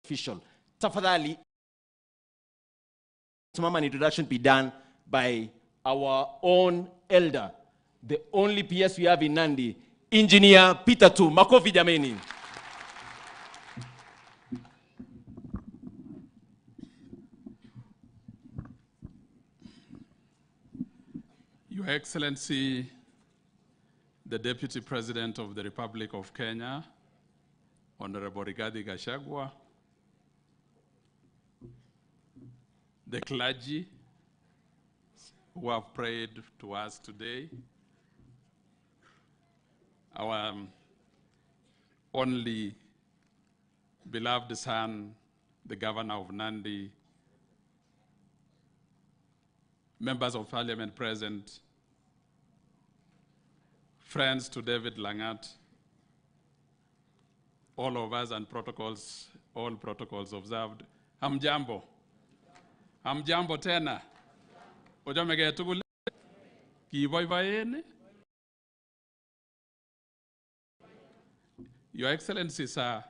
Official. Tafadhali simama an introduction be done by our own elder, the only PS we have in Nandi, Engineer Peter Too. Makofi jameni. Your Excellency, the Deputy President of the Republic of Kenya, Honorable Rigathi Gachagua, the clergy who have prayed to us today, our only beloved son, the Governor of Nandi, members of parliament present, friends to David Langat, all of us and protocols, all protocols observed. Hamjambo. Hamjambo tena. Ochomegei tugul? Kiboiboen? Your Excellency, sir,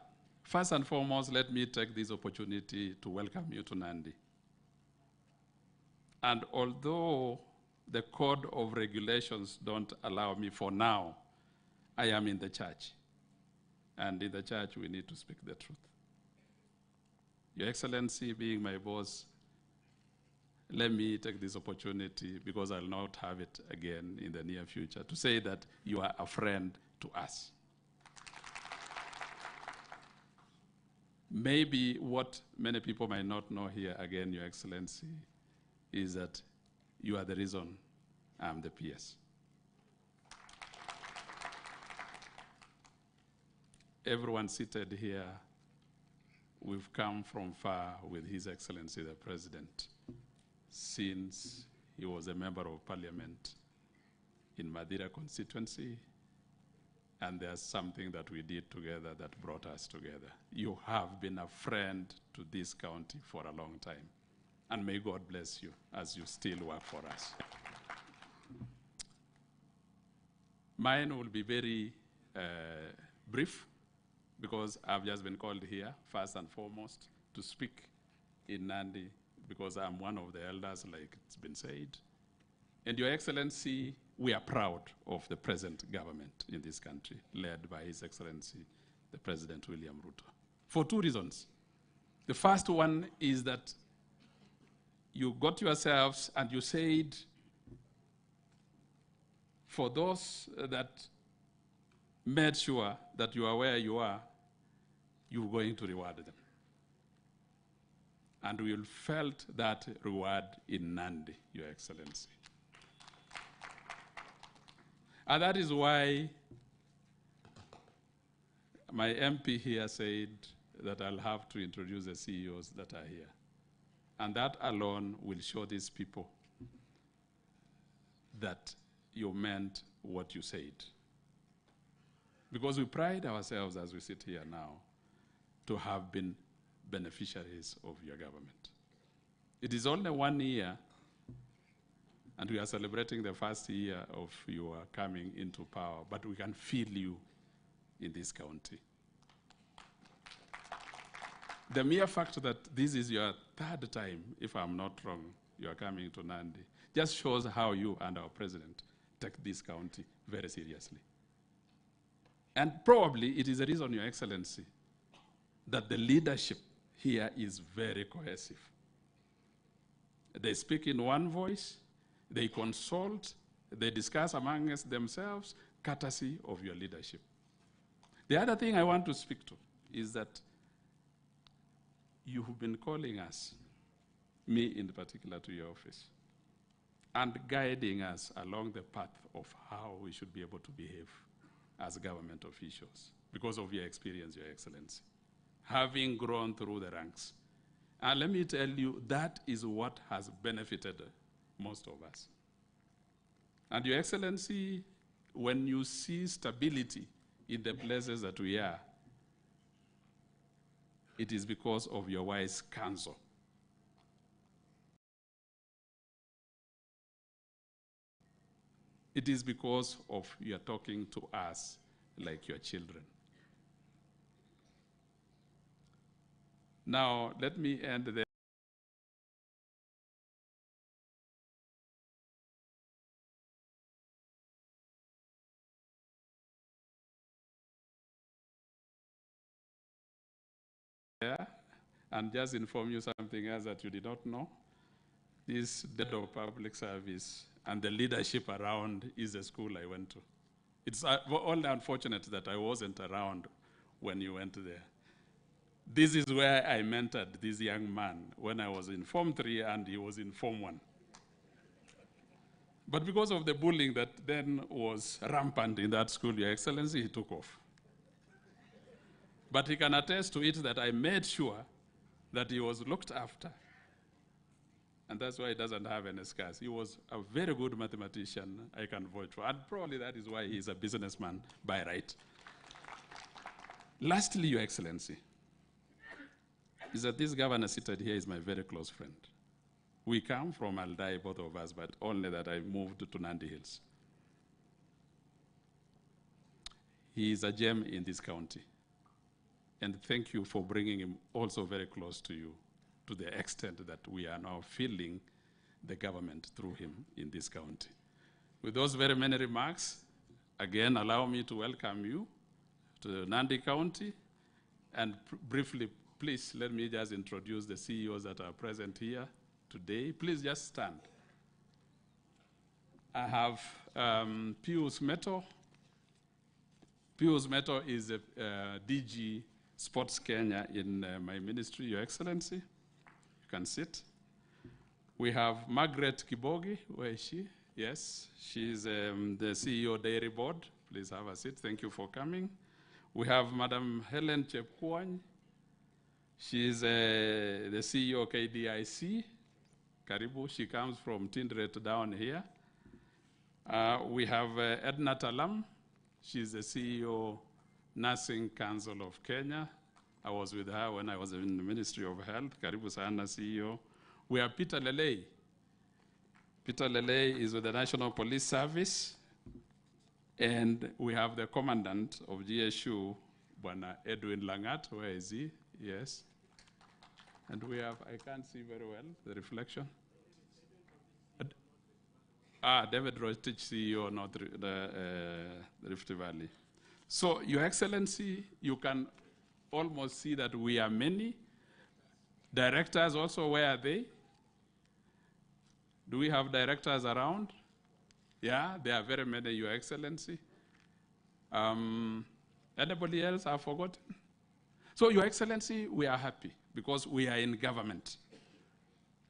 first and foremost, let me take this opportunity to welcome you to Nandi. And although the code of regulations don't allow me for now, I am in the church. And in the church, we need to speak the truth. Your Excellency, being my boss, let me take this opportunity, because I'll not have it again in the near future, to say that you are a friend to us. Maybe what many people might not know here, again, Your Excellency, is that you are the reason I'm the PS. Everyone seated here, we've come from far with His Excellency the President since he was a member of parliament in Mathira constituency, and there's something that we did together that brought us together. You have been a friend to this county for a long time, and may God bless you as you still work for us. Mine will be very brief, because I've just been called here, first and foremost, to speak in Nandi, because I'm one of the elders, like it's been said. And Your Excellency, we are proud of the present government in this country, led by His Excellency, the President William Ruto, for two reasons. The first one is that you got yourselves and you said, for those that made sure that you are where you are, you're going to reward them. And we will felt that reward in Nandi, Your Excellency. And that is why my MP here said that I'll have to introduce the CEOs that are here. And that alone will show these people that you meant what you said. Because we pride ourselves as we sit here now to have been beneficiaries of your government. It is only 1 year, and we are celebrating the first year of your coming into power, but we can feel you in this county. The mere fact that this is your third time, if I'm not wrong, you are coming to Nandi, just shows how you and our president take this county very seriously. And probably it is the reason, Your Excellency, that the leadership here is very cohesive. They speak in one voice, they consult, they discuss amongst themselves, courtesy of your leadership. The other thing I want to speak to is that you have been calling us, me in particular, to your office, and guiding us along the path of how we should be able to behave as government officials, because of your experience, Your Excellency, having grown through the ranks. And let me tell you, that is what has benefited most of us. And Your Excellency, when you see stability in the places that we are, it is because of your wise counsel. It is because of your talking to us like your children. Now, let me end there. And just inform you something else that you did not know. This dead of public service and the leadership around is the school I went to. It's only unfortunate that I wasn't around when you went there. This is where I mentored this young man when I was in Form 3 and he was in Form 1. But because of the bullying that then was rampant in that school, Your Excellency, he took off. But he can attest to it that I made sure that he was looked after. And that's why he doesn't have any scars. He was a very good mathematician, I can vouch for. And probably that is why he's a businessman by right. Lastly, Your Excellency, is that this governor seated here is my very close friend. We come from Aldai, both of us, but only that I moved to Nandi Hills. He is a gem in this county. And thank you for bringing him also very close to you, to the extent that we are now feeling the government through him in this county. With those very many remarks, again, allow me to welcome you to Nandi County. And briefly, please let me just introduce the CEOs that are present here today. Please just stand. I have Pius Metto. Pius Metto is a DG Sports Kenya in my ministry, Your Excellency. You can sit. We have Margaret Kibogi. Where is she? Yes, she's the CEO Dairy Board. Please have a seat. Thank you for coming. We have Madam Helen Chepkwony. She's the CEO KDIC. Karibu. She comes from Tinderet down here. We have Edna Talam. She's the CEO Nursing Council of Kenya. I was with her when I was in the Ministry of Health. Karibu sana, CEO. We have Peter Lelei. Peter Lelei is with the National Police Service. And we have the Commandant of GSU, Bwana Edwin Langat. Where is he? Yes. And we have, I can't see very well, the reflection. David Rotich, CEO, North the Rift Valley. So, Your Excellency, you can almost see that we are many. Directors also, where are they? Do we have directors around? Yeah, there are very many, Your Excellency. Anybody else I've forgotten? So, Your Excellency, we are happy because we are in government.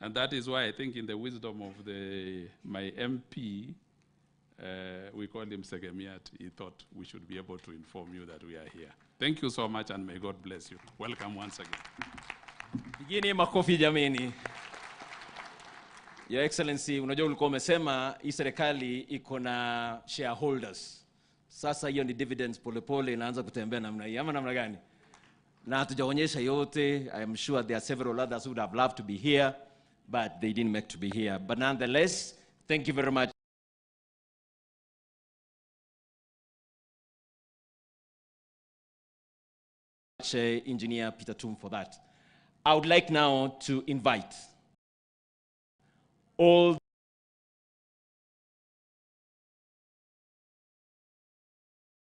And that is why I think in the wisdom of my MP, we call him Segemiat, he thought we should be able to inform you that we are here. Thank you so much and may God bless you. Welcome once again. Pigeni makofi jameni. Your Excellency, unajua ulikuwa umesema hii serikali iko na shareholders. Sasa hiyo ni dividends polepole inaanza kutembea namna hii ama namna gani? Na hatujaonyesha yote. I am sure there are several others who would have loved to be here, but they didn't make to be here. But nonetheless, thank you very much. Engineer Peter Tum for that. I would like now to invite all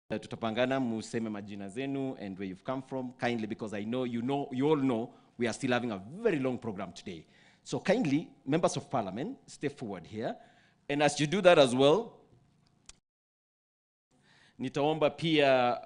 tutapangana museme majina zenu and where you've come from kindly, because I know you know you all know we are still having a very long program today. So kindly, members of parliament, step forward here. And as you do that as well, nitaomba pia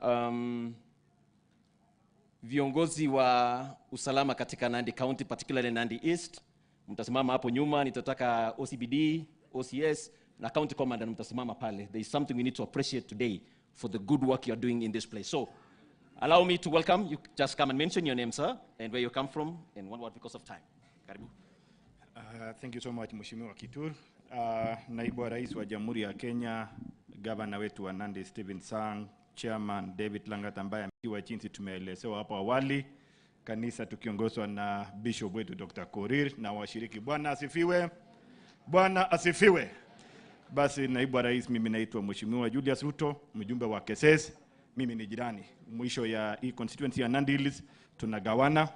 viongozi wa usalama katika Nandi County, particularly Nandi East, mtasimama hapo nyuma. Nitataka OCPD, OCS na County Commander mtasimama pale. There is something we need to appreciate today for the good work you are doing in this place. So allow me to welcome you. Just come and mention your name, sir, and where you come from, in one word because of time. Karibu. Thank you so much, Mheshimiwa Kitur. Naibu wa Rais wa Jamhuri ya Kenya, Governor wetu wa Nandi Stephen Sang, Chairman David Langat ambaye ametiwa jinsi tumeelezewa hapo awali, kanisa tukiongozwa na Bishop wetu Dr. Korir na washiriki. Bwana asifiwe. Bwana asifiwe. Basi naibu wa rais, mimi naitwa Mheshimiwa Julius Ruto, mjumbe wa Keses. Mimi ni jirani mwisho ya hii constituency ya Nandi Hills, tunagawana.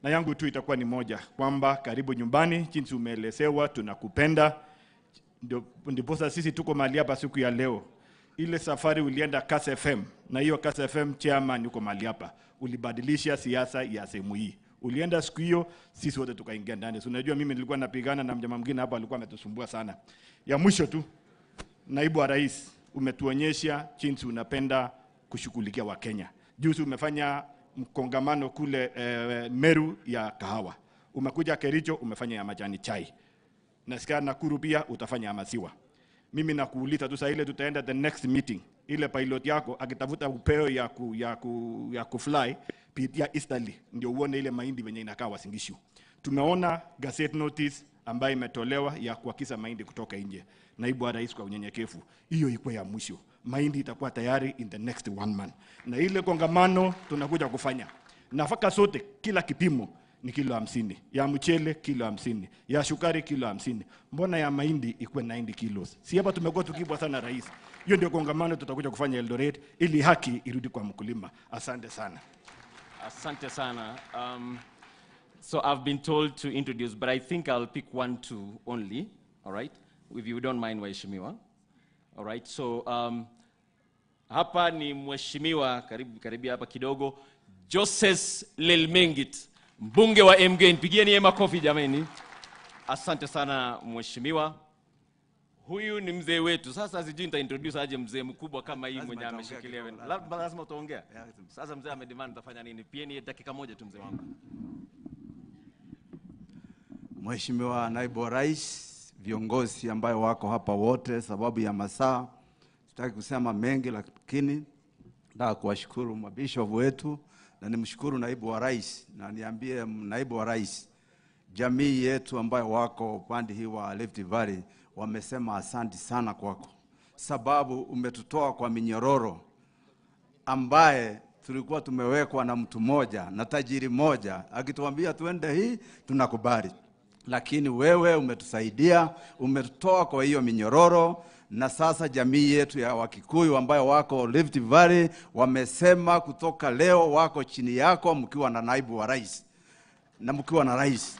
Na yangu tu itakuwa ni moja, kwamba karibu nyumbani, jinsi umeelezewa, tunakupenda. Ndio ndiposa sisi tuko mahali hapa siku ya leo. Ile safari ulienda Kass FM, na hiyo Kass FM chairman yuko mahali hapa, ulibadilisha siasa ya sehemu hii. Ulienda siku hiyo, sisi wote tukaingia ndani. So, unajua mimi nilikuwa napigana na mjamaa mwingine hapa alikuwa ametusumbua sana. Ya mwisho tu, naibu wa rais, umetuonyesha jinsi unapenda kushughulikia Wakenya. Juzi umefanya mkongamano kule Meru ya kahawa, umekuja Kericho umefanya ya majani chai, nasikia Nakuru pia utafanya ya maziwa. Mimi nakuuliza tu saa ile tutaenda the next meeting, ile pilot yako akitafuta upeo ya kufly pitia Easterly ndio uone ile mahindi venye inakaa Uasin Gishu. Tumeona gazette notice ambayo imetolewa ya kuagiza mahindi kutoka nje. Naibu wa rais, kwa unyenyekevu, hiyo ikuwe ya mwisho. Mahindi itakuwa tayari in the next one month, na ile kongamano tunakuja kufanya nafaka zote, kila kipimo ni kilo 50, ya mchele kilo 50, ya sukari kilo 50. Mbona ya mahindi ikuwe 90 kilos? Si hapa tumekuwa tukibwa sana rais. Hiyo ndio kongamano tutakuja kufanya Eldoret ili haki irudi kwa mkulima. Asante sana. Asante sana. So I've been told to introduce, but I think I'll pick one, two only, all right? If you don't mind, Waheshimiwa. All right, so hapa ni Mheshimiwa, karibu, karibia hapa kidogo, Joses Lelmengit, mbunge wa Emgwen. Pigieni yeye makofi jameni. Asante sana Mheshimiwa. Huyu ni mzee wetu. Sasa sijui nita introduce aje mzee mkubwa kama hii Lazima mwenye nitaongea ameshikilia. kidogo, Lazima lazima utaongea. Yeah, lazima. Sasa mzee amedemand utafanya nini? Pieni dakika moja tu mzee wangu. Mheshimiwa Naibu wa Rais, viongozi ambayo wako hapa wote, sababu ya masaa sitaki kusema mengi, lakini nataka kuwashukuru mabishop wetu na nimshukuru Naibu wa Rais, na niambie Naibu wa Rais, jamii yetu ambayo wako upande hii wa Rift Valley wamesema asante sana kwako, sababu umetutoa kwa minyororo ambaye tulikuwa tumewekwa na mtu mmoja na tajiri moja, akituambia tuende hii tunakubali, lakini wewe umetusaidia, umetutoa kwa hiyo minyororo, na sasa jamii yetu ya Wakikuyu ambayo wako Rift Valley wamesema kutoka leo wako chini yako, mkiwa na naibu wa rais na mkiwa na rais.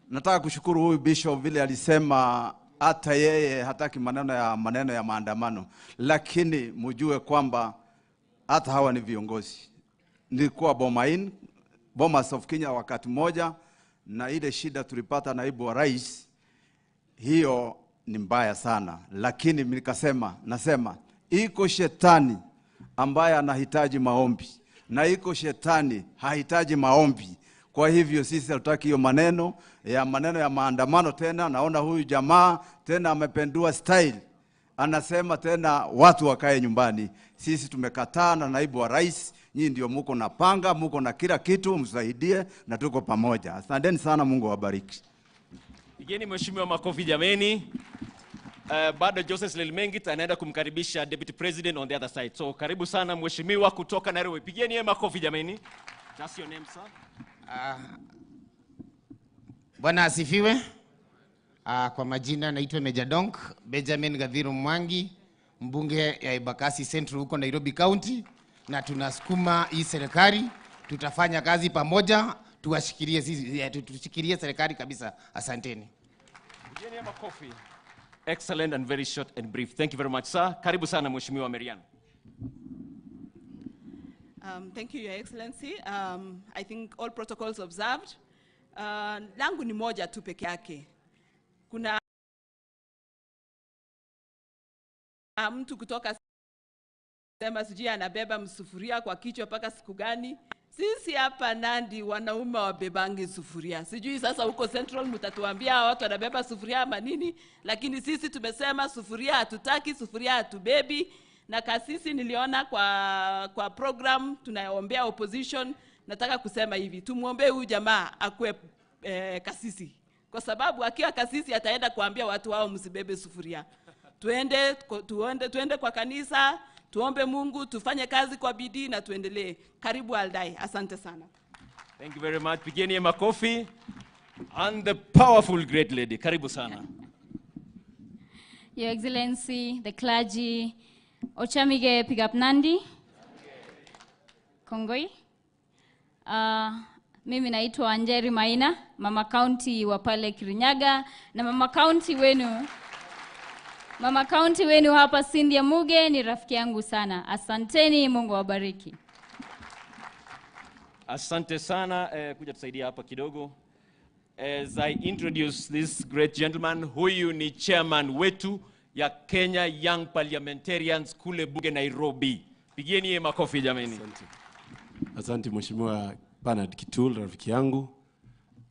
Nataka kushukuru huyu bishop vile alisema hata yeye hataki maneno ya maandamano, lakini mjue kwamba hata hawa ni viongozi. Nilikuwa Bomain, Bomas of Kenya wakati mmoja, na ile shida tulipata naibu wa rais, hiyo ni mbaya sana, lakini nikasema, nasema iko shetani ambaye anahitaji maombi na iko shetani hahitaji maombi. Kwa hivyo sisi hatutaki hiyo maneno ya maandamano tena. Naona huyu jamaa tena amependua style, anasema tena watu wakae nyumbani. Sisi tumekataa, na naibu wa rais, nyinyi ndio muko na panga, muko na kila kitu, msaidie na tuko pamoja. Asanteni sana, Mungu awabariki. Pigeni mheshimiwa makofi jameni. Bado Joseph Lelmengit anaenda kumkaribisha Deputy President on the other side. So karibu sana mheshimiwa kutoka Nairobi. Pigeni yeye makofi jameni. Just your name, sir. Bwana asifiwe. Kwa majina naitwa Meja Donk Benjamin Gathiru Mwangi, mbunge ya Embakasi Central huko Nairobi County, na tunasukuma hii serikali, tutafanya kazi pamoja, tuwashikilie sisi, tushikilie serikali kabisa. Asanteni. Pigeni yeye makofi. Excellent and very short and brief. Thank you very much, sir. Karibu sana Mheshimiwa Marian. Thank you, Your Excellency. I think all protocols observed. Langu ni moja tu peke yake. Kuna mtu kutoka sema sijui anabeba msufuria kwa kichwa mpaka siku gani. Sisi hapa Nandi wanaume wabebangi sufuria. Sijui sasa huko Central mtatuambia watu wanabeba sufuria ama nini, lakini sisi tumesema sufuria hatutaki, sufuria hatubebi. Na kasisi niliona kwa program tunaombea opposition, nataka kusema hivi, tumuombe huyu jamaa akuwe kasisi. Kwa sababu akiwa kasisi ataenda kuambia watu wao msibebe sufuria. Tuende kwa kanisa, tuombe Mungu, tufanye kazi kwa bidii na tuendelee. Karibu Aldai. Asante sana. Thank you very much. Pigeni makofi. And the powerful great lady. Karibu sana. Your Excellency, the clergy, Ochamige Pigap Nandi, Kongoi. Mimi naitwa Njeri Maina, mama county wa pale Kirinyaga na mama county wenu. Mama county wenu hapa Cynthia Muge ni rafiki yangu sana. Asanteni, Mungu awabariki. Asante sana eh, kuja tusaidia hapa kidogo. As I introduce this great gentleman, huyu ni chairman wetu ya Kenya Young Parliamentarians kule bunge Nairobi. Pigieni yeye makofi jameni. Asante Mheshimiwa Bernard Kitul, rafiki yangu,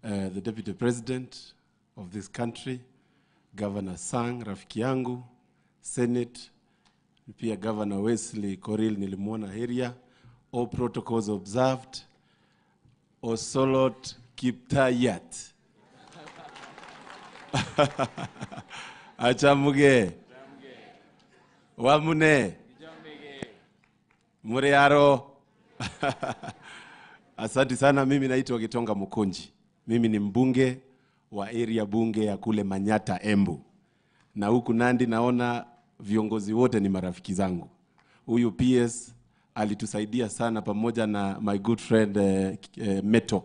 the Deputy President of this country, Governor Sang, rafiki yangu, Senate, pia Governor Wesley Korir nilimwona area, all protocols observed, Osolot Kiptayat. Achamuge. Wamune. Muriaro. Asante sana. Mimi naitwa Gitonga Mukunji. Mimi ni mbunge wa area bunge ya kule Manyata, Embu, na huku Nandi naona viongozi wote ni marafiki zangu. Huyu PS alitusaidia sana pamoja na my good friend Meto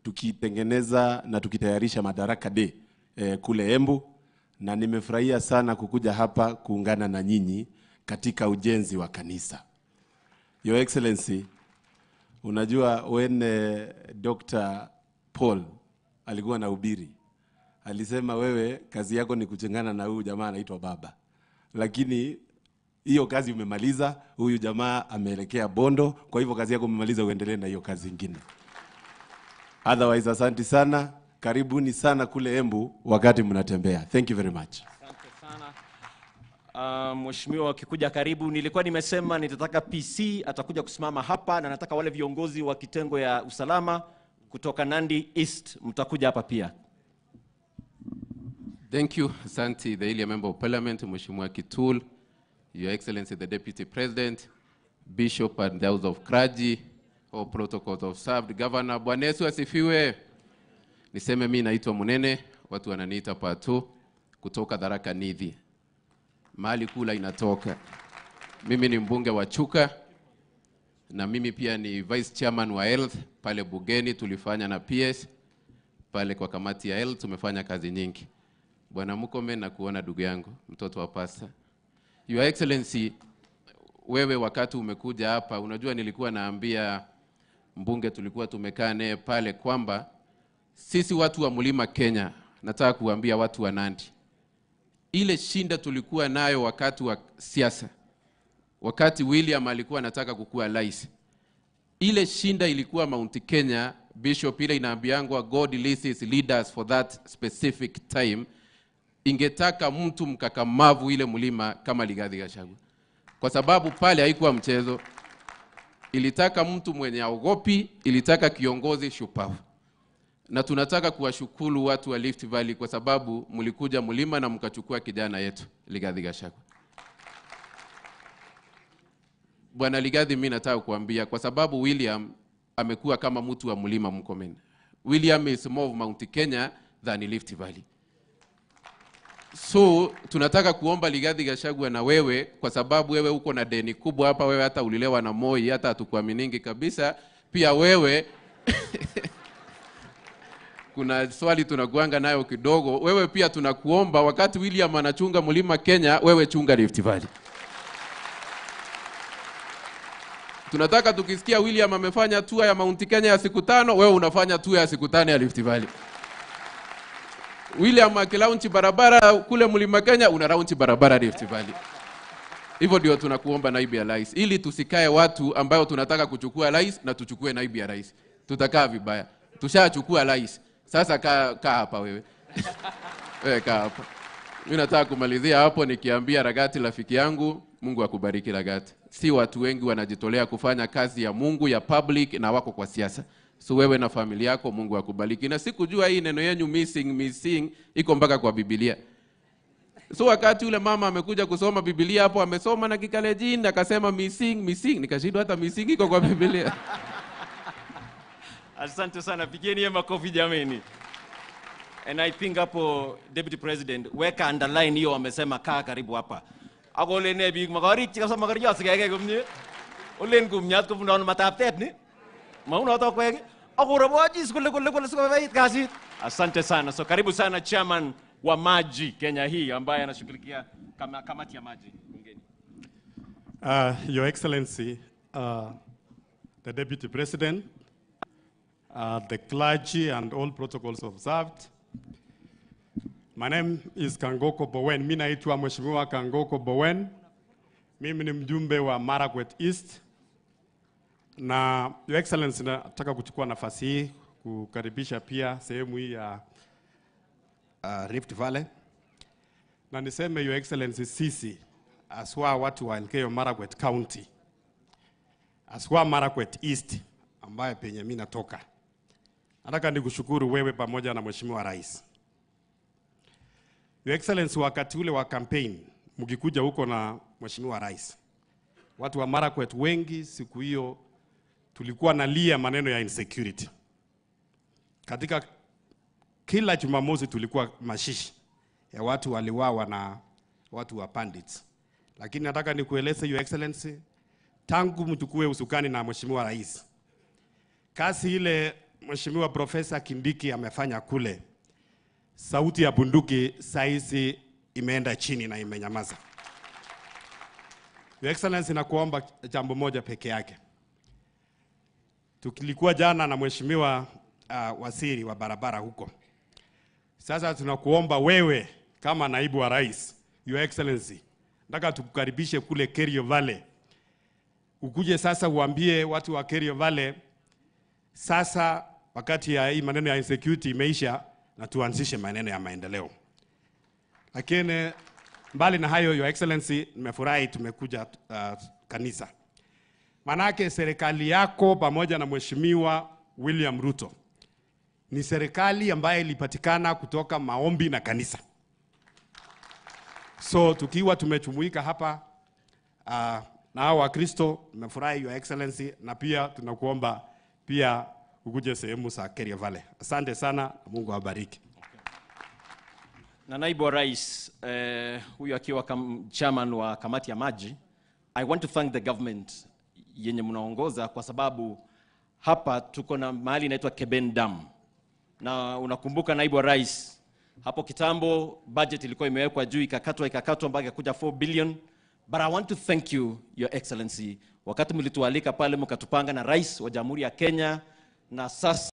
tukitengeneza na tukitayarisha Madaraka Day kule Embu, na nimefurahia sana kukuja hapa kuungana na nyinyi katika ujenzi wa kanisa. Your Excellency, unajua when Dr. Paul alikuwa anahubiri, alisema wewe kazi yako ni kuchengana na huyu jamaa anaitwa baba, lakini hiyo kazi umemaliza, huyu jamaa ameelekea Bondo, kwa hivyo kazi yako umemaliza, uendelee na hiyo kazi ingine. Otherwise, asante sana, karibuni sana kule Embu wakati mnatembea. Thank you very much. Asante sana. Mheshimiwa akikuja karibu, nilikuwa nimesema nitataka PC atakuja kusimama hapa na nataka wale viongozi wa kitengo ya usalama kutoka Nandi East mtakuja hapa pia. Thank you, Asante, the area Member of Parliament, Mheshimiwa Kitul, Your Excellency, the Deputy President, Bishop and the House of Clergy, all protocols observed. Governor, Bwana Yesu asifiwe. Niseme mimi naitwa Munene, watu wananiita Pato, kutoka Tharaka Nithi, mahali kula inatoka. Mimi ni mbunge wa Chuka na mimi pia ni vice chairman wa health pale bungeni, tulifanya na PS pale kwa kamati ya health, tumefanya kazi nyingi. Bwana Mukome, na kuona ndugu yangu mtoto wa pasta. Your Excellency, wewe wakati umekuja hapa, unajua nilikuwa naambia mbunge tulikuwa tumekaa naye pale kwamba sisi watu wa Mlima Kenya, nataka kuambia watu wa Nandi, ile shinda tulikuwa nayo wakati wa siasa, wakati William alikuwa anataka kukuwa rais, ile shinda ilikuwa Mount Kenya. Bishop, ile inaambiangwa God releases leaders for that specific time. Ingetaka mtu mkakamavu ile mlima kama Rigathi Gachagua, kwa sababu pale haikuwa mchezo. Ilitaka mtu mwenye aogopi, ilitaka kiongozi shupavu. Na tunataka kuwashukuru watu wa Rift Valley kwa sababu mlikuja mlima na mkachukua kijana yetu Rigathi Gachagua. Bwana Rigathi, mimi nataka kuambia kwa sababu William amekuwa kama mtu wa mlima Murkomen. William is more of Mount Kenya than Rift Valley. So tunataka kuomba Rigathi Gachagua na wewe, kwa sababu wewe uko na deni kubwa hapa. Wewe hata ulilewa na Moi, hata hatukuaminingi kabisa. Pia wewe kuna swali tunakuanga nayo kidogo. Wewe pia tunakuomba wakati William anachunga mlima Kenya, wewe chunga Rift Valley. Tunataka tukisikia William amefanya tour ya Mount Kenya ya siku 5, wewe unafanya tour ya siku 5 ya Rift Valley. William akilaunch barabara kule mlima Kenya, una launch barabara Rift Valley. Hivyo ndio tunakuomba naibu ya rais, ili tusikae watu ambao tunataka kuchukua rais na tuchukue naibu ya rais. Tutakaa vibaya. Tushachukua rais. Sasa kaa hapa wewe. Wewe kaa hapa. Mimi nataka kumalizia hapo nikiambia Ragati rafiki yangu, Mungu akubariki Ragati. Si watu wengi wanajitolea kufanya kazi ya Mungu ya public na wako kwa siasa. So wewe na familia yako Mungu akubariki. Na sikujua hii neno yenu missing missing iko mpaka kwa Biblia. So wakati yule mama amekuja kusoma Biblia hapo, amesoma na Kikalejin akasema missing missing, nikashindwa hata missing iko kwa Biblia. Asante sana, pigeni yeye makofi jameni. And I think hapo Deputy President, weka underline hiyo wamesema kaa karibu hapa. Ako olen ne biik makorik kabisa makoriot sikekei komie. Olen kumyat kobunu ano mataptet ni? Maunoto kwek? Akorobwochi kole kole kole sikobaibait kasit. Asante sana. So karibu sana chairman wa maji Kenya hii ambaye anashughulikia kama, kamati ya maji bungeni. Your Excellency, the Deputy President, the clergy and all protocols observed. My name is Kangoko Bowen. Mimi naitwa Mheshimiwa Kangoko Bowen. Mimi ni mjumbe wa Marakwet East. Na Your Excellency, nataka kuchukua nafasi hii kukaribisha pia sehemu hii ya Rift Valley. Na niseme Your Excellency, sisi aswa watu wa Elgeyo Marakwet County, aswa Marakwet East ambaye penye mimi natoka, nataka nikushukuru wewe pamoja na Mheshimiwa Rais. Your Excellency, wakati ule wa campaign mkikuja huko na Mheshimiwa Rais, watu wa Marakwet wengi siku hiyo tulikuwa nalia maneno ya insecurity. Katika kila Jumamosi tulikuwa mashishi ya watu waliwawa na watu wa bandits. Lakini nataka nikueleze Your Excellency, tangu mchukue usukani na Mheshimiwa Rais, kazi ile Mheshimiwa Profesa Kindiki amefanya kule, sauti ya bunduki saizi imeenda chini na imenyamaza. Your Excellency, nakuomba jambo moja peke yake. Tulikuwa jana na Mheshimiwa waziri wa barabara huko. Sasa tunakuomba wewe kama naibu wa rais, Your Excellency, nataka tukukaribishe kule Kerio Valley. Ukuje sasa uambie watu wa Kerio Valley, sasa wakati ya hii maneno ya insecurity imeisha na tuanzishe maneno ya maendeleo. Lakini mbali na hayo, Your Excellency, nimefurahi tumekuja kanisa. Manake serikali yako pamoja na Mheshimiwa William Ruto ni serikali ambayo ilipatikana kutoka maombi na kanisa. So tukiwa tumejumuika hapa na hao Wakristo, nimefurahi Your Excellency, na pia tunakuomba pia ukuje sehemu za Kerio Valley. Asante sana, Mungu awabariki. Na naibu wa rais huyu akiwa chairman wa kamati ya maji, I want to thank the government yenye mnaongoza kwa sababu hapa tuko na mahali inaitwa Keben Dam. Na unakumbuka naibu wa rais, hapo kitambo budget ilikuwa imewekwa juu ikakatwa ikakatwa mpaka ikakuja 4 billion. But I want to thank you Your Excellency, wakati mlitualika pale mkatupanga na rais wa Jamhuri ya Kenya, na sasa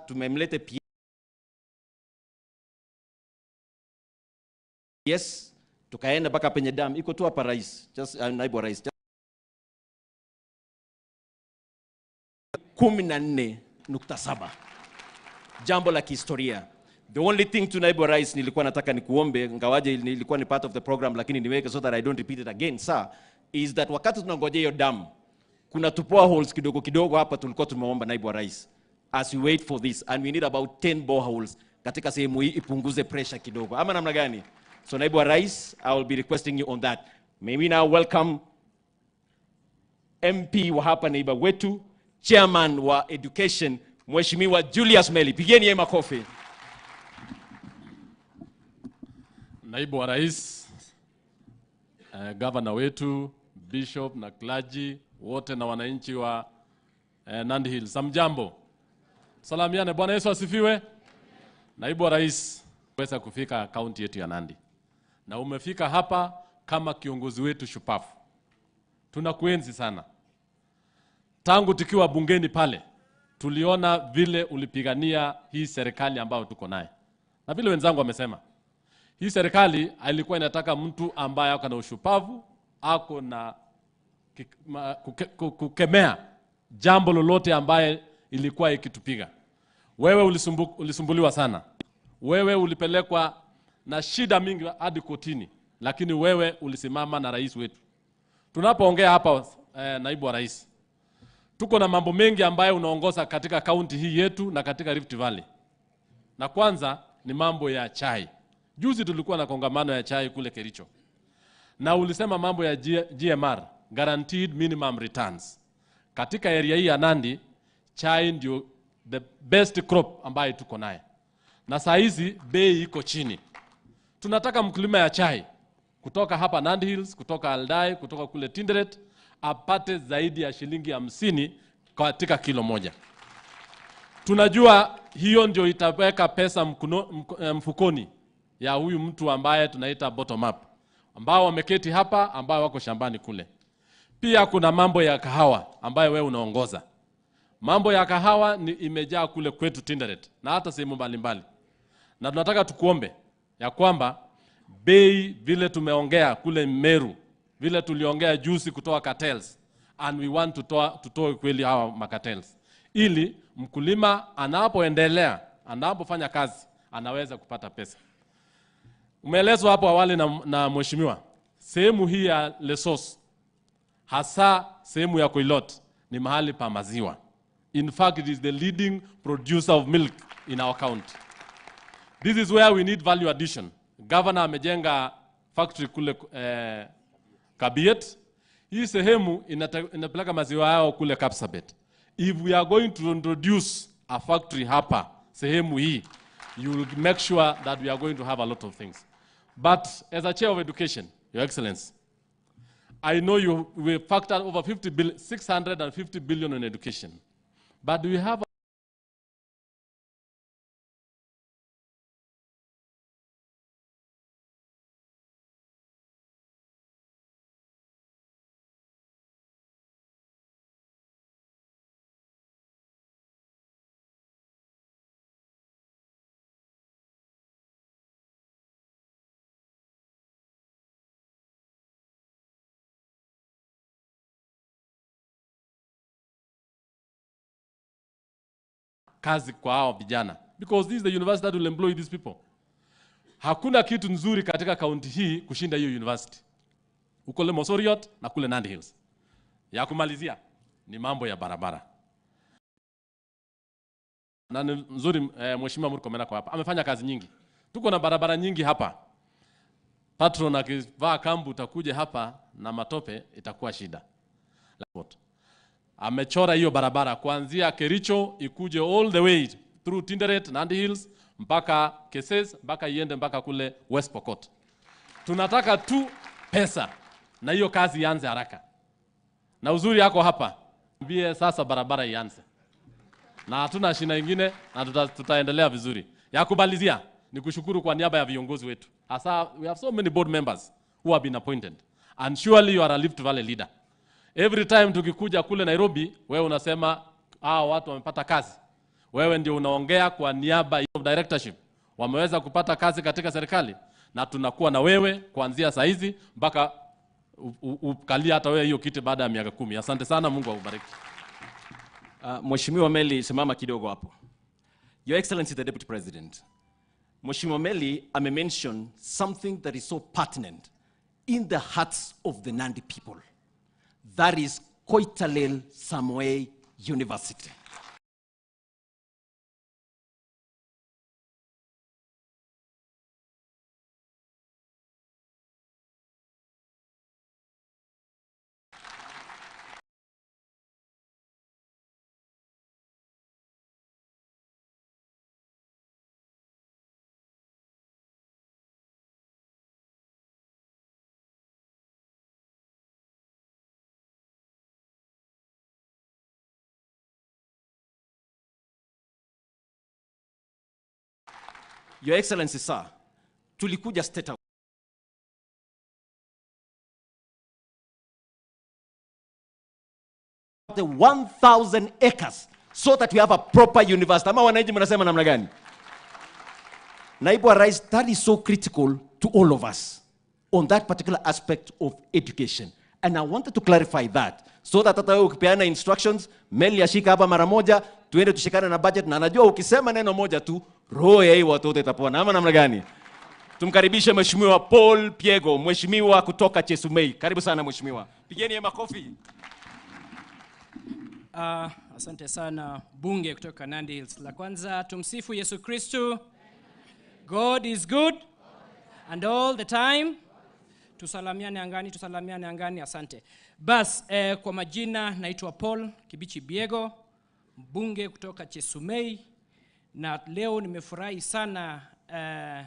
tumemlete PS, tukaenda mpaka penye dam iko tu hapa rais, just naibu wa rais 14.7, jambo la kihistoria. The only thing to naibu wa rais nilikuwa nataka nikuombe, ingawaje nilikuwa ni part of the program, lakini niweke so that I don't repeat it again sir, is that wakati tunangojea hiyo dam, kuna tu boreholes kidogo kidogo hapa tulikuwa tumeomba naibu wa rais, as we wait for this, and we need about 10 boreholes katika sehemu hii ipunguze pressure kidogo, ama namna gani? So naibu wa rais, I will be requesting you on that. May we now welcome MP wa hapa neighbor wetu, chairman wa education, Mheshimiwa Julius Melly. Pigeni yeye makofi. Naibu wa rais, governor wetu, bishop na clergy wote na wananchi wa Nandi Hills. Hamjambo? Salamiane. Bwana Yesu asifiwe. Naibu wa rais, weza kufika kaunti yetu ya Nandi. Na umefika hapa kama kiongozi wetu shupavu. Tunakuenzi sana. Tangu tukiwa bungeni pale, tuliona vile ulipigania hii serikali ambayo tuko naye. Na vile wenzangu wamesema, hii serikali ilikuwa inataka mtu ambaye ako na ushupavu, ako na kukemea jambo lolote ambaye ilikuwa ikitupiga. Wewe ulisumbuliwa sana. Wewe ulipelekwa na shida mingi hadi kotini, lakini wewe ulisimama na rais wetu. Tunapoongea hapa naibu wa rais, tuko na mambo mengi ambayo unaongoza katika kaunti hii yetu na katika Rift Valley. Na kwanza ni mambo ya chai. Juzi tulikuwa na kongamano ya chai kule Kericho. Na ulisema mambo ya GMR, Guaranteed Minimum Returns. Katika area hii ya Nandi, chai ndio the best crop ambayo tuko naye. Na saa hizi bei iko chini. Tunataka mkulima ya chai kutoka hapa Nandi Hills, kutoka Aldai, kutoka kule Tinderet apate zaidi ya shilingi 50 katika kilo moja. Tunajua hiyo ndio itaweka pesa mkuno, mfukoni ya huyu mtu ambaye tunaita bottom up, ambao wameketi hapa, ambao wako shambani kule. Pia kuna mambo ya kahawa ambayo wewe unaongoza. Mambo ya kahawa ni imejaa kule kwetu Tinderet na hata sehemu mbalimbali, na tunataka tukuombe ya kwamba bei vile tumeongea kule Meru, vile tuliongea juzi kutoa cartels, and we want to toa, tutoe kweli hawa macartels, ili mkulima anapoendelea anapofanya kazi anaweza kupata pesa. Umeelezwa hapo awali na, na mheshimiwa, sehemu hii ya Lesos hasa sehemu ya Koilot ni mahali pa maziwa. In fact, it is the leading producer of milk in our county. This is where we need value addition. Governor amejenga factory kule eh, Kabiet. Hii sehemu inapeleka maziwa yao kule Kapsabet. If we are going to introduce a factory hapa sehemu hii, you will make sure that we are going to have a lot of things. But as a chair of education, Your Excellency, I know you we factored over 50 bill, 650 billion in education. But do we have kazi kwa hao vijana because this is the university that will employ these people. Hakuna kitu nzuri katika kaunti hii kushinda hiyo university huko Mosoriot na kule Nandi Hills. Ya kumalizia ni mambo ya barabara na ni nzuri eh, Mheshimiwa Murkomen ako hapa, amefanya kazi nyingi. Tuko na barabara nyingi hapa. Patron akivaa kambu utakuja hapa na matope itakuwa shida. Amechora hiyo barabara kuanzia Kericho ikuje all the way through Tinderet, Nandi Hills mpaka Keses mpaka iende mpaka kule West Pokot. Tunataka tu pesa na hiyo kazi ianze haraka. Na uzuri yako hapa, mbie sasa barabara ianze na hatuna shida ingine na tuta, tutaendelea vizuri. Ya kumalizia ni kushukuru kwa niaba ya viongozi wetu, hasa we have so many board members who have been appointed and surely you are a Rift Valley leader. Every time tukikuja kule Nairobi, wewe unasema hawa watu wamepata kazi. Wewe ndio unaongea kwa niaba ya directorship, wameweza kupata kazi katika serikali, na tunakuwa na wewe kuanzia saa hizi mpaka ukalia hata wewe hiyo kiti baada ya miaka kumi. Asante sana, Mungu akubariki. Mheshimiwa Meli, simama kidogo hapo. Your Excellency the Deputy President, Mheshimiwa Meli amemention something that is so pertinent in the hearts of the Nandi people. That is Koitalel Samoei University. Your Excellency, sir, tulikuja State House. The 1000 acres so that we have a proper university. Ama wananchi mnasema namna gani? Naibu wa Rais, that is so critical to all of us on that particular aspect of education. And I wanted to clarify that so that hata wewe ukipeana instructions, Meli ashika hapa mara moja, tuende tushikane na budget, na najua ukisema neno moja tu, roho ya hii watoto itapona. Ama namna gani? Tumkaribishe Mheshimiwa Paul Piego, mheshimiwa kutoka Chesumei. Karibu sana mheshimiwa. Pigeni yeye makofi. Asante sana bunge kutoka Nandi Hills. La kwanza tumsifu Yesu Kristu. God is good and all the time. Tusalamiane angani, tusalamiane angani, asante. Bas, eh, kwa majina naitwa Paul Kibichi Biego, mbunge kutoka Chesumei, na leo nimefurahi sana eh,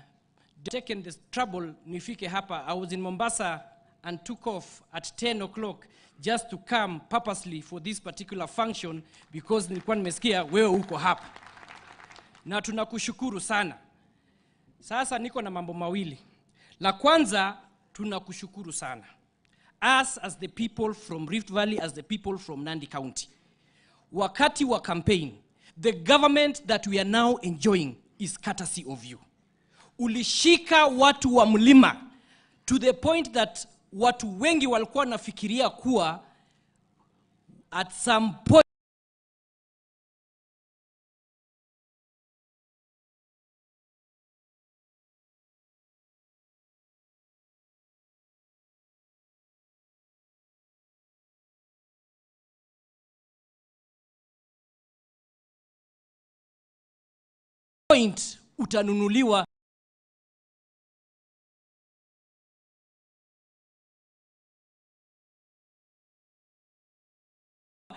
taken this trouble nifike hapa. I was in Mombasa and took off at 10 o'clock just to come purposely for this particular function because nilikuwa nimesikia wewe uko hapa, na tunakushukuru sana. Sasa niko na mambo mawili. La kwanza, tunakushukuru sana us as the people from Rift Valley, as the people from Nandi County. Wakati wa campaign, the government that we are now enjoying is courtesy of you. Ulishika watu wa mlima to the point that watu wengi walikuwa wanafikiria kuwa at some point utanunuliwa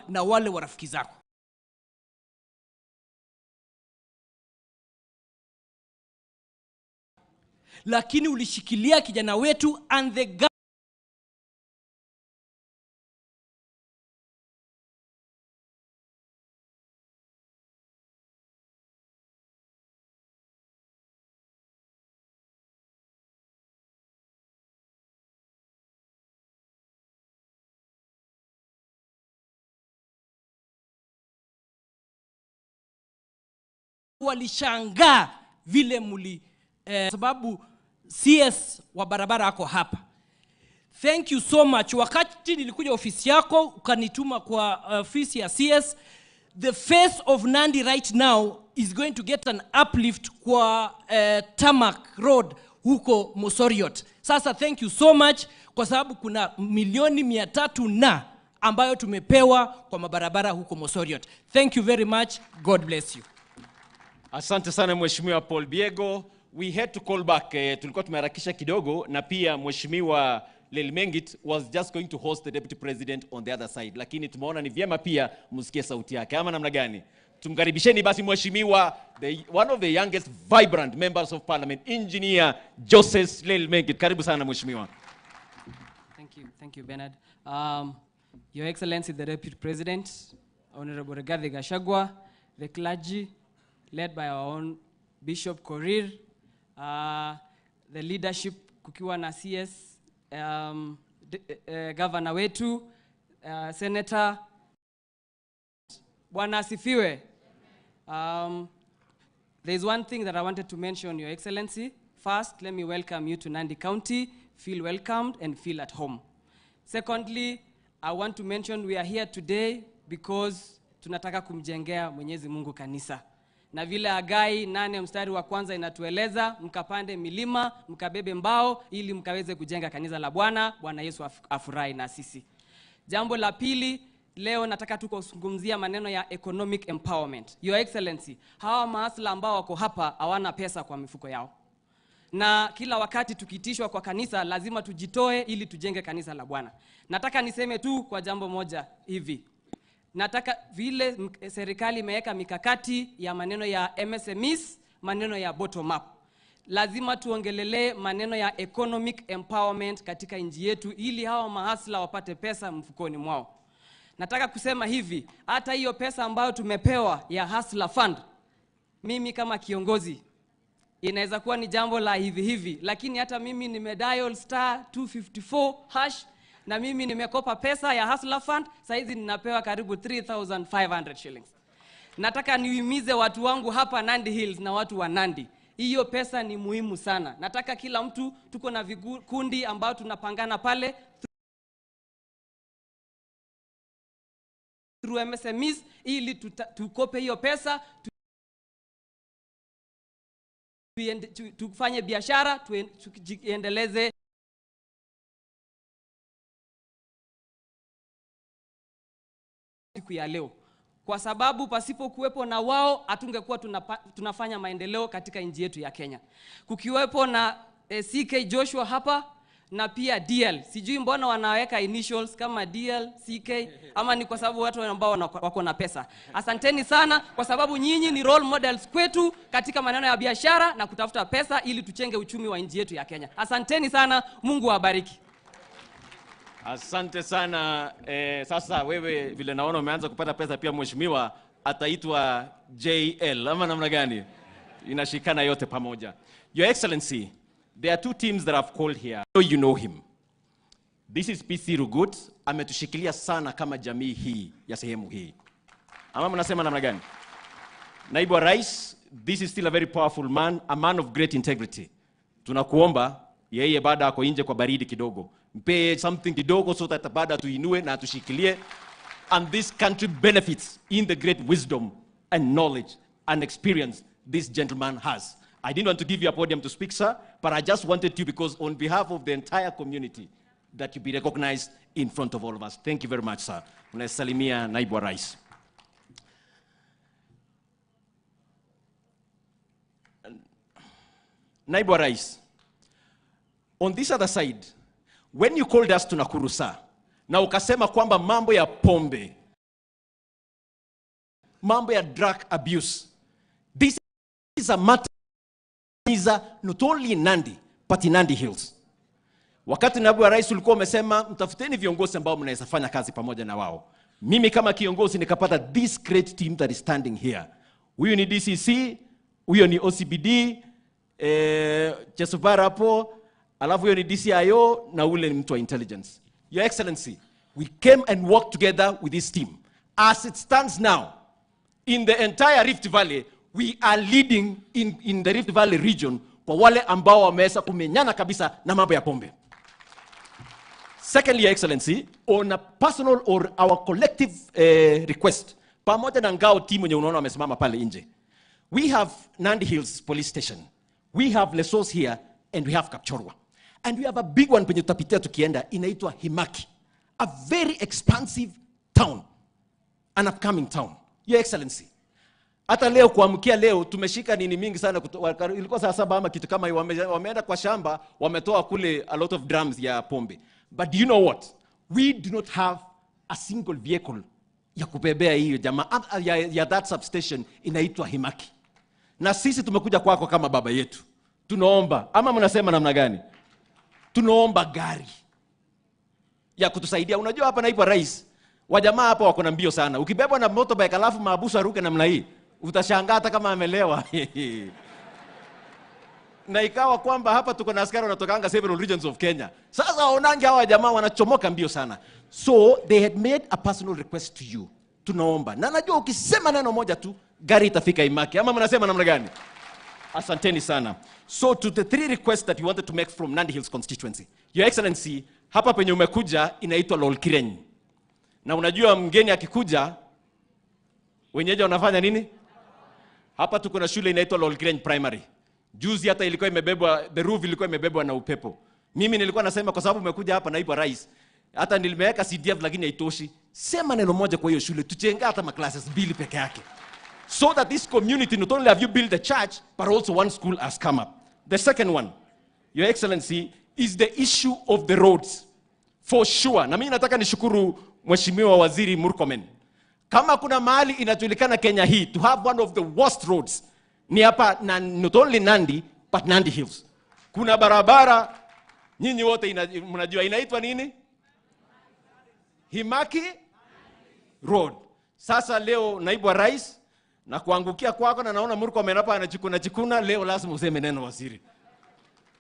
na wale wa rafiki zako. Lakini ulishikilia kijana wetu and the walishangaa vile muli sababu CS wa barabara ako hapa. Thank you so much. Wakati nilikuja ofisi yako ukanituma kwa ofisi ya CS, the face of Nandi right now is going to get an uplift kwa tarmac road huko Mosoriot. Sasa thank you so much kwa sababu kuna milioni 300 na ambayo tumepewa kwa mabarabara huko Mosoriot. Thank you very much. God bless you. Asante sana Mheshimiwa Paul Biego. We had to call back, tulikuwa tumeharakisha kidogo, na pia Mheshimiwa Lelmengit was just going to host the deputy president on the other side, lakini tumeona ni vyema pia msikie sauti yake, ama namna gani? Tumkaribisheni basi Mheshimiwa, one of the youngest vibrant members of parliament, Engineer Joseph Lelmengit. Karibu sana Mheshimiwa. Thank you, thank you Bernard. Your Excellency the Deputy President, Honorable Rigathi Gachagua, the clergy led by our own Bishop Korir, the leadership kukiwa na CS, governor wetu, senator. Bwana asifiwe. There is one thing that I wanted to mention, Your Excellency. First, let me welcome you to Nandi County. Feel welcomed and feel at home. Secondly, I want to mention we are here today because tunataka kumjengea Mwenyezi Mungu kanisa. Na vile Hagai 8 mstari wa kwanza inatueleza, mkapande milima, mkabebe mbao ili mkaweze kujenga kanisa la Bwana, Bwana Yesu afurahi na sisi. Jambo la pili, leo nataka tu kuzungumzia maneno ya economic empowerment. Your Excellency, hawa maasla ambao wako hapa hawana pesa kwa mifuko yao. Na kila wakati tukitishwa kwa kanisa lazima tujitoe ili tujenge kanisa la Bwana. Nataka niseme tu kwa jambo moja hivi. Nataka vile serikali imeweka mikakati ya maneno ya MSMEs, maneno ya bottom up. Lazima tuongelelee maneno ya economic empowerment katika nchi yetu ili hawa mahasla wapate pesa mfukoni mwao. Nataka kusema hivi, hata hiyo pesa ambayo tumepewa ya Hustler Fund, mimi kama kiongozi inaweza kuwa ni jambo la hivi hivi, lakini hata mimi nimedial star 254 hash na mimi nimekopa pesa ya Hustler Fund, saizi ninapewa karibu 3,500 shillings. Nataka niumize watu wangu hapa Nandi Hills na watu wa Nandi. Hiyo pesa ni muhimu sana. Nataka kila mtu, tuko na vikundi ambao tunapangana pale through MSMEs ili tukope hiyo pesa, tufanye biashara, tujiendeleze siku ya leo. Kwa sababu pasipo kuwepo na wao hatungekuwa tunafanya maendeleo katika nchi yetu ya Kenya. Kukiwepo na CK Joshua hapa na pia DL. Sijui mbona wanaweka initials kama DL, CK, ama ni kwa sababu watu ambao wako na pesa. Asanteni sana kwa sababu nyinyi ni role models kwetu katika maneno ya biashara na kutafuta pesa ili tuchenge uchumi wa nchi yetu ya Kenya. Asanteni sana, Mungu awabariki. Asante sana. Eh, sasa wewe vile naona umeanza kupata pesa pia, mheshimiwa ataitwa JL ama namna gani? Inashikana yote pamoja. Your Excellency, there are two teams that I've called here. I know you know him. This is PC Rugut, ametushikilia sana kama jamii hii ya sehemu hii. Ama mnasema namna gani? Naibu wa Rais, this is still a very powerful man, a man of great integrity. Tunakuomba yeye baada ako nje kwa baridi kidogo, mpe something kidogo so that baada tuinue na atushikilie and this country benefits in the great wisdom and knowledge and experience this gentleman has. I didn't want to give you a podium to speak, sir, but I just wanted to because on behalf of the entire community that you be recognized in front of all of us. Thank you very much, sir. Unasalimia naibu wa rais. Naibu wa rais, on this other side, when you called us to Nakuru, sir, na ukasema kwamba mambo ya pombe, mambo ya drug abuse, this is a matter is a not only in Nandi, but in Nandi Hills. Wakati naibu wa rais ulikuwa umesema mtafuteni viongozi ambao mnaweza fanya kazi pamoja na wao. Mimi kama kiongozi nikapata this great team that is standing here. Huyu ni DCC, huyo ni OCPD, eh, Chesubara hapo, alafu huyo ni DCIO na ule ni mtu wa intelligence. Your Excellency, we came and worked together with this team. As it stands now, in the entire Rift Valley, we are leading in the Rift Valley region kwa wale ambao wameweza kumenyana kabisa na mambo ya pombe. Secondly, Your Excellency, on a personal or our collective request, pamoja na ngao team wenye unaona wamesimama pale nje, we have Nandi Hills Police Station, we have Lesos here, and we have Kapchorwa. And we have a big one penye tutapitia tukienda, inaitwa Himaki, a very expansive town, an upcoming town. Your Excellency, hata leo kuamkia leo tumeshika nini mingi sana ilikuwa saa saba ama kitu kama hiyo, wameenda kwa shamba wametoa kule a lot of drums ya pombe. But do you know what? We do not have a single vehicle ya kubebea hiyo jamaa ya that substation inaitwa Himaki. Na sisi tumekuja kwako kama baba yetu, tunaomba, ama mnasema namna gani? Tunaomba gari ya kutusaidia. Unajua hapa naibu wa rais, wajamaa hapa wako na mbio sana. Ukibebwa na motorbike alafu maabusu aruke namna hii, utashangaa hata kama amelewa. Na ikawa kwamba hapa tuko na askari wanatokanga several regions of Kenya. Sasa waonange hawa jamaa wanachomoka mbio sana. So they had made a personal request to you. Tunaomba. Na najua ukisema neno moja tu, gari itafika Imaki. Ama mnasema namna gani? Asanteni sana. So to the three requests that you wanted to make from Nandi Hills constituency. Your Excellency, hapa penye umekuja inaitwa Lolkireny. Na unajua mgeni akikuja, wenyeji wanafanya nini? Hapa tuko na shule inaitwa Lolkireny Primary. Juzi hata ilikuwa imebebwa, the roof ilikuwa imebebwa na upepo. Mimi nilikuwa nasema kwa sababu umekuja hapa naibu wa rais, hata nilimeweka CDF lakini haitoshi. Sema neno moja kwa hiyo shule, tujenge hata ma classes 2 peke yake. So that this community, not only have you built a church, but also one school has come up. The second one, Your Excellency, is the issue of the roads. For sure. Na mimi nataka nishukuru Mheshimiwa Waziri Murkomen. Kama kuna mahali inajulikana Kenya hii to have one of the worst roads, ni hapa, na not only Nandi, but Nandi Hills. Kuna barabara, nyinyi wote mnajua inaitwa nini? Himaki Road. Sasa leo naibu wa rais, na kuangukia kwako na naona Murkomen hapa anachikuna chikuna, leo lazima useme neno waziri.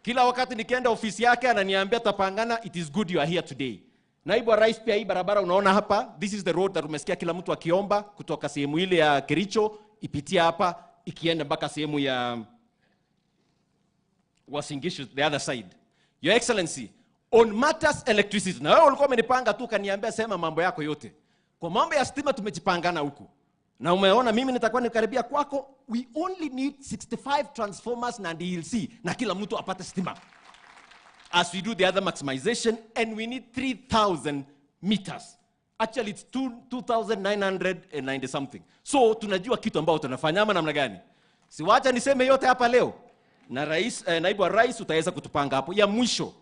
Kila wakati nikienda ofisi yake ananiambia tapangana, it is good you are here today. Naibu wa rais, pia hii barabara unaona hapa, this is the road that umesikia kila mtu akiomba kutoka sehemu ile ya Kericho ipitia hapa ikienda mpaka sehemu ya Uasin Gishu, the other side. Your Excellency, on matters electricity, na wewe ulikuwa umenipanga tu ukaniambia sema mambo yako yote. Kwa mambo ya stima tumejipangana huku. Na umeona mimi nitakuwa nikaribia kwako, we only need 65 transformers na DLC na kila mtu apate stima. As we do the other maximization, and we need 3,000 meters. Actually, it's 2,990 something. So, tunajua kitu ambao tunafanya ama namna gani? Siwacha niseme yote hapa leo. Na naibu wa rais utaweza kutupanga hapo. Ya mwisho,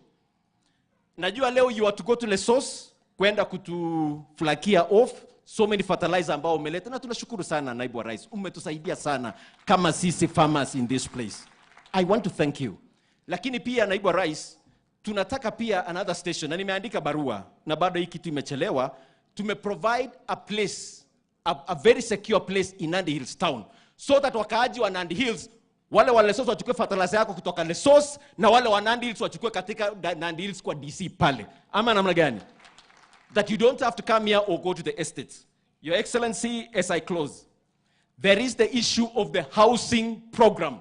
najua leo you are to go to Lesos, kwenda kutuflakia off so many fertilizer ambao umeleta, na tunashukuru sana naibu wa rais, umetusaidia sana kama sisi farmers in this place. I want to thank you. Lakini pia naibu wa rais, Tunataka pia another station, na nimeandika barua na bado hii kitu imechelewa. Tumeprovide a place, a very secure place in Nandi Hills town so that wakaaji wa Nandi Hills wale wa Lesos wachukue fertilizer yako kutoka Lesos na wale wa Nandi Hills wachukue katika Nandi Hills kwa DC pale, ama namna gani? That you don't have to come here or go to the estates. Your Excellency, as I close, there is the issue of the housing program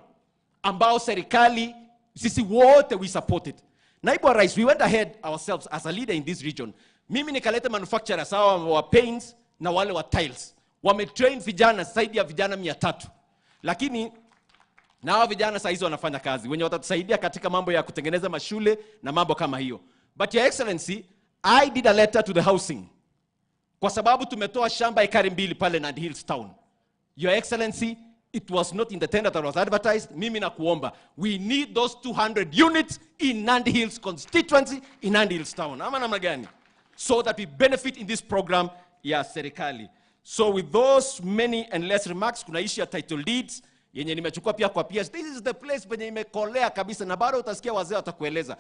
ambao serikali sisi wote we support it. Naibu wa Rais, we went ahead ourselves as a leader in this region. Mimi nikaleta manufacturers hawa wa paints na wale wa tiles. Wametrain vijana zaidi ya vijana 300. Lakini na hawa vijana saa hizi wanafanya kazi wenye watatusaidia katika mambo ya kutengeneza mashule na mambo kama hiyo. But Your Excellency, I did a letter to the housing kwa sababu tumetoa shamba ekari 2 pale Nandi Hills town. Your Excellency, it was not in the tender that was advertised. Mimi nakuomba, we need those 200 units in Nandi Hills constituency, in Nandi Hills town. Ama namna gani? So that we benefit in this program ya serikali. So with those many and less remarks, kuna issue ya title deeds yenye nimechukua pia kwa PS. This is the place penye imekolea kabisa, na bado utasikia wazee watakueleza.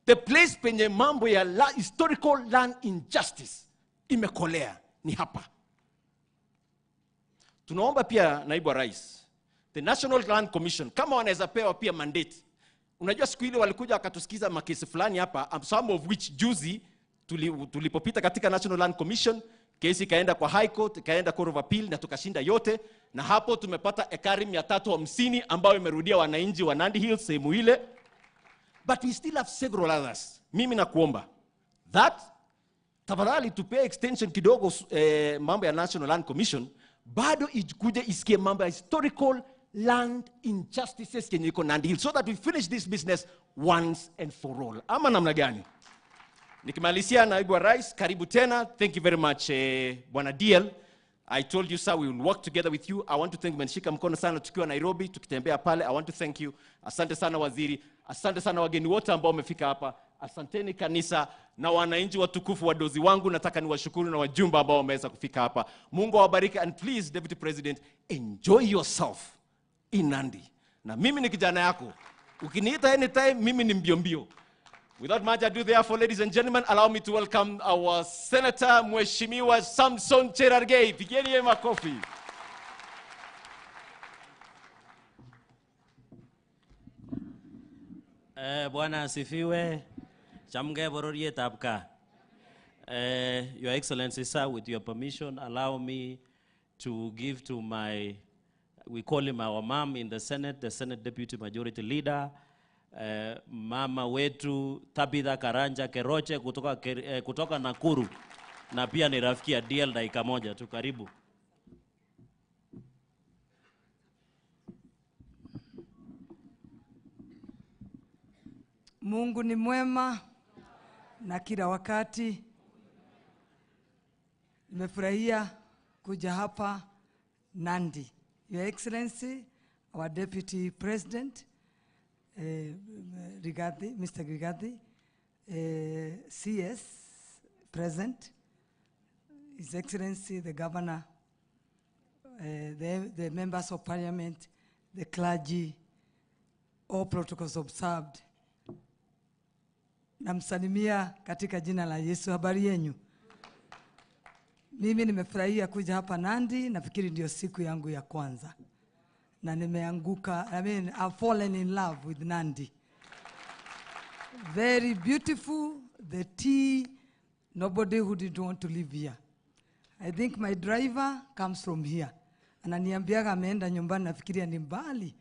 The place penye mambo ya historical land injustice imekolea ni hapa. Tunaomba pia naibu wa rais, the National Land Commission, kama wanaweza pewa pia mandate. Unajua siku ile walikuja wakatusikiza makesi fulani hapa, some of which juzi tulipopita katika National Land Commission, kesi ikaenda kwa High Court, ikaenda Court of Appeal na tukashinda yote, na hapo tumepata ekari 350 ambayo imerudia wananchi wa Nandi Hills sehemu ile. But we still have several others. Mimi nakuomba that tafadhali tupee extension kidogo mambo ya National Land Commission, bado ikuje isikie mambo ya historical land injustices yenye iko Nandi Hills, so that we finish this business once and for all. Ama namna gani? Nikimalizia, naibu wa rais, karibu tena. Thank you very much, Bwana DL. I told you, sir, we will work together with you. I want to thank umenishika mkono sana tukiwa Nairobi, tukitembea pale. I want to thank you. Asante sana waziri. Asante sana wageni wote ambao wamefika hapa. Asanteni kanisa na wananchi watukufu wadozi wangu. Nataka niwashukuru na wajumbe ambao wameweza kufika hapa. Mungu awabariki, and please, Deputy President, enjoy yourself in Nandi. Na mimi ni kijana yako. Ukiniita anytime, mimi ni mbio mbio. Without much ado, therefore, ladies and gentlemen, allow me to welcome our Senator, Mheshimiwa Samson Cherargei. Pigeni yeye makofi. Bwana asifiwe. Chamge bororietab gaa. Your Excellency, sir, with your permission, allow me to give to my, we call him our mom in the Senate, the Senate Deputy Majority Leader, mama wetu Tabitha Karanja Keroche kutoka Nakuru, na pia ni rafiki ya DL. Dakika moja tu, karibu. Mungu ni mwema na kila wakati. Nimefurahia kuja hapa Nandi. Your Excellency, our Deputy President, Rigathi, Mister Rigathi, CS present, His Excellency the Governor, the members of Parliament, the clergy, all protocols observed. Namsalimia katika jina la Yesu. Habari yenyu? Mimi nimefurahia kuja hapa Nandi, nafikiri ndio siku yangu ya kwanza. Na nimeanguka, I mean, I've fallen in love with Nandi. Very beautiful, the tea, nobody who didn't want to live here. I think my driver comes from here. Ananiambiaga ameenda nyumbani, nafikiria ni mbali.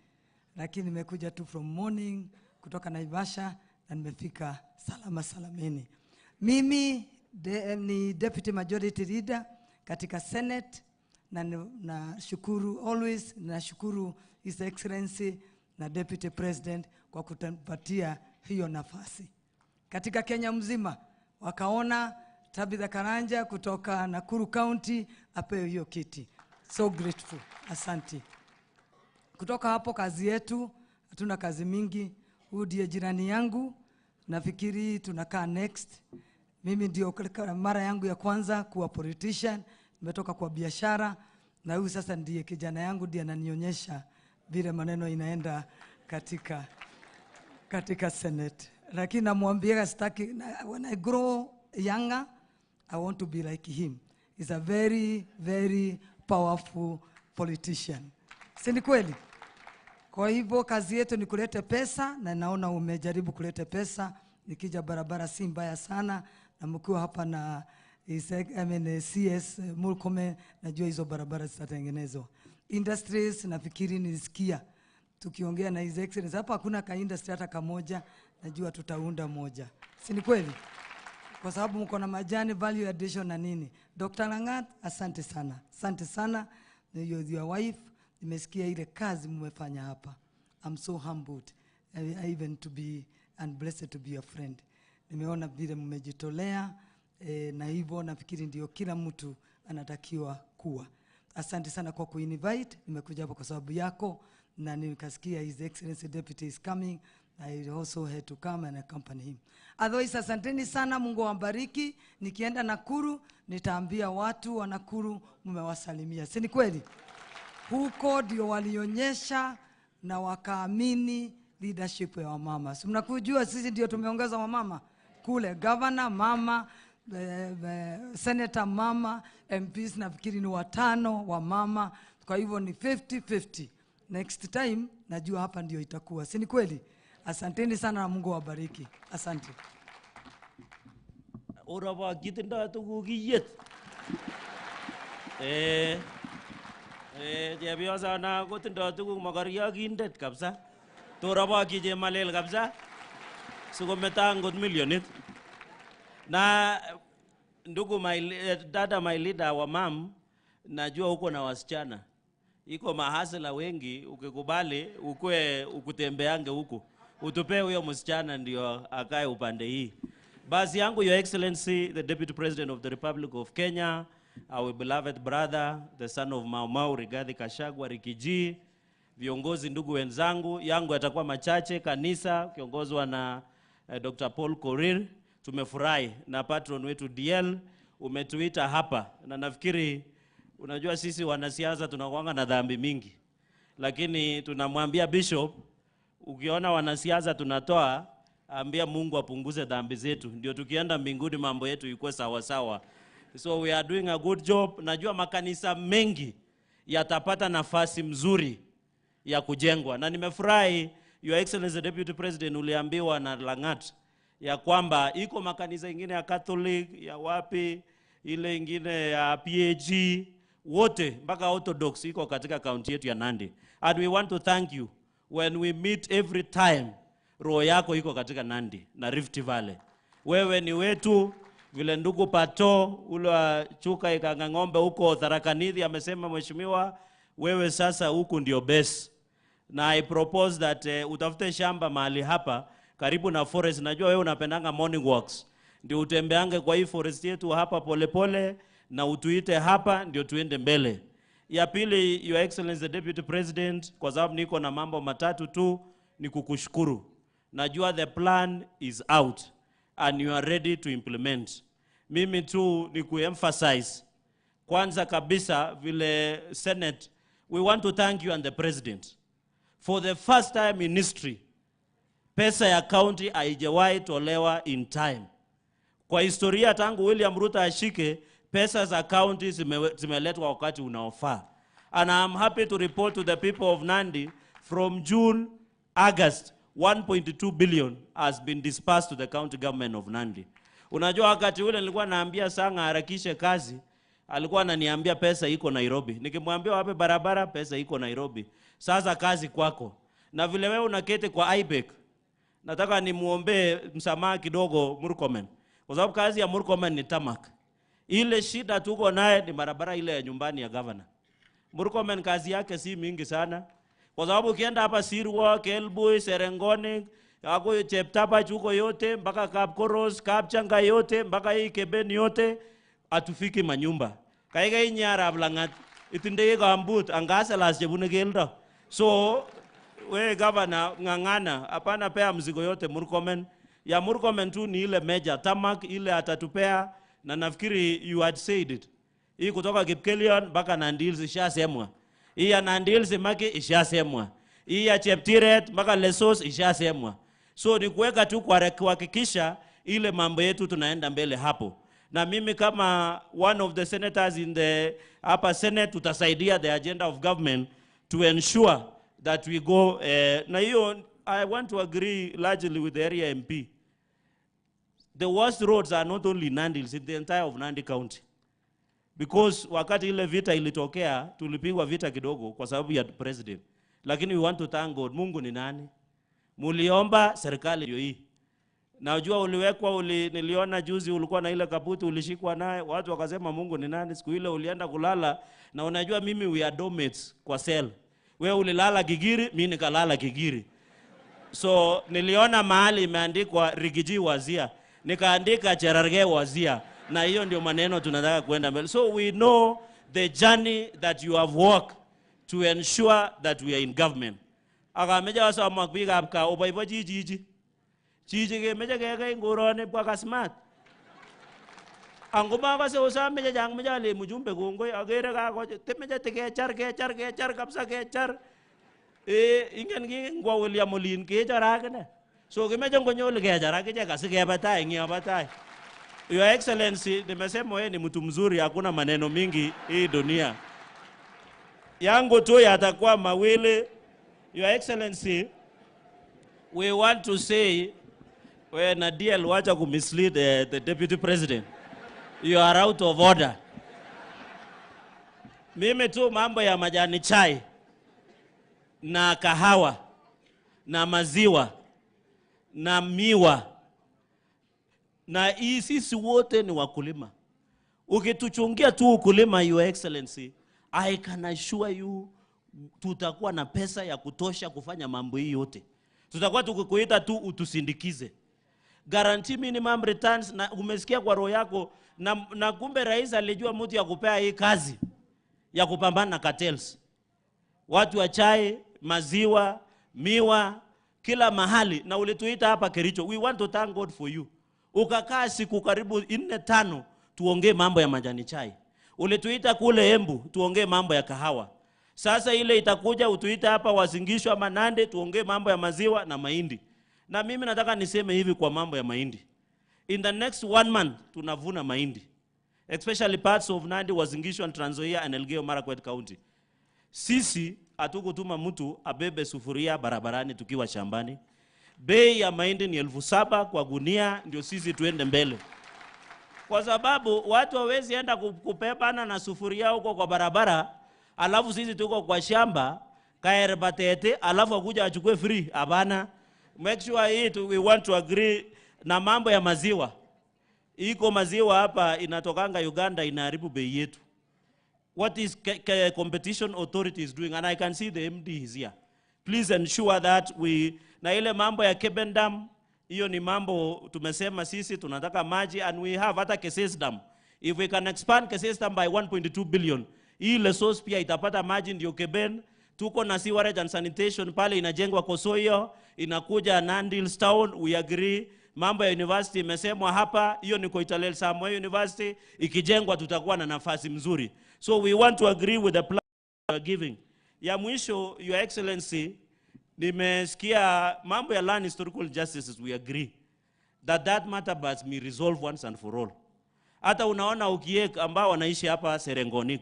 Lakini nimekuja tu from morning, kutoka Naivasha, na nimefika salama salamini. Mimi ni Deputy Majority Leader katika Senate, na nashukuru always, nashukuru His Excellency na Deputy President kwa kutupatia hiyo nafasi. Katika Kenya mzima wakaona Tabitha Karanja kutoka Nakuru County apewe hiyo kiti. So grateful. Asante. Kutoka hapo kazi yetu, hatuna kazi mingi. Huyu ndiye jirani yangu, nafikiri tunakaa next. Mimi ndio mara yangu ya kwanza kuwa politician, nimetoka kwa biashara, na huyu sasa ndiye kijana yangu, ndiye ananionyesha vile maneno inaenda katika Senate. Lakini namwambiaga sitaki, na- when I grow younger, I want to be like him. He's a very, very powerful politician. Si ni kweli? Kwa hivyo kazi yetu ni kuleta pesa, na naona umejaribu kuleta pesa. Nikija barabara si mbaya sana, na mkiwa hapa na His- I mean, CS Murkomen, najua hizo barabara zitatengenezwa. Industries nafikiri nilisikia tukiongea na His Excellency hapa, hakuna ka industry hata kamoja, najua tutaunda moja, si ni kweli? Kwa sababu mko na majani value addition na nini. Dr. Langat, asante sana, asante sana your, your wife. Nimesikia ile kazi mmefanya hapa. I'm so humbled I, even to be and blessed to be your friend. Nimeona vile mmejitolea eh, na hivyo nafikiri ndio kila mtu anatakiwa kuwa. Asante sana kwa kuinvite. Nimekuja hapa kwa sababu yako na nikasikia His Excellency Deputy is coming. I also had to come and accompany him. Otherwise, asanteni sana, Mungu awabariki. Nikienda Nakuru nitaambia watu wa Nakuru mmewasalimia, si ni kweli? Huko ndio walionyesha na wakaamini leadership ya wamama. Si mnakujua sisi ndio tumeongeza wamama kule, governor mama, eh, eh, senator mama, MPs nafikiri ni watano wa mama, kwa hivyo ni 50-50. Next time najua hapa ndio itakuwa, si ni kweli? Asanteni sana na Mungu awabariki. Asante. Orobokyi tindoi tuguk iyet. Eh, eh, chepyosana kotindoi tuguk mokoryokindet kabisa. Torobokyi chemalel kabisa sikometo angot milionit. Na ndugu my, eh, dada my leader wa mam, najua uko na wasichana iko mahasela wengi, ukikubali ukwe ukutembeange huku, utupee huyo msichana ndio akae upande hii. Basi yangu Your Excellency the Deputy President of the Republic of Kenya, our beloved brother, the son of Mau Mau Rigathi Gachagua Riggy G, viongozi ndugu wenzangu, yangu yatakuwa machache. Kanisa kiongozwa na eh, Dr. Paul Korir, tumefurahi na patron wetu DL umetuita hapa, na nafikiri unajua sisi wanasiasa tunakuanga na dhambi mingi, lakini tunamwambia bishop, ukiona wanasiasa tunatoa, ambia Mungu apunguze dhambi zetu, ndio tukienda mbinguni mambo yetu ikuwe sawa sawa. So we are doing a good job. Najua makanisa mengi yatapata nafasi mzuri ya kujengwa, na nimefurahi Your Excellency Deputy President, uliambiwa na Langat ya kwamba iko makanisa ingine ya Catholic ya wapi ile ingine ya PAG wote mpaka Orthodox iko katika kaunti yetu ya Nandi. And we want to thank you when we meet every time, roho yako iko katika Nandi na Rift Valley. Wewe ni wetu, vile ndugu Pato ule wa Chuka Ikanga ng'ombe huko Tharaka Nithi amesema, mheshimiwa, wewe sasa huku ndio base na I propose that uh, utafute shamba mahali hapa karibu na forest. Najua wewe unapendanga morning walks, ndio utembeange kwa hii forest yetu hapa polepole pole, na utuite hapa ndio tuende mbele. Ya pili, Your Excellency the Deputy President, kwa sababu niko na mambo matatu tu, ni kukushukuru. Najua the plan is out and you are ready to implement. Mimi tu ni kuemphasize kwanza kabisa vile Senate, we want to thank you and the President for the first time in history pesa ya county haijawahi tolewa in time. Kwa historia tangu William Ruto ashike, pesa za county zime, zimeletwa wakati unaofaa. And I'm happy to report to the people of Nandi from June, August, 1.2 billion has been disbursed to the county government of Nandi. Unajua wakati ule nilikuwa naambia Sanga harakishe kazi, alikuwa ananiambia pesa iko Nairobi. Nikimwambia wape barabara, pesa iko Nairobi. Sasa kazi kwako. Na vile wewe unaketi kwa IBEC, nataka nimuombee msamaha kidogo Murkomen, kwa sababu kazi ya Murkomen ni tamak. Ile shida tuko naye ni barabara ile ya nyumbani ya governor. Murkomen kazi yake si mingi sana, kwa sababu ukienda hapa Sirwa, Kelbui, Serengoni, ako Cheptapach huko yote mpaka Kapkoros, Kapchanga yote mpaka hii Keben yote hatufiki manyumba. Kaikai inye arap Lang'at itindoi kambut angaselas chebune keldo. So we governor ng'ang'ana, hapana pea mzigo yote Murkomen. Ya Murkomen tu ni ile major tamak ile atatupea, na nafikiri you had said it. Hii kutoka Kipkelion mpaka Nandi Hills ishasemwa. Hii ya Nandi Hills Maki ishasemwa. Hii ya Cheptiret mpaka Lesos ishasemwa. So ni kuweka tu kuhakikisha ile mambo yetu tunaenda mbele hapo. Na mimi kama one of the senators in the upper senate tutasaidia the agenda of government to ensure that we go na hiyo I want to agree largely with the area MP. The worst roads are not only Nandi, it's in the entire of Nandi County. Because wakati ile vita ilitokea, tulipigwa vita kidogo kwa sababu ya president. Lakini we want to thank God. Mungu ni nani? Muliomba serikali ndio hii. Najua uliwekwa niliona juzi ulikuwa na ile kaputi ulishikwa naye, watu wakasema Mungu ni nani? Siku ile ulienda kulala, na unajua mimi we are dormmates kwa cell. Wewe ulilala Gigiri, mimi nikalala Gigiri. So niliona mahali imeandikwa Rigiji Wazia, nikaandika Cherargei Wazia, na hiyo ndio maneno tunataka kuenda mbele. So we know the journey that you have walked to ensure that we are in government. Akameche osomok biikab gaa oboiboichi chichi. Chichi kemeche kekei ngoroni bwa kasmat. Ango makase osome chechang meche ale mjumbe kongoi akere kako temeche tikechar kechar kechar kabisa kechar. Ingen ki ngwo William olin kechor akine. So kimeche ngonyo oli kechar akichek asikebe tai eng yobo tai. Your Excellency, nimesema wewe ni mtu mzuri, hakuna maneno mingi hii dunia. Yangu tu yatakuwa mawili. Your Excellency, we want to say, we na DL wacha kumislead the deputy president. You are out of order. Mimi tu mambo ya majani chai na kahawa na maziwa na miwa na hii sisi wote ni wakulima. Ukituchungia tu ukulima, Your Excellency, I can assure you tutakuwa na pesa ya kutosha kufanya mambo hii yote. Tutakuwa tukikuita tu utusindikize. Guarantee minimum returns, na umesikia kwa roho yako, na kumbe rais alijua mtu ya kupea hii kazi ya kupambana na cartels. Watu wa chai, maziwa, miwa, kila mahali, na ulituita hapa Kericho. We want to thank God for you. Ukakaa siku karibu 4-5 tuongee mambo ya majani chai. Ulituita kule Embu tuongee mambo ya kahawa. Sasa ile itakuja utuite hapa Uasin Gishu ama Nandi tuongee mambo ya maziwa na mahindi. Na mimi nataka niseme hivi kwa mambo ya mahindi. In the next 1 month tunavuna mahindi. Especially parts of Nandi, Uasin Gishu and Trans Nzoia and Elgeyo Marakwet County. Sisi hatukutuma mtu abebe sufuria barabarani tukiwa shambani. Bei ya mahindi ni 7,000 kwa gunia, ndio sisi tuende mbele. Kwa sababu watu hawezi enda kupebana na sufuria huko kwa barabara, alafu sisi tuko kwa shamba kaerbatete, alafu akuja achukue free. Hapana. Make sure hii tu, we want to agree na mambo ya maziwa. Iko maziwa hapa inatokanga Uganda inaharibu bei yetu. What is competition authority is doing, and I can see the MD is here. Please ensure that we, na ile mambo ya Keben Dam, hiyo ni mambo tumesema sisi tunataka maji, and we have hata Keses Dam. If we can expand Keses Dam by 1.2 billion, hii Lesos pia itapata maji ndio Keben. Tuko na sewerage and sanitation pale inajengwa Kosoyo, inakuja Nandi Hills Town, we agree. Mambo ya university imesemwa hapa, hiyo ni Koitalel Samoei University, ikijengwa tutakuwa na nafasi mzuri. So we want to agree with the plan we are giving. Ya mwisho, Your Excellency, nimesikia mambo ya land historical justices, we agree that that matter must be resolved once and for all. Hata unaona Okiek ambao wanaishi hapa Serengonik,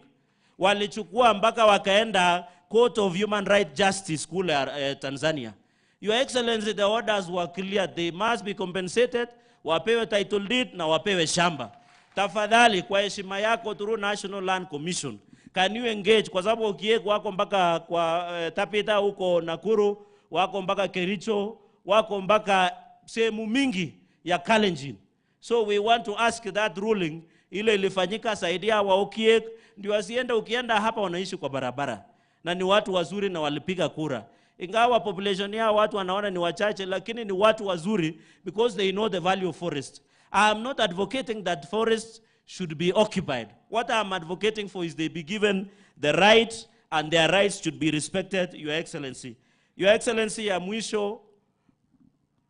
walichukua mpaka wakaenda Court of Human Rights Justice kule Tanzania. Your Excellency, the orders were clear. They must be compensated, wapewe title deed na wapewe shamba. Tafadhali, kwa heshima yako, through National Land Commission, can you engage? Kwa sababu Okiek wako mpaka kwa Tapita huko Nakuru, wako mpaka Kericho, wako mpaka sehemu mingi ya Kalenjin. So we want to ask that ruling ile ilifanyika, saidia wa Okiek ndio wasiende. Ukienda hapa wanaishi kwa barabara na ni watu wazuri na walipiga kura. Ingawa population yao watu wanaona ni wachache, lakini ni watu wazuri because they know the value of forest. I am not advocating that forests should be occupied. What I am advocating for is they be given the right and their rights should be respected, Your Excellency. Your Excellency, ya mwisho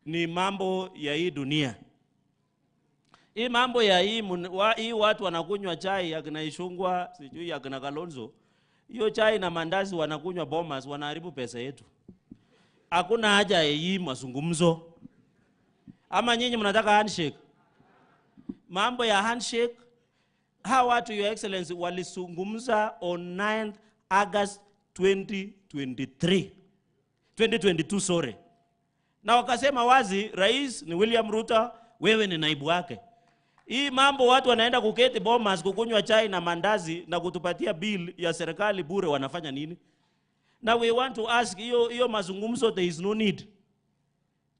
ni mambo ya hii dunia. Hii mambo ya hii mun-, wa, hii watu wanakunywa chai ya kina Ichung'wah, sijui ya kina Kalonzo. Hiyo chai na mandazi wanakunywa Bomas, wanaharibu pesa yetu. Hakuna haja ya hii mazungumzo. Ama nyinyi mnataka handshake? Mambo ya handshake, hawa watu Your Excellency walizungumza on 9th August 2023. 2022 sorry. Na wakasema wazi, rais ni William Ruto, wewe ni naibu wake. Hii mambo watu wanaenda kuketi Bomas kukunywa chai na mandazi na kutupatia bill ya serikali bure, wanafanya nini? Na we want to ask hiyo hiyo mazungumzo, there is no need.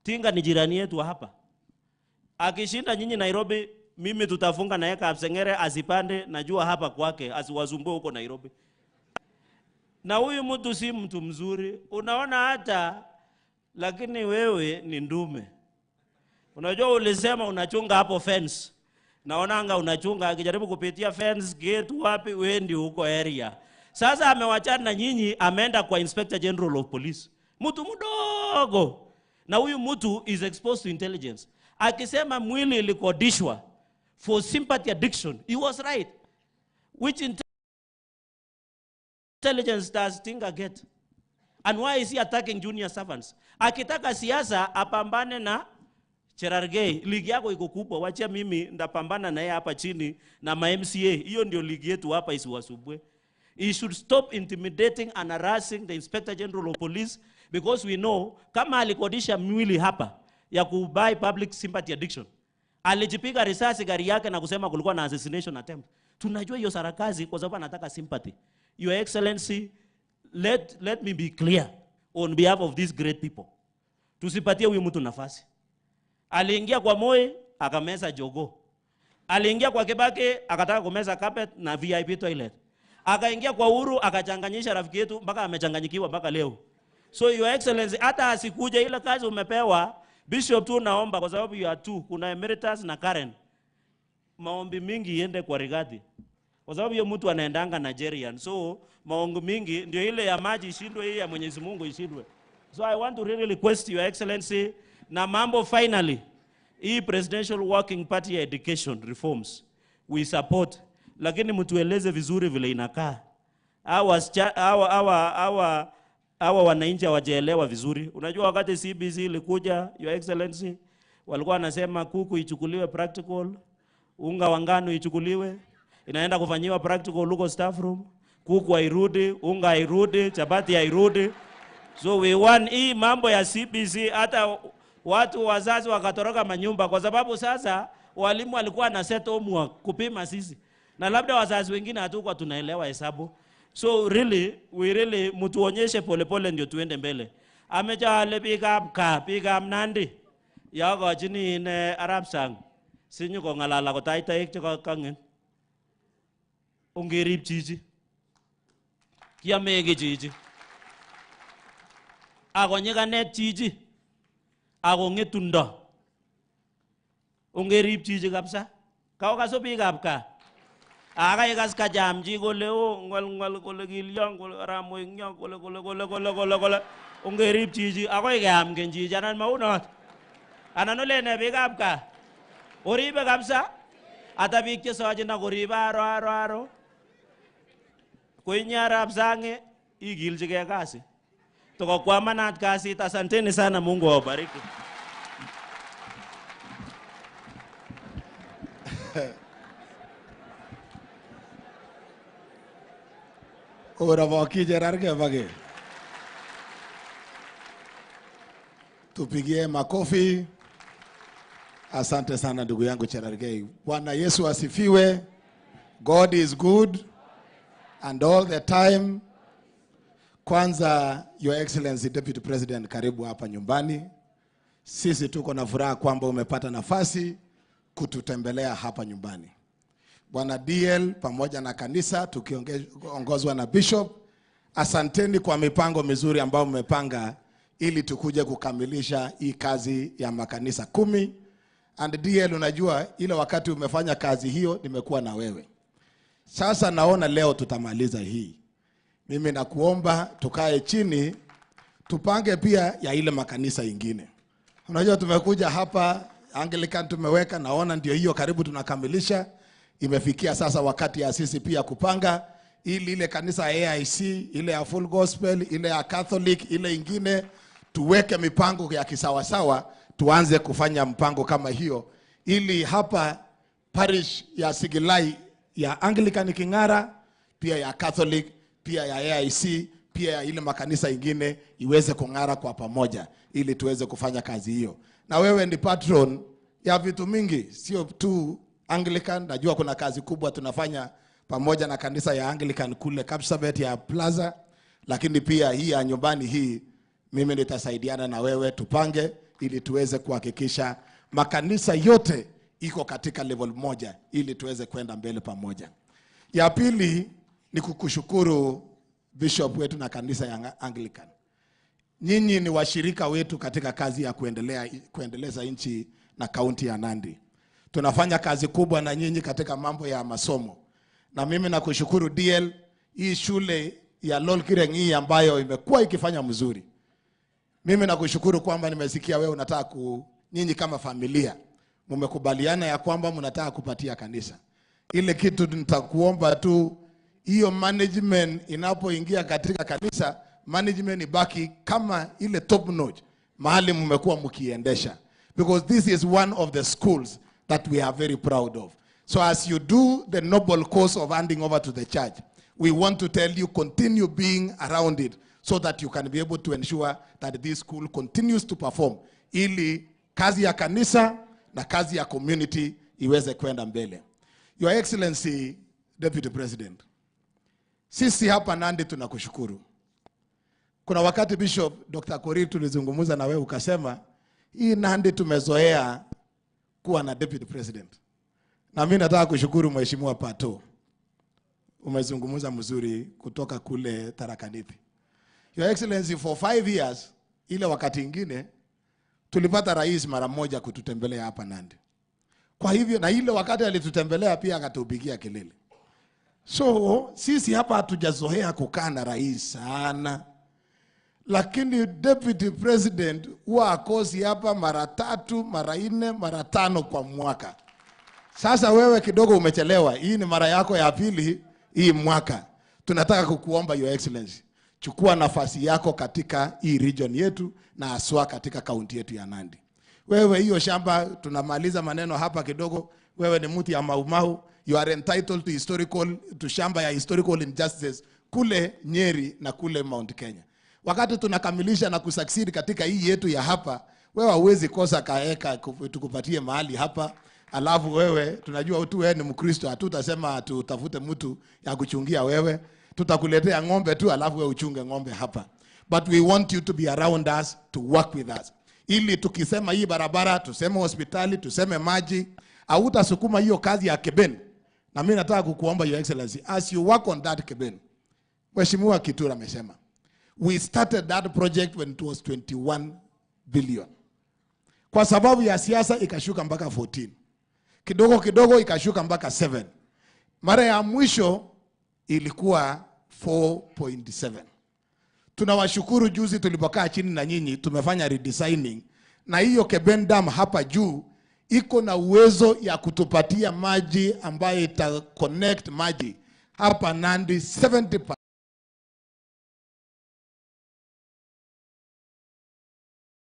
Tinga ni jirani yetu hapa. Akishinda nyinyi Nairobi, mimi tutafunga naye Kapsengere asipande, najua hapa kwake, asiwasumbue huko Nairobi. Na huyu mtu si mtu mzuri, unaona hata, lakini wewe ni ndume. Unajua ulisema unachunga hapo fence. Naonanga unachunga akijaribu kupitia fence gate wapi, wewe ndio huko area. Sasa amewachana na nyinyi, ameenda kwa Inspector General of Police. Mtu mdogo. Na huyu mtu is exposed to intelligence. Akisema mwili ilikodishwa for sympathy addiction, he was right. Which intelligence does Tinga get? And why is he attacking junior servants? Akitaka siasa apambane na Cherargei, ligi yako iko kubwa, wachia mimi ndapambana na yeye hapa chini na ma MCA. Hiyo ndio ligi yetu hapa, isiwasumbue. He should stop intimidating and harassing the Inspector General of Police because we know kama alikodisha mwili hapa ya kubuy public sympathy addiction, alijipiga risasi gari yake na kusema kulikuwa na assassination attempt. Tunajua hiyo sarakazi kwa sababu anataka sympathy. Your Excellency, let me be clear on behalf of these great people. Tusipatie huyu mtu nafasi. Aliingia kwa Moi akameza jogoo. Aliingia kwa Kibaki akataka kumeza carpet na VIP toilet. Akaingia kwa Uhuru akachanganyisha rafiki yetu mpaka amechanganyikiwa mpaka leo. So Your Excellency, hata asikuja ile kazi umepewa Bishop tu naomba kwa sababu you are two, kuna emeritus na Karen. Maombi mingi iende kwa Rigathi. Kwa sababu hiyo mtu anaendanga Nigerian. So maombi mingi ndio ile ya maji ishindwe, hii ya Mwenyezi Mungu ishindwe. So I want to really request Your Excellency na mambo finally hii Presidential Working Party ya Education Reforms we support, lakini mtueleze vizuri vile inakaa. Hawa wananchi hawajaelewa vizuri. Unajua wakati CBC ilikuja, Your Excellency, walikuwa wanasema kuku ichukuliwe practical, unga wa ngano ichukuliwe, inaenda kufanyiwa practical huko staff room, kuku hairudi, unga hairudi, chapati hairudi. So we want hii mambo ya CBC, hata watu wazazi wakatoroka manyumba kwa sababu sasa walimu walikuwa na set homework kupima sisi, na labda wazazi wengine hatukuwa tunaelewa hesabu. So really, we really mtuonyeshe polepole ndio tuende mbele. Ameche ale biikab gaa, biikab Nandi, yokochini ine Arap Sang sinyokong'alal akotach toek che kang'et. Ongerib chichi. Kiame ki chichi. Ako nyikanet chichi. Ako ng'etundo. Ongerib chichi kabisa. Kaokasu biikab gaa. Aka ikas kacham chi kole o ngwal ngwal kole kilyon kole aramoingyo kole kole kole kole kole kole ongerib chichi akoi keam keny chichi anan maunot. Anan olene biikab gaa. Oribe kabisa. Ata biik chesochin akoribe aro aro aro. Ko inye Arap Sang ikilchigei kasi. Tukokwamanat kasit. Asanteni sana, Mungu awabariki. Oroboki Cherargei bake. Tupigie makofi. Asante sana ndugu yangu Cherargei. Bwana Yesu asifiwe. God is good and all the time. Kwanza, Your Excellency Deputy President, karibu hapa nyumbani. Sisi tuko na furaha kwamba umepata nafasi kututembelea hapa nyumbani. Bwana DL pamoja na kanisa tukiongozwa na Bishop, asanteni kwa mipango mizuri ambayo mmepanga ili tukuje kukamilisha hii kazi ya makanisa 10. And DL, unajua ile wakati umefanya kazi hiyo nimekuwa na wewe. Sasa naona leo tutamaliza hii. Mimi nakuomba tukae chini tupange pia ya ile makanisa ingine. Unajua tumekuja hapa Anglican tumeweka, naona ndio hiyo karibu tunakamilisha. Imefikia sasa wakati ya sisi pia kupanga ili ile kanisa ya AIC, ile ya Full Gospel, ile ya Catholic, ile ingine Tuweke mipango ya kisawasawa, tuanze kufanya mpango kama hiyo, ili hapa parish ya Sigilai ya Anglican King'ara, pia ya Catholic, pia ya AIC, pia ya ile makanisa ingine iweze kung'ara kwa pamoja, ili tuweze kufanya kazi hiyo. Na wewe ni patron ya vitu mingi, sio tu Anglican. Najua kuna kazi kubwa tunafanya pamoja na kanisa ya Anglican kule Kapsabet ya Plaza, lakini pia hii ya nyumbani hii, mimi nitasaidiana na wewe tupange, ili tuweze kuhakikisha makanisa yote iko katika level moja, ili tuweze kwenda mbele pamoja. Ya pili ni kukushukuru bishop wetu na kanisa ya Anglican. Nyinyi ni washirika wetu katika kazi ya kuendelea, kuendeleza nchi na kaunti ya Nandi. Tunafanya kazi kubwa na nyinyi katika mambo ya masomo, na mimi nakushukuru DL, hii shule ya Lolkireng hii ambayo imekuwa ikifanya mzuri. Mimi nakushukuru kwamba nimesikia wewe unataka ku, nyinyi kama familia mmekubaliana ya kwamba mnataka kupatia kanisa ile kitu. Nitakuomba tu hiyo management inapoingia katika kanisa, management ibaki kama ile top notch mahali mmekuwa mkiendesha, because this is one of the schools that we are very proud of. So as you do the noble cause of handing over to the church, we want to tell you continue being around it so that you can be able to ensure that this school continues to perform, ili kazi ya kanisa na kazi ya community iweze kwenda mbele. Your Excellency Deputy President, sisi hapa Nandi tunakushukuru. Kuna wakati Bishop Dr. Korir tulizungumza na wewe ukasema hii Nandi tumezoea kuwa na deputy president, na mimi nataka kushukuru Mheshimiwa Pato, umezungumza mzuri kutoka kule Tharaka Nithi. Your Excellency, for five years, ile wakati ingine tulipata rais mara moja kututembelea hapa Nandi. Kwa hivyo na ile wakati alitutembelea pia akatupigia kelele. So sisi hapa hatujazoea kukaa na rais sana, lakini deputy president huwa akosi hapa mara tatu, mara nne, mara tano kwa mwaka. Sasa wewe kidogo umechelewa, hii ni mara yako ya pili hii mwaka. Tunataka kukuomba your excellency, chukua nafasi yako katika hii region yetu na haswa katika kaunti yetu ya Nandi. Wewe hiyo shamba tunamaliza maneno hapa kidogo. Wewe ni mtu ya Maumau, you are entitled to historical to shamba ya historical injustices kule Nyeri na kule Mount Kenya. Wakati tunakamilisha na kusucceed katika hii yetu ya hapa, wewe hauwezi kosa kaeka tukupatie mahali hapa, alafu wewe tunajua tu wewe ni Mkristo, hatutasema tutafute mtu ya kuchungia wewe, tutakuletea ng'ombe tu, alafu wewe uchunge ng'ombe hapa, but we want you to be around us to work with us, ili tukisema hii barabara, tuseme hospitali, tuseme maji, hautasukuma hiyo kazi ya Keben. Na mimi nataka kukuomba your excellency, as you work on that Keben, Mheshimiwa Kitura amesema we started that project when it was 21 billion. Kwa sababu ya siasa ikashuka mpaka 14. Kidogo kidogo ikashuka mpaka 7. Mara ya mwisho ilikuwa 4.7. Tunawashukuru, juzi tulipokaa chini na nyinyi tumefanya redesigning na hiyo Keben Dam hapa juu iko na uwezo ya kutupatia maji ambayo ita connect maji hapa Nandi 70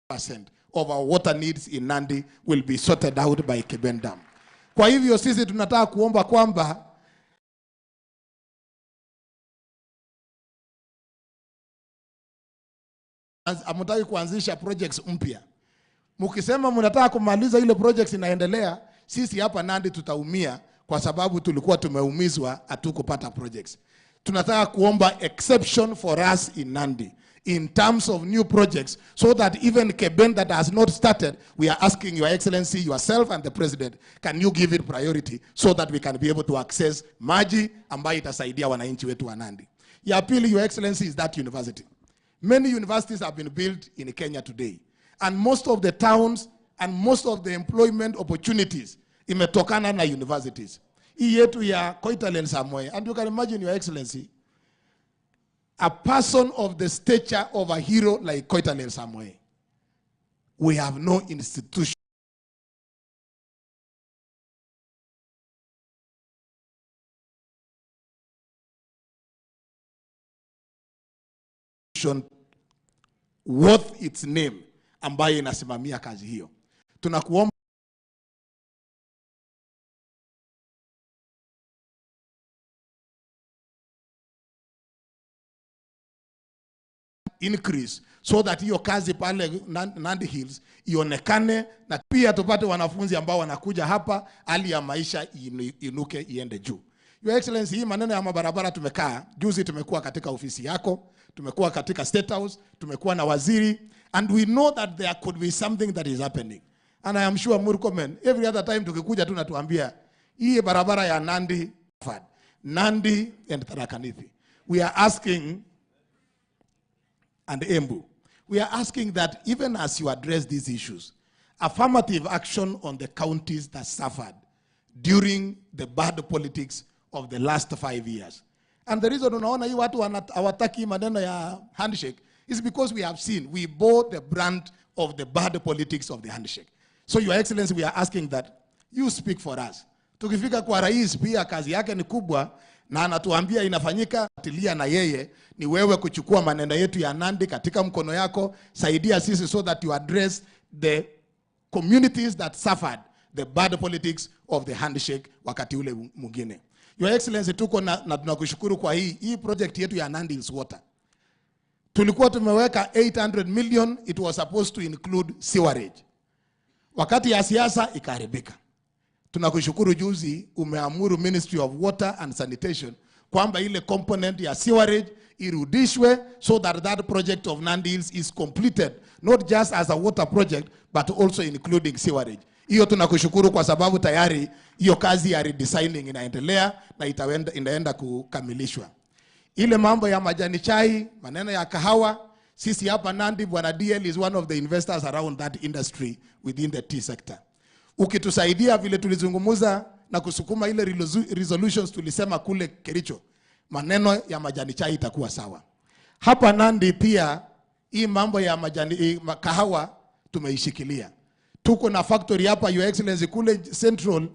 percent of our water needs in Nandi will be sorted out by Keben Dam. Kwa hivyo sisi tunataka kuomba kwamba hamtaki kuanzisha projects mpya. Mkisema mnataka kumaliza ile projects inaendelea, sisi hapa Nandi tutaumia kwa sababu tulikuwa tumeumizwa, hatukupata projects. Tunataka kuomba exception for us in Nandi in terms of new projects so that even Keben that has not started, we are asking your excellency, yourself and the president, can you give it priority so that we can be able to access maji ambayo itasaidia wananchi wetu wa Nandi. Ya pili, your excellency, is that university. Many universities have been built in Kenya today. And most of the towns and most of the employment opportunities imetokana na universities. Hii yetu ya Koitalel Samoei. And you can imagine, your excellency, a person of the stature of a hero like Koitalel Samoei, we have no institution worth its name ambayo inasimamia kazi hiyo. Tunakuomba increase so that hiyo kazi pale Nandi Hills ionekane na pia tupate wanafunzi ambao wanakuja hapa, hali ya maisha inuke iende juu. Your Excellency, hii maneno ya mabarabara tumekaa juzi, tumekuwa katika ofisi yako, tumekuwa katika State House, tumekuwa na waziri and we know that there could be something that is happening. And I am sure Murkomen, every other time tukikuja tu natuambia hii barabara ya Nandi, Nandi and Tharaka Nithi. We are asking and Embu. We are asking that even as you address these issues, affirmative action on the counties that suffered during the bad politics of the last 5 years. And the reason unaona hii watu hawataki maneno ya handshake is because we have seen, we bore the brunt of the bad politics of the handshake. So Your Excellency, we are asking that you speak for us. Tukifika kwa rais pia kazi yake ni kubwa na anatuambia inafanyika, tilia na yeye ni wewe kuchukua maneno yetu ya Nandi katika mkono yako, saidia sisi so that you address the communities that suffered the bad politics of the handshake wakati ule mwingine. Your Excellency, tuko na tunakushukuru kwa hii project yetu ya Nandi Hills Water. Tulikuwa tumeweka 800 million, it was supposed to include sewerage. Wakati ya siasa ikaharibika. Tunakushukuru juzi umeamuru Ministry of Water and Sanitation kwamba ile component ya sewerage irudishwe so that that project of Nandi Hills is completed, not just as a water project but also including sewerage. Hiyo tunakushukuru kwa sababu tayari hiyo kazi ya redesigning inaendelea na inaenda kukamilishwa. Ile mambo ya majani chai, maneno ya kahawa, sisi hapa Nandi, Bwana DL is one of the investors around that industry within the tea sector. Ukitusaidia vile tulizungumuza na kusukuma ile resolutions tulisema kule Kericho, maneno ya majani chai itakuwa sawa. Hapa Nandi pia hii mambo ya majani, hii kahawa tumeishikilia. Tuko na factory hapa Your Excellency kule Central,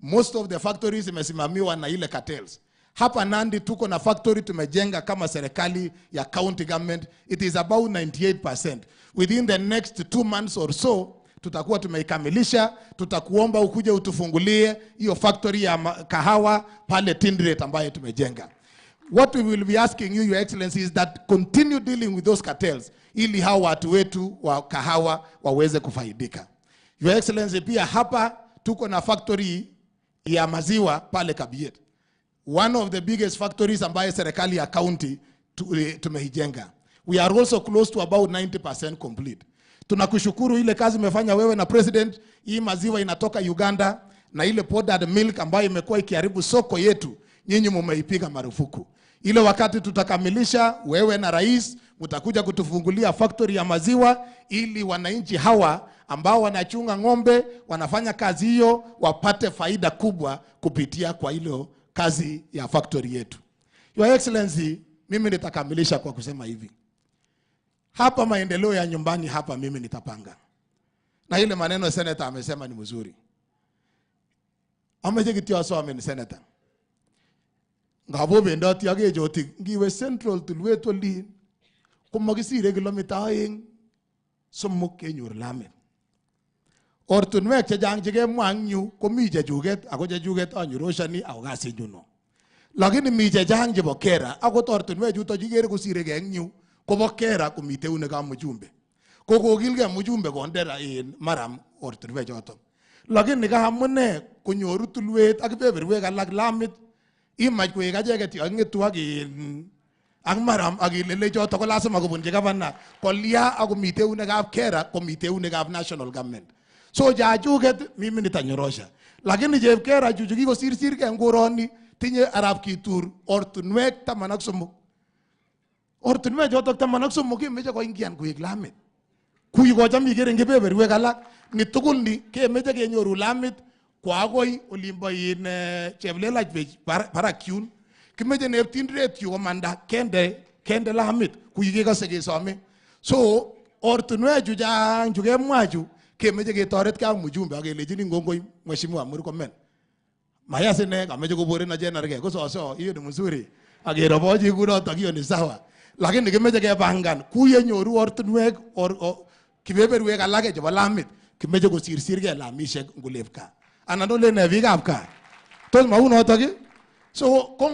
most of the factories imesimamiwa na ile cartels. Hapa Nandi tuko na factory tumejenga kama serikali ya county government, it is about 98%. Within the next 2 months or so tutakuwa tumeikamilisha. Tutakuomba ukuje utufungulie hiyo factory ya kahawa pale Tinderet ambayo tumejenga. What we will be asking you, Your Excellency, is that continue dealing with those cartels ili hao watu wetu wa kahawa waweze kufaidika. Your Excellency, pia hapa tuko na factory ya maziwa pale Kabiet. One of the biggest factories ambayo serikali ya county tumeijenga. We are also close to about 90% complete. Tunakushukuru ile kazi umefanya wewe na president. Hii maziwa inatoka Uganda na ile powdered milk ambayo imekuwa ikiharibu soko yetu, nyinyi mumeipiga marufuku. Ile wakati tutakamilisha, wewe na rais mtakuja kutufungulia factory ya maziwa ili wananchi hawa ambao wanachunga ng'ombe, wanafanya kazi hiyo, wapate faida kubwa kupitia kwa hilo kazi ya factory yetu. Your Excellency, mimi nitakamilisha kwa kusema hivi. Hapa maendeleo ya nyumbani hapa mimi nitapanga. Na ile maneno senator amesema ni mzuri. Ameje kityo asome ni senator. Ngabo bendoti akejoti ngiwe Central tulwet olin komakisire kilomita aeng somok kenyor lamit. Ortinwek chechang chekemwa eng yu komi chechuket ako chechuket anyoroshani ako kasinyu no. Lakini mi chechang chebo kera akot ortinwek chuto chikere kosirekei eng yu kobo kera komite eunekab mjumbe. Ko kokilgei mjumbe konde in maram ortinwek chotok. Lakini ka amune konyoru tulwet ak kebeberwek alak lamit imach koek acheket yo ng'etu ak in ak maram ak ilele chotok ko lazima kobunchi gavana kolya ako mitei eunekab kera komite eunekab national government. So chachuket mimi nitanyorosha. Lakini chepkera chu chukikosirsirgei eng koroni tinye arap Kitur ortinwek 13. Ortinwek chotok 13 kemeche koingian koek lamit. Kui kocham ikere eng kebeberwek alak ni tugul ni kemeche kenyoru lamit ko akoi olimbo in Cheplelach Bridge barak yun. Kimeche neptindiret yu komanda kende lamit kui kekose kesome. So ortinwek chu chang chu kemwa chu kemeche ketoretkei ak mjumbe ak kelechini ngongoi Mheshimiwa Murkomen. Mayas ine kameche koboren achenergei ko soso hiyo ni mzuri. Akerobochi kunotok hiyo ni sawa. Lakini kimeche kepangan ku yenyoru ortinwek or, or, kebeberwek alake chebo lamit kimeche kosirsirgei lamishek ngulep gaa. Anan olen nee biikab gaa? Tos maunotok ii? So ko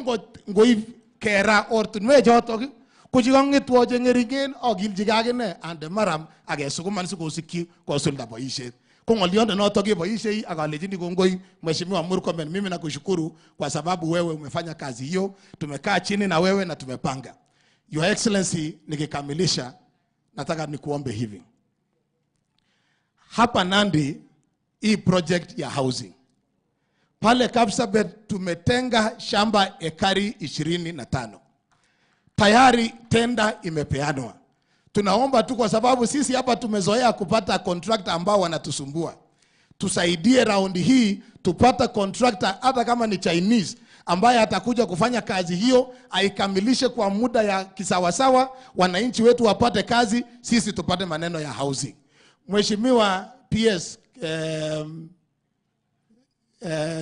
ngoib kera ortinwek chotok ko chekang'etwo cheng'eringen akilchigei akine ande maram akesukuman sikosikyi kosulda boisiet. Ko ng'oliondo notok keboisiei ak alechini kongoi Mheshimiwa Murkomen, mimi nakushukuru kwa sababu wewe umefanya kazi hiyo, tumekaa chini na wewe na tumepanga. Your Excellency, nikikamilisha nataka nikuombe hivi. Hapa Nandi hii project ya housing pale Kapsabet tumetenga shamba ekari 25 tayari tenda imepeanwa. Tunaomba tu kwa sababu sisi hapa tumezoea kupata contractor ambao wanatusumbua, tusaidie raundi hii tupate contractor hata kama ni Chinese ambaye atakuja kufanya kazi hiyo aikamilishe kwa muda ya kisawasawa, wananchi wetu wapate kazi, sisi tupate maneno ya housing. Mheshimiwa PS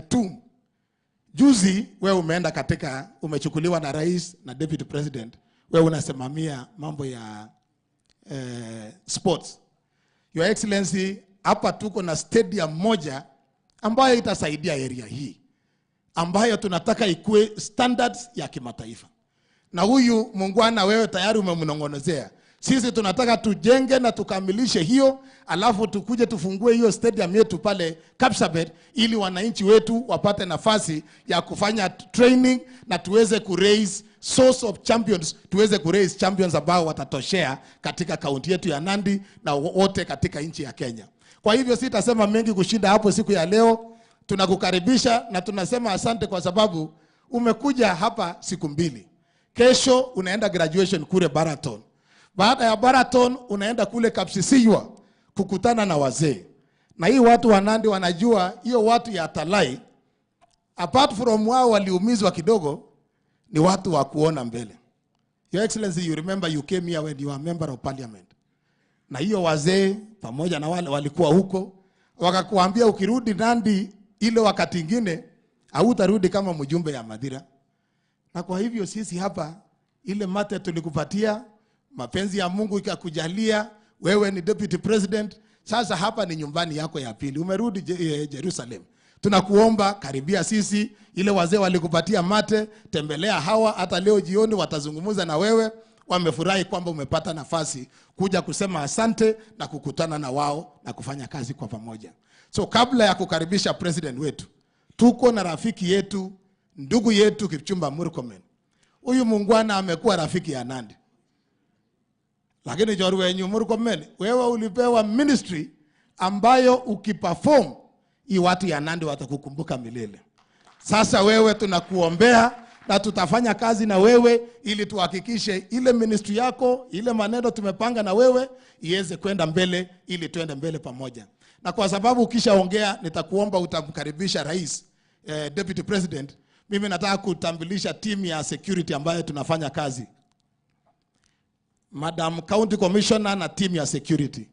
Tum, juzi wewe umeenda katika, umechukuliwa na rais na deputy president, wewe unasimamia mambo ya sports. Your Excellency, hapa tuko na stadium moja ambayo itasaidia area hii ambayo tunataka ikue standards ya kimataifa. Na huyu muungwana wewe tayari umemnong'onezea. Sisi tunataka tujenge na tukamilishe hiyo, alafu tukuje tufungue hiyo stadium yetu pale Kapsabet ili wananchi wetu wapate nafasi ya kufanya training na tuweze ku raise source of champions, tuweze ku raise champions ambao watatoshea katika kaunti yetu ya Nandi na wote katika nchi ya Kenya. Kwa hivyo sitasema mengi kushinda hapo siku ya leo. Tunakukaribisha na tunasema asante kwa sababu umekuja hapa siku mbili. Kesho unaenda graduation kule Baraton. Baada ya Baraton unaenda kule Kapsisiywa kukutana na wazee. Na hii watu wa Nandi wanajua hiyo watu ya Talai, apart from wao waliumizwa kidogo, ni watu wa kuona mbele. Your Excellency, you remember you came here when you were member of parliament. Na hiyo wazee pamoja na wale walikuwa huko wakakuambia ukirudi Nandi ile wakati ingine hautarudi kama mjumbe ya Madhira. Na kwa hivyo sisi hapa ile mate tulikupatia, mapenzi ya Mungu ikakujalia, wewe ni deputy president. Sasa hapa ni nyumbani yako ya pili, umerudi Jerusalem. Tunakuomba karibia sisi, ile wazee walikupatia mate, tembelea hawa, hata leo jioni watazungumza na wewe. Wamefurahi kwamba umepata nafasi kuja kusema asante na kukutana na wao na kufanya kazi kwa pamoja. So kabla ya kukaribisha president wetu, tuko na rafiki yetu, ndugu yetu Kipchumba Murkomen. Huyu muungwana amekuwa rafiki ya Nandi. Lakini chorwenyu Murkomen, wewe ulipewa ministry ambayo ukiperform hii watu ya Nandi watakukumbuka milele. Sasa wewe tunakuombea na tutafanya kazi na wewe ili tuhakikishe ile ministry yako, ile maneno tumepanga na wewe iweze kwenda mbele ili tuende mbele pamoja. Na kwa sababu ukishaongea nitakuomba utamkaribisha rais, deputy president. Mimi nataka kutambulisha timu ya security ambayo tunafanya kazi. Madam County Commissioner na timu ya security.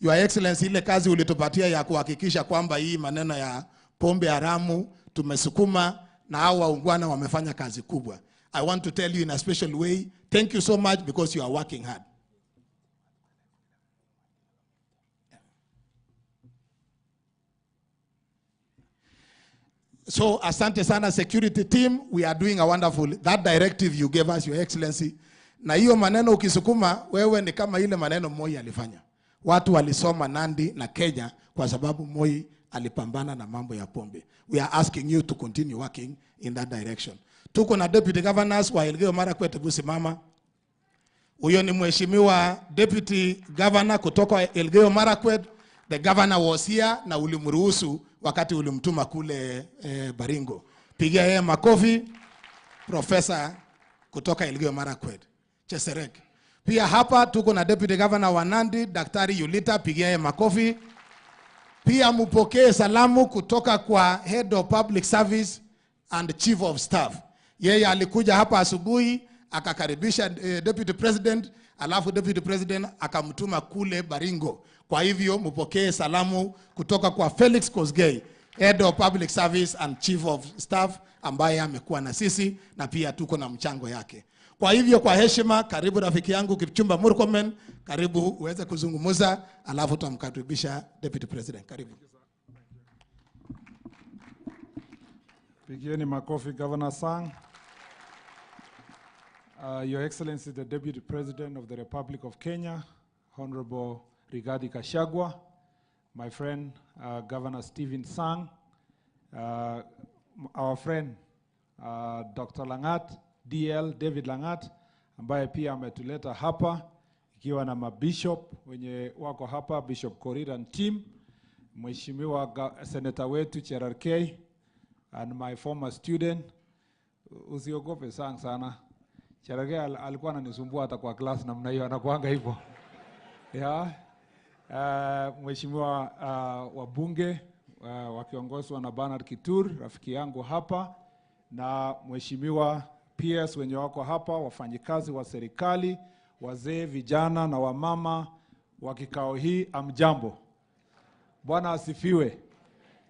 Your Excellency, ile kazi ulitupatia ya kuhakikisha kwamba hii maneno ya pombe haramu tumesukuma na hao waungwana wamefanya kazi kubwa. I want to tell you in a special way, thank you so much because you are working hard. So asante sana security team, we are doing a wonderful, that directive you gave us, Your Excellency. Na hiyo maneno ukisukuma, wewe ni kama ile maneno Moi alifanya. Watu walisoma Nandi na Kenya kwa sababu Moi alipambana na mambo ya pombe. We are asking you to continue working in that direction. Tuko na deputy governors wa Elgeyo Marakwet, hebu simama. Huyo ni mheshimiwa deputy governor kutoka Elgeyo Marakwet. The governor was here na ulimruhusu wakati ulimtuma kule Baringo. Pigia yeye makofi, professor kutoka Elgeyo Marakwet, Cheserek. Pia hapa tuko na deputy governor wa Nandi, Daktari Yulita, pigia yeye makofi. Pia mupokee salamu kutoka kwa head of public service and chief of staff. Yeye alikuja hapa asubuhi akakaribisha deputy president, alafu deputy president akamtuma kule Baringo. Kwa hivyo mupokee salamu kutoka kwa Felix Kosgei, head of public service and chief of staff, ambaye amekuwa na sisi na pia tuko na mchango yake. Kwa hivyo, kwa heshima, karibu rafiki yangu Kipchumba Murkomen, karibu uweze kuzungumza, alafu tutamkaribisha Deputy President. Karibu. Pigieni makofi Governor Sang. Your Excellency, the Deputy President of the Republic of Kenya, Honorable Rigathi Gachagua, my friend Governor Stephen Sang, our friend Dr. Langat, DL David Langat, ambaye pia ametuleta hapa ikiwa na mabishop wenye wako hapa, Bishop Korir and team, Mheshimiwa Senator wetu Cherargei, and my former student. Usiogope Sang sana. Cherargei alikuwa ananisumbua hata kwa class namna hiyo, anakuanga hivyo. Yeah. Mheshimiwa wabunge wakiongozwa na Bernard Kitur, rafiki yangu hapa, na Mheshimiwa PS wenye wako hapa, wafanyikazi wa serikali, wazee, vijana na wamama wa kikao hii, amjambo. Bwana asifiwe.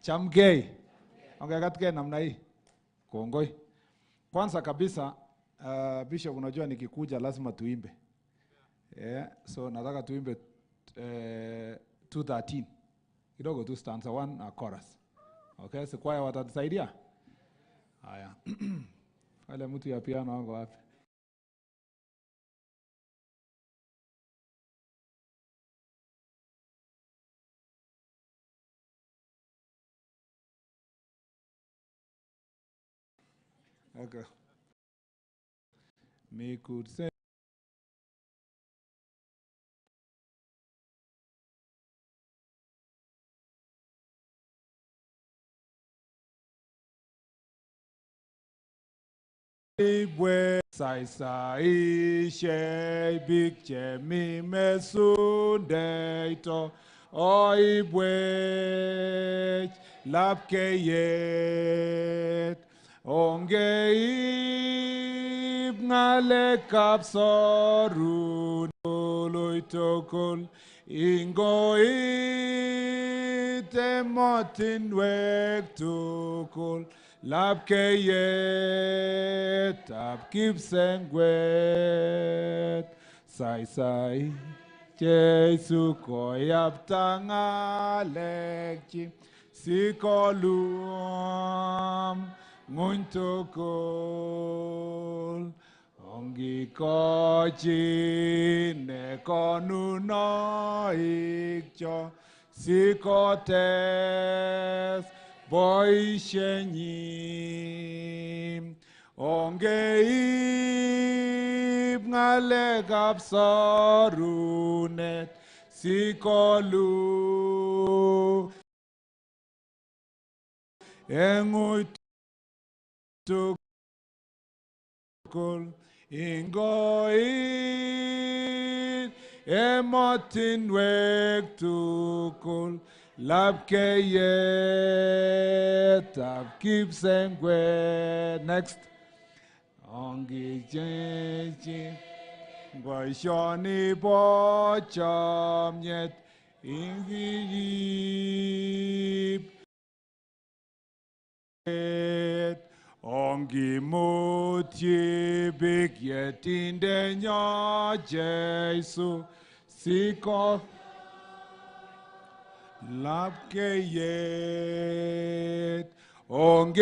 Chamgei. Ongea katika namna hii. Kongoi. Kwanza kabisa, Bishop, unajua nikikuja lazima tuimbe. Yeah, so nataka tuimbe 213. Kidogo tu stanza 1 na chorus. Okay, so kwaya watatusaidia? Haya. Wale mtu ya piano wako wapi? Okay. Me could say Ibwe sai sai she big che mi mesunde ito o ibwe lapke yet onge ib ngale kapsoru loitokol ingo ite motinwek tukul lapkeyet ab kipsengwet sai sai Jesu koyapta ngalekchi sikolum ng'uny tukul ongikochi ne konunoik cho sikotes boisienyin. Ongeib ng'alekab sorunet sikolu eng ui tukul ingoit emotinwek tukul lapkeyet ab kipsengwet. Next. Ongichechi boisioni bo chomyet ingirib Ongimutyi biik yetindenyo Jesu siko lapkeyet ongeib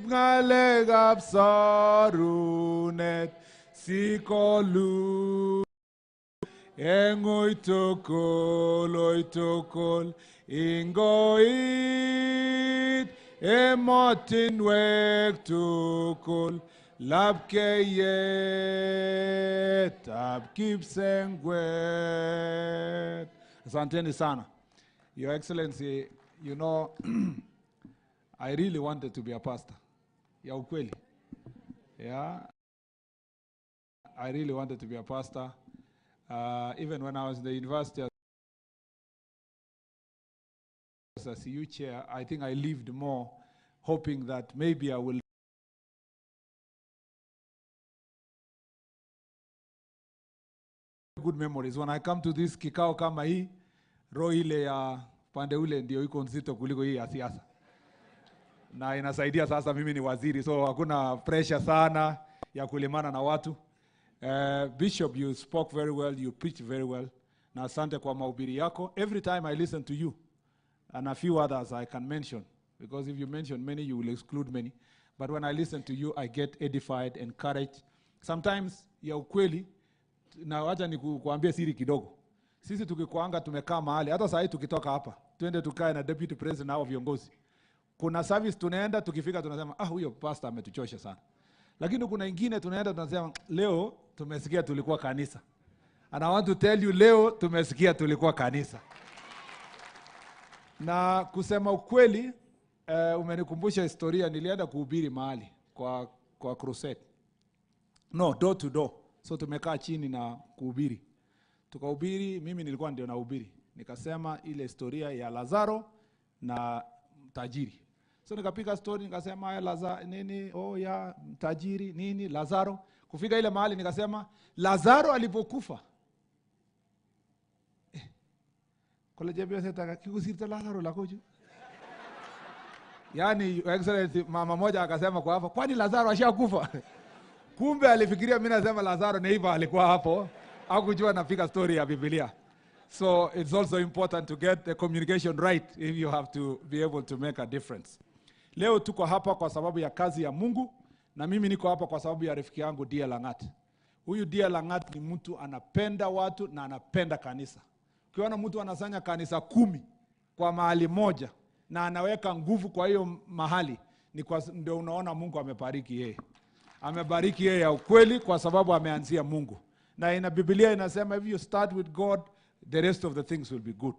ng'alekab sorunet sikolu eng ui tukul ui tukul ingoit emotinwek tukul lapkeyet ab kipsengwet. Asanteni sana. Your Excellency, I really wanted to be a pastor. Ya ukweli. Yeah. I really wanted to be a pastor. Even when I was in the university as a CU chair, I think I lived more hoping that maybe I will good memories. When I come to this kikao kama hii, roho ile ya pande ule ndio iko nzito kuliko hii ya siasa. Na inasaidia sasa, mimi ni waziri, so hakuna pressure sana ya kulimana na watu. Bishop, you spoke very well, you preached very well. Na asante kwa mahubiri yako. Every time I listen to you, and a few others I can mention, because if you mention many, you will exclude many. But when I listen to you, I get edified, encouraged. Sometimes ya ukweli, na wacha nikuambie siri kidogo. Sisi tukikuanga tumekaa mahali, hata saa hii tukitoka hapa, twende tukae na deputy president au viongozi. Kuna service tunaenda, tukifika tunasema, ah, huyo pastor ametuchosha sana. Lakini kuna ingine tunaenda tunasema, leo tumesikia tulikuwa kanisa. And I want to tell you, leo tumesikia tulikuwa kanisa. Na kusema ukweli, umenikumbusha historia. Nilienda kuhubiri mahali kwa crusade. No, door to door. So tumekaa chini na kuhubiri. Tukahubiri, mimi nilikuwa ndio nahubiri. Nikasema ile historia ya Lazaro na tajiri. So nikapiga story nikasema haya Lazaro nini, oh ya tajiri nini Lazaro. Kufika ile mahali nikasema Lazaro alipokufa. Kole jebio seta kikusirta Lazaro lakoju. Yaani Your Excellency, mama moja akasema kwa hapa, kwani Lazaro ashakufa? Kumbe alifikiria mimi nasema Lazaro neighbor alikuwa hapo, hakujua napiga story ya Biblia. So it's also important to get the communication right if you have to be able to make a difference. Leo tuko hapa kwa sababu ya kazi ya Mungu, na mimi niko hapa kwa sababu ya rafiki yangu D.L. Langat. Huyu D.L. Langat ni mtu anapenda watu na anapenda kanisa. Ukiona mtu anasanya kanisa 10 kwa mahali moja na anaweka nguvu kwa hiyo mahali, ni kwa ndio unaona Mungu amebariki yeye. Amebariki yeye ya ukweli kwa sababu ameanzia Mungu. Na ina Biblia inasema if you start with God, the rest of the things will be good.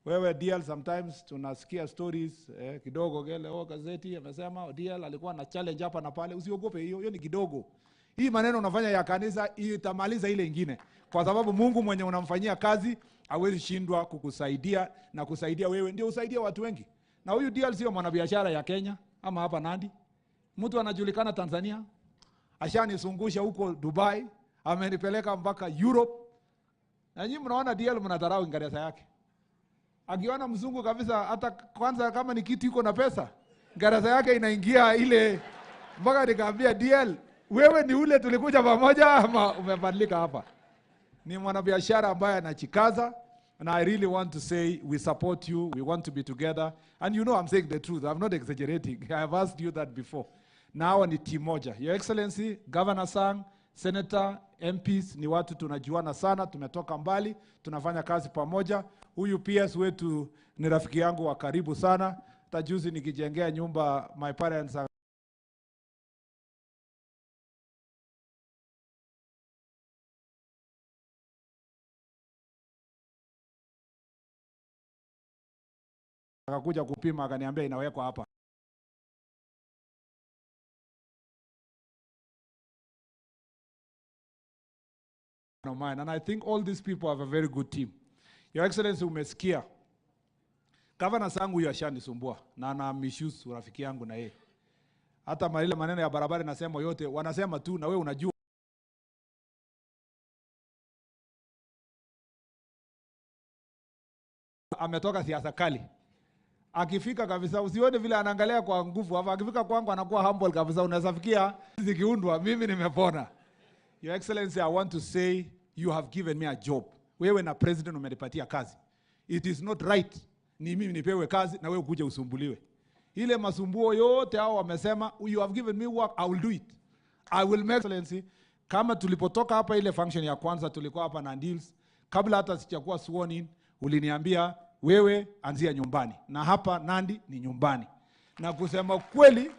Wewe DL, sometimes tunasikia stories kidogo gele, oh, gazeti amesema DL alikuwa na challenge hapa na pale. Usiogope hiyo, hiyo ni kidogo. Hii maneno unafanya ya kanisa itamaliza ile ingine. Kwa sababu Mungu mwenye unamfanyia kazi hawezi shindwa kukusaidia na kusaidia wewe ndio usaidie watu wengi. Na huyu DL sio mwanabiashara ya Kenya ama hapa Nandi. Mtu anajulikana Tanzania. Ashanisungusha huko Dubai, amenipeleka mpaka Europe. Na nyinyi mnaona DL mnadharau Ingereza yake. Akiona mzungu kabisa, hata kwanza kama ni kitu iko na pesa, Ingereza yake inaingia ile mpaka nikaambia DL, wewe ni ule tulikuja pamoja ama umebadilika hapa? Ni mwanabiashara ambaye anachikaza. And I really want to say we support you, we want to be together. And you know I'm saying the truth, I'm not exaggerating. I have asked you that before. Now ni team moja. Your Excellency, Governor Sang, Senator, MPs ni watu tunajuana sana, tumetoka mbali, tunafanya kazi pamoja. Huyu PS wetu ni rafiki yangu wa karibu sana. Hata juzi nikijengea nyumba my parents are akakuja kupima akaniambia inawekwa hapa. No mind. And I think all these people have a very good team. Your Excellency, umesikia Governor Sang huyu ashanisumbua na ana misuse rafiki yangu na yeye. Hata ile maneno ya barabara nasema yote wanasema tu na wewe unajua. Ametoka siasa kali. Akifika kabisa usione vile anaangalia kwa nguvu hapa, akifika kwangu anakuwa humble kabisa, unaweza fikia zikiundwa mimi nimepona. Your Excellency, I want to say you have given me a job. Wewe na president umenipatia kazi. It is not right ni mimi nipewe kazi na wewe ukuje usumbuliwe. Ile masumbuo yote hao wamesema you have given me work, I will do it. I will make Excellency, kama tulipotoka hapa ile function ya kwanza tulikuwa hapa na deals, kabla hata sijakuwa sworn in, uliniambia wewe anzia nyumbani. Na hapa Nandi ni nyumbani. Na kusema kweli,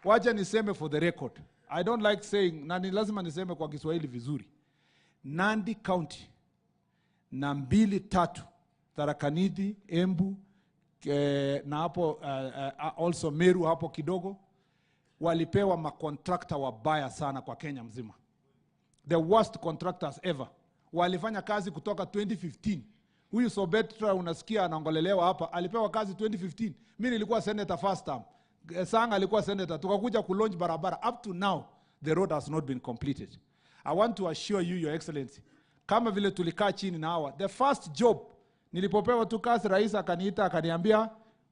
wacha niseme for the record. I don't like saying, na ni lazima niseme kwa Kiswahili vizuri. Nandi County na 2 3 Tharaka Nithi, Embu, na hapo also Meru hapo kidogo, walipewa makontrakta wabaya sana kwa Kenya mzima. The worst contractors ever. Walifanya kazi kutoka 2015. Huyu Sobetra unasikia anaongolelewa hapa, alipewa kazi 2015. Mimi nilikuwa senator first term. Sang alikuwa senator. Tukakuja kulaunch barabara. Up to now, the road has not been completed. I want to assure you, Your Excellency, kama vile tulikaa chini na hawa, the first job nilipopewa tu kazi, rais akaniita akaniambia,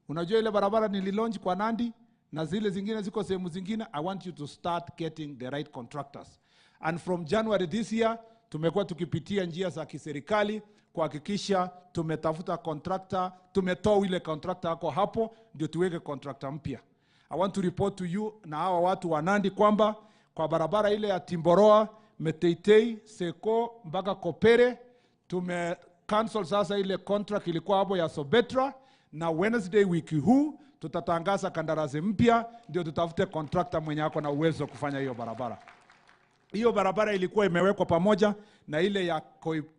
unajua ile barabara nililaunch kwa Nandi na zile zingine ziko sehemu zingine. I want you to start getting the right contractors. And from January this year tumekuwa tukipitia njia za kiserikali kuhakikisha tumetafuta contractor, tumetoa ile contractor ako hapo, ndio tuweke contractor mpya. I want to report to you na hawa watu wa Nandi kwamba kwa barabara ile ya Timboroa, Meteitei, Seko mpaka Kopere tume cancel sasa ile contract ilikuwa hapo ya Sobetra, na Wednesday wiki huu tutatangaza kandarasi mpya, ndio tutafute contractor mwenye ako na uwezo wa kufanya hiyo barabara. Hiyo barabara ilikuwa imewekwa pamoja na ile ya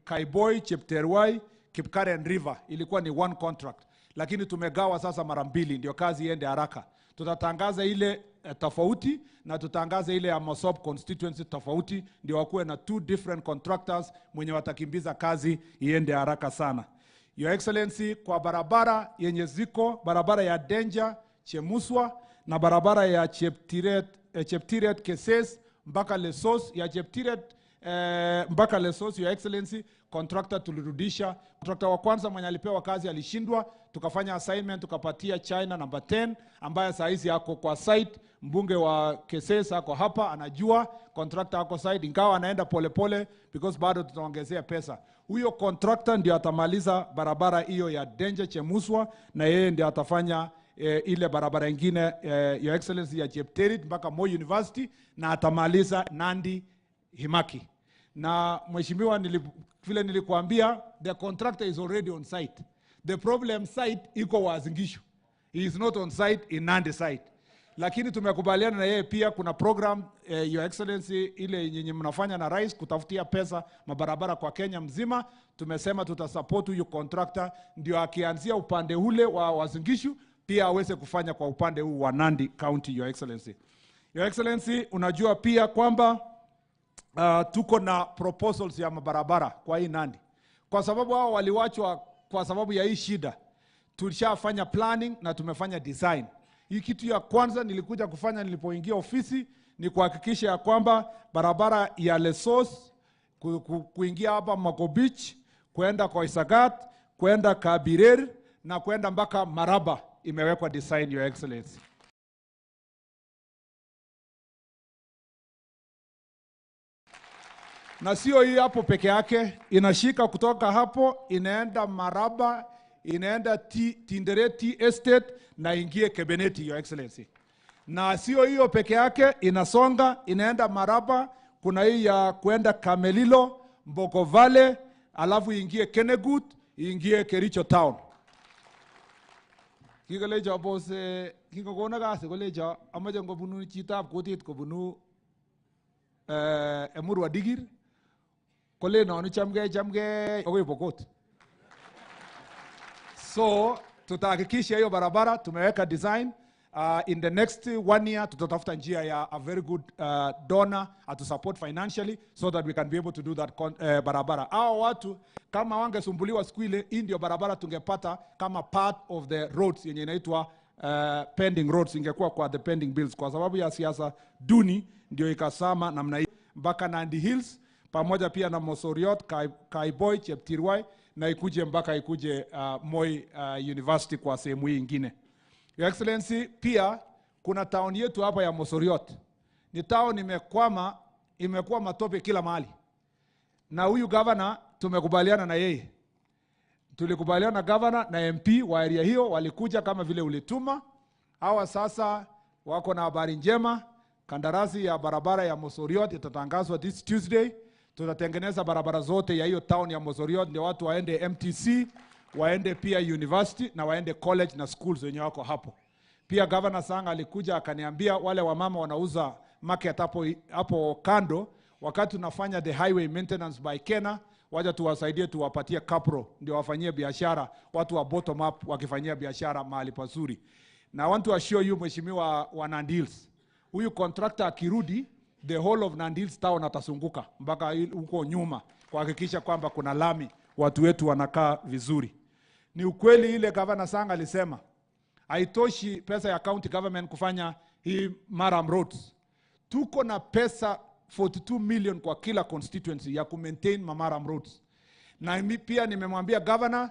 Kaiboi, Chepterwai, Kipkaren River, ilikuwa ni one contract, lakini tumegawa sasa mara mbili, ndio kazi iende haraka. Tutatangaza ile tofauti na tutangaze ile ya Mosop constituency tofauti, ndio wakuwe na two different contractors mwenye watakimbiza kazi iende haraka sana. Your Excellency, kwa barabara yenye ziko barabara ya Danger Chemuswa na barabara ya Cheptiret, Cheptiret Keses mpaka Lesos ya Cheptiret mpaka Lesos, Your Excellency, contractor tulirudisha. Contractor wa kwanza mwenye alipewa kazi alishindwa, tukafanya assignment tukapatia China number 10 ambaye saa hizi ako kwa site. Mbunge wa Keses ako hapa, anajua contractor ako site, ingawa anaenda polepole because bado tutaongezea pesa. Huyo contractor ndio atamaliza barabara hiyo ya Danger Chemuswa, na yeye ndio atafanya ile barabara ingine Your Excellency ya Chepterit mpaka Moi University, na atamaliza Nandi Himaki. Na mheshimiwa, vile nilikuambia, the contractor is already on site. The problem site iko Uasin Gishu. He is not on site in Nandi site. Lakini tumekubaliana na yeye pia kuna program Your Excellency ile yenye mnafanya na rais kutafutia pesa mabarabara kwa Kenya mzima. Tumesema tutasupport huyu contractor ndio akianzia upande ule wa Uasin Gishu pia aweze kufanya kwa upande huu wa Nandi County, Your Excellency. Your Excellency, unajua pia kwamba tuko na proposals ya mabarabara kwa hii Nandi, kwa sababu hao waliwachwa kwa sababu ya hii shida. Tulishafanya planning na tumefanya design. Hii kitu ya kwanza nilikuja kufanya nilipoingia ofisi ni kuhakikisha ya kwamba barabara ya Lesos kuingia hapa Makobich, kwenda Koisagat, kwenda Kabirer na kwenda mpaka Maraba imewekwa design, Your Excellency. Na sio hii hapo peke yake, inashika kutoka hapo inaenda Maraba, inaenda Tinderet Tea Estate na ingie Kebeneti, Your Excellency. Na sio hiyo peke yake, inasonga inaenda Maraba, kuna hii ya kwenda Kamelilo, Mboko Valley, alafu ingie Kenegut, ingie Kericho Town. Kikolecho bose, kikokona kasi kolecho amache ngobunu chitab kutit kobunu Emurua Dikirr, kolen onu chamgei chamgei akoi Pokot. So tutahakikisha hiyo barabara tumeweka design. In the next 1 year tutatafuta njia ya a very good donor to support financially so that we can be able to do that barabara. Hao watu kama wangesumbuliwa siku ile, hii ndio barabara tungepata kama part of the roads yenye inaitwa pending roads, ingekuwa kwa the pending bills. Kwa sababu ya siasa duni ndio ikasama namna hii mpaka Nandi Hills pamoja pia na Mosoriot, Kaiboi, Cheptirwai na ikuje mpaka ikuje Moi University kwa sehemu hii ingine. Your Excellency, pia kuna town yetu hapa ya Mosoriot. Ni town imekwama, imekuwa matope kila mahali. Na huyu governor tumekubaliana na yeye. Tulikubaliana na governor na MP wa area hiyo, walikuja kama vile ulituma. Hawa sasa wako na habari njema. Kandarasi ya barabara ya Mosoriot itatangazwa this Tuesday. Tutatengeneza barabara zote ya hiyo town ya Mosoriot ndio watu waende MTC, waende pia university na waende college na schools wenye wako hapo. Pia Governor Sang alikuja akaniambia wale wamama wanauza market hapo kando, wakati tunafanya the highway maintenance by Kena, wacha tuwasaidie, tuwapatie kapro ndio wafanyie biashara, watu wa bottom up wakifanyia biashara mahali pazuri. Na I want to assure you Mheshimiwa wa Nandi Hills, huyu contractor akirudi the whole of Nandi Hills town atasunguka mpaka huko nyuma kuhakikisha kwamba kuna lami, watu wetu wanakaa vizuri. Ni ukweli ile Governor Sang alisema haitoshi pesa ya county government kufanya hii murram roads. Tuko na pesa 42 million kwa kila constituency ya ku-maintain murram roads. Na mi pia nimemwambia governor,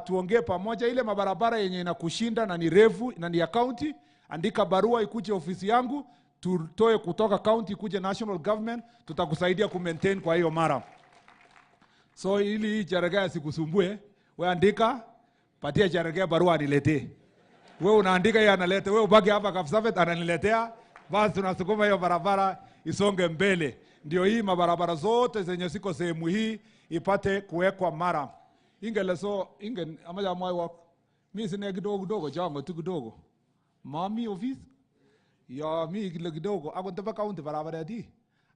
tuongee pamoja ile mabarabara yenye inakushinda na ni refu na ni ya county, Andika barua ikuje ofisi yangu, tutoe kutoka county ikuje national government, tutakusaidia ku maintain kwa hiyo murram. So ili hii Cherargei asikusumbue, we andika, patia Cherargei barua aniletee. We unaandika yeye analeta, we ubaki hapa Kapsabet ananiletea, basi tunasukuma hiyo barabara isonge mbele. Ndio hii mabarabara zote zenye ziko sehemu hii ipate kuwekwa murram. Ingeleso ingen amache amwaiwok mi sine kidogo kidogo chango tu kidogo mami office ya mi kile kidogo akot ndabo county barabaret ii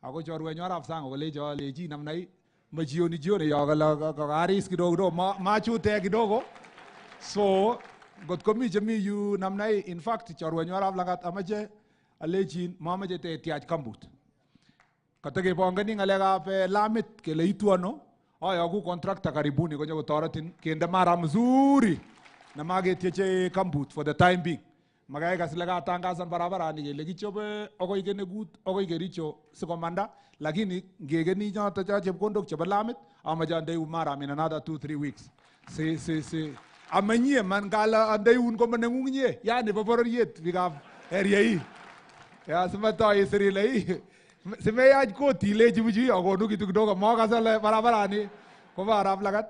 ako chorwenyu arap sang kolecho lechi namna hii ma jioni jioni yo kole kakaris kidogo kidogo ma machute kidogo so ngot komi chemi yu namna hii in fact chorwenyu arap Langat amache alechin mamache tetiach gumboot katekepongoni ng'alekab eh, lamit kele itu ano ayoku contractor karibuni konyo kotoretin kende murram mzuri nemaketieche gumboot for the time being makai kas ile katangasan barabarani kele kichobe akoi Kenegut akoi Kericho sikomanda lakini ngekeni choto cho chepkondok chebo lamit amache andeun murram in another 2 3 weeks si si si amanyie man ngala andeun komaneng'ung inye yani bo bororiet biikab area hii ya simatoi isir ile ii simeyach koti ilechi bichu ii akonu kitu kidogo makase ale barabarani kobo arap Lagat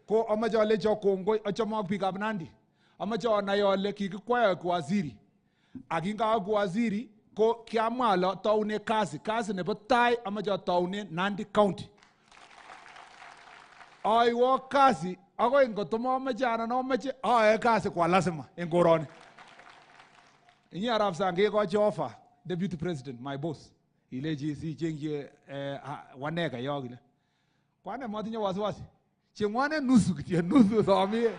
ko amache alecho kongoi achame ak biikab Nandi amache onai ale kikikwai aek waziri ak kingaeku waziri ko kiamwa ale ataune kazi kazi nebo tai amache ataune Nandi County aiwo kazi akoi ngoto mamache anan amache ayoe kazi kwa lazima en koroni inye arap sang kekochi offer deputy president my boss ilechi sichengchi eh, waneka yo kile kwane matinye wasiwasi chengwane nusu kityo nusu somie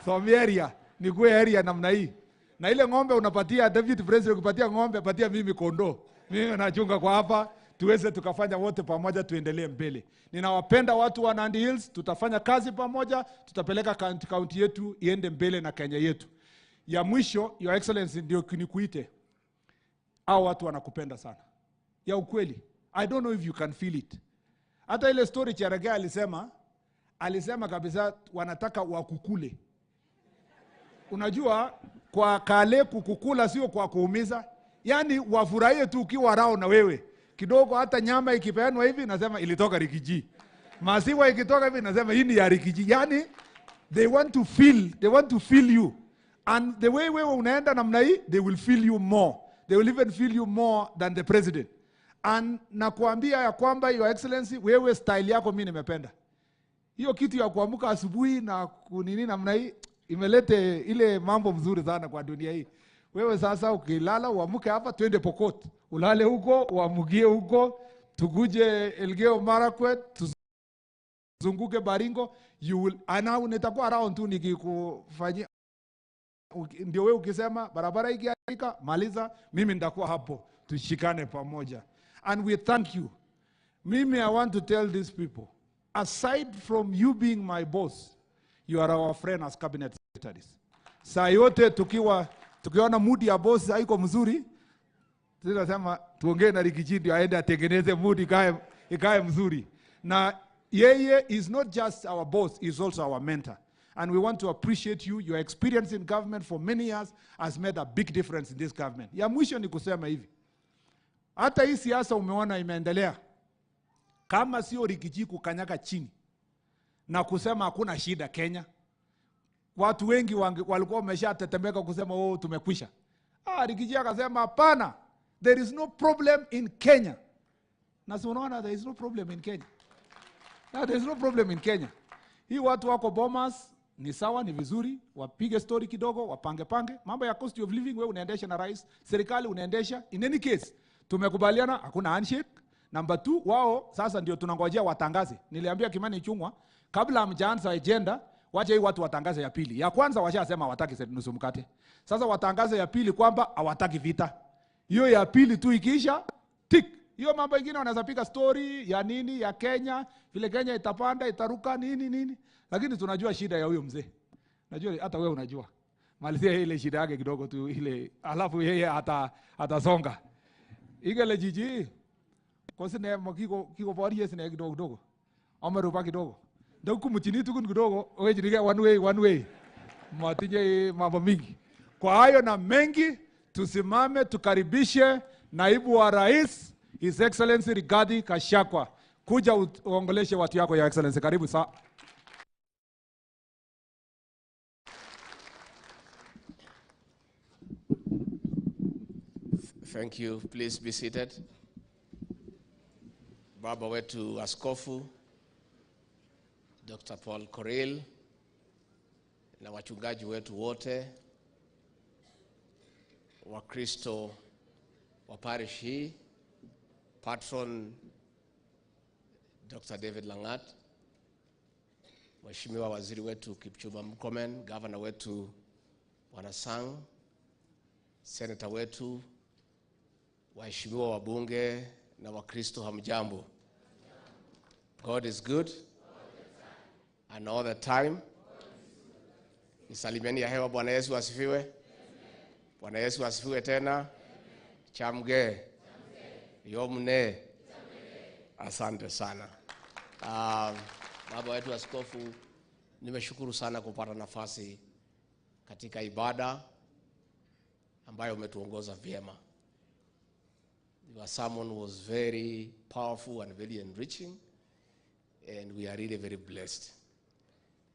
somie area nikuwe area namna hii na ile ng'ombe unapatia deputy president ukipatia ng'ombe patia mimi kondoo mimi nachunga kwa hapa tuweze tukafanya wote pamoja tuendelee mbele ninawapenda watu wa Nandi Hills tutafanya kazi pamoja tutapeleka kaunti kaunti yetu iende mbele na Kenya yetu ya mwisho your excellency ndio nikuite hao watu wanakupenda sana ya ukweli i don't know if you can feel it hata ile story Cherargei alisema alisema kabisa wanataka wakukule unajua kwa kale kukukula sio kwa kuumiza yaani wafurahie tu ukiwa rao na wewe kidogo hata nyama ikipeanwa hivi nasema ilitoka Riggy G maziwa ikitoka hivi nasema hii ni ya Riggy G yaani they want to feel they want to feel you and the way wewe unaenda namna hii they will feel you more they will even feel you more than the president and nakuambia ya kwamba your excellency wewe style yako mi nimependa hiyo kitu ya kuamka asubuhi na kunini namna hii imelete ile mambo mzuri sana kwa dunia hii. Wewe sasa ukilala uamke hapa, twende Pokot, ulale huko, uamukie huko, tukuje Elgeyo Marakwet, tuzunguke Baringo, you will ana nitakuwa around tu nikikufanyia ndio wewe ukisema barabara ikiharibika maliza, mimi nitakuwa hapo, tushikane pamoja. And we thank you. Mimi, I want to tell these people, aside from you being my boss, you are our friend as cabinet secretaries. Saa yote tukiwa tukiona mood ya boss haiko mzuri, tunasema tuongee na Riggy G ndio aende atengeneze mood ikae ikae mzuri. Na yeye is not just our boss, is also our mentor. And we want to appreciate you. Your experience in government for many years has made a big difference in this government. Ya mwisho ni kusema hivi. Hata hii siasa umeona imeendelea. Kama sio Riggy G kukanyaga chini na kusema hakuna shida Kenya, watu wengi walikuwa wameshatetemeka kusema oh, tumekwisha. Ah, Riggy G akasema hapana, there is no problem in Kenya. Na si unaona there is no problem in Kenya. Now, there is no problem in Kenya. Hii watu wako Bomas ni sawa, ni vizuri, wapige story kidogo, wapange pange. Mambo ya cost of living wewe unaendesha na rais, serikali unaendesha. In any case, tumekubaliana hakuna handshake. Number two, wao sasa ndio tunangojea watangaze. Niliambia Kimani Ichung'wah kabla hamjaanza agenda, wacha hii watu watangaze ya pili. Ya kwanza washasema hawataki nusu mkate. Sasa watangaze ya pili kwamba hawataki vita. Hiyo ya pili tu ikiisha, tik. Hiyo mambo ingine wanaweza piga story ya nini ya Kenya, vile Kenya itapanda itaruka nini nini, lakini tunajua shida ya huyo mzee. Najua hata wewe unajua. Malizia ile shida yake kidogo tu ile, alafu yeye ata atasonga. Igele jiji kosine makiko kiko borie sine kidogo kidogo. Amerupa kidogo. Ndio kumuchini tukun kidogo, wechinige one way one way. Matinye mambo mingi. Kwa hayo na mengi Tusimame tukaribishe naibu wa rais His Excellency Rigathi Gachagua. Kuja uongeleshe watu yako, Your Excellency. Karibu sa. Thank you. Please be seated. Baba wetu Askofu Dr. Paul Koril na wachungaji wetu wote Wakristo wa parish hii, Patron Dr. David Langat, Mheshimiwa Waziri wetu Kipchumba Murkomen, Gavana wetu Bwana Sang, Seneta wetu, waheshimiwa wabunge na Wakristo, hamjambo. God is good and all the time. Nisalimieni ya hewa. Bwana Yesu asifiwe. Bwana Yesu asifiwe tena. Chamge yomne, asante sana. Baba wetu askofu, nimeshukuru sana kupata nafasi katika ibada ambayo umetuongoza vyema. Your sermon was very powerful and very enriching and we are really very blessed.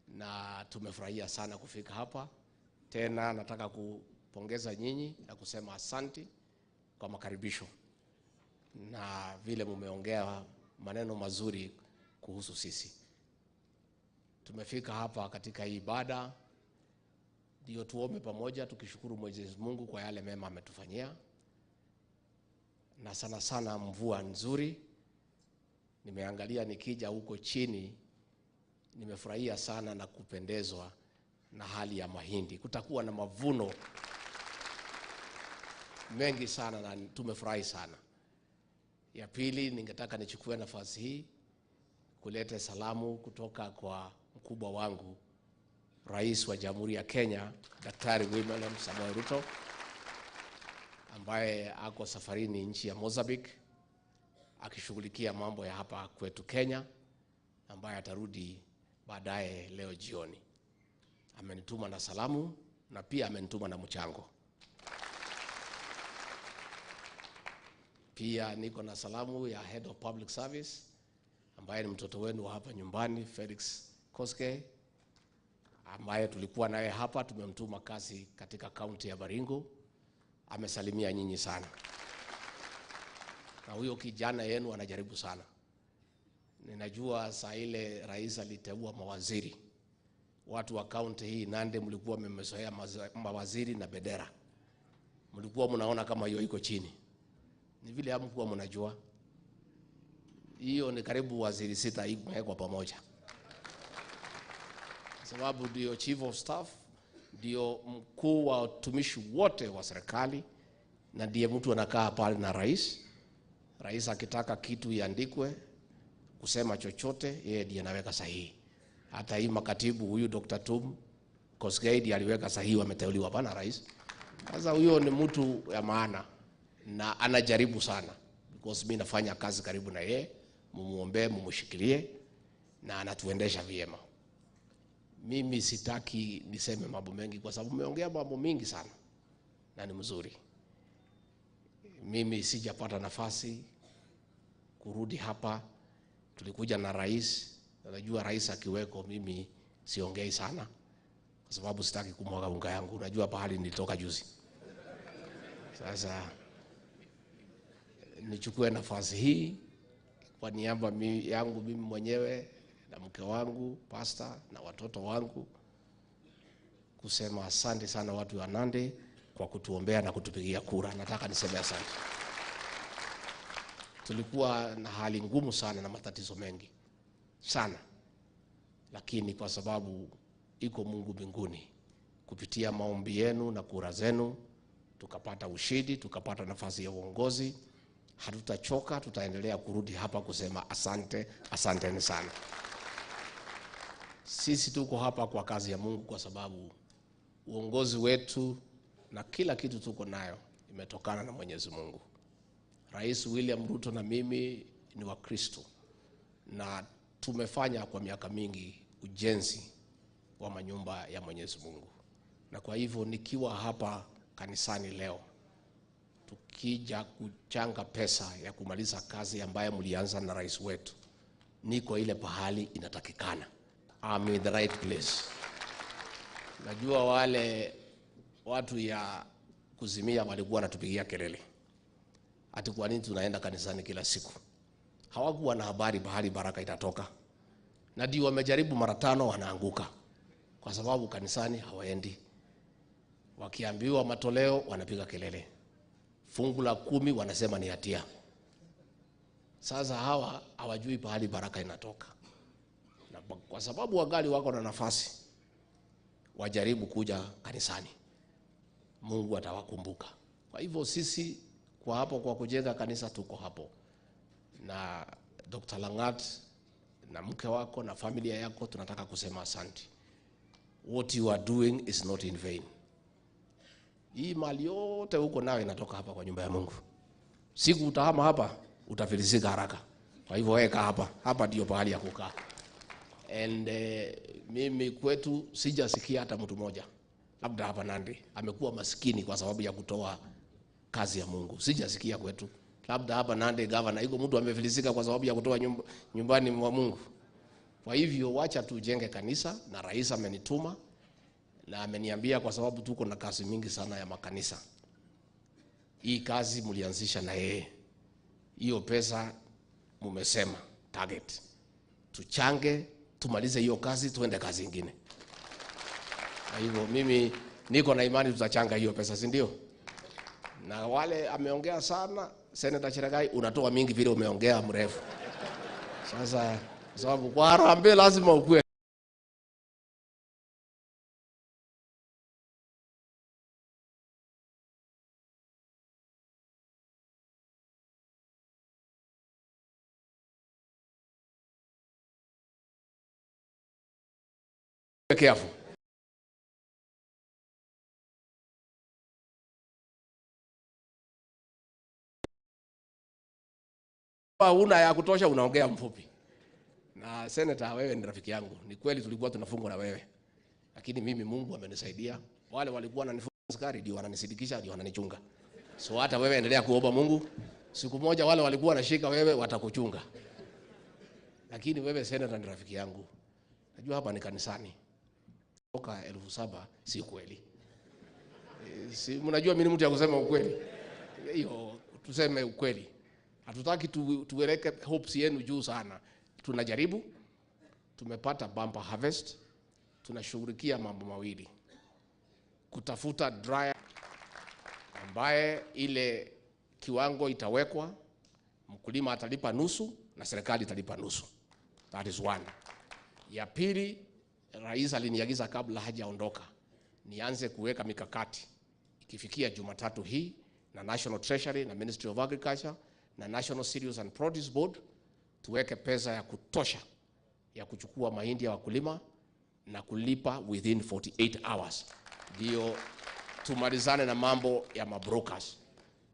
Na tumefurahia sana kufika hapa tena. Nataka kupongeza nyinyi na kusema asanti kwa makaribisho na vile mumeongea maneno mazuri kuhusu sisi. Tumefika hapa katika hii ibada ndio tuombe pamoja tukishukuru Mwenyezi Mungu kwa yale mema ametufanyia, na sana sana mvua nzuri. Nimeangalia nikija huko chini, nimefurahia sana na kupendezwa na hali ya mahindi. Kutakuwa na mavuno mengi sana na tumefurahi sana. Ya pili, ningetaka nichukue nafasi hii kuleta salamu kutoka kwa mkubwa wangu Rais wa Jamhuri ya Kenya Daktari William Samoei Ruto ambaye ako safarini nchi ya Mozambique akishughulikia mambo ya hapa kwetu Kenya, ambaye atarudi baadaye leo jioni. Amenituma na salamu na pia amenituma na mchango. Pia niko na salamu ya Head of Public Service ambaye ni mtoto wenu wa hapa nyumbani Felix Koskei ambaye tulikuwa naye hapa, tumemtuma kazi katika kaunti ya Baringo. Amesalimia nyinyi sana, na huyo kijana yenu anajaribu sana. Ninajua saa ile rais aliteua mawaziri, watu wa kaunti hii Nandi mlikuwa mmezoea mawaziri na bendera, mlikuwa mnaona kama hiyo iko chini. Ni vile hamkuwa mnajua hiyo ni karibu waziri sita imewekwa pamoja, kwa sababu ndio chief of staff, ndio mkuu wa watumishi wote wa serikali, na ndiye mtu anakaa pale na rais. Rais akitaka kitu iandikwe, kusema chochote, yeye ndiye anaweka sahihi. Hata hii makatibu huyu Dr. Tum Kosgei ndiye aliweka sahihi, wameteuliwa bana rais. Sasa huyo ni mtu ya maana na anajaribu sana, because mimi nafanya kazi karibu na yeye, mumuombee, mumushikilie, na anatuendesha vyema. Mimi sitaki niseme mambo mengi kwa sababu mmeongea mambo mingi sana na ni mzuri. Mimi sijapata nafasi kurudi hapa, tulikuja na rais. Najua rais akiweko, mimi siongei sana kwa sababu sitaki kumwaga unga yangu. Unajua pahali nilitoka juzi. Sasa nichukue nafasi hii kwa niaba yangu mimi mwenyewe na mke wangu pasta na watoto wangu kusema asante sana watu wa Nandi kwa kutuombea na kutupigia kura. Nataka niseme asante. Tulikuwa na hali ngumu sana na matatizo mengi sana, lakini kwa sababu iko Mungu mbinguni, kupitia maombi yenu na kura zenu tukapata ushindi, tukapata nafasi ya uongozi. Hatutachoka, tutaendelea kurudi hapa kusema asante, asanteni sana. Sisi tuko hapa kwa kazi ya Mungu, kwa sababu uongozi wetu na kila kitu tuko nayo imetokana na Mwenyezi Mungu. Rais William Ruto na mimi ni Wakristo na tumefanya kwa miaka mingi ujenzi wa manyumba ya Mwenyezi Mungu, na kwa hivyo nikiwa hapa kanisani leo Tukija kuchanga pesa ya kumaliza kazi ambayo mlianza na rais wetu, niko ile pahali inatakikana. I'm in the right place. Najua wale watu ya kuzimia walikuwa wanatupigia kelele ati kwa nini tunaenda kanisani kila siku. Hawakuwa na habari bahali baraka itatoka, na ndio wamejaribu mara tano, wanaanguka kwa sababu kanisani hawaendi. Wakiambiwa matoleo wanapiga kelele, fungu la kumi wanasema ni hatia. Sasa hawa hawajui pahali baraka inatoka, na kwa sababu wangali wako na nafasi, wajaribu kuja kanisani, Mungu atawakumbuka. Kwa hivyo sisi kwa hapo kwa kujenga kanisa tuko hapo, na Dr. Langat na mke wako na familia yako, tunataka kusema asante. What you are doing is not in vain. Hii mali yote huko nayo inatoka hapa kwa nyumba ya Mungu. Siku utahama hapa utafilisika haraka. Kwa hivyo weka hapa, hapa ndio pahali ya kukaa. And mimi kwetu sijasikia hata mtu mmoja, labda hapa Nandi amekuwa maskini kwa sababu ya kutoa kazi ya Mungu. Sijasikia kwetu, labda hapa Nandi governor iko mtu amefilisika kwa sababu ya kutoa nyumbani mwa Mungu. Kwa hivyo wacha tujenge kanisa, na rais amenituma na ameniambia kwa sababu tuko na kazi mingi sana ya makanisa. Hii kazi mlianzisha na yeye, hiyo pesa mumesema target, tuchange tumalize hiyo kazi, tuende kazi ingine. Kwa hivyo mimi niko na imani tutachanga hiyo pesa, si ndio? Na wale ameongea sana Senator Cherargei, unatoa mingi vile umeongea mrefu. Sasa kwa sababu kwa harambee lazima ukue careful. Una ya kutosha unaongea mfupi. Na senator, wewe ni rafiki yangu. Ni kweli tulikuwa tunafungwa na wewe. Lakini mimi Mungu amenisaidia. Wale walikuwa wananifunga askari ndio wananisidikisha, ndio wananichunga. So hata wewe endelea kuomba Mungu. Siku moja wale walikuwa wanashika wewe watakuchunga. Lakini wewe senator ni rafiki yangu. Najua hapa ni kanisani. Toka 7,000 si kweli. Si mnajua mimi ni mtu ya kusema ukweli. Hiyo tuseme ukweli. Hatutaki tuweke hopes yenu juu sana. Tunajaribu, tumepata bumper harvest, tunashughulikia mambo mawili. Kutafuta dryer ambaye ile kiwango itawekwa, mkulima atalipa nusu na serikali italipa nusu. That is one. Ya pili, rais aliniagiza kabla hajaondoka nianze kuweka mikakati ikifikia Jumatatu hii na National Treasury na Ministry of Agriculture na National Cereals and Produce Board tuweke pesa ya kutosha ya kuchukua mahindi ya wakulima na kulipa within 48 hours, ndio tumalizane na mambo ya mabrokers,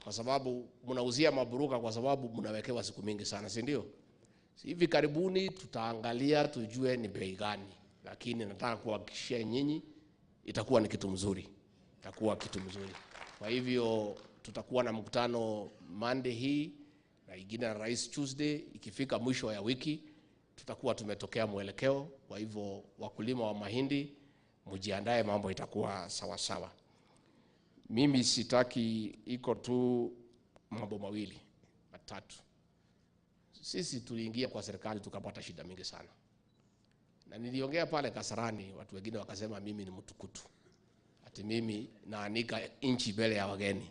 kwa sababu mnauzia mabroka kwa sababu mnawekewa siku mingi sana, si ndio? Hivi karibuni tutaangalia tujue ni bei gani, lakini nataka kuhakikishia nyinyi itakuwa ni kitu mzuri, itakuwa kitu mzuri. Kwa hivyo tutakuwa na mkutano Monday hii na ingine na rais Tuesday. Ikifika mwisho ya wiki tutakuwa tumetokea mwelekeo. Kwa hivyo wakulima wa mahindi mjiandae, mambo itakuwa sawa sawa. Mimi sitaki, iko tu mambo mawili matatu. Sisi tuliingia kwa serikali tukapata shida mingi sana, na niliongea pale Kasarani, watu wengine wakasema mimi ni mtukutu, ati mimi naanika nchi mbele ya wageni.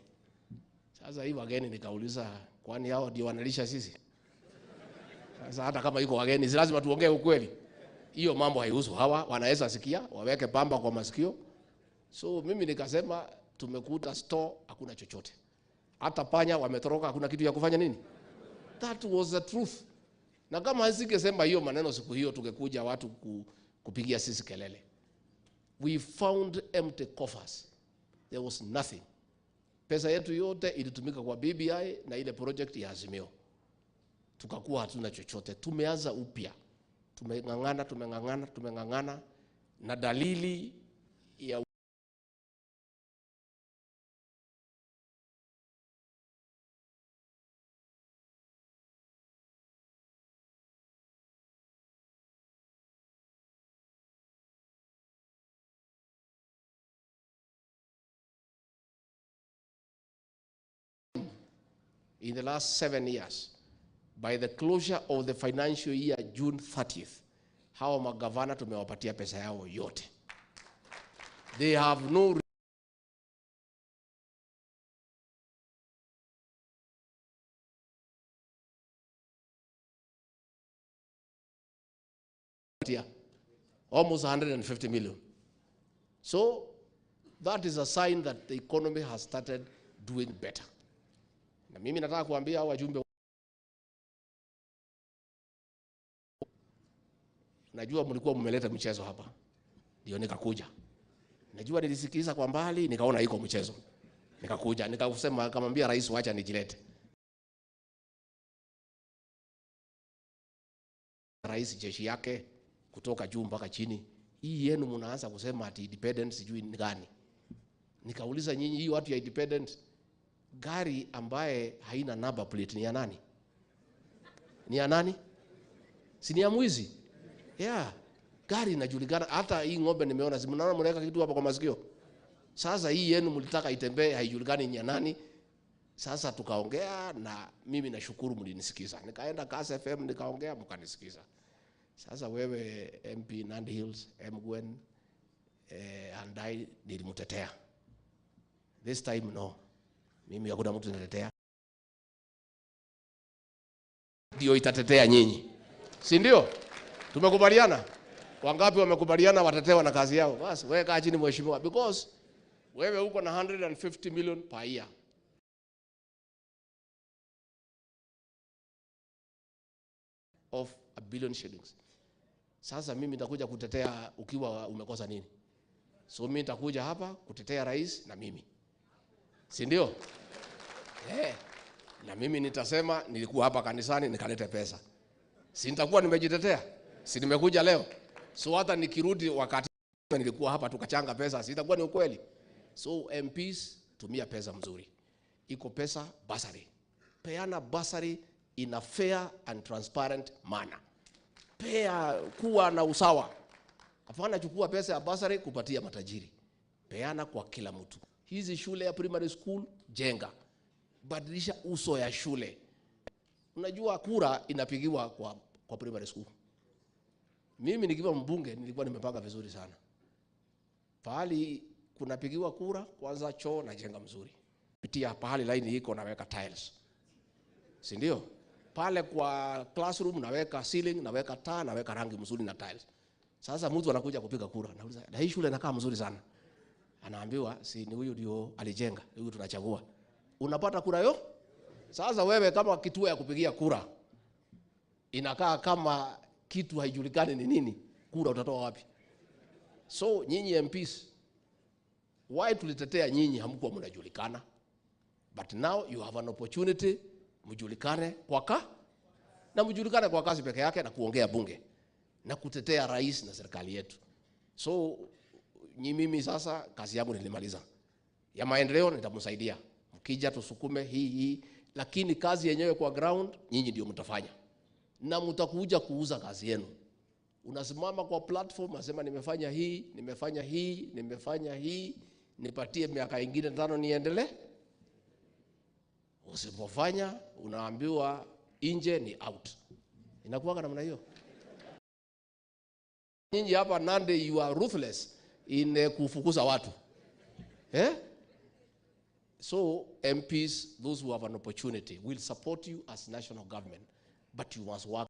Sasa hii wageni nikauliza, kwani hao ndio wanalisha sisi? Sasa hata kama iko wageni, si lazima tuongee ukweli? Hiyo mambo haihusu hawa, wanaweza sikia, waweke pamba kwa masikio. So mimi nikasema tumekuta store hakuna chochote, hata panya wametoroka, hakuna kitu ya kufanya nini. That was the truth. Na kama singesema hiyo maneno siku hiyo, tungekuja watu kupigia sisi kelele. We found empty coffers. There was nothing. Pesa yetu yote ilitumika kwa BBI na ile project ya Azimio. Tukakuwa hatuna chochote. Tumeanza upya. Tumeng'ang'ana, tumeng'ang'ana, tumeng'ang'ana na dalili ya In the last 7 years, by the closure of the financial year June 30th, hawa magavana tumewapatia pesa yao yote. They have no almost 150 million. So that is a sign that the economy has started doing better. Na mimi nataka kuambia hao wajumbe, najua mlikuwa mmeleta mchezo hapa, ndio nikakuja. Najua nilisikiza kwa mbali, nikaona iko mchezo, nikakuja nikasema, nikamwambia rais, wacha nijilete. Rais jeshi yake kutoka juu mpaka chini, hii yenu mnaanza kusema ati independence sijui ni gani. Nikauliza nyinyi, hii watu ya independent, gari ambaye haina number plate ni ya nani? Ni ya nani? Si ni ya mwizi? Yeah. Gari inajulikana, hata hii ng'ombe nimeona, si mnaona mnaweka kitu hapa kwa masikio. Sasa hii yenu mlitaka itembee, haijulikani ni ya nani. Sasa tukaongea na mimi nashukuru mlinisikiza. Nikaenda Kass FM nikaongea mkanisikiza. Sasa wewe MP Nandi Hills, Emgwen, Andai nilimtetea. This time no. Mimi hakuna mtu nitetea. Ndio itatetea nyinyi. Si ndio? Tumekubaliana? Wangapi wamekubaliana watatewa na kazi yao? Basi wewe kaa chini mheshimiwa, because wewe uko na 150 million per year. Of a billion shillings. Sasa mimi nitakuja kutetea ukiwa umekosa nini? So mimi nitakuja hapa kutetea rais na mimi. Si ndio? Na mimi nitasema nilikuwa hapa kanisani nikalete pesa. Si nitakuwa nimejitetea? Si nimekuja leo? So hata nikirudi wakati nilikuwa hapa tukachanga pesa, si itakuwa ni ukweli? So MPs, tumia pesa mzuri. Iko pesa bursary. Peana bursary in a fair and transparent manner. Pea, kuwa na usawa. Hapana chukua pesa ya bursary kupatia matajiri. Peana kwa kila mtu. Hizi shule ya primary school jenga. Badilisha uso ya shule. Unajua kura inapigiwa kwa primary school. Mimi nikiwa mbunge nilikuwa nimepanga vizuri sana. Pahali kunapigiwa kura, kwanza choo na jenga mzuri. Pitia pahali line iko naweka tiles. Si ndio? Pale kwa classroom naweka ceiling, naweka taa, naweka rangi mzuri na tiles. Sasa mtu anakuja kupiga kura, anauliza, na hii shule inakaa mzuri sana. Anaambiwa si ni huyu ndio alijenga, huyu tunachagua. Unapata kura yo? Sasa wewe kama kituo ya kupigia kura inakaa kama kitu haijulikani ni nini, kura utatoa wapi? So nyinyi MPs, why tulitetea nyinyi hamkuwa mnajulikana? But now you have an opportunity mjulikane kwa ka na mjulikane kwa kazi peke yake na kuongea bunge na kutetea rais na serikali yetu. So nyi mimi sasa kazi yangu nilimaliza. Ya maendeleo nitamsaidia. Mkija tusukume hii hii, lakini kazi yenyewe kwa ground nyinyi ndio mtafanya. Na mtakuja kuuza kazi yenu. Unasimama kwa platform unasema nimefanya hii, nimefanya hii, nimefanya hii, nipatie miaka ingine 5 niendelee. Usipofanya unaambiwa nje ni out. Inakuwa namna hiyo. Nyinyi hapa Nandi you are ruthless in kufukuza watu. So MPs, those who have an opportunity, will support you as national government, but you must work.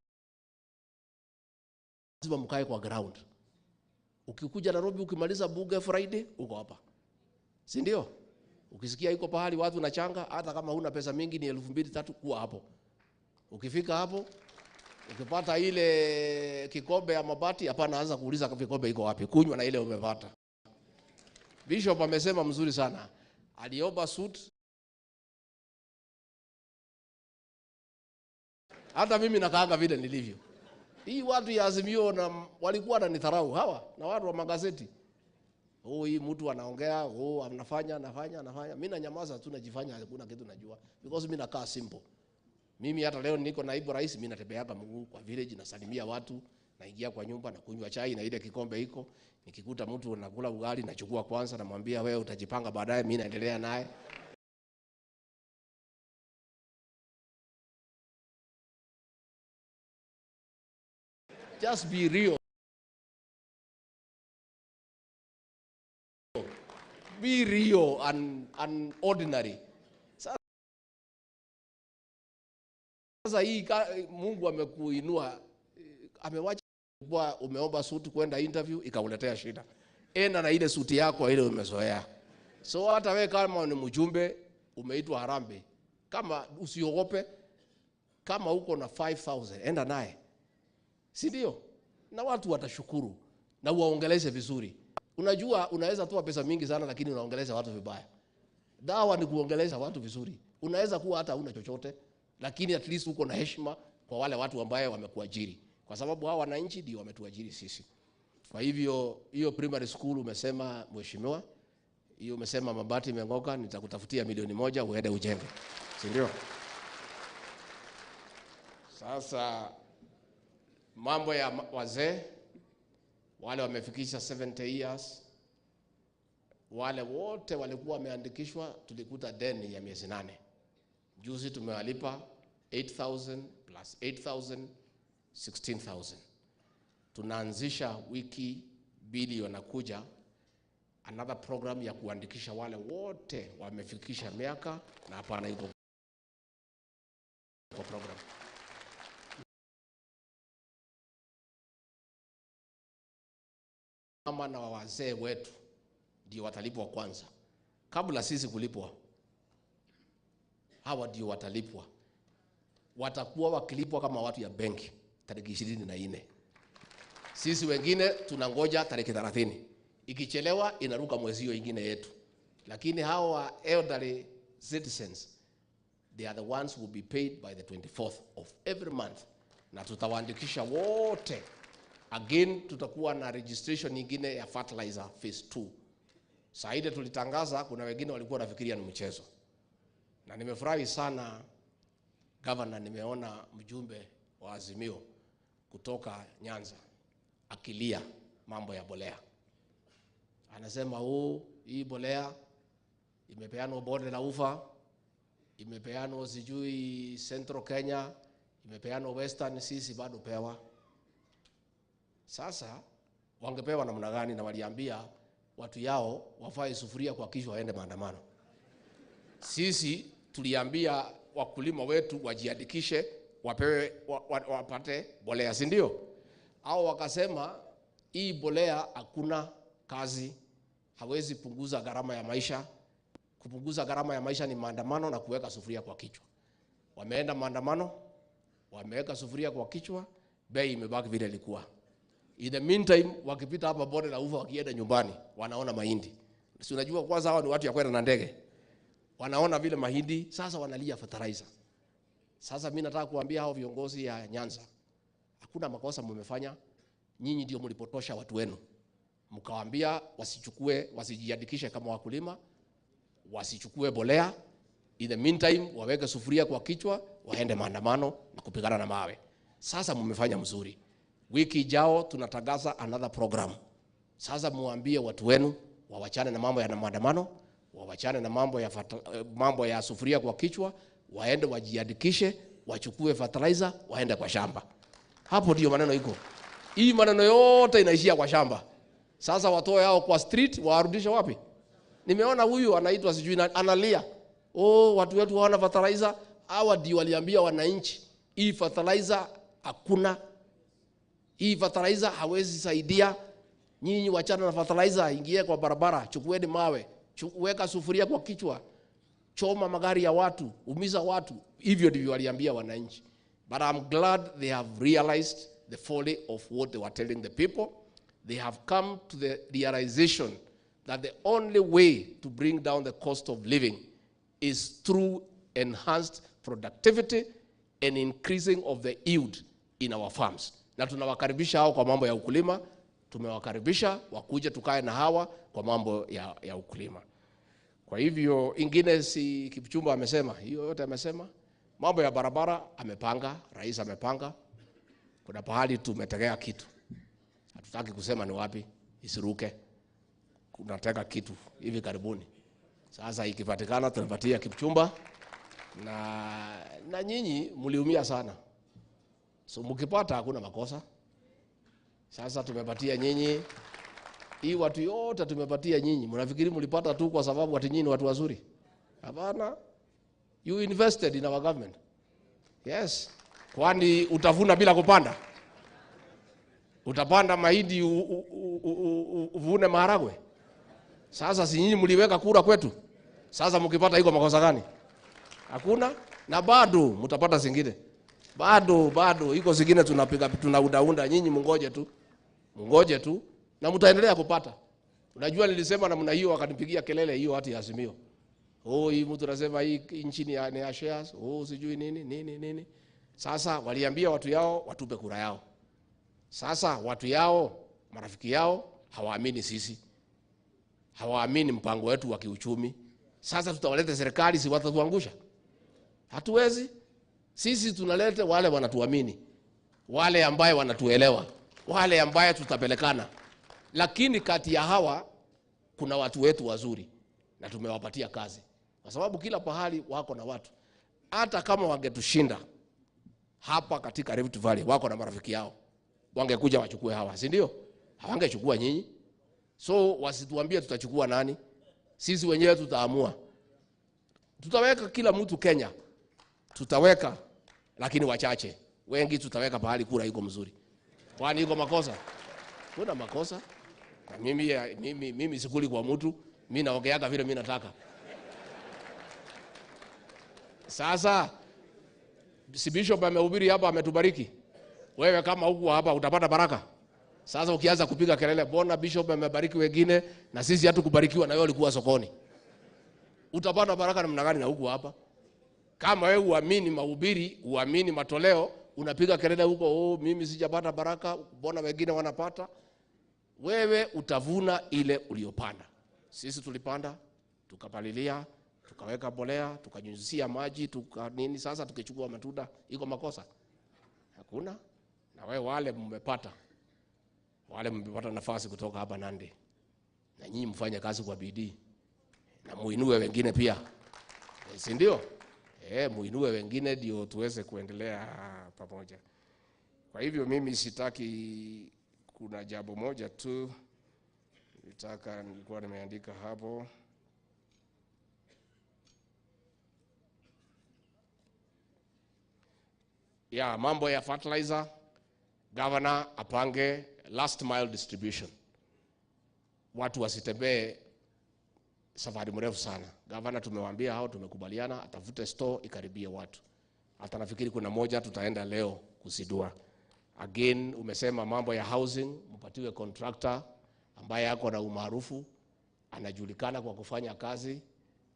Lazima mkae kwa ground. Ukikuja Nairobi ukimaliza bunge Friday uko hapa. Si ndio? Ukisikia iko pahali watu nachanga, hata kama huna pesa mingi ni elfu mbili tatu, kuwa hapo. Ukifika hapo, ukipata ile kikombe ya mabati, hapana anza kuuliza kikombe iko wapi, kunywa na ile umepata. Bishop amesema mzuri sana. Aliomba suit. Hata mimi nakaanga vile nilivyo. Hii watu ya Azimio na walikuwa wananidharau hawa na watu wa magazeti. Oh, hii mtu anaongea, oh, anafanya, anafanya, anafanya. Mimi nanyamaza tu, najifanya hakuna kitu najua. Because mimi nakaa simple. Mimi hata leo niko naibu rais, mimi natembeaga mguu kwa village, nasalimia watu, naingia kwa nyumba na kunywa chai na ile kikombe iko. Nikikuta mtu anakula ugali nachukua kwanza, namwambia wewe utajipanga baadaye, mimi naendelea naye. Just be real. Be real and, and ordinary. Sasa hii Mungu amekuinua, amewacha kuwa umeomba suti kwenda interview ikakuletea shida. Enda na ile suti yako ile umezoea. So hata wewe kama ni mjumbe umeitwa harambee, kama usiogope, kama uko na 5000 enda naye, si ndio? Na watu watashukuru na uwaongeleshe vizuri. Unajua unaweza toa pesa mingi sana, lakini unaongelesha watu vibaya. Dawa ni kuongelesha watu vizuri. Unaweza kuwa hata huna chochote, lakini at least uko na heshima kwa wale watu ambaye wamekuajiri, kwa sababu hawa wananchi ndio wametuajiri sisi. Kwa hivyo hiyo primary school umesema mheshimiwa, hiyo umesema mabati imeng'oka, nitakutafutia milioni 1 uende ujenge, si ndio? Sasa mambo ya wazee wale wamefikisha 70 years, wale wote walikuwa wameandikishwa, tulikuta deni ya miezi 8. Juzi tumewalipa 8,000 plus 8,000, 16,000. Tunaanzisha wiki mbili wanakuja another program ya kuandikisha wale wote wamefikisha miaka na hapana iko kwa program. Mama na wazee wetu ndio watalipwa kwanza kabla sisi kulipwa. Hawa ndio watalipwa, watakuwa wakilipwa kama watu ya benki tariki 24. Sisi wengine tunangoja tariki 30. Ikichelewa inaruka mwezi hiyo ingine yetu. Lakini hawa elderly citizens, they are the ones who will be paid by the 24th of every month. Na tutawaandikisha wote. Again tutakuwa na registration nyingine ya fertilizer phase 2. Saa ile tulitangaza kuna wengine walikuwa wanafikiria ni mchezo. Na nimefurahi sana governor, nimeona mjumbe wa Azimio kutoka Nyanza akilia mambo ya bolea. Anasema hii bolea imepeanwa bonde la ufa, imepeanwa sijui Central Kenya, imepeanwa Western, sisi bado pewa. Sasa wangepewa namna gani? Na waliambia watu yao wafae sufuria kwa kichwa waende maandamano. Sisi tuliambia wakulima wetu wajiandikishe, wapate bolea, si ndio? Hao wakasema hii bolea hakuna kazi, hawezi punguza gharama ya maisha. Kupunguza gharama ya maisha ni maandamano na kuweka sufuria kwa kichwa. Wameenda maandamano, wameweka sufuria kwa kichwa, bei imebaki vile ilikuwa. In the meantime, wakipita hapa bonde la ufa wakienda nyumbani, wanaona mahindi. Si unajua kwanza hawa ni watu ya kwenda na ndege. Wanaona vile mahindi, sasa wanalia fertilizer. Sasa mimi nataka kuambia hao viongozi ya Nyanza, hakuna makosa mmefanya. Nyinyi ndio mlipotosha watu wenu. Mkawaambia wasijiandikishe kama wakulima, wasichukue bolea. In the meantime, waweke sufuria kwa kichwa, waende maandamano na kupigana na mawe. Sasa mmefanya mzuri. Wiki ijao tunatangaza another program. Sasa muambie watu wenu wawachane na mambo ya maandamano, wawachane na mambo ya sufuria kwa kichwa, waende wajiandikishe, wachukue fertilizer, waende kwa shamba. Hapo ndio maneno iko. Hii maneno yote inaishia kwa shamba. Sasa watoe hao kwa street, waarudishe wapi? Nimeona huyu anaitwa sijui nani, analia. Oh, watu wetu hawana fertilizer. Hawa ndio waliambia wananchi, hii fertilizer hakuna. Hii fertilizer hawezi saidia. Nyinyi wachana na fertilizer, ingie kwa barabara, chukueni mawe, weka sufuria kwa kichwa, choma magari ya watu, umiza watu. Hivyo ndivyo waliambia wananchi. But I'm glad they have realized the folly of what they were telling the people. They have come to the realization that the only way to bring down the cost of living is through enhanced productivity and increasing of the yield in our farms. Na tunawakaribisha hao kwa mambo ya ukulima, tumewakaribisha wakuje tukae na hawa kwa mambo ya ukulima. Kwa hivyo ingine si Kipchumba amesema, hiyo yote amesema. Mambo ya barabara amepanga, rais amepanga. Kuna pahali tumetegea kitu. Hatutaki kusema ni wapi, isiruke. Tunataka kitu hivi karibuni. Sasa ikipatikana tunapatia Kipchumba. Na nyinyi mliumia sana. So mkipata hakuna makosa. Sasa tumepatia nyinyi hii watu yote tumepatia nyinyi. Mnafikiri mlipata tu kwa sababu ati nyinyi ni watu wazuri? Hapana, you invested in our government. Yes, kwani utavuna bila kupanda? Utapanda mahindi uvune maharagwe? Sasa si nyinyi mliweka kura kwetu? Sasa mkipata iko makosa gani? Hakuna, na bado mtapata zingine, bado bado iko zingine tunapiga tunaundaunda. Nyinyi mngoje tu, mngoje tu na mtaendelea kupata. Unajua nilisema namna hiyo, wakanipigia kelele hiyo hati ya Azimio. Oh, hii mtu anasema hii nchi ni ya, ni ya shares. Oh, sijui nini nini nini. Sasa waliambia watu yao watupe kura yao. Sasa watu yao marafiki yao hawaamini sisi, hawaamini mpango wetu wa kiuchumi. Sasa tutawaleta serikali, si watatuangusha? Hatuwezi. Sisi tunaleta wale wanatuamini, wale ambaye wanatuelewa, wale ambaye tutapelekana. Lakini kati ya hawa kuna watu wetu wazuri na tumewapatia kazi, kwa sababu kila pahali wako na watu. Hata kama wangetushinda hapa katika Rift Valley, wako na marafiki yao, wangekuja wachukue hawa, si ndio? Hawangechukua nyinyi. So wasituambie tutachukua nani, sisi wenyewe tutaamua. Tutaweka kila mtu Kenya, tutaweka, lakini wachache, wengi tutaweka pahali kura iko mzuri. Kwani iko makosa? Kuna makosa? Na mimi, mimi, mimi sikuli kwa mtu, mimi naongeaga vile mimi nataka. Sasa si bishop amehubiri hapa, ametubariki. Wewe kama huku hapa utapata baraka. Sasa ukianza kupiga kelele, bona bishop amebariki wengine na sisi hatukubarikiwa, na wewe ulikuwa sokoni, utapata baraka namna gani na huku hapa? Kama wewe uamini mahubiri, uamini matoleo, unapiga kelele huko, oh, mimi sijapata baraka, mbona wengine wanapata? Wewe utavuna ile uliyopanda. Sisi tulipanda, tukapalilia, tukaweka mbolea, tukanyunyizia maji, tuka nini. Sasa tukichukua matunda, iko makosa? Hakuna. Na wewe wale mmepata, wale mmepata nafasi kutoka hapa Nandi, na nyinyi mfanye kazi kwa bidii na muinue wengine pia, e, si ndio? E, muinue wengine ndio tuweze kuendelea pamoja. Kwa hivyo mimi sitaki, kuna jambo moja tu nitaka, nilikuwa nimeandika hapo. Ya mambo ya fertilizer, governor apange last mile distribution, watu wasitembee safari mrefu sana. Gavana tumewaambia hao, tumekubaliana atafute store ikaribie watu. Hata nafikiri kuna moja tutaenda leo kusidua. Again, umesema mambo ya housing, mpatiwe contractor ambaye ako na umaarufu, anajulikana kwa kufanya kazi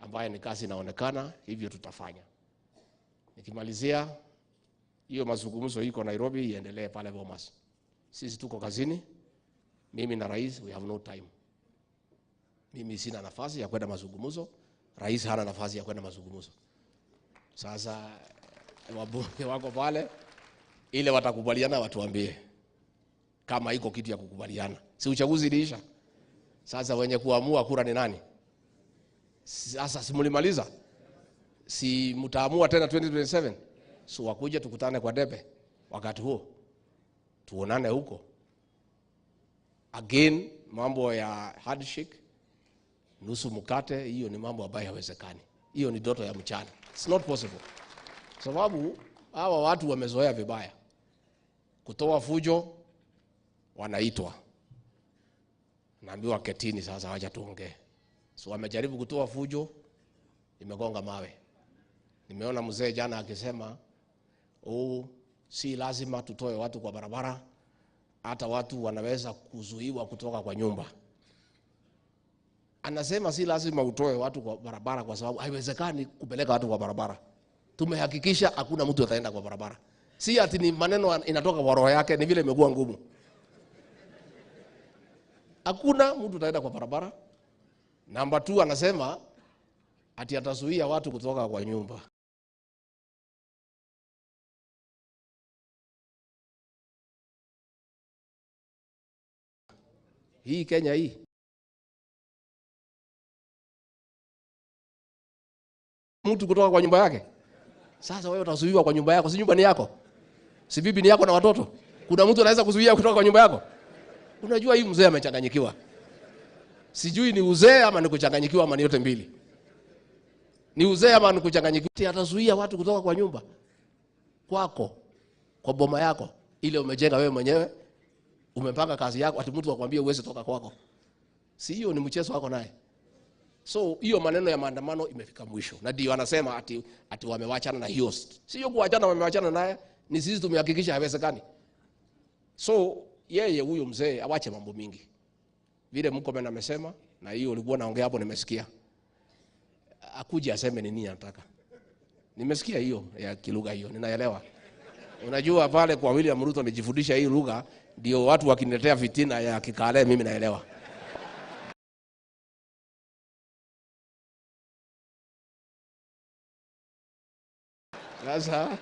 ambaye ni kazi inaonekana, hivyo tutafanya. Nikimalizia hiyo mazungumzo iko Nairobi, iendelee pale Bomas. Sisi tuko kazini, mimi na rais, we have no time. Mimi sina nafasi ya kwenda mazungumzo, rais hana nafasi ya kwenda mazungumzo. Sasa wabunge wako pale, ile watakubaliana watuambie kama iko kitu ya kukubaliana. Si uchaguzi iliisha? Sasa wenye kuamua kura ni nani? Sasa si mlimaliza? Si mtaamua tena 2027? So wakuja tukutane kwa debe wakati huo, tuonane huko. Again, mambo ya handshake nusu mkate, hiyo ni mambo ambayo haiwezekani. Hiyo ni ndoto ya mchana, it's not possible, sababu hawa watu wamezoea vibaya kutoa fujo, wanaitwa naambiwa ketini, sasa wacha tuongee. So wamejaribu kutoa fujo, imegonga mawe. Nimeona mzee jana akisema oh, si lazima tutoe watu kwa barabara, hata watu wanaweza kuzuiwa kutoka kwa nyumba. Anasema si lazima utoe watu kwa barabara kwa sababu haiwezekani kupeleka watu kwa barabara. Tumehakikisha hakuna mtu ataenda kwa barabara. Si ati ni maneno inatoka kwa roho yake, ni vile imekuwa ngumu. Hakuna mtu ataenda kwa barabara. Namba 2 anasema ati atazuia watu kutoka kwa nyumba. Hii Kenya hii mtu kutoka kwa nyumba yake. Sasa wewe utazuiwa kwa nyumba yako, si nyumba ni yako? Si bibi ni yako na watoto? Kuna mtu anaweza kuzuia kutoka kwa nyumba yako? Unajua hii mzee amechanganyikiwa, sijui ni uzee ama ni kuchanganyikiwa ama ni yote mbili. Ni uzee ama ni kuchanganyikiwa? Atazuia watu kutoka kwa nyumba kwako, kwa boma yako ile umejenga wewe mwenyewe, umepanga kazi yako, ati mtu akwambie uweze toka kwako? Si hiyo ni mchezo wako naye? So hiyo maneno ya maandamano imefika mwisho, na ndio anasema ati wamewachana na hiyo. Sio kuachana, wamewachana naye, ni sisi tumehakikisha haiwezekani. So yeye huyo mzee awache mambo mingi, vile Murkomen amesema, na hiyo ulikuwa naongea hapo, nimesikia akuje aseme nini anataka. Nimesikia hiyo ya kilugha hiyo, ninaelewa. Unajua pale kwa William Ruto nijifundisha hii lugha, ndio watu wakiniletea fitina ya Kikale mimi naelewa. Sasa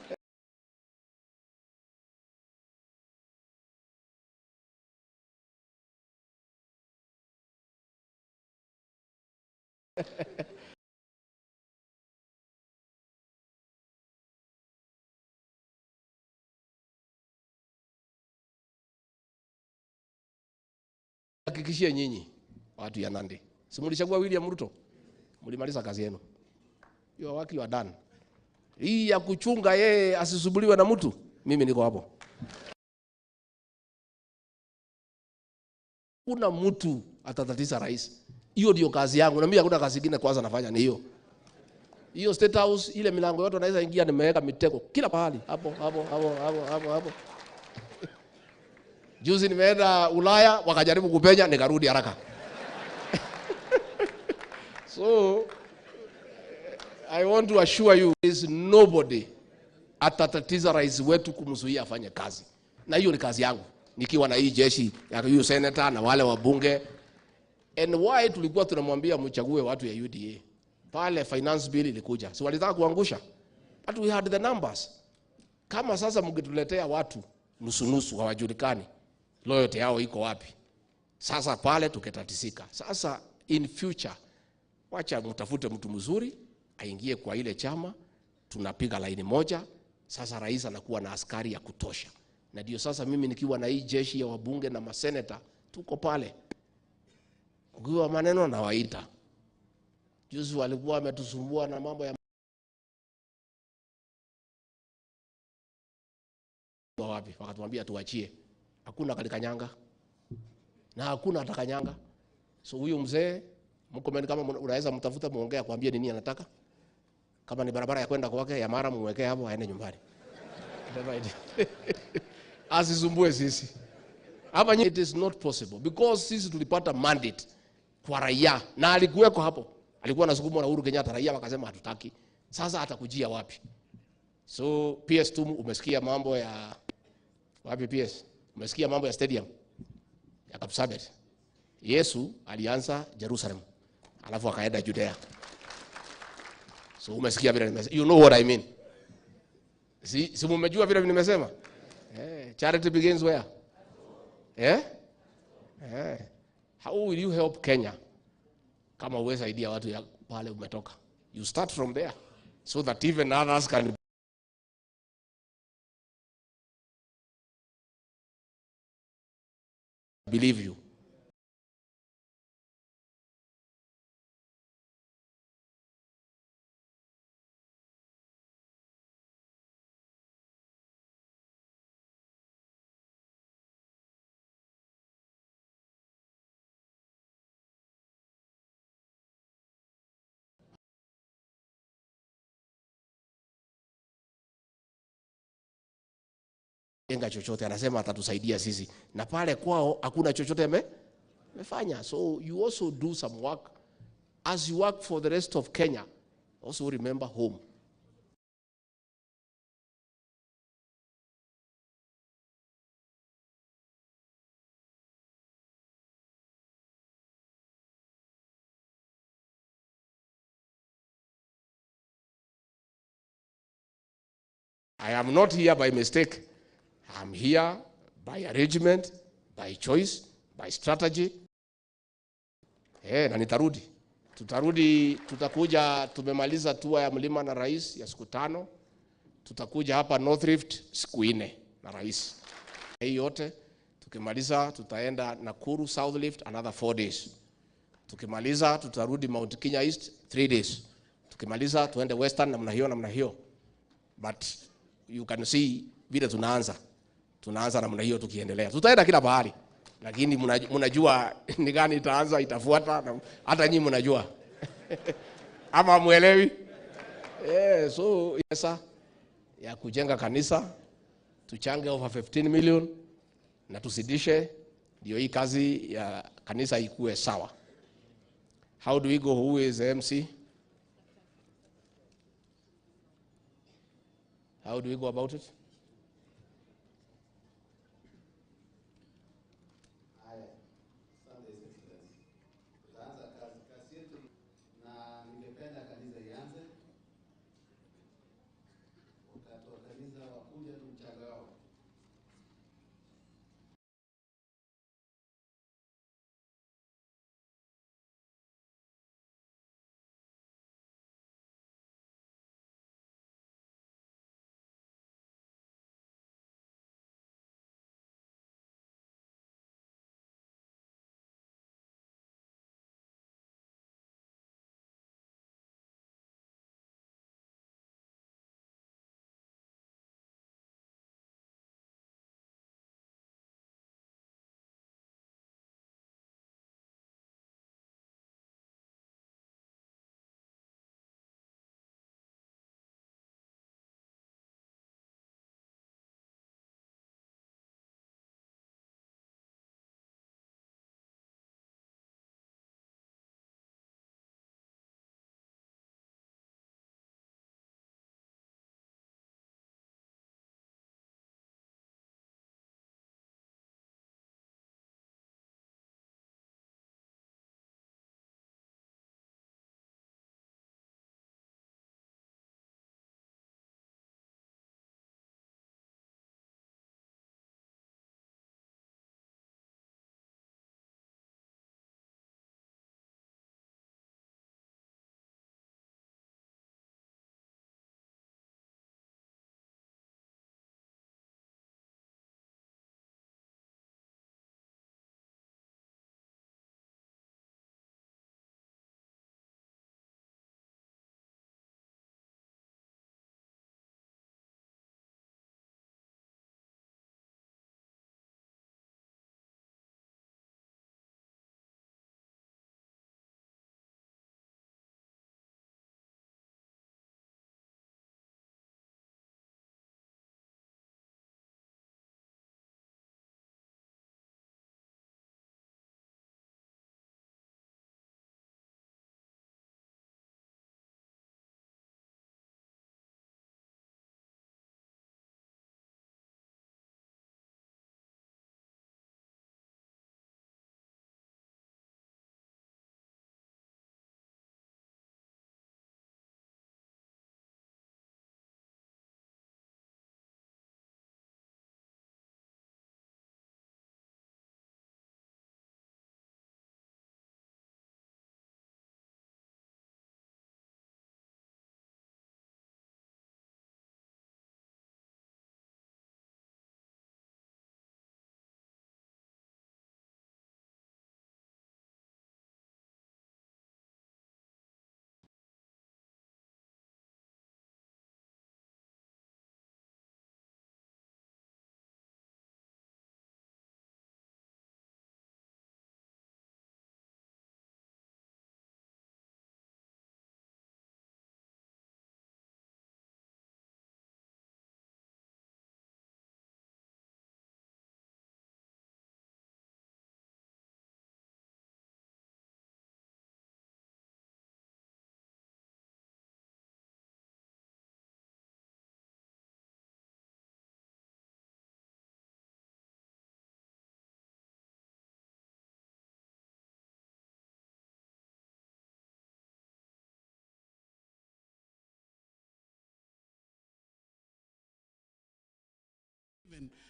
hakikishie nyinyi watu ya Nandi, si mlichagua William Ruto, mlimaliza kazi yenu, your work you are done. Hii ya kuchunga yeye asisubuliwe na mtu, mimi niko hapo. Kuna mtu atatatiza rais, hiyo ndio kazi yangu, na mimi hakuna kazi nyingine kwanza nafanya ni hiyo hiyo. State House ile milango yote naweza ingia, nimeweka mitego kila pahali, hapo hapo hapo hapo hapo hapo. Juzi nimeenda Ulaya wakajaribu kupenya, nikarudi haraka. So I want to assure you there is nobody atatatiza rais wetu kumzuia afanye kazi, na hiyo ni kazi yangu nikiwa na hii jeshi ya huyu senator na wale wabunge. And why tulikuwa tunamwambia mchague watu ya UDA pale finance bill ilikuja, si walitaka kuangusha, but we had the numbers. Kama sasa mngetuletea watu nusu nusu hawajulikani loyalty yao iko wapi, sasa pale tuketatisika. Sasa in future, wacha mtafute mtu mzuri aingie kwa ile chama, tunapiga laini moja. Sasa rais anakuwa na askari ya kutosha, na ndio sasa mimi nikiwa na hii jeshi ya wabunge na maseneta tuko pale, ukiwa maneno nawaita. Juzi walikuwa wametusumbua na mambo ya wapi, wakatuambia tuachie, hakuna kalikanyanga na hakuna atakanyanga. So huyu mzee Murkomen, kama unaweza mtafuta muongee, akwambie nini anataka. Kama ni barabara ya kwenda kwake ya Mara, muwekee hapo aende nyumbani. Asisumbue sisi hapa. It is not possible because sisi tulipata mandate kwa raia na alikuweko hapo, alikuwa anasukumwa na Uhuru Kenyatta, raia wakasema hatutaki. Sasa atakujia wapi? So PS tu umesikia mambo ya wapi? PS umesikia mambo ya stadium ya Kapsabet. Yesu alianza Jerusalem alafu akaenda Judea. So umesikia vile nimesema, you know what I mean. Si mumejua vile nimesema? Charity begins where? How will you help Kenya kama uweza saidia watu ya pale umetoka? You start from there so that even others can believe you. Jenga chochote, anasema atatusaidia sisi, na pale kwao hakuna chochote amefanya. So you also do some work as you work for the rest of Kenya. Also remember home. I am not here by mistake. I'm here by arrangement, by choice, by strategy. Na nitarudi. Tutarudi, tutakuja, tumemaliza tour ya mlima na rais ya siku 5. Tutakuja hapa North Rift siku 4 na rais. Hii yote Tukimaliza tutaenda Nakuru South Rift another 4 days. Tukimaliza tutarudi Mount Kenya East 3 days. Tukimaliza tuende Western namna hiyo namna hiyo. But you can see vile tunaanza. Tunaanza namna hiyo tukiendelea. Tutaenda kila pahali. Lakini mnajua ni gani itaanza itafuata na hata nyinyi mnajua. Ama muelewi? So pesa ya kujenga kanisa tuchange over 15 million na tusidishe ndio hii kazi ya kanisa ikue sawa. How do we go? Who is the MC? How do we go about it?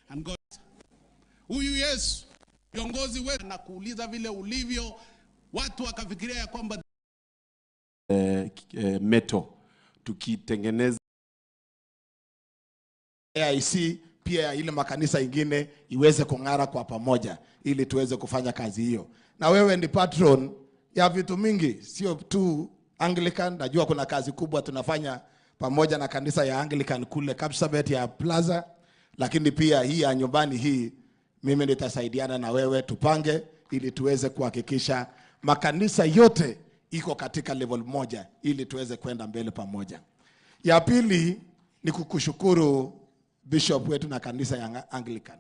And God. Huyu Yesu viongozi wetu na kuuliza vile ulivyo, watu wakafikiria ya kwamba meto tukitengeneza AIC pia ya ile makanisa ingine iweze kung'ara kwa pamoja, ili tuweze kufanya kazi hiyo. Na wewe ni patron ya vitu mingi, sio tu Anglican. Najua kuna kazi kubwa tunafanya pamoja na kanisa ya Anglican kule Kapsabet ya Plaza, lakini pia hii ya nyumbani hii, mimi nitasaidiana na wewe tupange, ili tuweze kuhakikisha makanisa yote iko katika level moja, ili tuweze kwenda mbele pamoja. Ya pili ni kukushukuru bishop wetu na kanisa ya Anglican.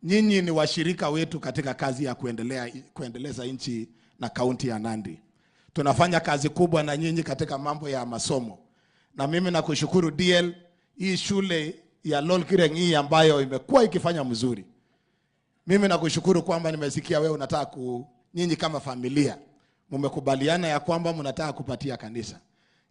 Nyinyi ni washirika wetu katika kazi ya kuendelea, kuendeleza nchi na kaunti ya Nandi. Tunafanya kazi kubwa na nyinyi katika mambo ya masomo, na mimi nakushukuru DL, hii shule ya Lolkireng hii ambayo imekuwa ikifanya mzuri. Mimi nakushukuru kwamba nimesikia wewe unataka ku, nyinyi kama familia mmekubaliana ya kwamba mnataka kupatia kanisa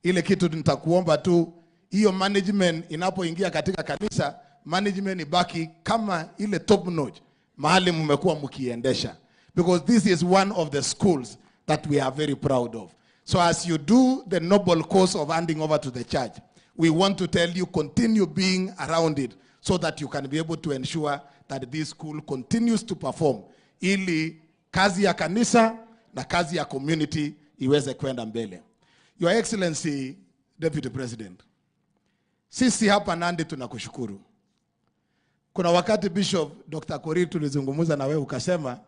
ile kitu. Nitakuomba tu hiyo management inapoingia katika kanisa, management ibaki kama ile top notch mahali mmekuwa mkiendesha, because this is one of the schools that we are very proud of. So as you do the noble cause of handing over to the church, we want to tell you continue being around it so that you can be able to ensure that this school continues to perform, ili kazi ya kanisa na kazi ya community iweze kwenda mbele. Your Excellency Deputy President, sisi hapa Nandi tunakushukuru. Kuna wakati Bishop Dr. Korir tulizungumza na wewe ukasema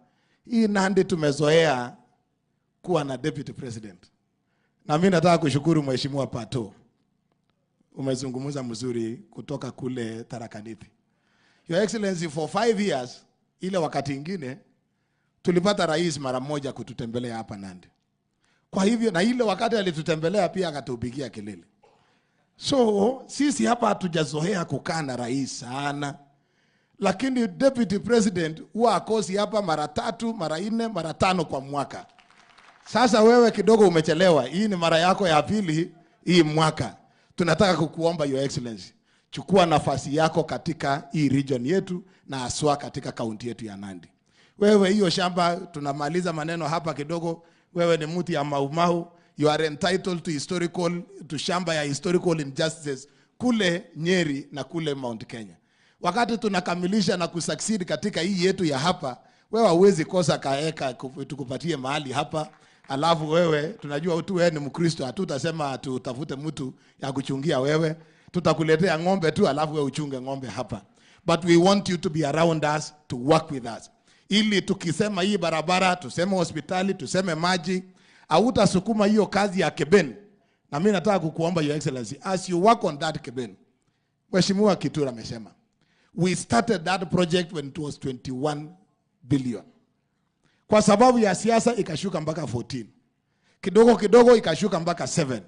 hii Nandi tumezoea kuwa na deputy president, na mimi nataka kushukuru Mheshimiwa Pato, umezungumza mzuri kutoka kule Tharaka Nithi. Your Excellency, for five years, ile wakati ingine tulipata rais mara moja kututembelea hapa Nandi. Kwa hivyo na ile wakati alitutembelea pia akatupigia kelele. So sisi hapa hatujazoea kukaa na rais sana, lakini deputy president huwa akosi hapa mara tatu, mara nne, mara tano kwa mwaka. Sasa wewe kidogo umechelewa, hii ni mara yako ya pili hii mwaka. Tunataka kukuomba your excellency, chukua nafasi yako katika hii region yetu na haswa katika kaunti yetu ya Nandi. Wewe hiyo shamba, tunamaliza maneno hapa kidogo. Wewe ni mtu ya Maumau, you are entitled to historical, to shamba ya historical injustices kule Nyeri na kule Mount Kenya. Wakati tunakamilisha na kusucceed katika hii yetu ya hapa, wewe hauwezi kosa kaeka tukupatie mahali hapa, alafu wewe tunajua tu wewe ni Mkristo, hatutasema tutafute mtu ya kuchungia wewe, tutakuletea ng'ombe tu, alafu wewe uchunge ng'ombe hapa, but we want you to be around us to work with us, ili tukisema hii barabara, tuseme hospitali, tuseme maji, hautasukuma hiyo kazi ya Keben. Na mimi nataka kukuomba your excellency, as you work on that Keben, Mheshimiwa Kitura amesema we started that project when it was 21 billion. Kwa sababu ya siasa ikashuka mpaka 14. Kidogo kidogo ikashuka mpaka 7.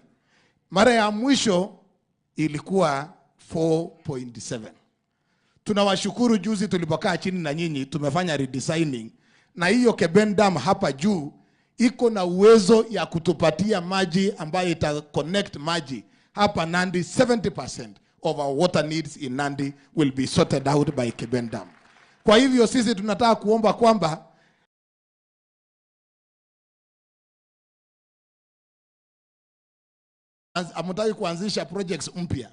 Mara ya mwisho ilikuwa 4.7. Tunawashukuru, juzi tulipokaa chini na nyinyi tumefanya redesigning na hiyo Keben Dam hapa juu iko na uwezo ya kutupatia maji ambayo ita connect maji hapa Nandi 70% of our water needs in Nandi will be sorted out by Keben Dam. Kwa hivyo sisi tunataka kuomba kwamba hamtaki kuanzisha projects mpya.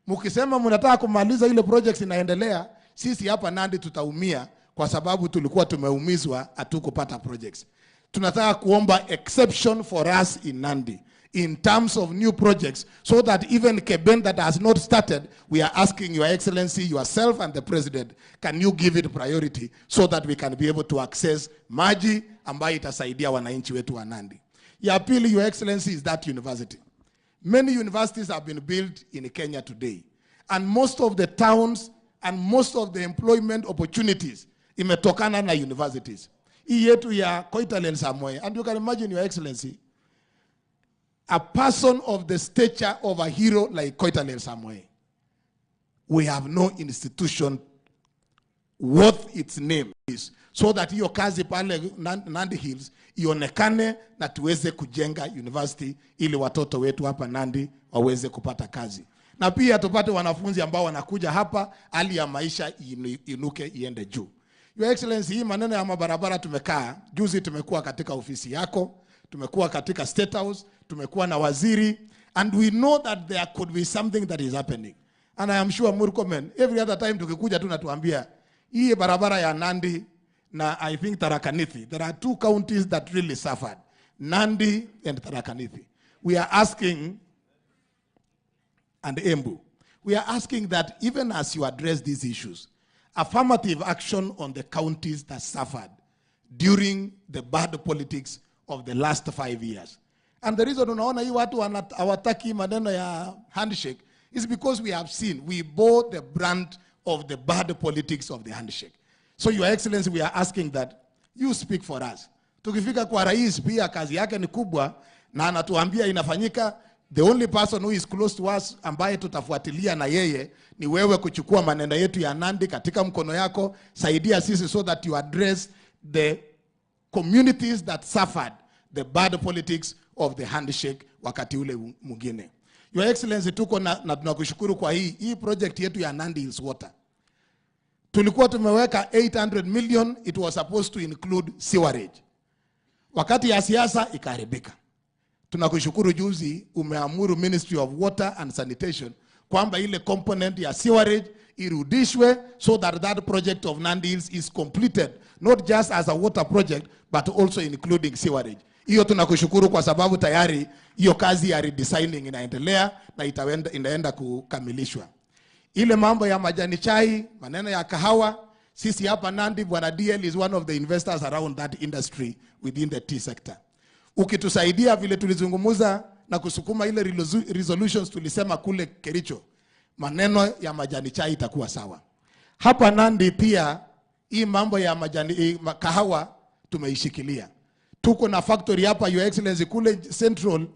Mkisema mnataka kumaliza ile projects inaendelea, sisi hapa Nandi tutaumia kwa sababu tulikuwa tumeumizwa, hatukupata projects. Tunataka kuomba exception for us in Nandi in terms of new projects so that even Keben that has not started, we are asking your excellency, yourself and the president, can you give it priority so that we can be able to access maji ambayo itasaidia wananchi wetu wa Nandi. Ya pili, your excellency, is that university. Many universities have been built in Kenya today. And most of the towns and most of the employment opportunities imetokana na universities. Hii yetu ya Koitalel Samoei. And you can imagine, your excellency, a person of the stature of a hero like Koitalel Samoei, we have no institution worth its name is so that hiyo kazi pale Nandi Hills ionekane na tuweze kujenga university ili watoto wetu hapa Nandi waweze kupata kazi, na pia tupate wanafunzi ambao wanakuja hapa, hali ya maisha inuke iende juu. Your Excellency, hii maneno ya mabarabara tumekaa juzi, tumekuwa katika ofisi yako, tumekuwa katika State House, tumekuwa na waziri and we know that there could be something that is happening. And I am sure Murkomen, every other time tukikuja tu natuambia hii barabara ya Nandi na I think Tharaka Nithi. There are two counties that really suffered, Nandi and Tharaka Nithi. We are asking, and Embu, we are asking that even as you address these issues, affirmative action on the counties that suffered during the bad politics of the last 5 years. And the reason unaona hii watu hawataki maneno ya handshake is because we have seen, we bore the brunt of the bad politics of the handshake. So Your Excellency, we are asking that you speak for us. Tukifika kwa rais pia kazi yake ni kubwa na anatuambia inafanyika. The only person who is close to us ambaye tutafuatilia na yeye ni wewe, kuchukua maneno yetu ya Nandi katika mkono yako, saidia sisi so that you address the communities that suffered the bad politics of the handshake wakati ule mwingine. Your Excellency, tuko na tunakushukuru kwa hii project yetu ya Nandi Hills Water. Tulikuwa tumeweka 800 million, it was supposed to include sewerage. Wakati ya siasa ikaharibika. Tunakushukuru juzi umeamuru Ministry of Water and Sanitation kwamba ile component ya sewerage irudishwe so that that project of Nandi Hills is completed, not just as a water project but also including sewerage. Hiyo tunakushukuru kwa sababu tayari hiyo kazi ya redesigning inaendelea na inaenda kukamilishwa. Ile mambo ya majani chai, maneno ya kahawa, sisi hapa Nandi, Bwana DL is one of the investors around that industry within the tea sector. Ukitusaidia vile tulizungumuza na kusukuma ile resolutions tulisema kule Kericho, maneno ya majani chai itakuwa sawa. Hapa Nandi pia hii mambo ya majani, hii kahawa tumeishikilia. Tuko na factory hapa, Your Excellency, kule Central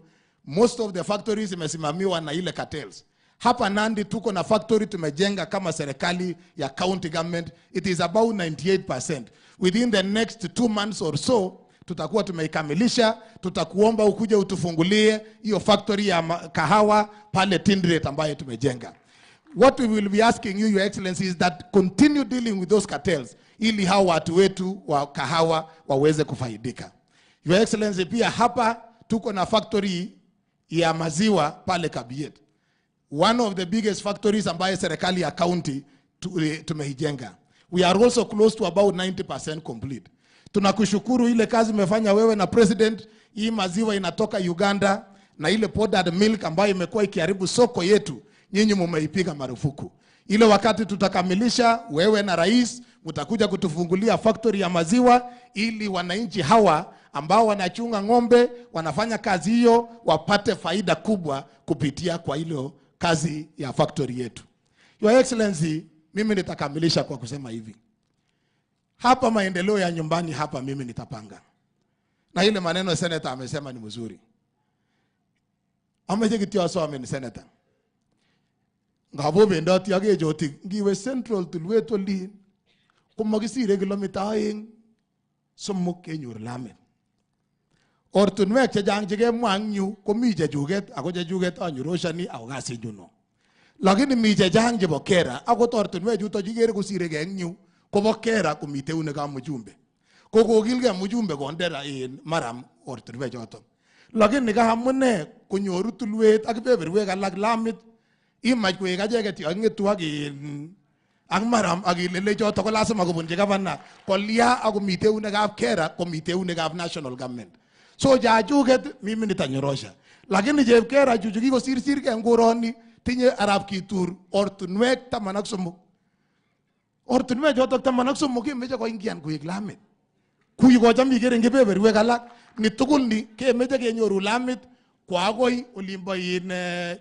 most of the factories imesimamiwa na ile cartels. Hapa Nandi tuko na factory tumejenga kama serikali ya county government, it is about 98%. Within the next 2 months or so tutakuwa tumeikamilisha. Tutakuomba ukuje utufungulie hiyo factory ya kahawa pale Tinderet ambayo tumejenga. What we will be asking you, Your Excellency, is that continue dealing with those cartels ili hao watu wetu wa kahawa waweze kufaidika. Your Excellency, pia hapa tuko na factory ya maziwa pale Kabiet. One of the biggest factories ambayo serikali ya county tumeijenga. We are also close to about 90% complete. Tunakushukuru ile kazi umefanya wewe na president. Hii maziwa inatoka Uganda na ile powdered milk ambayo imekuwa ikiharibu soko yetu, nyinyi mumeipiga marufuku. Ile wakati tutakamilisha, wewe na rais mtakuja kutufungulia factory ya maziwa ili wananchi hawa ambao wanachunga ng'ombe wanafanya kazi hiyo wapate faida kubwa kupitia kwa hilo kazi ya factory yetu. Your Excellency, mimi nitakamilisha kwa kusema hivi. Hapa maendeleo ya nyumbani hapa mimi nitapanga. Na ile maneno senator amesema ni mzuri. Ameje kityo asome ni senator. Ngabo bendoti ak ejoti ngiwe Central tulwet olin komakisire kilomita 2 3 kenyor lamit. Ortinwek chechang chekemwa eng yu komi chechuket ako chechuket anyoroshani ako kasinyu no. Lakini mi chechang chebo kera akot ortinwek chuto chikere kosirekei eng yu kobo kera komite eunekab mjumbe. Ko kokilgei mjumbe konde maram ortinwek choton. Lakini ka amune konyoru tulwet ak kebeberwek alak lamit imach koek acheket yo king'etu ak ak maram ak ilele choto ko lazima kobunchi gavana kolya ak komite eunekab kera komite eunekab national government. So chachuket mimi nitanyorosha. Lakini chepkera chuchu kikosirsirgei eng koroni tinye arap Kitur ortinwek 13. Ortinwek chotok 13 kemeche koingian koek lamit. Kuy kocham ikere eng kebeberwek alak ni tugul ni kemeche kenyoru lamit ko akoi olimbo in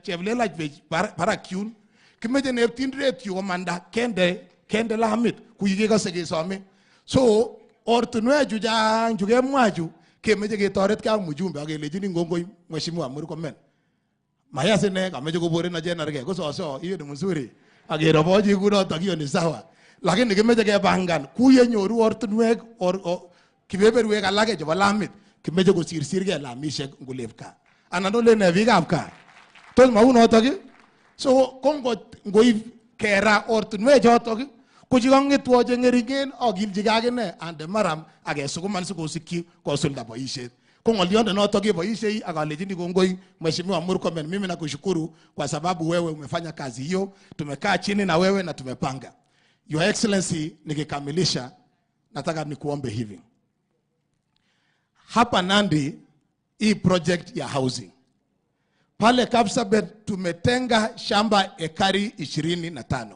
Cheplelach Bridge barak yun. Kimeche neptindiret yu komanda kende lamit kuy kekose kesome. So ortinwek chu chang chu kemwa chu kemeche ketoretkei ak mjumbe ak kelechini ngongoi Mheshimiwa Murkomen. Mayas ine kameche koboren achenergei ko soso hiyo ni mzuri. Ak kerobochi kunotok hiyo ni sawa. Lakini kimeche kepangan kuye nyoru ortinwek kebeberwek alake chebo lamit kimeche kosirsirgei lamishek ngolep gaa. Anan ole ne biikab gaa. Tos maunotok ii? So ko ngoib kera ortinwek chotok ko chekang'etwo che ng'eringen akilchigei akine ande maram akesukuman sikosikyi kosulda boisiet. Ko ng'oliondo noto keboishei ak alechini kongoi Mheshimiwa Murkomen, mimi nakushukuru kwa sababu wewe umefanya kazi hiyo, tumekaa chini na wewe na tumepanga. Your Excellency, nikikamilisha nataka nikuombe hivi. Hapa Nandi hii project ya housing pale Kapsabet tumetenga shamba ekari 25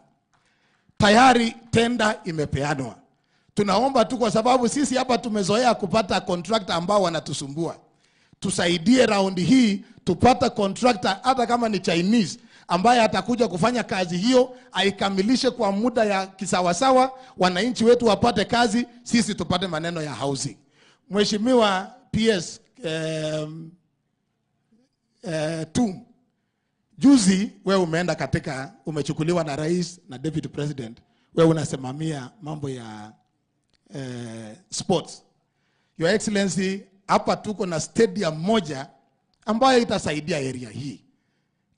tayari, tenda imepeanwa. Tunaomba tu kwa sababu sisi hapa tumezoea kupata contractor ambao wanatusumbua, tusaidie raundi hii tupate contractor hata kama ni Chinese ambaye atakuja kufanya kazi hiyo aikamilishe kwa muda ya kisawasawa, wananchi wetu wapate kazi, sisi tupate maneno ya housing. Mheshimiwa PS Tum, juzi wewe umeenda katika, umechukuliwa na rais na deputy president, wewe unasimamia mambo ya sports. Your Excellency, hapa tuko na stadium moja ambayo itasaidia area hii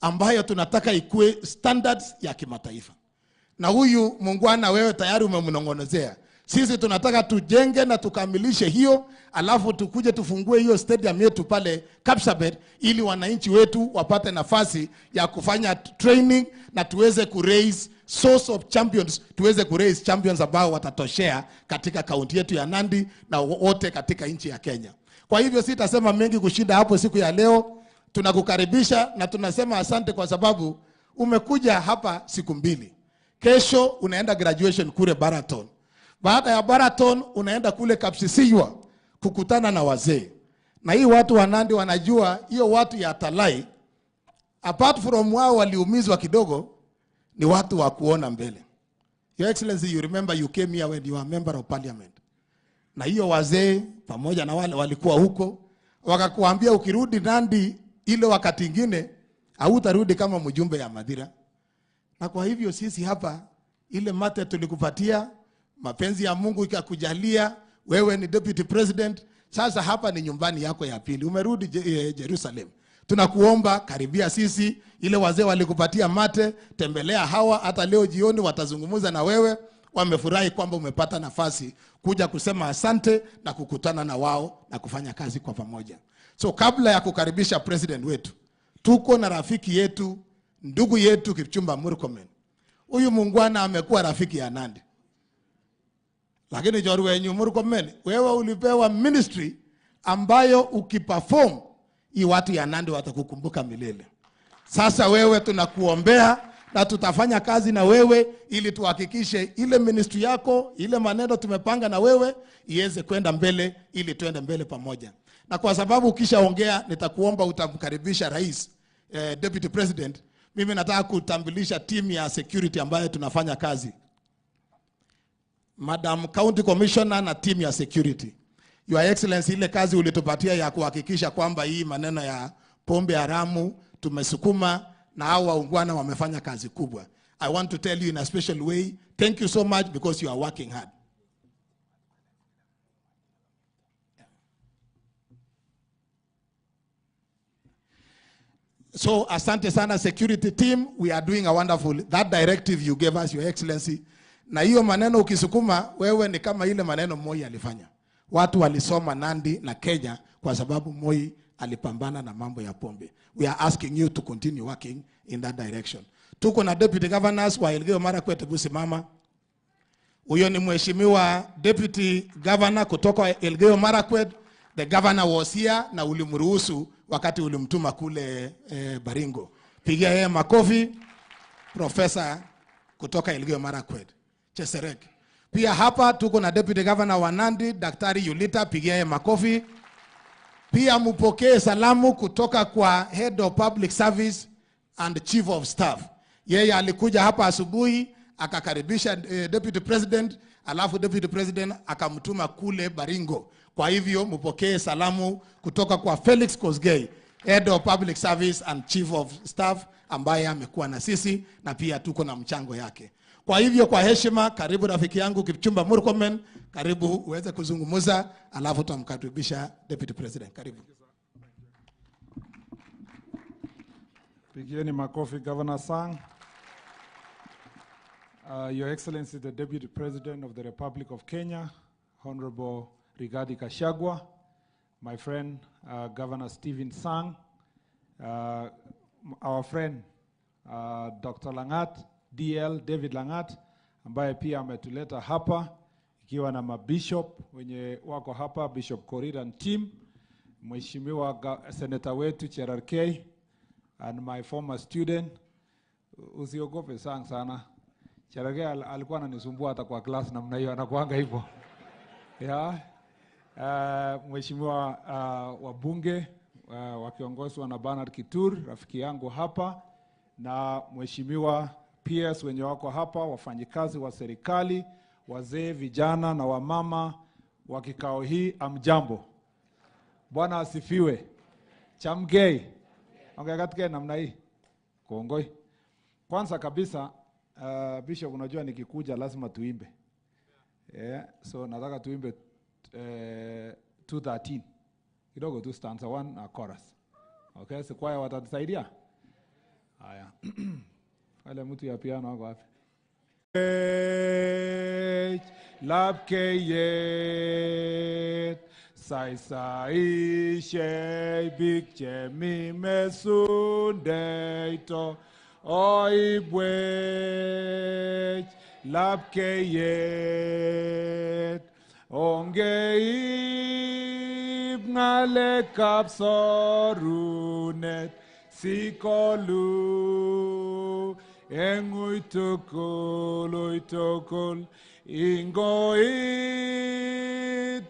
ambayo tunataka ikue standards ya kimataifa, na huyu muungwana wewe tayari umemnong'onezea. Sisi tunataka tujenge na tukamilishe hiyo, alafu tukuje tufungue hiyo stadium yetu pale Kapsabet, ili wananchi wetu wapate nafasi ya kufanya training na tuweze kuraise source of champions, tuweze kuraise champions ambao watatoshea katika kaunti yetu ya Nandi na wote katika nchi ya Kenya. Kwa hivyo sitasema mengi kushinda hapo siku ya leo. Tunakukaribisha na tunasema asante kwa sababu umekuja hapa siku mbili. Kesho unaenda graduation kule Baraton. Baada ya Baraton unaenda kule Kapsisiywa kukutana na wazee. Na hii watu wa Nandi wanajua hiyo watu ya Talai, apart from wao waliumizwa kidogo, ni watu wa kuona mbele. Your Excellency, you remember you came here when you were member of parliament. Na hiyo wazee pamoja na wale walikuwa huko wakakuambia ukirudi Nandi ile wakati ingine hautarudi kama mjumbe ya Madhira. Na kwa hivyo sisi hapa ile mate tulikupatia, mapenzi ya Mungu ikakujalia, wewe ni deputy president. Sasa hapa ni nyumbani yako ya pili, umerudi Jerusalem. Tunakuomba karibia sisi, ile wazee walikupatia mate, tembelea hawa, hata leo jioni watazungumza na wewe. Wamefurahi kwamba umepata nafasi kuja kusema asante na kukutana na wao na kufanya kazi kwa pamoja. So kabla ya kukaribisha president wetu, tuko na rafiki yetu, ndugu yetu Kipchumba Murkomen. Huyu muungwana amekuwa rafiki ya Nandi. Lakini chorwenyu Murkomen, wewe ulipewa ministry ambayo ukiperform hii watu ya Nandi watakukumbuka milele. Sasa wewe tunakuombea na tutafanya kazi na wewe ili tuhakikishe ile ministry yako, ile maneno tumepanga na wewe iweze kwenda mbele ili tuende mbele pamoja. Na kwa sababu ukishaongea nitakuomba utamkaribisha rais, deputy president. Mimi nataka kutambulisha timu ya security ambayo tunafanya kazi. Madam County Commissioner na timu ya security. Your Excellency, ile kazi ulitupatia ya kuhakikisha kwamba hii maneno ya pombe haramu tumesukuma na hao waungwana wamefanya kazi kubwa. I want to tell you in a special way, thank you so much because you are working hard. So asante sana security team, we are doing a wonderful, that directive you gave us, Your Excellency. Na hiyo maneno ukisukuma, wewe ni kama ile maneno Moi alifanya. Watu walisoma Nandi na Kenya kwa sababu Moi alipambana na mambo ya pombe. We are asking you to continue working in that direction. Tuko na deputy governors wa Elgeyo Marakwet, hebu simama. Huyo ni mheshimiwa deputy governor kutoka Elgeyo Marakwet. The governor was here na ulimruhusu wakati ulimtuma kule Baringo. Pigia yeye makofi, professor kutoka Elgeyo Marakwet, Cheserek. Pia hapa tuko na deputy governor wa Nandi, Daktari Yulita, pigia yeye makofi. Pia mupokee salamu kutoka kwa head of public service and chief of staff. Yeye alikuja hapa asubuhi akakaribisha deputy president, alafu deputy president akamtuma kule Baringo. Kwa hivyo mupokee salamu kutoka kwa Felix Kosgei, head of public service and chief of staff, ambaye amekuwa na sisi na pia tuko na mchango yake. Kwa hivyo kwa heshima, karibu rafiki yangu Kipchumba Murkomen, karibu uweze kuzungumza, alafu tutamkaribisha deputy president. Karibu. Pigieni makofi Governor Sang. Your Excellency, the Deputy President of the Republic of Kenya, Honorable Rigathi Gachagua, my friend uh, Governor Stephen Sang, uh, our friend uh, Dr. Langat, DL David Langat ambaye pia ametuleta hapa ikiwa na mabishop wenye wako hapa, Bishop Korir and team, Mheshimiwa Senator wetu Cherargei and my former student. Usiogope Sang sana. Cherargei alikuwa ananisumbua hata kwa class namna hiyo, anakuanga hivyo. Yeah. Mheshimiwa wabunge wakiongozwa na Bernard Kitur, rafiki yangu hapa, na Mheshimiwa PS wenye wako hapa, wafanyikazi wa serikali, wazee, vijana na wamama wa kikao hii, amjambo. Bwana asifiwe. Chamgei. Ongea katika namna hii. Kongoi. Kwanza kabisa, Bishop, unajua nikikuja lazima tuimbe. Yeah, so nataka tuimbe 213 kidogo tu stanza 1 na chorus. Okay, so kwaya watatusaidia? Haya. Wale mtu ya piano wako wapi? Lapkeyet saisaishe biik chemi mesundeito oibwech lapkeyet ongeib ng'alekab sorunet sikolu eng uitugul uitugul ingoit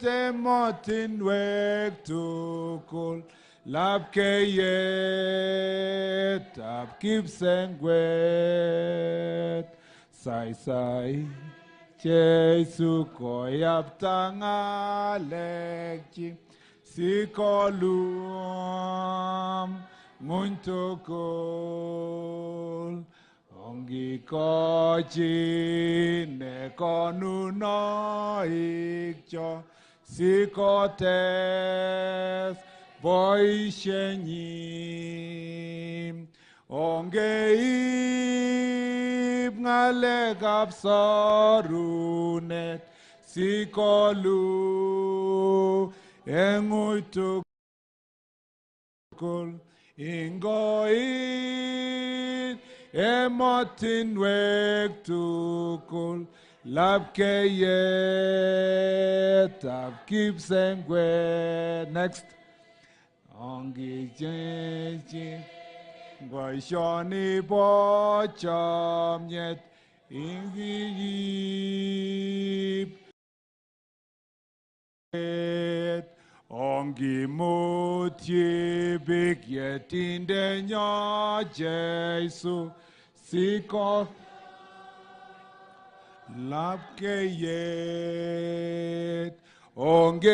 emotinwek tugul lapkeyetab kipsengwet saisai Jesu koyapta ng'alekchi sikolum ng'uny tugul ongikochi ne konunoikcho sikotes boisienyin ongeib ng'alekab sorunet sikolu eng uitugul ingoit emotinwek tugul lapkeyetab kipsengwet. Next. Ongichechi boisioni bo chomyet ingiyip ongimutyi biik yetindenyo Jesu siko lapkeyet ongeib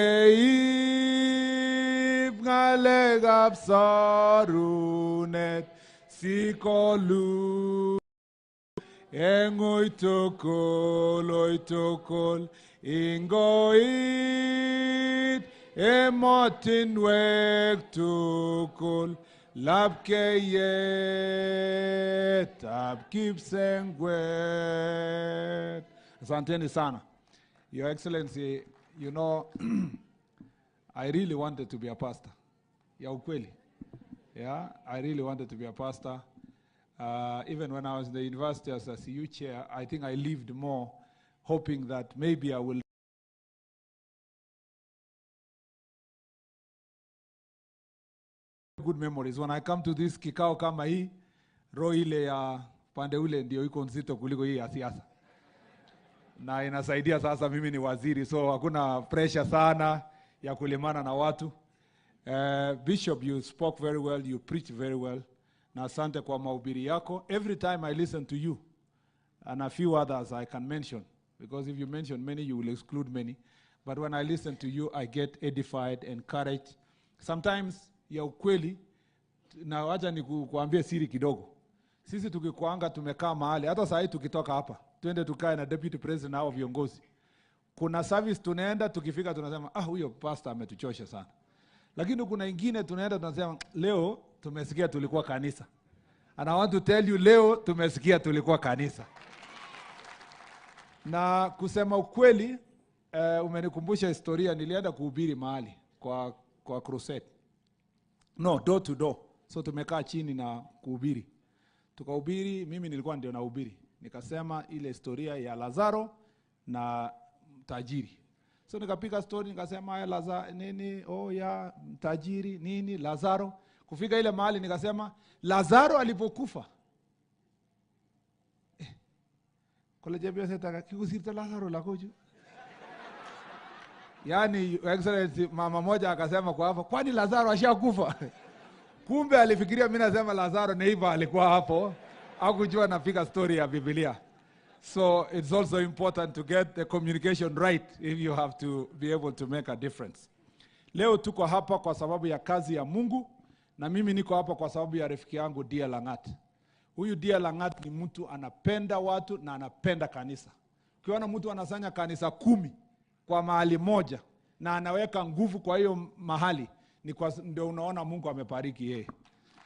ng'alekab sorunet sikolu eng uitugul uitugul ingoit emotinwek tugul lapkeyetab kipsengwet. Asanteni sana. Your Excellency, you know, I really wanted to be a pastor. Ya ukweli. Yeah, I really wanted to be a pastor. Even when I was in the university as a CU chair, I think I lived more hoping that maybe I will good memories. When I come to this kikao kama hii, roho ile ya pande ule ndio iko nzito kuliko hii ya siasa. Na inasaidia sasa, mimi ni waziri, so hakuna pressure sana ya kulimana na watu. Bishop, you spoke very well, you preach very well. Na asante kwa mahubiri yako. Every time I listen to you, and a few others I can mention, because if you mention many, you will exclude many. But when I listen to you, I get edified, encouraged. Sometimes ya ukweli, na wacha nikuambie siri kidogo. Sisi tukikuanga tumekaa mahali, hata saa hii tukitoka hapa, twende tukae na deputy president hao viongozi. Kuna service tunaenda, tukifika tunasema, ah, huyo pastor ametuchosha sana. Lakini kuna ingine tunaenda tunasema, leo tumesikia tulikuwa kanisa. And I want to tell you, leo tumesikia tulikuwa kanisa. Na kusema ukweli, umenikumbusha historia. Nilienda kuhubiri mahali kwa kwa crusade. No, door to door. So tumekaa chini na kuhubiri. Tukahubiri, mimi nilikuwa ndio nahubiri. Nikasema ile historia ya Lazaro na tajiri. So nikapiga story nikasema haya Laza, nini oh ya tajiri nini Lazaro. Kufika ile mahali nikasema Lazaro alipokufa eh, kole chepyoset age kikusirto Lazaro lagochu. Yaani Your Excellency, mama moja akasema kwa hapo, kwani Lazaro ashakufa? Kumbe alifikiria mimi nasema Lazaro neighbor alikuwa hapo, hakujua napiga story ya Biblia. So it's also important to get the communication right if you have to be able to make a difference. Leo tuko hapa kwa sababu ya kazi ya Mungu na mimi niko hapa kwa sababu ya rafiki yangu Dia Langat. Huyu Dia Langat ni mtu anapenda watu na anapenda kanisa. Ukiona mtu anasanya kanisa kumi kwa mahali moja na anaweka nguvu kwa hiyo mahali, ni kwa, ndio unaona Mungu amebariki yeye.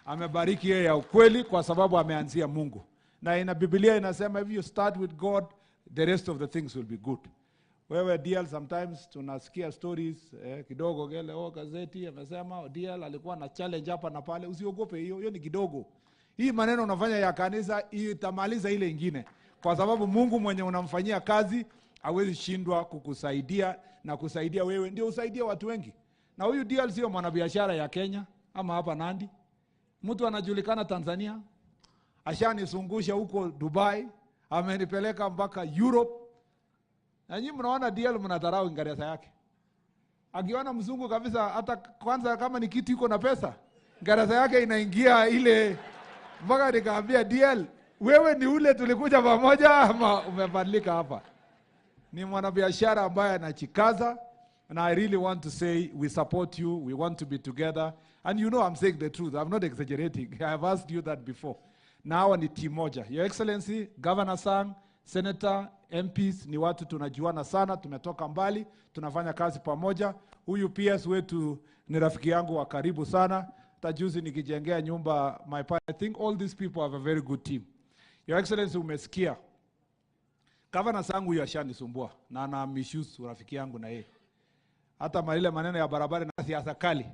Amebariki yeye ya ukweli kwa sababu ameanzia Mungu. Na ina Biblia inasema if you start with God, the rest of the things will be good. Wewe DL, sometimes tunasikia stories eh, kidogo kele oh, gazeti amesema DL alikuwa na challenge hapa na pale. Usiogope hiyo, hiyo ni kidogo. Hii maneno unafanya ya kanisa itamaliza ile ingine, kwa sababu Mungu mwenye unamfanyia kazi hawezi shindwa kukusaidia na kusaidia wewe ndio usaidie watu wengi. Na huyu DL sio mwanabiashara ya Kenya ama hapa Nandi, mtu anajulikana Tanzania, ashanisungusha huko Dubai, amenipeleka mpaka Europe. Na nyinyi mnaona DL mnadharau Ingereza yake. Akiona mzungu kabisa, hata kwanza kama ni kitu iko na pesa, Ingereza yake inaingia ile mpaka nikaambia DL, wewe ni ule tulikuja pamoja ama umebadilika hapa? Ni mwanabiashara ambaye anachikaza and I really want to say we support you, we want to be together. And you know I'm saying the truth, I'm not exaggerating. I have asked you that before. Na hawa ni timu moja. Your Excellency, Governor Sang, Senator, MPs ni watu tunajuana sana, tumetoka mbali, tunafanya kazi pamoja. Huyu PS wetu ni rafiki yangu wa karibu sana. Hata juzi nikijengea nyumba my pa- I think all these people have a very good team. Your Excellency, umesikia Gavana Sang huyu ashanisumbua na ana misuse rafiki yangu na yeye, hata ile maneno ya barabara na siasa kali.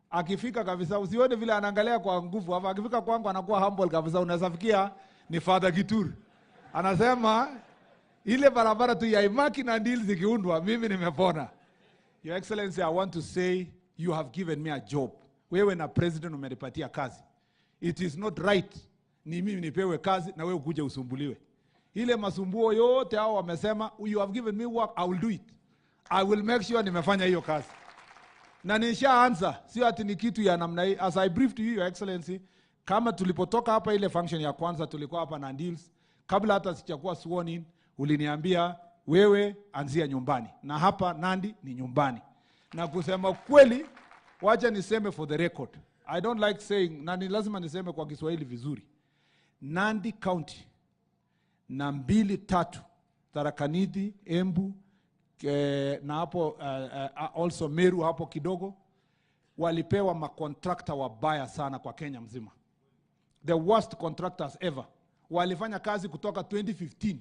Akifika kabisa, usione vile anaangalia kwa nguvu hapa. Akifika kwangu anakuwa humble kabisa, unaweza fikia ni Father Kitur anasema ile barabara tu ya Imaki na Ndili zikiundwa, mimi nimepona. Your Excellency, I want to say you have given me a job. Wewe na president umenipatia kazi. It is not right ni mimi nipewe kazi na wewe ukuje usumbuliwe. Ile masumbuo yote hao wamesema you have given me work, I will do it. I will make sure nimefanya hiyo kazi. Na nishaanza, sio ati ni kitu ya namna hii. As I briefed you, Your Excellency, kama tulipotoka hapa ile function ya kwanza tulikuwa hapa na deals, kabla hata sijakuwa sworn in, uliniambia wewe anzia nyumbani, na hapa Nandi ni nyumbani. Na kusema kweli, wacha niseme for the record, I don't like saying, na ni lazima niseme kwa Kiswahili vizuri. Nandi County na mbili tatu Tharaka Nithi, Embu eh, na hapo uh, uh, also Meru hapo kidogo walipewa makontrakta wabaya sana kwa Kenya mzima, the worst contractors ever. Walifanya kazi kutoka 2015.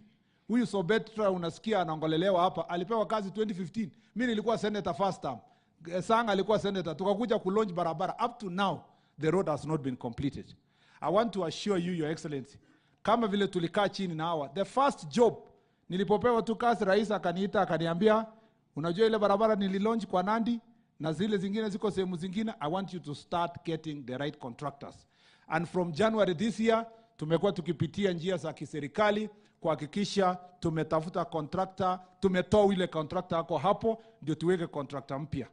Huyu Sobetra unasikia anaongolelewa hapa, alipewa kazi 2015. Mimi nilikuwa senator first term, Sang alikuwa senator, tukakuja kulaunch barabara. Up to now the road has not been completed. I want to assure you your excellency, kama vile tulikaa chini na hawa, the first job nilipopewa tu kazi, rais akaniita akaniambia, unajua ile barabara nililaunch kwa Nandi na zile zingine ziko sehemu zingine, I want you to start getting the right contractors. And from January this year tumekuwa tukipitia njia za kiserikali kuhakikisha tumetafuta contractor, tumetoa ile contractor ako hapo, ndio tuweke contractor mpya.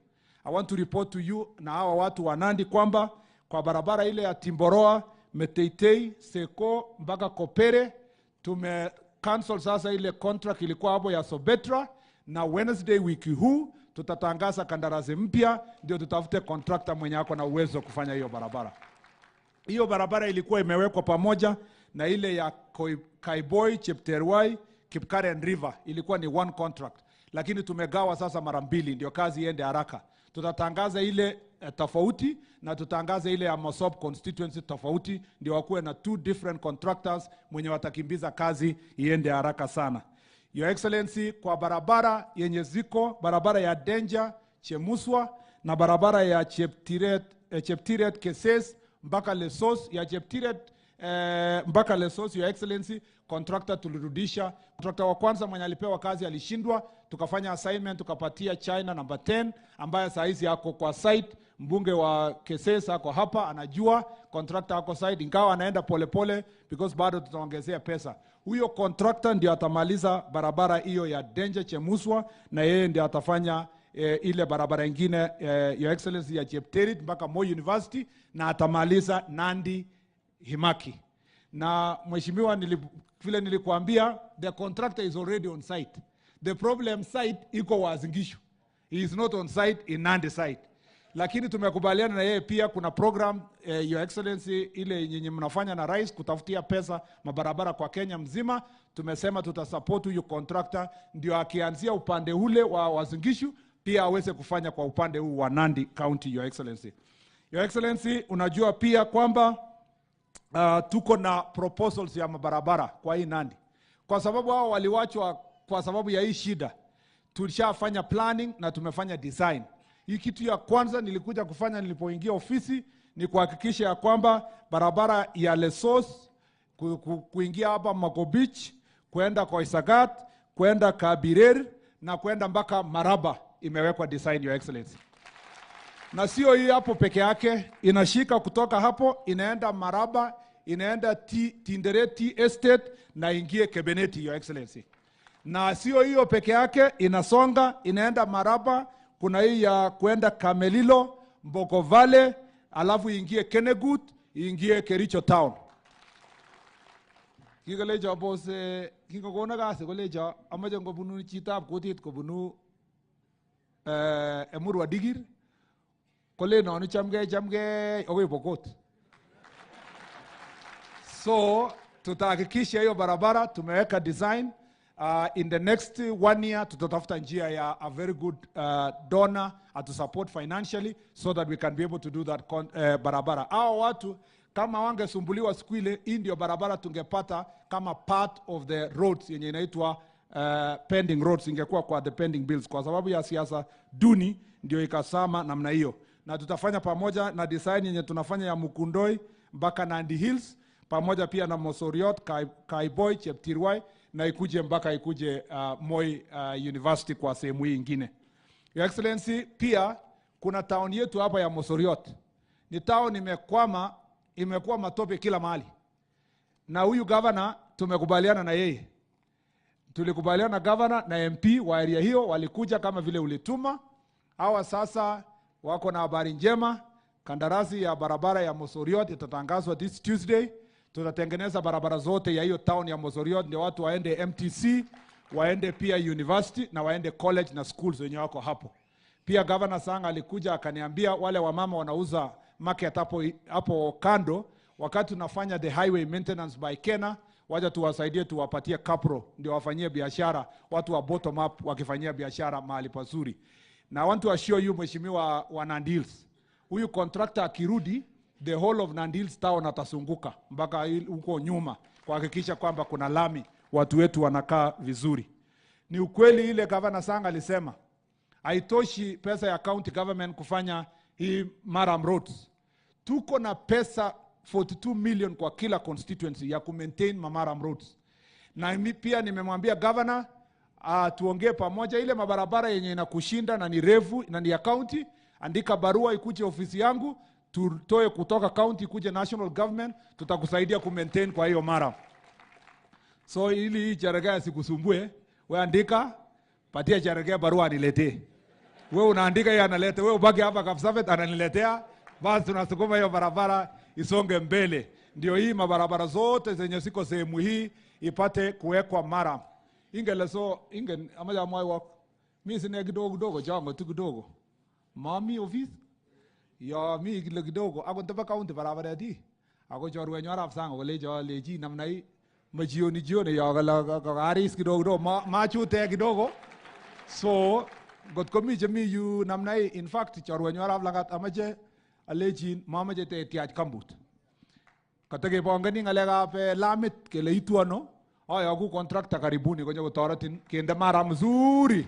I want to report to you na hawa watu wa Nandi kwamba kwa barabara ile ya Timboroa, Meteitei, Seko mpaka Kopere tume cancel sasa ile contract ilikuwa hapo ya Sobetra, na Wednesday wiki huu tutatangaza kandarasi mpya, ndio tutafute contractor mwenye ako na uwezo wa kufanya hiyo barabara. Hiyo barabara ilikuwa imewekwa pamoja na ile ya Koi- Kaiboi, Chepterwai, Kipkaren River, ilikuwa ni one contract, lakini tumegawa sasa mara mbili, ndio kazi iende haraka. Tutatangaza ile eh, tofauti na tutangaze ile ya Mosop constituency tofauti, ndio wakuwe na two different contractors mwenye watakimbiza kazi iende haraka sana. Your Excellency, kwa barabara yenye ziko barabara ya Danger Chemuswa na barabara ya Cheptiret, eh, Cheptiret Keses mpaka Lesos ya Cheptiret eh, mpaka Lesos, Your Excellency, contractor tulirudisha. Contractor wa kwanza mwenye alipewa kazi alishindwa, tukafanya assignment tukapatia China number 10 ambaye saa hizi ako kwa site. Mbunge wa Keses ako hapa, anajua contractor ako site, ingawa anaenda polepole because bado tutaongezea pesa. Huyo contractor ndio atamaliza barabara hiyo ya Danger Chemuswa, na yeye ndio atafanya eh, ile barabara ingine eh, Your Excellency ya Chepterit mpaka Moi University na atamaliza Nandi Himaki. Na mheshimiwa, nili, vile nilikuambia the contractor is already on site. The problem site iko Uasin Gishu. He is not on site in Nandi site. Lakini tumekubaliana na yeye pia kuna program eh, Your Excellency ile yenye mnafanya na rais kutafutia pesa mabarabara kwa Kenya mzima. Tumesema tutasupport huyu contractor ndio akianzia upande ule wa Uasin Gishu pia aweze kufanya kwa upande huu wa Nandi County, Your Excellency. Your Excellency, unajua pia kwamba tuko na proposals ya mabarabara kwa hii Nandi, kwa sababu hao waliwachwa kwa sababu ya hii shida. Tulishafanya planning na tumefanya design. Hii kitu ya kwanza nilikuja kufanya nilipoingia ofisi ni kuhakikisha ya kwamba barabara ya Lesos ku, ku, kuingia hapa Makobich kwenda Koisagat kwenda Kabirer na kwenda mpaka Maraba imewekwa design, Your Excellency na sio hii hapo peke yake, inashika kutoka hapo inaenda Maraba, inaenda Tinderet Tea Estate na ingie Kebeneti, Your Excellency. Na sio hiyo peke yake, inasonga inaenda Maraba, kuna hii ya kwenda Kamelilo, Mboko Valley, alafu ingie Kenegut, ingie Kericho Town. Kikolecho boss eh, kingokona kasi kolecho amache ngobunu chitab kutit kobunu eh, Emurua Dikir kolen nonu chamgei chamgei akoi Pokot. So tutahakikisha hiyo barabara tumeweka design. In the next one year tutatafuta njia ya a very good donor to support financially so that we can be able to do that barabara. Hao watu kama wangesumbuliwa siku ile, hii ndio barabara tungepata kama part of the roads yenye inaitwa pending roads, ingekuwa kwa the pending bills. Kwa sababu ya siasa duni ndio ikasama namna hiyo, na tutafanya pamoja na design yenye tunafanya ya Mukundoi mpaka Nandi Hills pamoja pia na Mosoriot, Kaiboi, Cheptirwai na ikuje mpaka ikuje Moi University kwa sehemu hii ingine. Your Excellency, pia kuna town yetu hapa ya Mosoriot. Ni town imekwama, imekuwa matope kila mahali. Na huyu governor tumekubaliana na yeye. Tulikubaliana na governor na MP wa area hiyo walikuja kama vile ulituma. Hawa sasa wako na habari njema. Kandarasi ya barabara ya Mosoriot itatangazwa this Tuesday. Tutatengeneza barabara zote ya hiyo town ya Mosoriot ndio watu waende MTC, waende pia university na waende college na schools wenye wako hapo. Pia Governor Sang alikuja akaniambia wale wamama wanauza market hapo hapo kando, wakati tunafanya the highway maintenance by Kena, wacha tuwasaidie, tuwapatie kapro ndio wafanyie biashara, watu wa bottom up wakifanyia biashara mahali pazuri. Na I want to assure you Mheshimiwa wa Nandi Hills, huyu contractor akirudi the whole of Nandi Hills town atasunguka mpaka huko nyuma kuhakikisha kwamba kuna lami, watu wetu wanakaa vizuri. Ni ukweli ile Governor Sang alisema haitoshi pesa ya county government kufanya hii murram roads. Tuko na pesa 42 million kwa kila constituency ya kumaintain murram roads. Na mi pia nimemwambia governor tuongee pamoja, ile mabarabara yenye inakushinda na ni refu na ni ya county, andika barua ikuje ofisi yangu, tutoe kutoka county ikuje national government, tutakusaidia kumaintain kwa hiyo murram. So ili hii Cherargei sikusumbue, we andika, patia Cherargei barua aniletee. We unaandika yeye analeta, we ubaki hapa Kapsabet ananiletea, basi tunasukuma hiyo barabara isonge mbele. Ndio hii mabarabara zote zenye ziko sehemu hii ipate kuwekwa murram. Ingeleso ingen amaja mwaiwok mi sine kidogo kidogo chango tu kidogo. Mami office ya mi kile kidogo akot ndaba county barabaret ii ako chorwenyu arap sang kolecho lechi namna hii majioni jioni yo kala kakaris kidogo kidogo ma, machute kidogo so ngot komi chemi yu namna hii in fact chorwenyu arap langat amache alechin mamache tetiach kambut katekepongoni ng'alekab eh, lamit kele itu ano ayoku contractor karibuni konyo kotoretin kende murram mzuri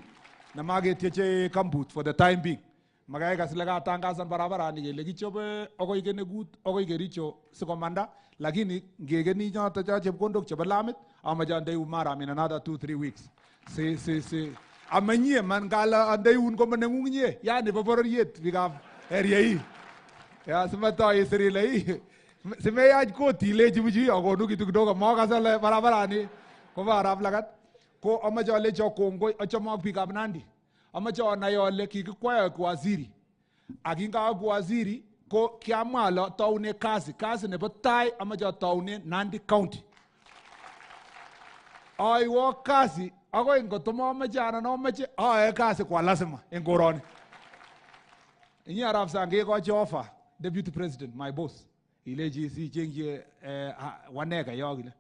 nemaketieche kambut for the time being. Makai kas ile katangasan barabarani kele kichobe akoi Kenegut akoi Kericho sikomanda lakini ngekeni choto cho chepkondok chebo lamit amache andeun maram in another 2 3 weeks. Si si si amanyie man ngala andeun koma neng'ung inye yani bo bororiet biikab area hii. Ya simatoi isir ile ii simeyach koti ilechi bichu akonu kitu kidogo mokas ale barabarani kobo arap Lagat. Ko amache alecho kongoi achame ak biikab Nandi. Amache onai ale kikikwai aek waziri. Ak kingaeku waziri ko kiamwa ale ataune kasi. Kasi nebo tai amache ataune Nandi County. Aiwo kasi akoi ngot mamache anan amache aae kasi kwa lazima eng koroni. Inye arap Sang kekochi offer deputy president my boss ilechi sichengchi eh, waneka yo kile.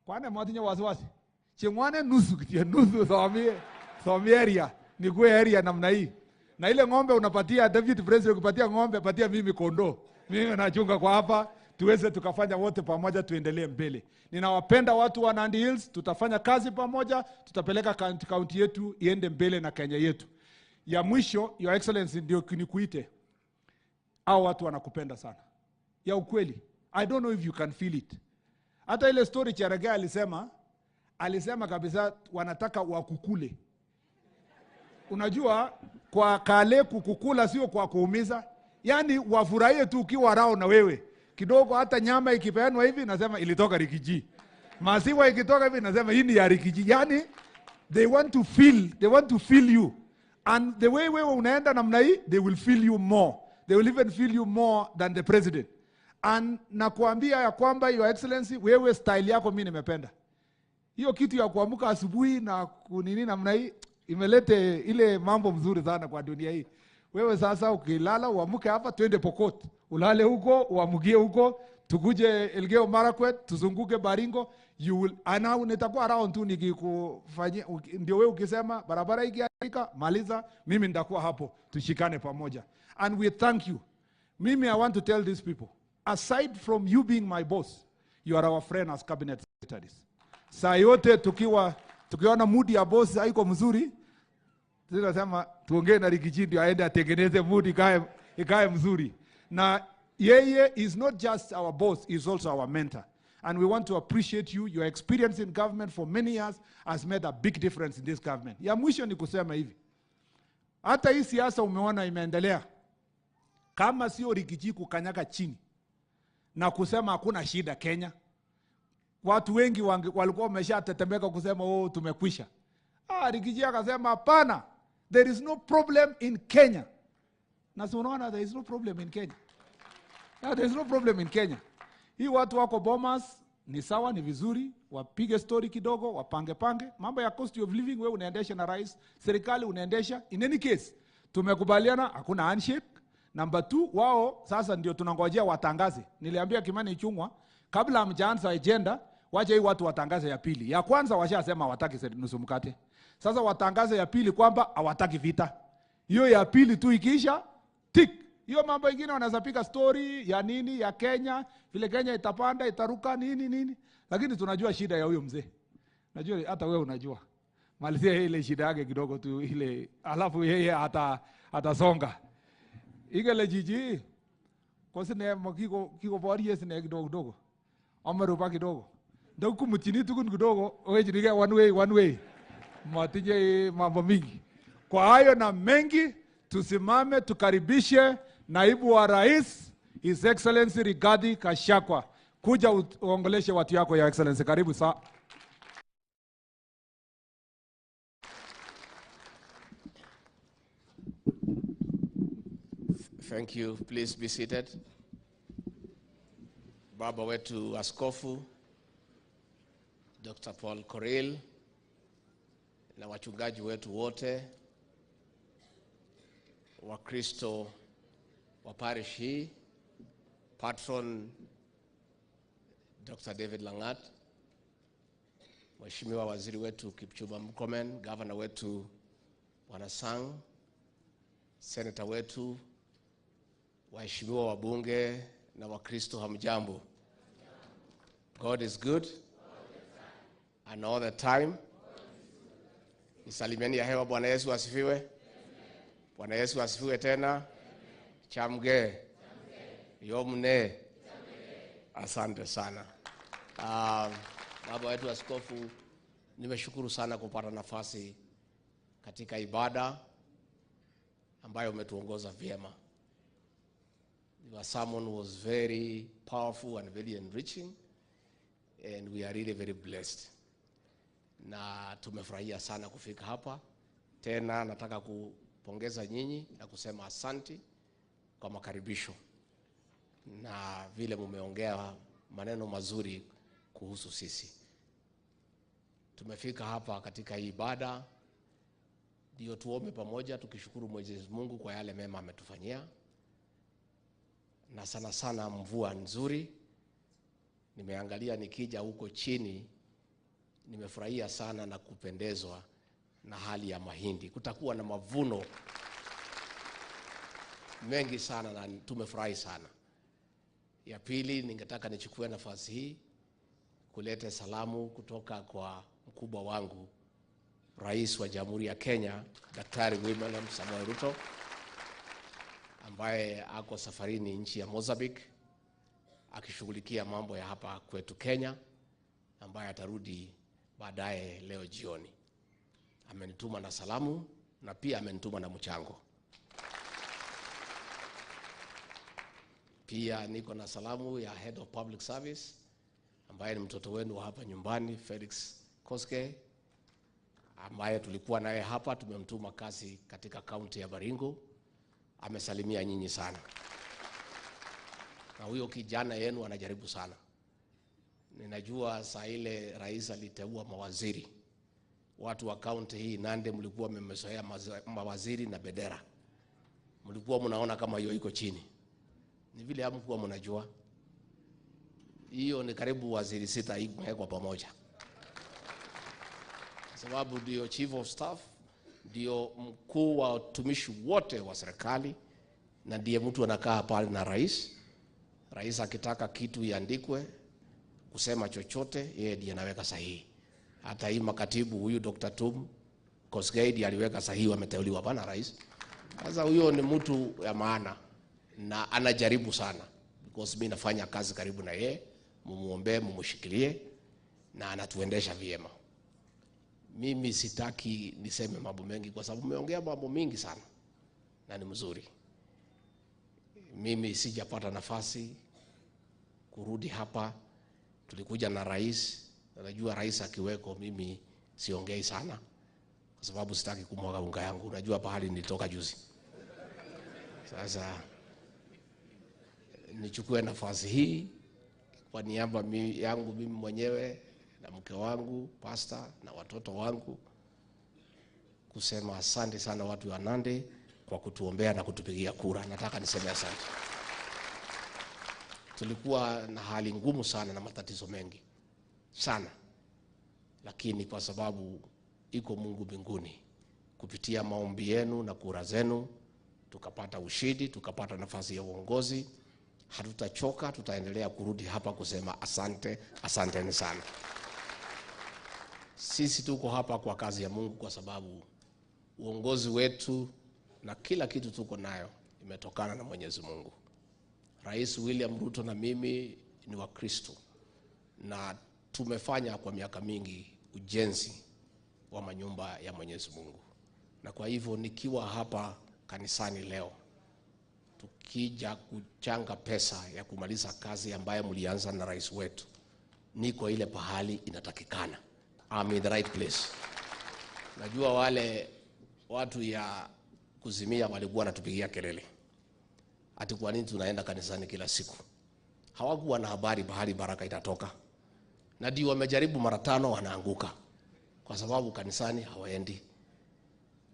Kwane matinye wasiwasi. Chengwane nusu kityo nusu somie somie area nikuwe area namna hii. Na ile ng'ombe unapatia deputy president, ukipatia ng'ombe patia mimi kondoo. Mimi nachunga kwa hapa tuweze tukafanya wote pamoja tuendelee mbele. Ninawapenda watu wa Nandi Hills, tutafanya kazi pamoja, tutapeleka kaunti kaunti yetu iende mbele na Kenya yetu. Ya mwisho, Your Excellency, ndio nikuite. Hao watu wanakupenda sana. Ya ukweli. I don't know if you can feel it. Hata ile story Cherargei alisema, alisema kabisa wanataka wakukule. Unajua kwa kale kukukula sio kwa kuumiza, yaani wafurahie tu ukiwa rao na wewe kidogo. Hata nyama ikipeanwa hivi nasema ilitoka Riggy G, maziwa ikitoka hivi nasema hii ni ya Riggy G. Yani they want to feel, they want to feel you and the way wewe unaenda namna hii, they will feel you more, they will even feel you more than the president. And nakuambia ya kwamba your excellency, wewe style yako mimi nimependa hiyo kitu ya kuamka asubuhi na kunini namna hii imelete ile mambo mzuri sana kwa dunia hii. Wewe sasa ukilala uamke hapa, twende Pokot, ulale huko, uamkie huko, tukuje Elgeyo Marakwet, tuzunguke Baringo. You will ana nitakuwa around tu nikikufanyia, ndio wewe ukisema barabara ikiharibika maliza, mimi nitakuwa hapo, tushikane pamoja. And we thank you. Mimi I want to tell these people, aside from you being my boss, you are our friend as cabinet secretaries. Saa yote tukiwa tukiona mood ya boss haiko mzuri, tunasema tuongee na Riggy G ndio aende atengeneze mood ikae ikae mzuri. Na yeye is not just our boss, is also our mentor. And we want to appreciate you. Your experience in government for many years has made a big difference in this government. Ya mwisho ni kusema hivi. Hata hii siasa umeona imeendelea. Kama sio Riggy G kukanyaga chini na kusema hakuna shida Kenya, watu wengi walikuwa wameshatetemeka kusema oh, tumekwisha. Ah, Riggy G akasema hapana, there is no problem in Kenya. Na si unaona there is no problem in Kenya. Yeah, there is no problem in Kenya. Hii watu wako Bomas ni sawa, ni vizuri, wapige story kidogo, wapange pange. Mambo ya cost of living wewe unaendesha na rais, serikali unaendesha. In any case, tumekubaliana hakuna handshake. Number two, wao sasa ndio tunangojea watangaze. Niliambia Kimani Ichung'wa kabla hamjaanza agenda, wacha hii watu watangaze ya pili. Ya kwanza washasema hawataki nusu mkate. Sasa watangaze ya pili kwamba hawataki vita. Hiyo ya pili tu ikiisha, tik. Hiyo mambo ingine wanaweza pika story ya nini ya Kenya, vile Kenya itapanda itaruka nini nini, lakini tunajua shida ya huyo mzee. Najua hata wewe unajua. Malizia ile shida yake kidogo tu ile, alafu yeye ata atasonga. Igele jiji ko sine kiko kiko borie sine kidogo kidogo. Amerupa kidogo. Ndio kumutini tukun kidogo, wejinige one way one way. Matinye mambo mingi. Kwa hayo na mengi, tusimame tukaribishe naibu wa rais His Excellency Rigathi Gachagua. Kuja uongeleshe watu yako ya Excellency. Karibu sa. Thank you. Please be seated. Baba wetu Askofu Dr. Paul Korir na wachungaji wetu wote Wakristo wa parish hii, patron Dr. David Langat, Mheshimiwa waziri wetu Kipchumba Murkomen, gavana wetu Bwana Sang, seneta wetu, waheshimiwa wabunge na Wakristo, hamjambo. God is good and all the time. Nisalimieni ya hewa. Bwana Yesu asifiwe. Bwana Yesu asifiwe tena. Chamge. Yomne. Asante sana. Baba wetu askofu, nimeshukuru sana kupata nafasi katika ibada ambayo umetuongoza vyema. Your sermon was very powerful and very enriching and we are really very blessed. Na tumefurahia sana kufika hapa. Tena nataka kupongeza nyinyi na kusema asanti kwa makaribisho na vile mumeongea maneno mazuri kuhusu sisi. Tumefika hapa katika hii ibada ndio tuombe pamoja tukishukuru Mwenyezi Mungu kwa yale mema ametufanyia, na sana sana mvua nzuri. Nimeangalia nikija huko chini, nimefurahia sana na kupendezwa na hali ya mahindi. Kutakuwa na mavuno mengi sana na tumefurahi sana. Ya pili, ningetaka nichukue nafasi hii kuleta salamu kutoka kwa mkubwa wangu Rais wa Jamhuri ya Kenya Daktari William Samoei Ruto ambaye ako safarini nchi ya Mozambique akishughulikia mambo ya hapa kwetu Kenya, ambaye atarudi baadaye leo jioni. Amenituma na salamu na pia amenituma na mchango. Pia niko na salamu ya Head of Public Service ambaye ni mtoto wenu wa hapa nyumbani Felix Koskei ambaye tulikuwa naye hapa, tumemtuma kazi katika kaunti ya Baringo. Amesalimia nyinyi sana, na huyo kijana yenu anajaribu sana. Ninajua saa ile rais aliteua mawaziri, watu wa kaunti hii Nandi mlikuwa mmezoea mawaziri na bendera, mlikuwa mnaona kama hiyo iko chini, ni vile hamkuwa mnajua hiyo ni karibu waziri sita imewekwa pamoja, kwa sababu ndio chief of staff, ndio mkuu wa watumishi wote wa serikali, na ndiye mtu anakaa pale na rais. Rais akitaka kitu iandikwe, kusema chochote, yeye ndiye anaweka sahihi. Hata hii makatibu huyu Dr. Tum Kosgei ndiye aliweka sahihi, wameteuliwa bana rais. Sasa huyo ni mtu ya maana na anajaribu sana, because mimi nafanya kazi karibu na yeye, mumuombee, mumushikilie, na anatuendesha vyema. Mimi sitaki niseme mambo mengi kwa sababu mmeongea mambo mingi sana na ni mzuri. Mimi sijapata nafasi kurudi hapa, tulikuja na rais. Najua rais akiweko, mimi siongei sana kwa sababu sitaki kumwaga unga yangu. Unajua pahali nilitoka juzi. Sasa nichukue nafasi hii kwa niaba yangu mimi mwenyewe na mke wangu pasta na watoto wangu kusema asante sana watu wa Nandi kwa kutuombea na kutupigia kura. Nataka niseme asante. Tulikuwa na hali ngumu sana na matatizo mengi sana, lakini kwa sababu iko Mungu mbinguni, kupitia maombi yenu na kura zenu tukapata ushindi, tukapata nafasi ya uongozi. Hatutachoka, tutaendelea kurudi hapa kusema asante, asanteni sana. Sisi tuko hapa kwa kazi ya Mungu, kwa sababu uongozi wetu na kila kitu tuko nayo imetokana na Mwenyezi Mungu. Rais William Ruto na mimi ni Wakristo na tumefanya kwa miaka mingi ujenzi wa manyumba ya Mwenyezi Mungu, na kwa hivyo nikiwa hapa kanisani leo tukija kuchanga pesa ya kumaliza kazi ambayo mlianza na rais wetu, niko ile pahali inatakikana. I'm in the right place. Najua wale watu ya kuzimia walikuwa wanatupigia kelele ati kwa nini tunaenda kanisani kila siku. Hawakuwa na habari bahali baraka itatoka, na ndio wamejaribu mara tano wanaanguka, kwa sababu kanisani hawaendi.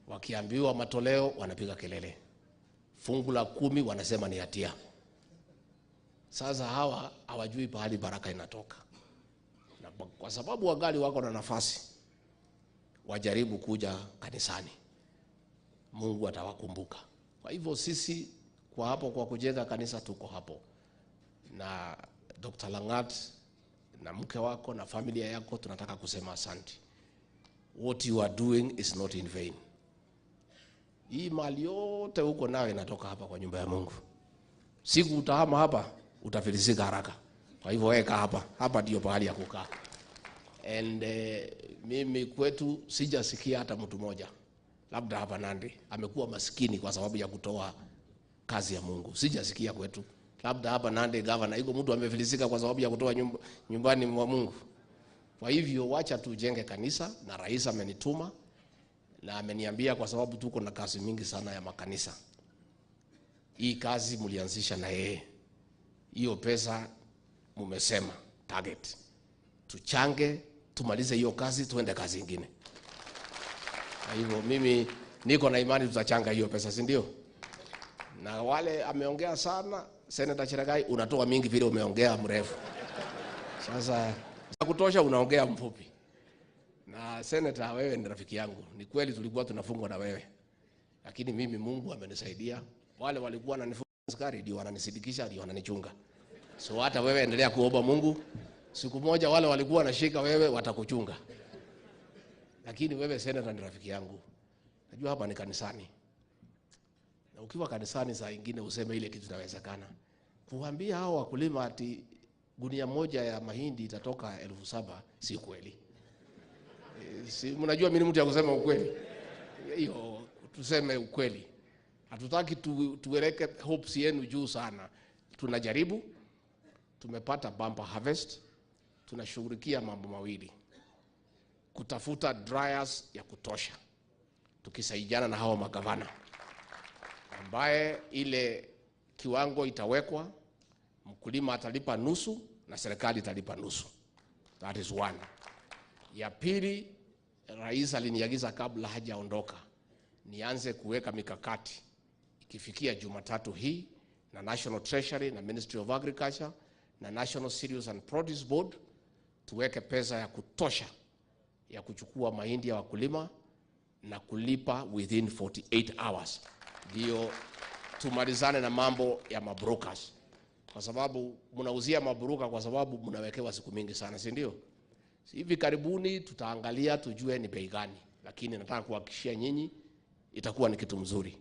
Wakiambiwa matoleo wanapiga kelele, fungu la 10 wanasema ni hatia. Sasa hawa hawajui pahali baraka inatoka, na kwa sababu wangali wako na nafasi, wajaribu kuja kanisani, Mungu atawakumbuka. Kwa hivyo sisi kwa hapo kwa kujenga kanisa tuko hapo, na Dr. Langat na mke wako na familia yako tunataka kusema asante. What you are doing is not in vain. Hii mali yote huko nayo inatoka hapa kwa nyumba ya Mungu. Siku utahama hapa utafilisika haraka. Kwa hivyo weka hapa, hapa ndio pahali ya kukaa. And mimi kwetu sijasikia hata mtu mmoja, labda hapa Nandi amekuwa maskini kwa sababu ya kutoa kazi ya Mungu. Sijasikia kwetu, labda hapa Nandi gavana iko mtu amefilisika kwa sababu ya kutoa nyumbani mwa Mungu. Kwa hivyo wacha tujenge kanisa, na rais amenituma na ameniambia kwa sababu tuko na kazi mingi sana ya makanisa. Hii kazi mlianzisha na yeye, hiyo pesa mumesema target, tuchange tumalize hiyo kazi, tuende kazi ingine. Kwa hivyo mimi niko na imani tutachanga hiyo pesa, si ndio? Na wale ameongea sana Senator Cherargei, unatoa mingi vile umeongea mrefu. Sasa kutosha unaongea mfupi. Na Senator, wewe ni rafiki yangu. Ni kweli tulikuwa tunafungwa na wewe, lakini mimi Mungu amenisaidia. Wale walikuwa wananifunga askari ndio wananisidikisha, ndio wananichunga. So hata wewe endelea kuomba Mungu, siku moja wale walikuwa wanashika wewe watakuchunga. Lakini wewe Senator ni rafiki yangu. Najua hapa ni kanisani, na ukiwa kanisani saa ingine useme ile kitu inawezekana. Kuambia hao wakulima ati gunia moja ya mahindi itatoka 7,000 si kweli. Si mnajua mimi ni mtu ya kusema ukweli. Hiyo tuseme ukweli. Hatutaki tuweke hopes yenu juu sana. Tunajaribu, tumepata bumper harvest, tunashughulikia mambo mawili. Kutafuta dryers ya kutosha, tukisaidiana na hawa magavana, ambaye ile kiwango itawekwa, mkulima atalipa nusu na serikali italipa nusu. That is one. Ya pili, rais aliniagiza kabla hajaondoka nianze kuweka mikakati ikifikia Jumatatu hii na National Treasury na Ministry of Agriculture na National Cereals and Produce Board tuweke pesa ya kutosha ya kuchukua mahindi ya wakulima na kulipa within 48 hours, ndio tumalizane na mambo ya mabrokers, kwa sababu mnauzia mabroka kwa sababu mnawekewa siku mingi sana, si ndio? Hivi karibuni tutaangalia tujue ni bei gani, lakini nataka kuhakikishia nyinyi itakuwa ni kitu mzuri,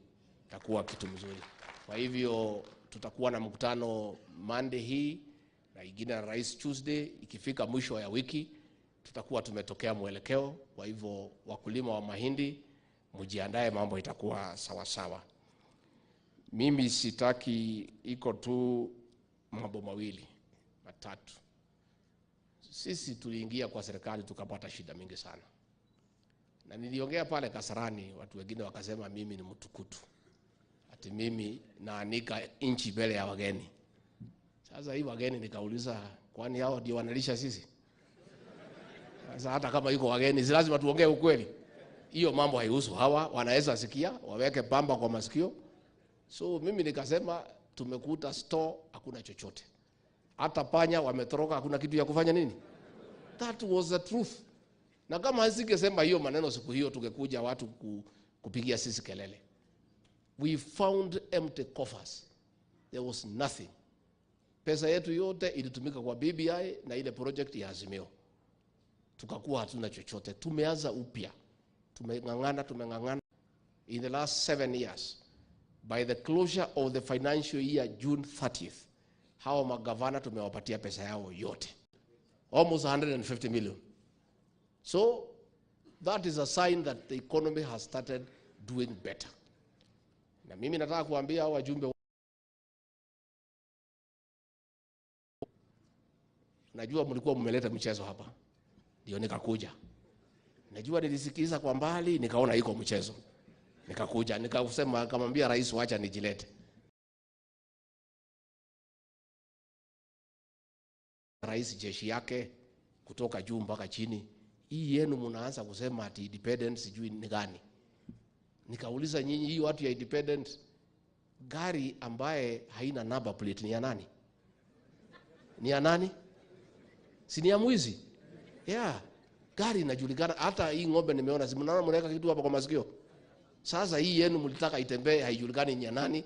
itakuwa kitu mzuri. Kwa hivyo tutakuwa na mkutano Monday hii na ingine na rais Tuesday. Ikifika mwisho ya wiki tutakuwa tumetokea mwelekeo. Kwa hivyo wakulima wa mahindi mjiandae, mambo itakuwa sawa sawa. Mimi sitaki, iko tu mambo mawili matatu. Sisi tuliingia kwa serikali tukapata shida mingi sana, na niliongea pale Kasarani, watu wengine wakasema mimi ni mtukutu, ati mimi naanika nchi mbele ya wageni. Sasa hii wageni nikauliza, kwani hao ndio wanalisha sisi? Sasa hata kama yuko wageni, si lazima tuongee ukweli? Hiyo mambo haihusu hawa, wanaweza sikia, waweke pamba kwa masikio. So mimi nikasema tumekuta store hakuna chochote, hata panya wametoroka, hakuna kitu ya kufanya nini. That was the truth. Na kama singesema hiyo maneno siku hiyo, tungekuja watu kupigia sisi kelele. We found empty coffers. There was nothing. Pesa yetu yote ilitumika kwa BBI na ile project ya Azimio. Tukakuwa hatuna chochote. Tumeanza upya. Tumeng'ang'ana, tumeng'ang'ana. In the last 7 years, by the closure of the financial year June 30th, hawa magavana tumewapatia pesa yao yote. Almost 150 million. So that is a sign that the economy has started doing better. Na mimi nataka kuambia hawa wajumbe, najua mlikuwa mmeleta mchezo hapa, ndio nikakuja. Najua nilisikiza kwa mbali, nikaona iko mchezo, nikakuja nikasema, nikamwambia rais, wacha nijilete. Rais jeshi yake kutoka juu mpaka chini, hii yenu mnaanza kusema ati independence sijui ni gani. Nikauliza nyinyi, hii watu ya independent, gari ambaye haina number plate ni ya nani? Ni ya nani? Si ni ya mwizi? Yeah. Gari inajulikana. Hata hii ng'ombe nimeona, si mnaona mnaweka kitu hapa kwa masikio. Sasa hii yenu mlitaka itembee, haijulikani ni ya nani.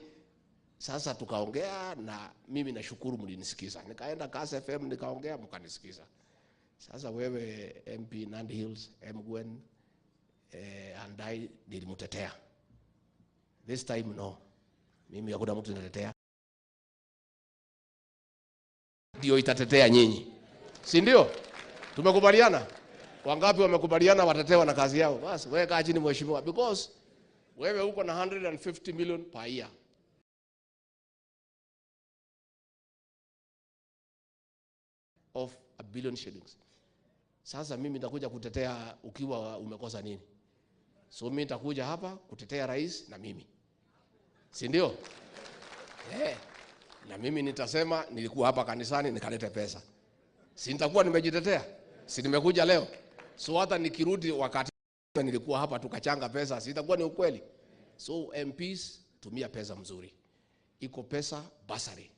Sasa tukaongea, na mimi nashukuru mlinisikiza. Nikaenda Kass FM nikaongea, mkanisikiza. Sasa wewe MP Nandi Hills, Mgwen, Andai nilimtetea. This time no. Mimi hakuna mtu natetea. Ndio itatetea nyinyi. Si ndio? Tumekubaliana? Wangapi wamekubaliana watatewa na kazi yao? Basi wewe kaa chini mheshimiwa, because wewe uko na 150 million per year. Of a billion shillings. Sasa mimi nitakuja kutetea ukiwa umekosa nini? So mimi nitakuja hapa kutetea rais na mimi. Si ndio? Na mimi nitasema nilikuwa hapa kanisani nikalete pesa. Si nitakuwa nimejitetea? Si nimekuja leo? So hata nikirudi wakati nilikuwa hapa tukachanga pesa, si itakuwa ni ukweli? So MPs, tumia pesa mzuri. Iko pesa bursary.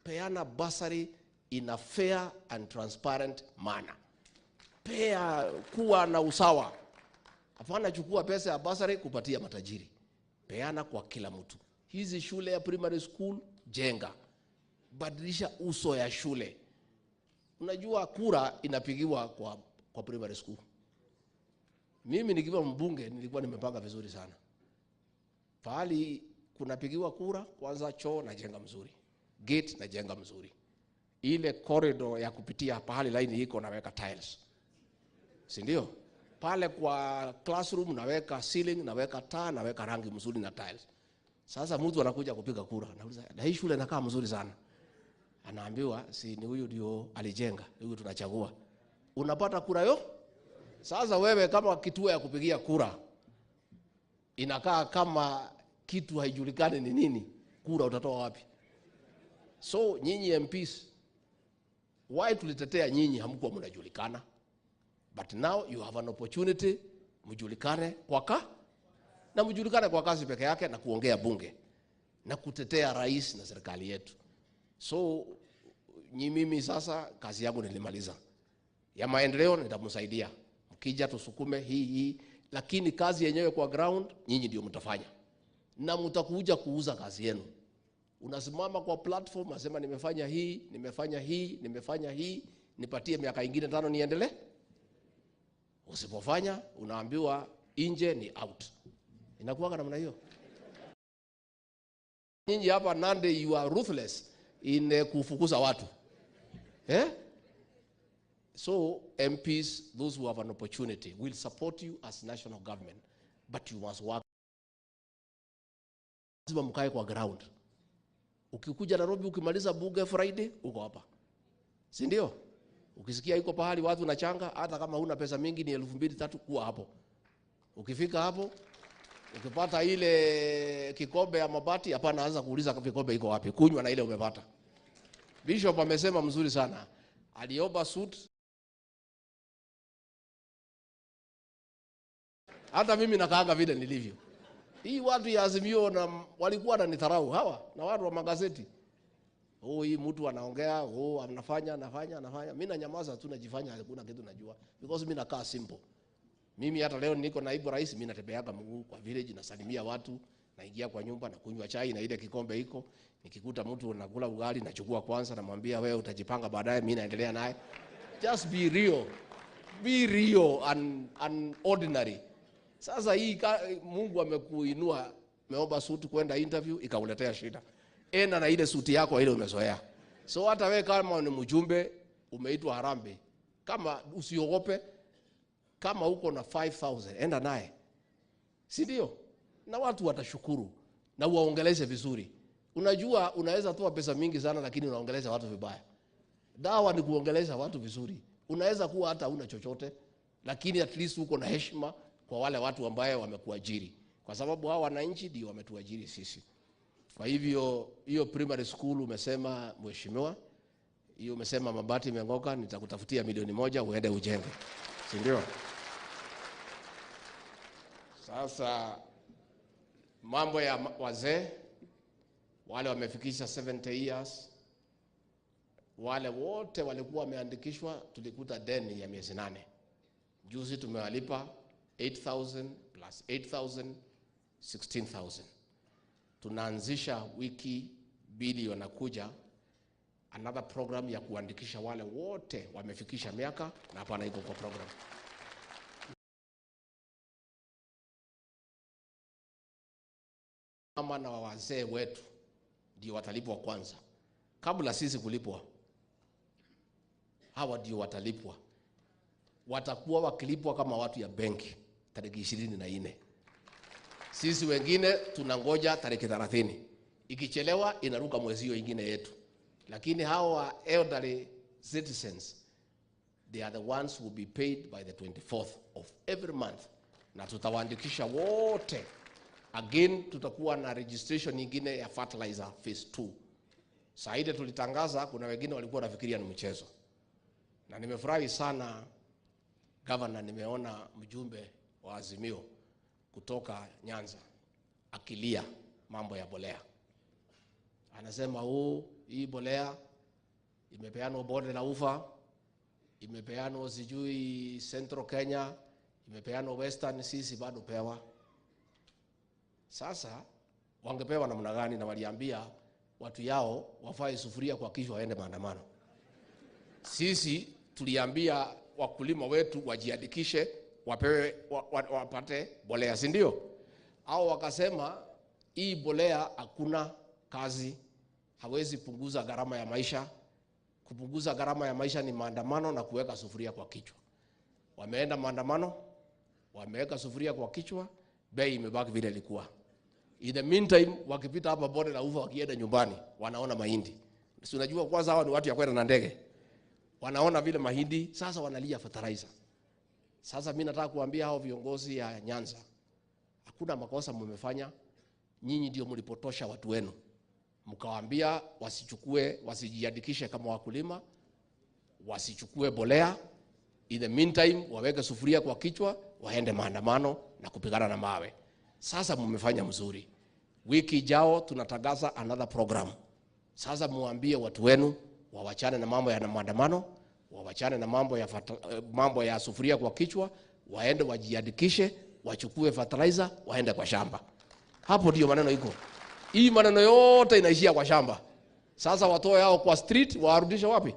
Peana bursary in a fair and transparent manner. Pea kuwa na usawa. Hapana chukua pesa ya bursary kupatia matajiri. Peana kwa kila mtu. Hizi shule ya primary school jenga. Badilisha uso ya shule. Unajua kura inapigiwa kwa primary school. Mimi nikiwa mbunge nilikuwa nimepanga vizuri sana. Pahali kunapigiwa kura, kwanza choo najenga mzuri. Gate najenga mzuri. Ile corridor ya kupitia pahali line iko naweka tiles. Si ndio? Pale kwa classroom naweka ceiling, naweka taa, naweka rangi mzuri na tiles. Sasa mtu anakuja kupiga kura, anauliza, na hii shule inakaa mzuri sana. Anaambiwa si ni huyu ndio alijenga, huyu tunachagua. Unapata kura yo? Sasa wewe kama kituo ya kupigia kura inakaa kama kitu haijulikani ni nini, kura utatoa wapi? So nyinyi MPs, why tulitetea nyinyi hamkuwa mnajulikana? But now you have an opportunity mjulikane kwa ka na mjulikane kwa kazi peke yake na kuongea bunge na kutetea rais na serikali yetu. So nyi mimi sasa kazi yangu nilimaliza. Ya maendeleo nitamsaidia. Mkija tusukume hii hii, lakini kazi yenyewe kwa ground nyinyi ndio mtafanya. Na mtakuja kuuza kazi yenu. Unasimama kwa platform unasema nimefanya hii, nimefanya hii, nimefanya hii, nipatie miaka ingine 5 niendelee. Usipofanya unaambiwa nje ni out. Inakuwa namna hiyo. Nyinyi hapa Nandi you are ruthless in kufukuza watu. So MPs, those who have an opportunity, will support you as national government, but you must work. Lazima mkae kwa ground. Ukikuja Nairobi ukimaliza bunge Friday, uko hapa. Si ndio? Ukisikia iko pahali watu nachanga, hata kama huna pesa mingi ni elfu mbili tatu, kuwa hapo. Ukifika hapo, ukipata ile kikombe ya mabati, hapana anza kuuliza kikombe iko wapi. Kunywa na ile umepata. Bishop amesema mzuri sana. Aliomba suit. Hata mimi nakaanga vile nilivyo. Hii watu ya Azimio na walikuwa wananidharau hawa na watu wa magazeti. Oh, hii mtu anaongea, oh, anafanya, anafanya, anafanya. Mimi nanyamaza tu najifanya hakuna kitu najua. Because mimi nakaa simple. Mimi hata leo niko naibu rais, mimi natembeaga mguu kwa village, nasalimia watu, naingia kwa nyumba na kunywa chai na ile kikombe iko. Nikikuta mtu anakula ugali nachukua kwanza, namwambia wewe utajipanga baadaye, mimi naendelea naye. Just be real. Be real and ordinary. Sasa hii Mungu amekuinua, umeomba suti kwenda interview ikakuletea shida. Enda na ile suti yako ile umezoea. So hata wewe kama ni mjumbe umeitwa harambee, kama usiogope, kama uko na 5000 enda naye. Si ndio? Na watu watashukuru na uwaongeleze vizuri. Unajua unaweza toa pesa mingi sana lakini unaongeleza watu vibaya. Dawa ni kuongeleza watu vizuri. Unaweza kuwa hata huna chochote lakini at least uko na heshima kwa wale watu ambaye wamekuajiri. Kwa sababu hao wananchi ndio wametuajiri sisi. Kwa hivyo hiyo primary school umesema mheshimiwa, hiyo umesema mabati imeng'oka, nitakutafutia milioni 1 uende ujenge. Si ndio? Sasa mambo ya wazee wale wamefikisha 70 years, wale wote walikuwa wameandikishwa, tulikuta deni ya miezi 8. Juzi tumewalipa 8,000 plus 8,000, 16,000. Tunaanzisha wiki mbili wanakuja another program ya kuandikisha wale wote wamefikisha miaka na hapana iko kwa program. Mama na wazee wetu ndio watalipwa kwanza kabla sisi kulipwa. Hawa ndio watalipwa, watakuwa wakilipwa kama watu ya benki tariki 24. Sisi wengine tunangoja tariki 30, ikichelewa inaruka mwezi hiyo ingine yetu, lakini hawa elderly citizens they are the ones who will be paid by the 24th of every month, na tutawaandikisha wote. Again, tutakuwa na registration nyingine ya fertilizer phase 2. Saa ile tulitangaza, kuna wengine walikuwa wanafikiria ni mchezo, na nimefurahi sana governor, nimeona mjumbe wa Azimio kutoka Nyanza akilia mambo ya bolea, anasema huu hii bolea imepeanwa bonde la ufa, imepeanwa sijui Central Kenya, imepeanwa Western, sisi bado pewa. Sasa wangepewa namna gani? Na waliambia watu yao wafae sufuria kwa kichwa waende maandamano. Sisi tuliambia wakulima wetu wajiandikishe wapewe wa, wa, wapate bolea, si ndio? Au wakasema hii bolea hakuna kazi, hawezi punguza gharama ya maisha. Kupunguza gharama ya maisha ni maandamano na kuweka sufuria kwa kichwa. Wameenda maandamano, wameweka sufuria kwa kichwa, bei imebaki vile ilikuwa. In the meantime, wakipita hapa bonde la ufa wakienda nyumbani, wanaona mahindi. Si unajua kwanza hawa ni watu ya kwenda na ndege. Wanaona vile mahindi, sasa wanalia fertilizer. Sasa mimi nataka kuambia hao viongozi ya Nyanza, hakuna makosa mmefanya. Nyinyi ndio mlipotosha watu wenu, mkawaambia wasichukue, wasijiandikishe kama wakulima, wasichukue bolea. In the meantime, waweke sufuria kwa kichwa, waende maandamano na kupigana na mawe. Sasa mmefanya mzuri. Wiki ijao tunatangaza another program. Sasa muambie watu wenu wawachane na mambo ya maandamano, wawachane na mambo ya, fata, mambo ya sufuria kwa kichwa, waende wajiandikishe, wachukue fertilizer, waende kwa shamba. Hapo ndio maneno iko. Hii maneno yote inaishia kwa shamba. Sasa watoe hao kwa street, waarudishe wapi?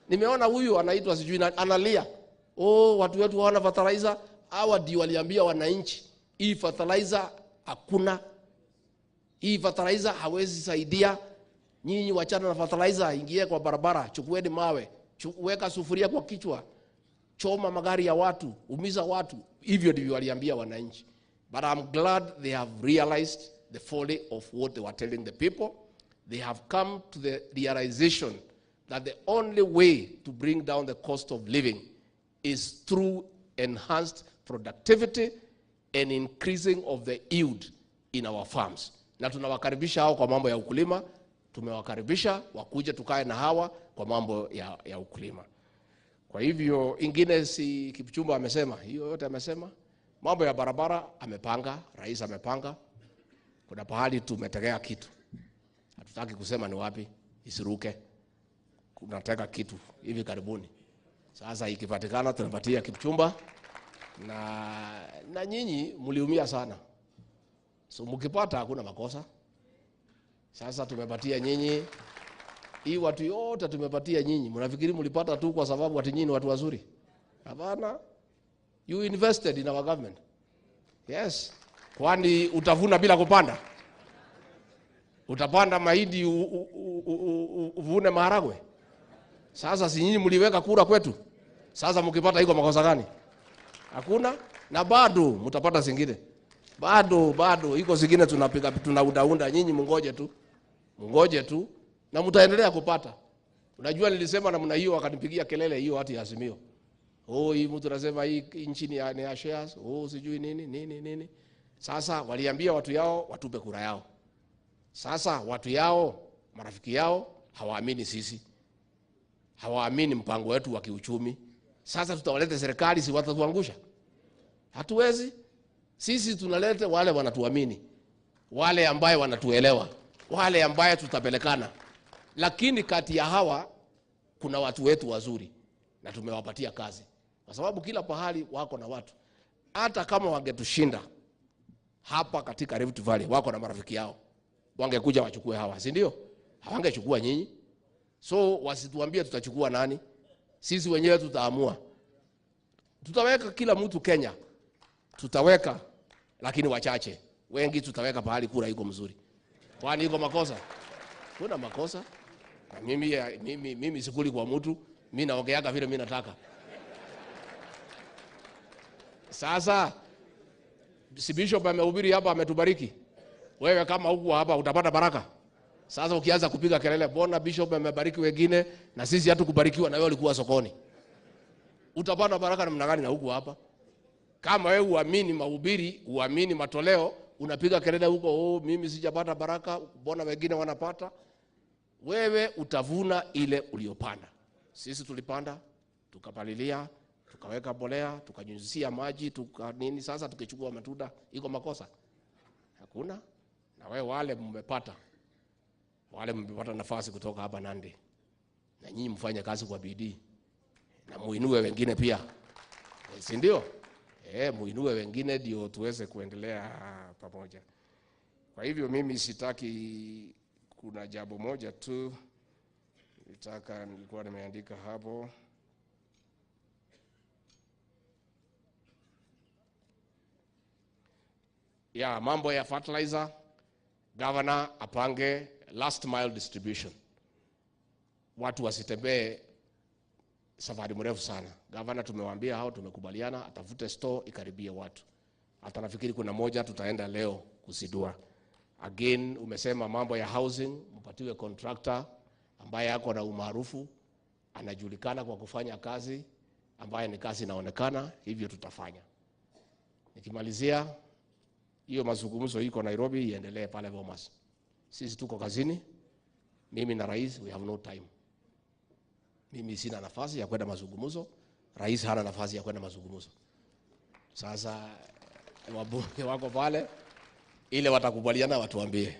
Nimeona huyu anaitwa sijui na- analia, oh, watu wetu hawana fertilizer. Hawa ndio waliambia wananchi hii fertilizer hakuna, hii fertilizer hawezi saidia nyinyi. Wachana na fertilizer, ingie kwa barabara, chukueni mawe, weka sufuria kwa kichwa, choma magari ya watu, umiza watu. Hivyo ndivyo waliambia wananchi. But I'm glad they have realized the folly of what they were telling the people. They have come to the realization that the only way to bring down the cost of living is through enhanced productivity and increasing of the yield in our farms. Na tunawakaribisha hao kwa mambo ya ukulima, tumewakaribisha wakuje tukae na hawa kwa mambo ya, ya ukulima. Kwa hivyo ingine si Kipchumba amesema hiyo yote, amesema mambo ya barabara amepanga, rais amepanga. Kuna pahali tumetegea kitu, hatutaki kusema ni wapi, isiruke. Kunatega kitu hivi karibuni. Sasa ikipatikana tunapatia Kipchumba na, na nyinyi mliumia sana, so mkipata hakuna makosa. Sasa tumepatia nyinyi hii watu yote tumepatia nyinyi. Mnafikiri mlipata tu kwa sababu ati nyinyi ni watu wazuri? Hapana, you invested in our government. Yes, kwani utavuna bila kupanda? Utapanda mahindi uvune maharagwe? Sasa si nyinyi mliweka kura kwetu? Sasa mkipata iko makosa gani? Hakuna, na bado mtapata zingine, bado bado iko zingine tunapiga tunaundaunda. Nyinyi mngoje tu, mngoje tu na mtaendelea kupata. Unajua nilisema namna hiyo, wakanipigia kelele hiyo hati ya Azimio. Oh, hii mtu anasema hii nchi ni ya, ni ya shares. Oh, sijui nini nini nini. Sasa waliambia watu yao watupe kura yao. Sasa watu yao marafiki yao hawaamini sisi, hawaamini mpango wetu wa kiuchumi. Sasa tutawaleta serikali, si watatuangusha? Hatuwezi. Sisi tunaleta wale wanatuamini, wale ambaye wanatuelewa, wale ambaye tutapelekana. Lakini kati ya hawa kuna watu wetu wazuri na tumewapatia kazi, kwa sababu kila pahali wako na watu. Hata kama wangetushinda hapa katika Rift Valley, wako na marafiki yao, wangekuja wachukue hawa, si ndio? Hawangechukua nyinyi. So wasituambie tutachukua nani, sisi wenyewe tutaamua. Tutaweka kila mtu Kenya, tutaweka lakini wachache. Wengi tutaweka pahali kura iko mzuri. Kwani iko makosa? Kuna makosa. Na mimi, mimi, mimi sikuli kwa mtu, mimi naongeaga vile mimi nataka. Sasa si bishop amehubiri hapa, ametubariki. Wewe kama huku hapa utapata baraka. Sasa ukianza kupiga kelele, bona bishop amebariki wengine na sisi hatukubarikiwa, na wewe ulikuwa sokoni, utapata baraka namna gani na huku hapa? Kama wewe uamini mahubiri, uamini matoleo, unapiga kelele huko, oh, mimi sijapata baraka, mbona wengine wanapata? Wewe utavuna ile uliyopanda. Sisi tulipanda, tukapalilia, tukaweka mbolea, tukanyunyizia maji, tuka nini. Sasa tukichukua matunda, iko makosa? Hakuna. Na wewe wale mmepata, wale mmepata nafasi kutoka hapa Nandi, na nyinyi mfanye kazi kwa bidii na muinue wengine pia, e, si ndio? E, muinue wengine ndio tuweze kuendelea pamoja. Kwa hivyo mimi sitaki, kuna jambo moja tu nitaka, nilikuwa nimeandika hapo. Ya mambo ya fertilizer, governor apange last mile distribution, watu wasitembee safari mrefu sana. Gavana tumewaambia hao, tumekubaliana atafute store ikaribie watu. Hata nafikiri kuna moja tutaenda leo kuzindua. Again, umesema mambo ya housing, mpatiwe contractor ambaye ako na umaarufu, anajulikana kwa kufanya kazi ambaye ni kazi inaonekana, hivyo tutafanya. Nikimalizia hiyo mazungumzo iko Nairobi, iendelee pale Bomas. Sisi tuko kazini, mimi na rais, we have no time. Mimi sina nafasi ya kwenda mazungumzo, rais hana nafasi ya kwenda mazungumzo. Sasa wabunge wako pale, ile watakubaliana watuambie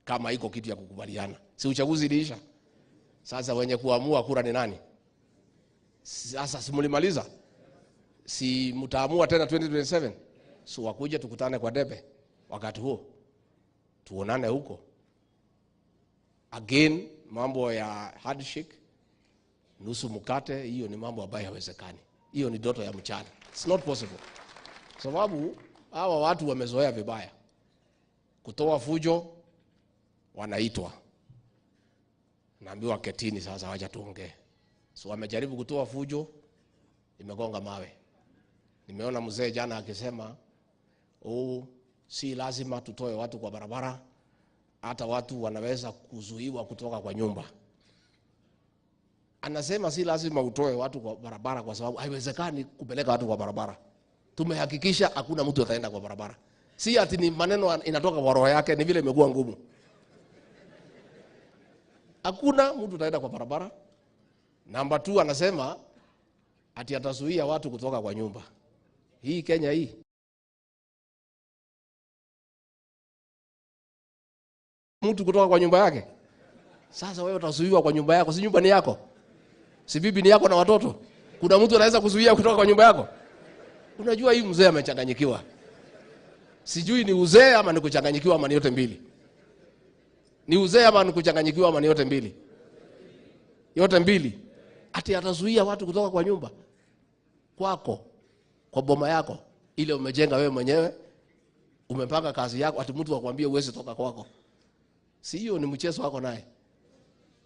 kama iko kitu ya kukubaliana. Si uchaguzi iliisha? Sasa wenye kuamua kura ni nani? Sasa si mlimaliza? Si mtaamua tena 2027? So wakuja tukutane kwa debe wakati huo, tuonane huko. Again, mambo ya handshake nusu mkate, hiyo ni mambo ambayo hayawezekani. Hiyo ni ndoto ya mchana, it's not possible, sababu hawa watu wamezoea vibaya kutoa fujo, wanaitwa naambiwa ketini, sasa wacha tuongee. So wamejaribu kutoa fujo, imegonga mawe. Nimeona mzee jana akisema oh, si lazima tutoe watu kwa barabara, hata watu wanaweza kuzuiwa kutoka kwa nyumba. Anasema si lazima utoe watu kwa barabara kwa sababu haiwezekani kupeleka watu kwa barabara. Tumehakikisha hakuna mtu ataenda kwa barabara. Si ati ni maneno inatoka kwa roho yake, ni vile imekuwa ngumu. Hakuna mtu ataenda kwa barabara. Namba 2 anasema ati atazuia watu kutoka kwa nyumba. Hii Kenya hii mtu kutoka kwa nyumba yake. Sasa wewe utazuiwa kwa nyumba yako, si nyumba ni yako? Si bibi ni yako na watoto? Kuna mtu anaweza kuzuia kutoka kwa nyumba yako? Unajua hii mzee amechanganyikiwa. Sijui ni uzee ama ni kuchanganyikiwa ama ni yote mbili. Ni uzee ama ni kuchanganyikiwa ama ni yote mbili? Yote mbili. Ati atazuia watu kutoka kwa nyumba kwako, kwa boma yako ile umejenga wewe mwenyewe, umepanga kazi yako, ati mtu akwambie uweze toka kwako. Si hiyo ni mchezo wako naye?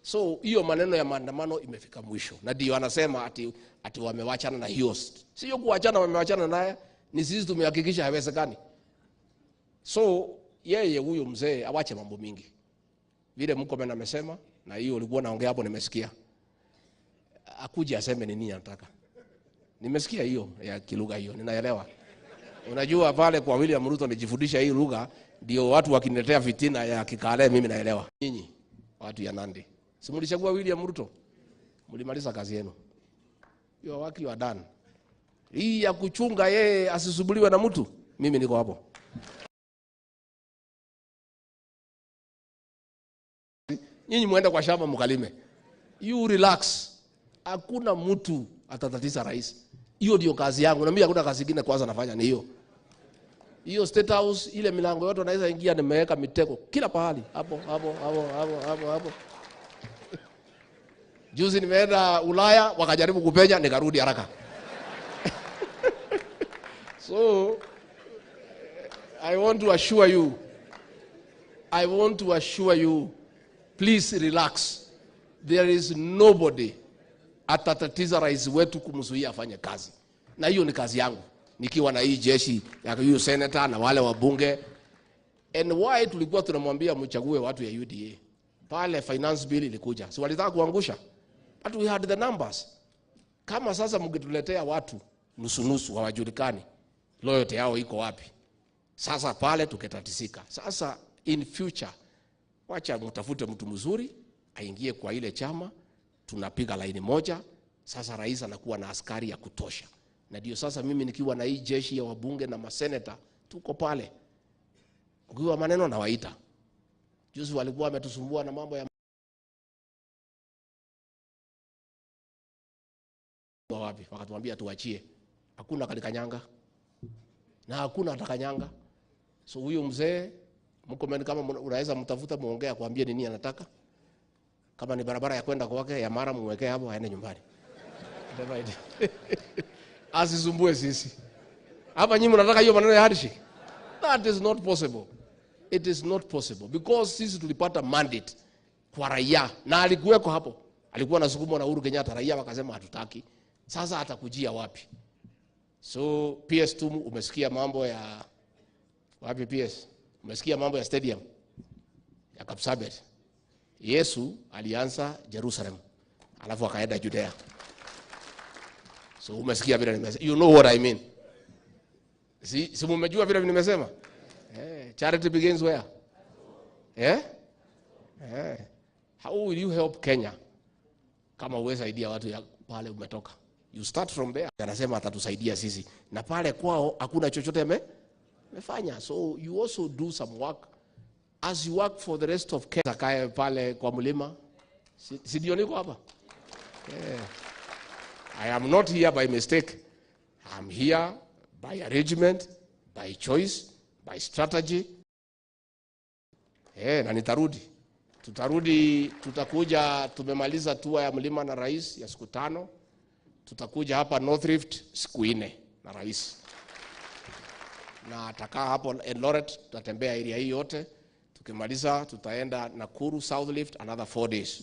So hiyo maneno ya maandamano imefika mwisho, na ndio anasema ati, ati wamewachana na hiyo. Sio kuachana, wamewachana naye, ni sisi tumehakikisha haiwezekani. So yeye huyo mzee awache mambo mingi, vile Murkomen amesema, na hiyo ulikuwa naongea hapo, nimesikia akuje aseme ni nini anataka. Nimesikia hiyo ya kilugha hiyo, ninaelewa. Unajua pale kwa William Ruto nijifundisha hii lugha, ndio watu wakiniletea fitina ya kikale, mimi naelewa. Nyinyi watu ya Nandi, si mlichagua William Ruto? Mlimaliza kazi yenu, your work you are done. Hii ya kuchunga yeye asisubuliwe na mtu, mimi niko hapo. Nyinyi muende kwa shamba mkalime, you relax. Hakuna mtu atatatiza rais. Hiyo ndio kazi yangu, na mimi hakuna kazi nyingine kwanza nafanya ni hiyo. Hiyo State House ile milango yote naweza ingia, nimeweka mitego kila pahali, hapo hapo hapo hapo hapo hapo. Juzi nimeenda Ulaya wakajaribu kupenya, nikarudi haraka. So I want to assure you, I want to assure you, please relax. There is nobody atatatiza rais wetu kumzuia afanye kazi, na hiyo ni kazi yangu nikiwa na hii jeshi ya huyu senator na wale wabunge. And why tulikuwa tunamwambia mchague watu ya UDA pale, finance bill ilikuja, si walitaka kuangusha, but we had the numbers. Kama sasa mngetuletea watu nusu nusu, hawajulikani loyalty yao iko wapi, sasa pale tuketatisika. Sasa in future, wacha mtafute mtu mzuri aingie kwa ile chama, tunapiga laini moja. Sasa rais anakuwa na askari ya kutosha, na ndio sasa mimi nikiwa na hii jeshi ya wabunge na maseneta tuko pale, ukiwa maneno nawaita. Juzi walikuwa wametusumbua na mambo ya wapi, wakatuambia tuachie, hakuna kalikanyanga na hakuna atakanyanga. So huyu mzee Murkomen, kama unaweza mtafuta muongee, akwambie nini anataka. Kama ni barabara ya kwenda kwake ya mara, muwekee hapo aende nyumbani. Whatever it is. Asisumbue sisi hapa. Nyinyi mnataka hiyo maneno ya handshake? That is not possible. It is not possible because sisi tulipata mandate kwa raia na alikuweko hapo, alikuwa anasukumwa na Uhuru Kenyatta, raia wakasema hatutaki. Sasa atakujia wapi? So PS tu umesikia mambo ya wapi PS? Umesikia mambo ya stadium ya Kapsabet. Yesu alianza Jerusalem alafu akaenda Judea. So umesikia vile nimesema. You know what I mean. Si, si mumejua vile nimesema? Eh, charity begins where? Eh? Eh. How will you help Kenya kama uweza saidia watu ya pale umetoka? You start from there. Anasema atatusaidia sisi. Na pale kwao hakuna chochote ame amefanya. So you also do some work as you work for the rest of Kenya. Akae pale kwa mlima. Si, si ndio niko hapa? Yeah. I am not here by mistake. I'm here by arrangement, by choice, by strategy. Eh, na nitarudi. Tutarudi, tutakuja, tumemaliza tour ya mlima na rais ya siku 5. Tutakuja hapa North Rift siku 4 na rais. Na atakaa hapo Eldoret, tutatembea area hii yote. Tukimaliza tutaenda Nakuru South Rift another 4 days.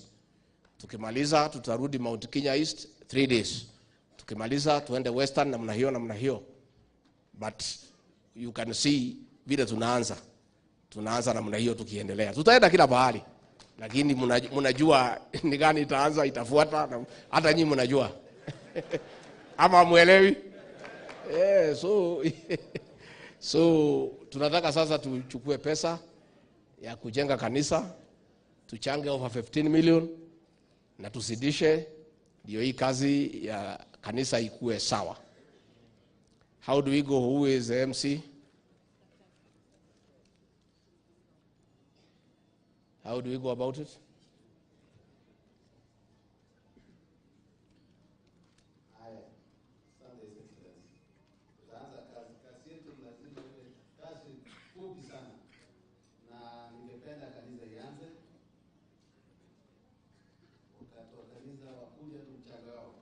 Tukimaliza tutarudi Mount Kenya East 3 days. Tukimaliza tuende Western namna hiyo namna hiyo. But you can see vile tunaanza. Tunaanza namna hiyo tukiendelea. Tutaenda kila pahali. Lakini mnajua ni gani itaanza itafuata na hata nyinyi mnajua. Ama muelewi? So so tunataka sasa tuchukue pesa ya kujenga kanisa, tuchange over 15 million na tusidishe ndio hii kazi ya kanisa ikue sawa. How do we go? Who is the MC? How do we go about it? Tutaanza kazi. Kazi yetu lazima iwe kazi fupi sana, na ningependa kanisa ianze. Wakati wa kanisa wakuja tu mchanga wao.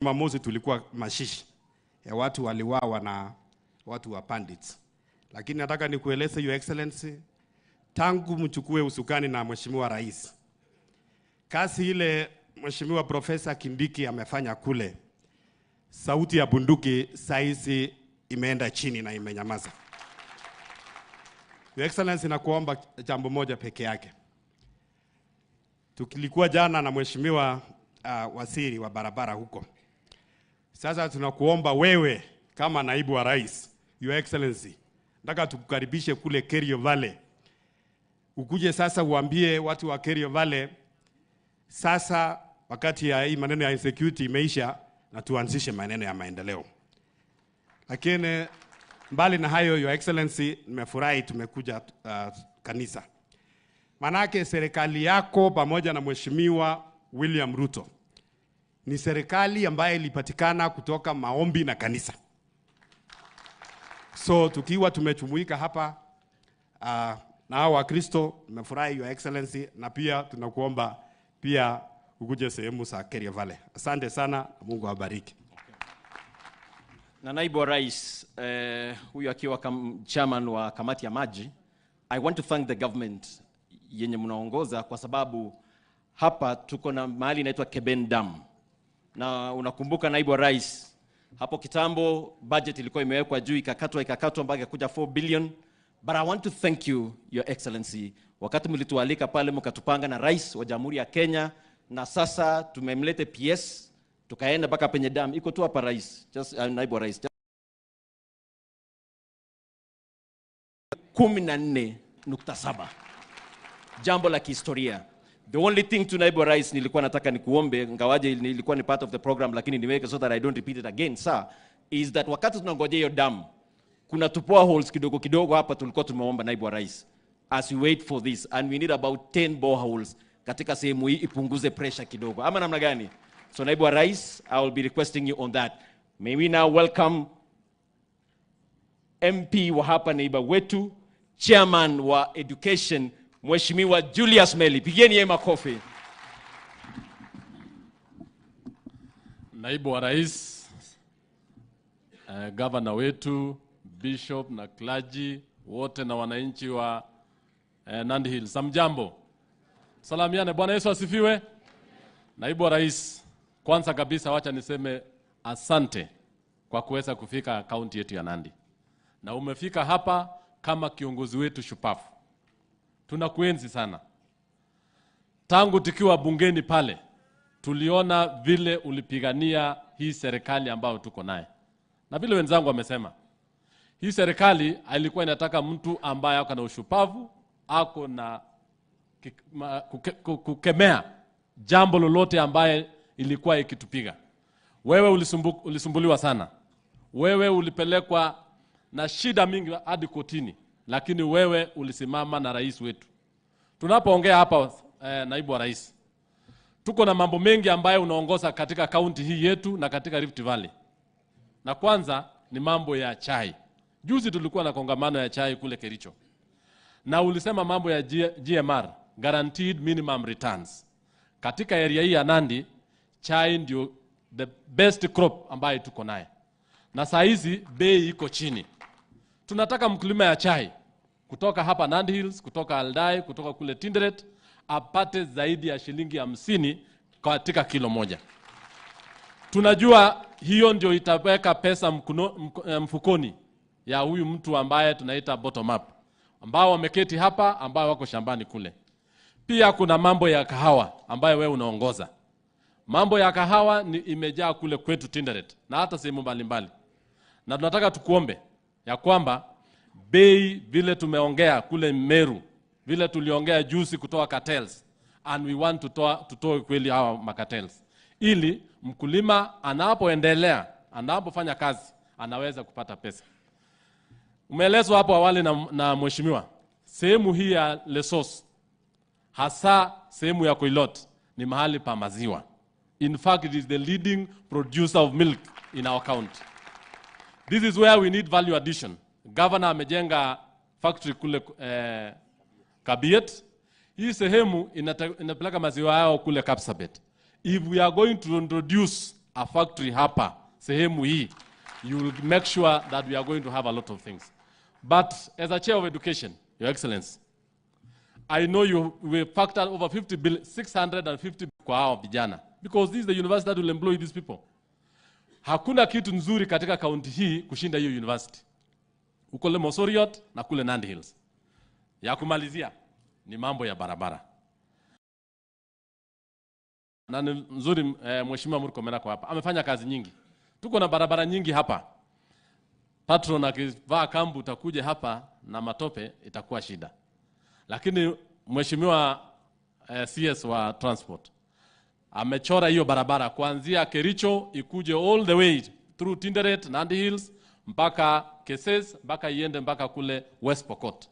Jumamosi tulikuwa mashishi ya watu waliwawa na watu wa bandits, lakini nataka nikueleze Your Excellency, tangu mchukue usukani na Mheshimiwa Rais, kazi ile Mheshimiwa Profesa Kindiki amefanya kule, sauti ya bunduki saizi imeenda chini na imenyamaza. Your Excellency, nakuomba jambo moja peke yake. Tukilikuwa jana na Mheshimiwa waziri wa barabara huko. Sasa tunakuomba wewe kama naibu wa rais, Your Excellency, nataka tukukaribishe kule Kerio Valley. Ukuje sasa uambie watu wa Kerio Valley, sasa wakati ya hii maneno ya insecurity imeisha na tuanzishe maneno ya maendeleo. Lakini mbali na hayo, Your Excellency, nimefurahi tumekuja kanisa. Manake serikali yako pamoja na Mheshimiwa William Ruto ni serikali ambayo ilipatikana kutoka maombi na kanisa. So tukiwa tumechumuika hapa na hao Wakristo, nimefurahi Your Excellency, na pia tunakuomba pia ukuje sehemu za Kerio Valley. Asante sana, Mungu awabariki. Na naibu wa rais huyu akiwa chairman wa kamati ya maji, I want to thank the government yenye mnaongoza kwa sababu hapa tuko na mahali inaitwa Keben Dam, na unakumbuka naibu wa rais, hapo kitambo budget ilikuwa imewekwa juu ikakatwa ikakatwa mpaka ikakuja 4 billion. But I want to thank you Your Excellency, wakati mlitualika pale mkatupanga na rais wa Jamhuri ya Kenya, na sasa tumemlete PS tukaenda mpaka penye dam iko tu hapa rais, just, naibu wa rais 14.7, jambo la kihistoria. The only thing to naibu wa rais nilikuwa nataka nikuombe, ingawaje nilikuwa ni part of the program, lakini niweke so that I don't repeat it again sir, is that wakati tunangojea hiyo dam, kuna tu boreholes kidogo kidogo hapa tulikuwa tumeomba naibu wa rais, as we wait for this, and we need about 10 boreholes katika sehemu hii ipunguze pressure kidogo, ama namna gani? So naibu wa rais, I will be requesting you on that. May we now welcome MP wa hapa neighbor wetu, chairman wa education, Mheshimiwa Julius Melly. Pigeni yeye makofi. Naibu wa Rais, gavana wetu, bishop na clergy wote na wananchi wa Nandi Hills. Hamjambo? Salamiane. Bwana Yesu asifiwe. Naibu wa Rais, kwanza kabisa wacha niseme asante kwa kuweza kufika kaunti yetu ya Nandi. Na umefika hapa kama kiongozi wetu shupavu. Tunakuenzi sana. Tangu tukiwa bungeni pale, tuliona vile ulipigania hii serikali ambayo tuko naye. Na vile wenzangu wamesema, hii serikali ilikuwa inataka mtu ambaye ako na ushupavu, ako na kukemea jambo lolote ambaye ilikuwa ikitupiga. Wewe ulisumbuliwa sana. Wewe ulipelekwa na shida mingi hadi kotini, lakini wewe ulisimama na rais wetu. Tunapoongea hapa naibu wa rais, tuko na mambo mengi ambayo unaongoza katika kaunti hii yetu na katika Rift Valley. Na kwanza ni mambo ya chai. Juzi tulikuwa na kongamano ya chai kule Kericho. Na ulisema mambo ya GMR, Guaranteed Minimum Returns. Katika area hii ya Nandi, chai ndio the best crop ambayo tuko naye. Na saa hizi bei iko chini. Tunataka mkulima ya chai kutoka hapa Nandi Hills, kutoka Aldai, kutoka kule Tinderet apate zaidi ya shilingi 50 katika kilo moja. Tunajua hiyo ndio itaweka pesa mfukoni ya huyu mtu ambaye tunaita bottom up, ambao wameketi hapa, ambao wako shambani kule. Pia kuna mambo ya kahawa ambayo wewe unaongoza. Mambo ya kahawa ni imejaa kule kwetu Tinderet na hata sehemu mbalimbali. Na tunataka tukuombe ya kwamba bei vile tumeongea kule Meru, vile tuliongea juzi kutoa cartels, and we want to tutoe kweli hawa macartels, ili mkulima anapoendelea, anapofanya kazi, anaweza kupata pesa. Umeelezwa hapo awali na mheshimiwa, sehemu hii ya Lesos, hasa sehemu ya Koilot, ni mahali pa maziwa. In fact, it is the leading producer of milk in our county. This is where we need value addition. Governor amejenga factory kule Kabiet. Hii sehemu inapeleka maziwa yao kule Kapsabet. If we are going to introduce a factory hapa sehemu hii, you will make sure that we are going to have a lot of things. But as a chair of education, Your Excellency, I know you will factor over 50 bill, 650 kwa hawa vijana because this is the university that will employ these people. Hakuna kitu nzuri katika kaunti hii kushinda hiyo university huko Mosoriot na kule Nandi Hills. Ya kumalizia ni mambo ya barabara na ni nzuri eh, Mheshimiwa Murkomen ako hapa amefanya kazi nyingi. Tuko na barabara nyingi hapa. Patron akivaa kambu utakuja hapa na matope itakuwa shida, lakini Mheshimiwa eh, CS wa transport amechora hiyo barabara kuanzia Kericho ikuje all the way through Tinderet, Nandi Hills mpaka Keses mpaka iende mpaka kule West Pokot.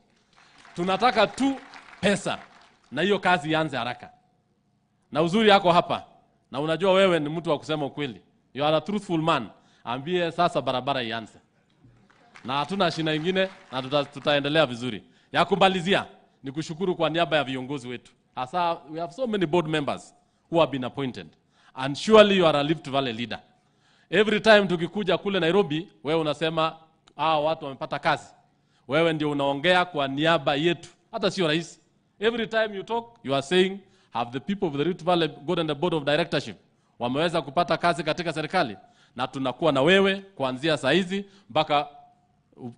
Tunataka tu pesa na hiyo kazi ianze haraka. Na uzuri yako hapa, na unajua wewe ni mtu wa kusema ukweli, you are a truthful man. Ambie sasa barabara ianze, na hatuna shida ingine, na tuta, tutaendelea vizuri. Ya kumalizia ni kushukuru kwa niaba ya viongozi wetu, hasa we have so many board members who have been appointed and surely you are a Rift Valley leader. Every time tukikuja kule Nairobi, wewe unasema hawa watu wamepata kazi. Wewe ndio unaongea kwa niaba yetu, hata sio rais. Every time you talk, you are saying have the people of the Rift Valley got on the board of directorship, wameweza kupata kazi katika serikali, na tunakuwa na wewe kuanzia saa hizi mpaka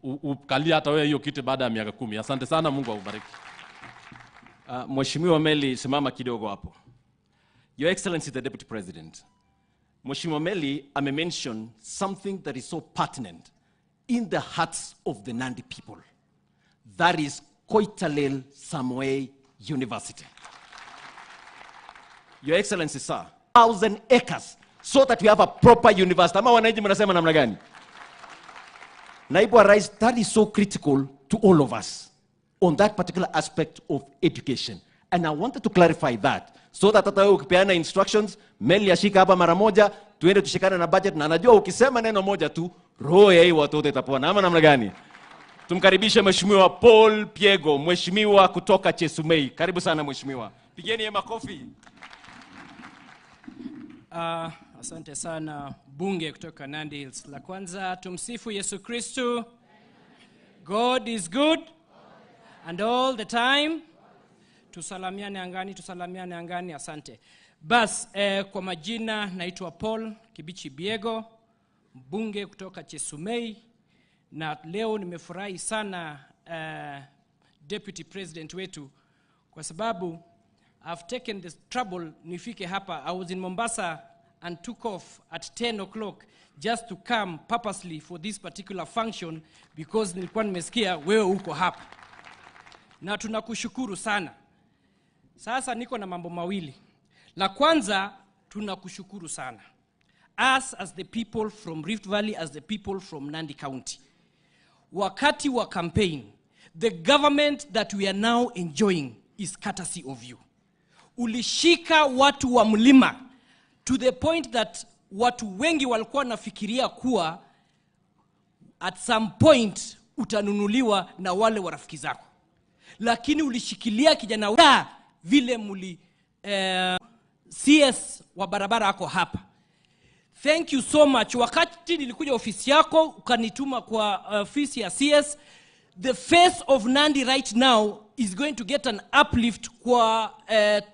ukalia hata wewe hiyo kiti baada ya miaka 10. Asante sana, Mungu akubariki. Mheshimiwa Meli, simama kidogo hapo. Your Excellency the Deputy President, Mheshimiwa Meli amemention something that is so pertinent in the hearts of the Nandi people. That is Koitalel Samoei University. Your Excellency, sir, 1,000 acres so that we have a proper university. Ama wananchi mnasema namna gani? Naibu wa Rais, that is so critical to all of us on that particular aspect of education. And I wanted to clarify that so that hata wewe ukipeana instructions, Meli ashika hapa mara moja, tuende tushikane na budget, na najua ukisema neno moja tu, roho ya hii watoto itapona. Ama namna gani? Tumkaribishe Mheshimiwa Paul Piego, mheshimiwa kutoka Chesumei. Karibu sana mheshimiwa. Pigeni yeye makofi. Asante sana bunge kutoka Nandi Hills. La kwanza tumsifu Yesu Kristu. God is good and all the time. Tusalamiane angani, tusalamiane angani, asante. Bas, kwa majina naitwa Paul Kibichi Biego, mbunge kutoka Chesumei, na leo nimefurahi sana Deputy President wetu kwa sababu I've taken this trouble nifike hapa. I was in Mombasa and took off at 10 o'clock just to come purposely for this particular function because nilikuwa nimesikia wewe uko hapa, na tunakushukuru sana. Sasa niko na mambo mawili. La kwanza, tunakushukuru sana us as the people from Rift Valley, as the people from Nandi County. Wakati wa campaign, the government that we are now enjoying is courtesy of you. Ulishika watu wa mlima to the point that watu wengi walikuwa wanafikiria kuwa at some point utanunuliwa na wale wa rafiki zako, lakini ulishikilia kijana wa vile muli CS wa barabara ako hapa. Thank you so much. Wakati nilikuja ofisi yako ukanituma kwa ofisi ya CS, the face of Nandi right now is going to get an uplift kwa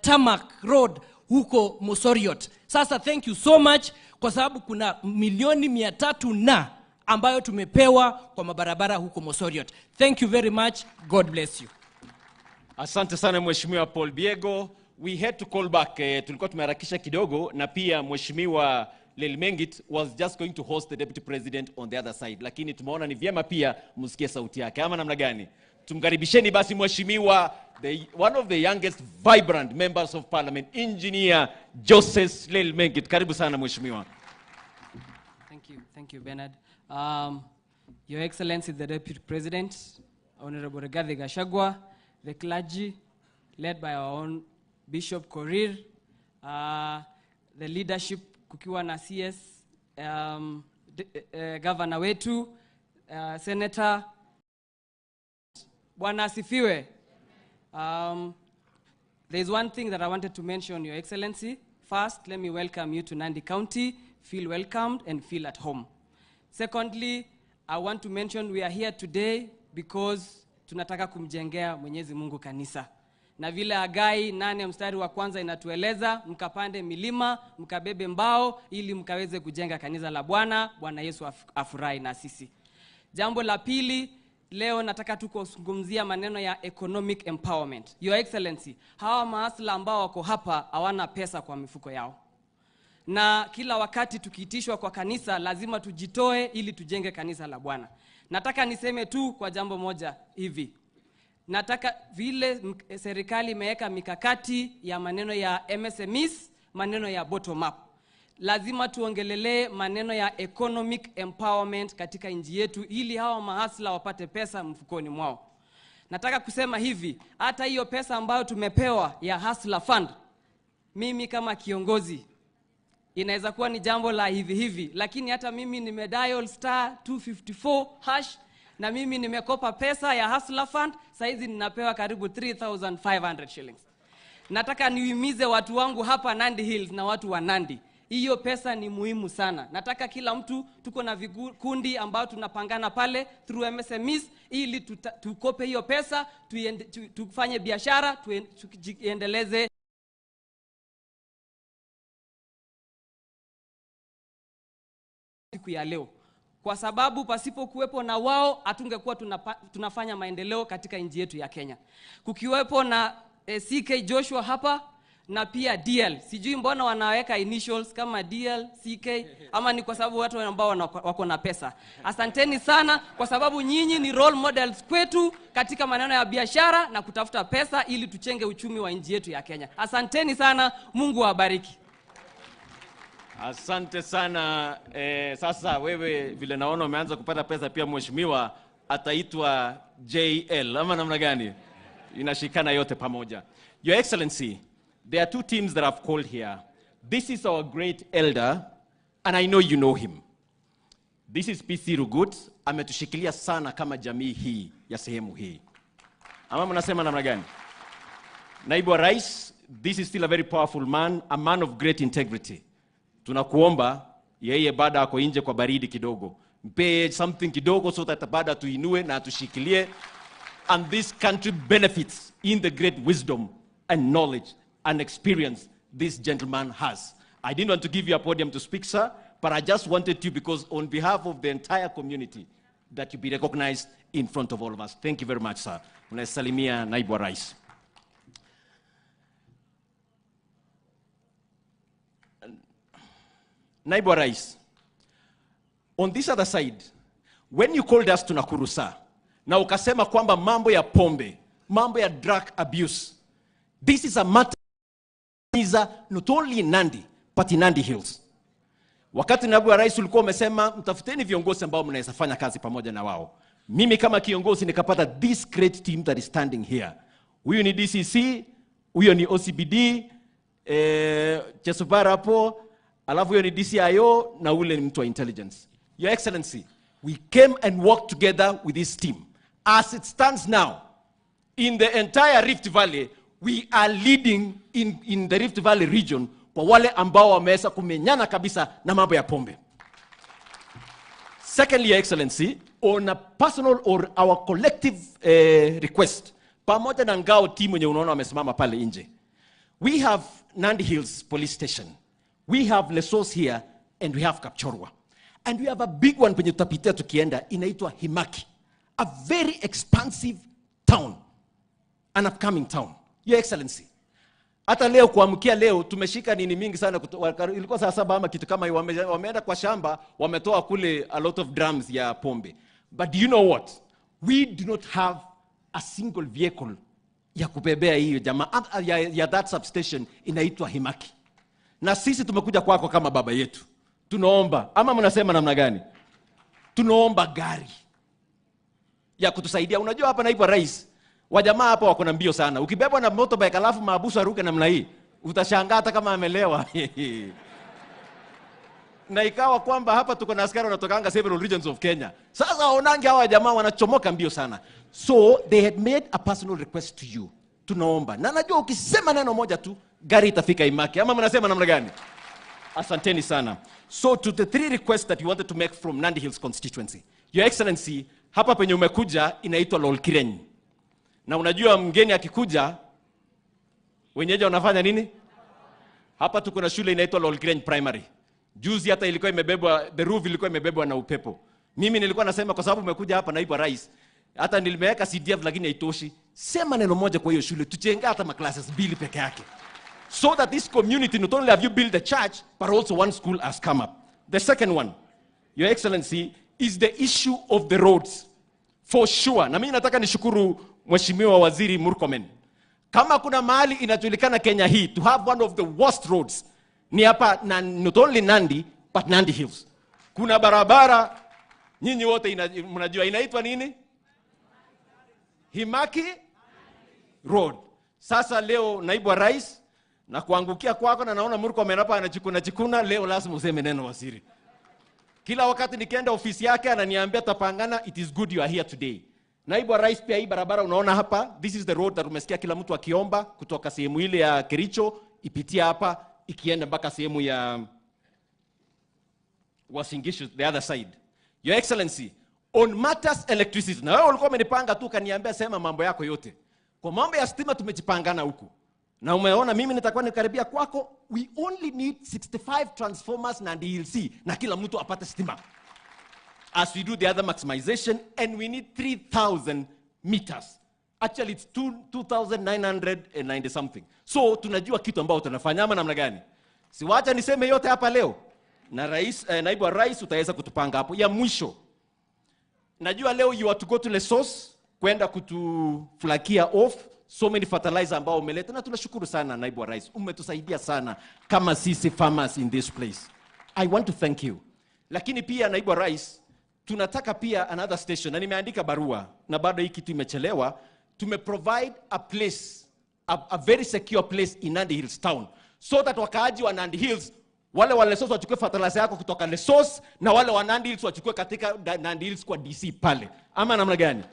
tarmac road huko Mosoriot. Sasa thank you so much kwa sababu kuna milioni 300 na ambayo tumepewa kwa mabarabara huko Mosoriot. Thank you very much. God bless you. Asante sana Mheshimiwa Paul Biego. We had to call back, tulikuwa tumeharakisha kidogo na pia Mheshimiwa Lelmengit was just going to host the deputy president on the other side, lakini tumeona ni vyema pia msikie sauti yake, ama namna gani? Tumkaribisheni basi Mheshimiwa one of the youngest vibrant members of parliament, Engineer Joseph Lelmengit. Karibu sana Mheshimiwa. Thank you, thank you, Bernard. Your Excellency, the Deputy President, Honorable Rigathi Gachagua, the clergy, led by our own Bishop Korir, the leadership kukiwa na CS, governor wetu, senator. Bwana asifiwe. There is one thing that I wanted to mention, Your Excellency. First, let me welcome you to Nandi County. Feel welcomed and feel at home. Secondly, I want to mention we are here today because tunataka kumjengea Mwenyezi Mungu kanisa. Na vile Hagai 8 mstari wa kwanza inatueleza, mkapande milima, mkabebe mbao ili mkaweze kujenga kanisa la Bwana, Bwana Yesu afurahi na sisi. Jambo la pili, leo nataka tu kuzungumzia maneno ya economic empowerment. Your Excellency, hawa maasla ambao wako hapa hawana pesa kwa mifuko yao. Na kila wakati tukiitishwa kwa kanisa lazima tujitoe ili tujenge kanisa la Bwana. Nataka niseme tu kwa jambo moja hivi. Nataka vile serikali imeweka mikakati ya maneno ya MSMEs, maneno ya bottom up. Lazima tuongelelee maneno ya economic empowerment katika nchi yetu ili hawa mahasla wapate pesa mfukoni mwao. Nataka kusema hivi, hata hiyo pesa ambayo tumepewa ya Hustler Fund, mimi kama kiongozi inaweza kuwa ni jambo la hivi hivi, lakini hata mimi nimedial star 254 hash na mimi nimekopa pesa ya Hustler Fund, saizi ninapewa karibu 3500 shillings. Nataka niuimize watu wangu hapa Nandi Hills na watu wa Nandi. Hiyo pesa ni muhimu sana. Nataka kila mtu, tuko na vikundi ambao tunapangana pale through MSMEs ili tukope hiyo pesa, tufanye biashara, tujiendeleze siku ya leo. Kwa sababu pasipo kuwepo na wao hatungekuwa tunafanya maendeleo katika nchi yetu ya Kenya. Kukiwepo na CK Joshua hapa na pia DL. Sijui mbona wanaweka initials kama DL, CK, ama ni kwa sababu watu ambao wako na pesa. Asanteni sana kwa sababu nyinyi ni role models kwetu katika maneno ya biashara na kutafuta pesa ili tuchenge uchumi wa nchi yetu ya Kenya. Asanteni sana, Mungu awabariki. Asante sana. Sasa wewe vile naona umeanza kupata pesa pia, mheshimiwa ataitwa JL ama namna gani? Inashikana yote pamoja. Your Excellency, there are two teams that I've called here. This is our great elder, and I know you know him. This is PC Rugut. Ametushikilia sana kama jamii hii ya sehemu hii. Ama mnasema namna gani? Naibu wa Rais, this is still a very powerful man, a man of great integrity. Tunakuomba yeye bado ako nje kwa baridi kidogo. Mpe something kidogo so that bado tuinue na atushikilie. And this country benefits in the great wisdom and knowledge and experience this gentleman has. I didn't want to give you a podium to speak, sir, but I just wanted to because on behalf of the entire community that you be recognized in front of all of us. Thank you very much, sir. Unasalimia Naibu wa Rais. Naibu wa Rais, on this other side, when you called us to Nakuru, sir, na ukasema kwamba mambo ya pombe, mambo ya drug abuse, this is a matter not only in Nandi, but in Nandi Hills. Wakati Naibu wa Rais ulikuwa umesema mtafuteni viongozi ambao mnaweza fanya kazi pamoja na wao. Mimi kama kiongozi nikapata this great team that is standing here. Huyu ni DCC, huyo ni OCPD, Chesubara hapo, alafu huyo ni DCIO na ule ni mtu wa intelligence. Your Excellency, we came and worked together with this team. As it stands now, in the entire Rift Valley, we are leading in the Rift Valley region kwa wale ambao wameweza kumenyana kabisa na mambo ya pombe. Secondly, Your Excellency, on a personal or our collective request, pamoja na ngao team wenye unaona wamesimama pale nje, we have Nandi Hills Police Station, we have Lesos here, and we have Kapchorwa. And we have a big one penye tutapitia tukienda, inaitwa Himaki, a very expansive town, an upcoming town. Your Excellency, hata leo kuamkia leo tumeshika nini mingi sana, ilikuwa saa 7 ama kitu kama hiyo, wameenda kwa shamba, wametoa kule a lot of drums ya pombe. But do you know what? We do not have a single vehicle ya kubebea hiyo jamaa, ya that substation inaitwa Himaki. Na sisi tumekuja kwako kama baba yetu. Tunaomba, ama mnasema namna gani? Tunaomba gari ya kutusaidia. Unajua hapa naibu wa rais, wajamaa hapa wako na mbio sana. Ukibebwa na motorbike alafu maabusu aruke namna hii, utashangaa hata kama amelewa. Na ikawa kwamba hapa tuko na askari wanatokanga several regions of Kenya. Sasa waonange hawa jamaa wanachomoka mbio sana. So they had made a personal request to you. Tunaomba. Na najua ukisema neno moja tu, gari itafika Imaki. Ama mnasema namna gani? Asanteni sana. So to the three requests that you wanted to make from Nandi Hills constituency. Your Excellency, hapa penye umekuja inaitwa Lolkiren. Na unajua mgeni akikuja wenyeji wanafanya nini? Hapa tuko na shule inaitwa Lolkiren Primary. Juzi hata ilikuwa imebebwa, the roof ilikuwa imebebwa na upepo. Mimi nilikuwa nasema kwa sababu umekuja hapa naibu wa rais, hata nilimeweka CDF lakini haitoshi. Sema neno moja kwa hiyo shule, tujenge hata maclasses mbili peke yake. So that this community, not only have you built a church, but also one school has come up. The second one, Your Excellency, is the issue of the roads. For sure. Na mimi nataka nishukuru Mheshimiwa Waziri Murkomen. Kama kuna mahali inajulikana Kenya hii to have one of the worst roads ni hapa na not only Nandi but Nandi Hills. Kuna barabara nyinyi wote ina, mnajua inaitwa nini? Himaki Road. Sasa leo naibu wa rais na kuangukia kwako na naona Murkomen hapa anachikuna chikuna, leo lazima useme neno waziri. Kila wakati nikienda ofisi yake ananiambia tapangana, it is good you are here today. Naibu wa rais, pia hii barabara unaona hapa, this is the road that umesikia kila mtu akiomba kutoka sehemu ile ya Kericho ipitia hapa ikienda mpaka sehemu ya Uasin Gishu, the other side. Your Excellency, on matters electricity, na wewe ulikuwa umenipanga tu ukaniambia sema mambo yako yote. Kwa mambo ya stima tumejipangana huku. Na umeona mimi nitakuwa nikaribia kwako, we only need 65 transformers na DLC na kila mtu apate stima. As we do the other maximization and we need 3000 meters. Actually it's 2990 something. So tunajua kitu ambao tunafanya ama namna gani? Siwacha niseme yote hapa leo. Na rais, naibu wa rais utaweza kutupanga hapo. Ya mwisho. Najua leo you are to go to Lesos kwenda kutuflakia off so many fertilizer ambao umeleta na tunashukuru sana naibu wa rais. Umetusaidia sana kama sisi farmers in this place. I want to thank you. Lakini pia naibu wa rais tunataka pia another station na nimeandika barua na bado hii kitu imechelewa. Tume provide a place, a very secure place in Nandi Hills town so that wakaaji wa Nandi Hills wale wa Lesos wachukue fertilizer yako kutoka Lesos na wale wa Nandi Hills wachukue katika Nandi Hills kwa DC pale, ama namna gani?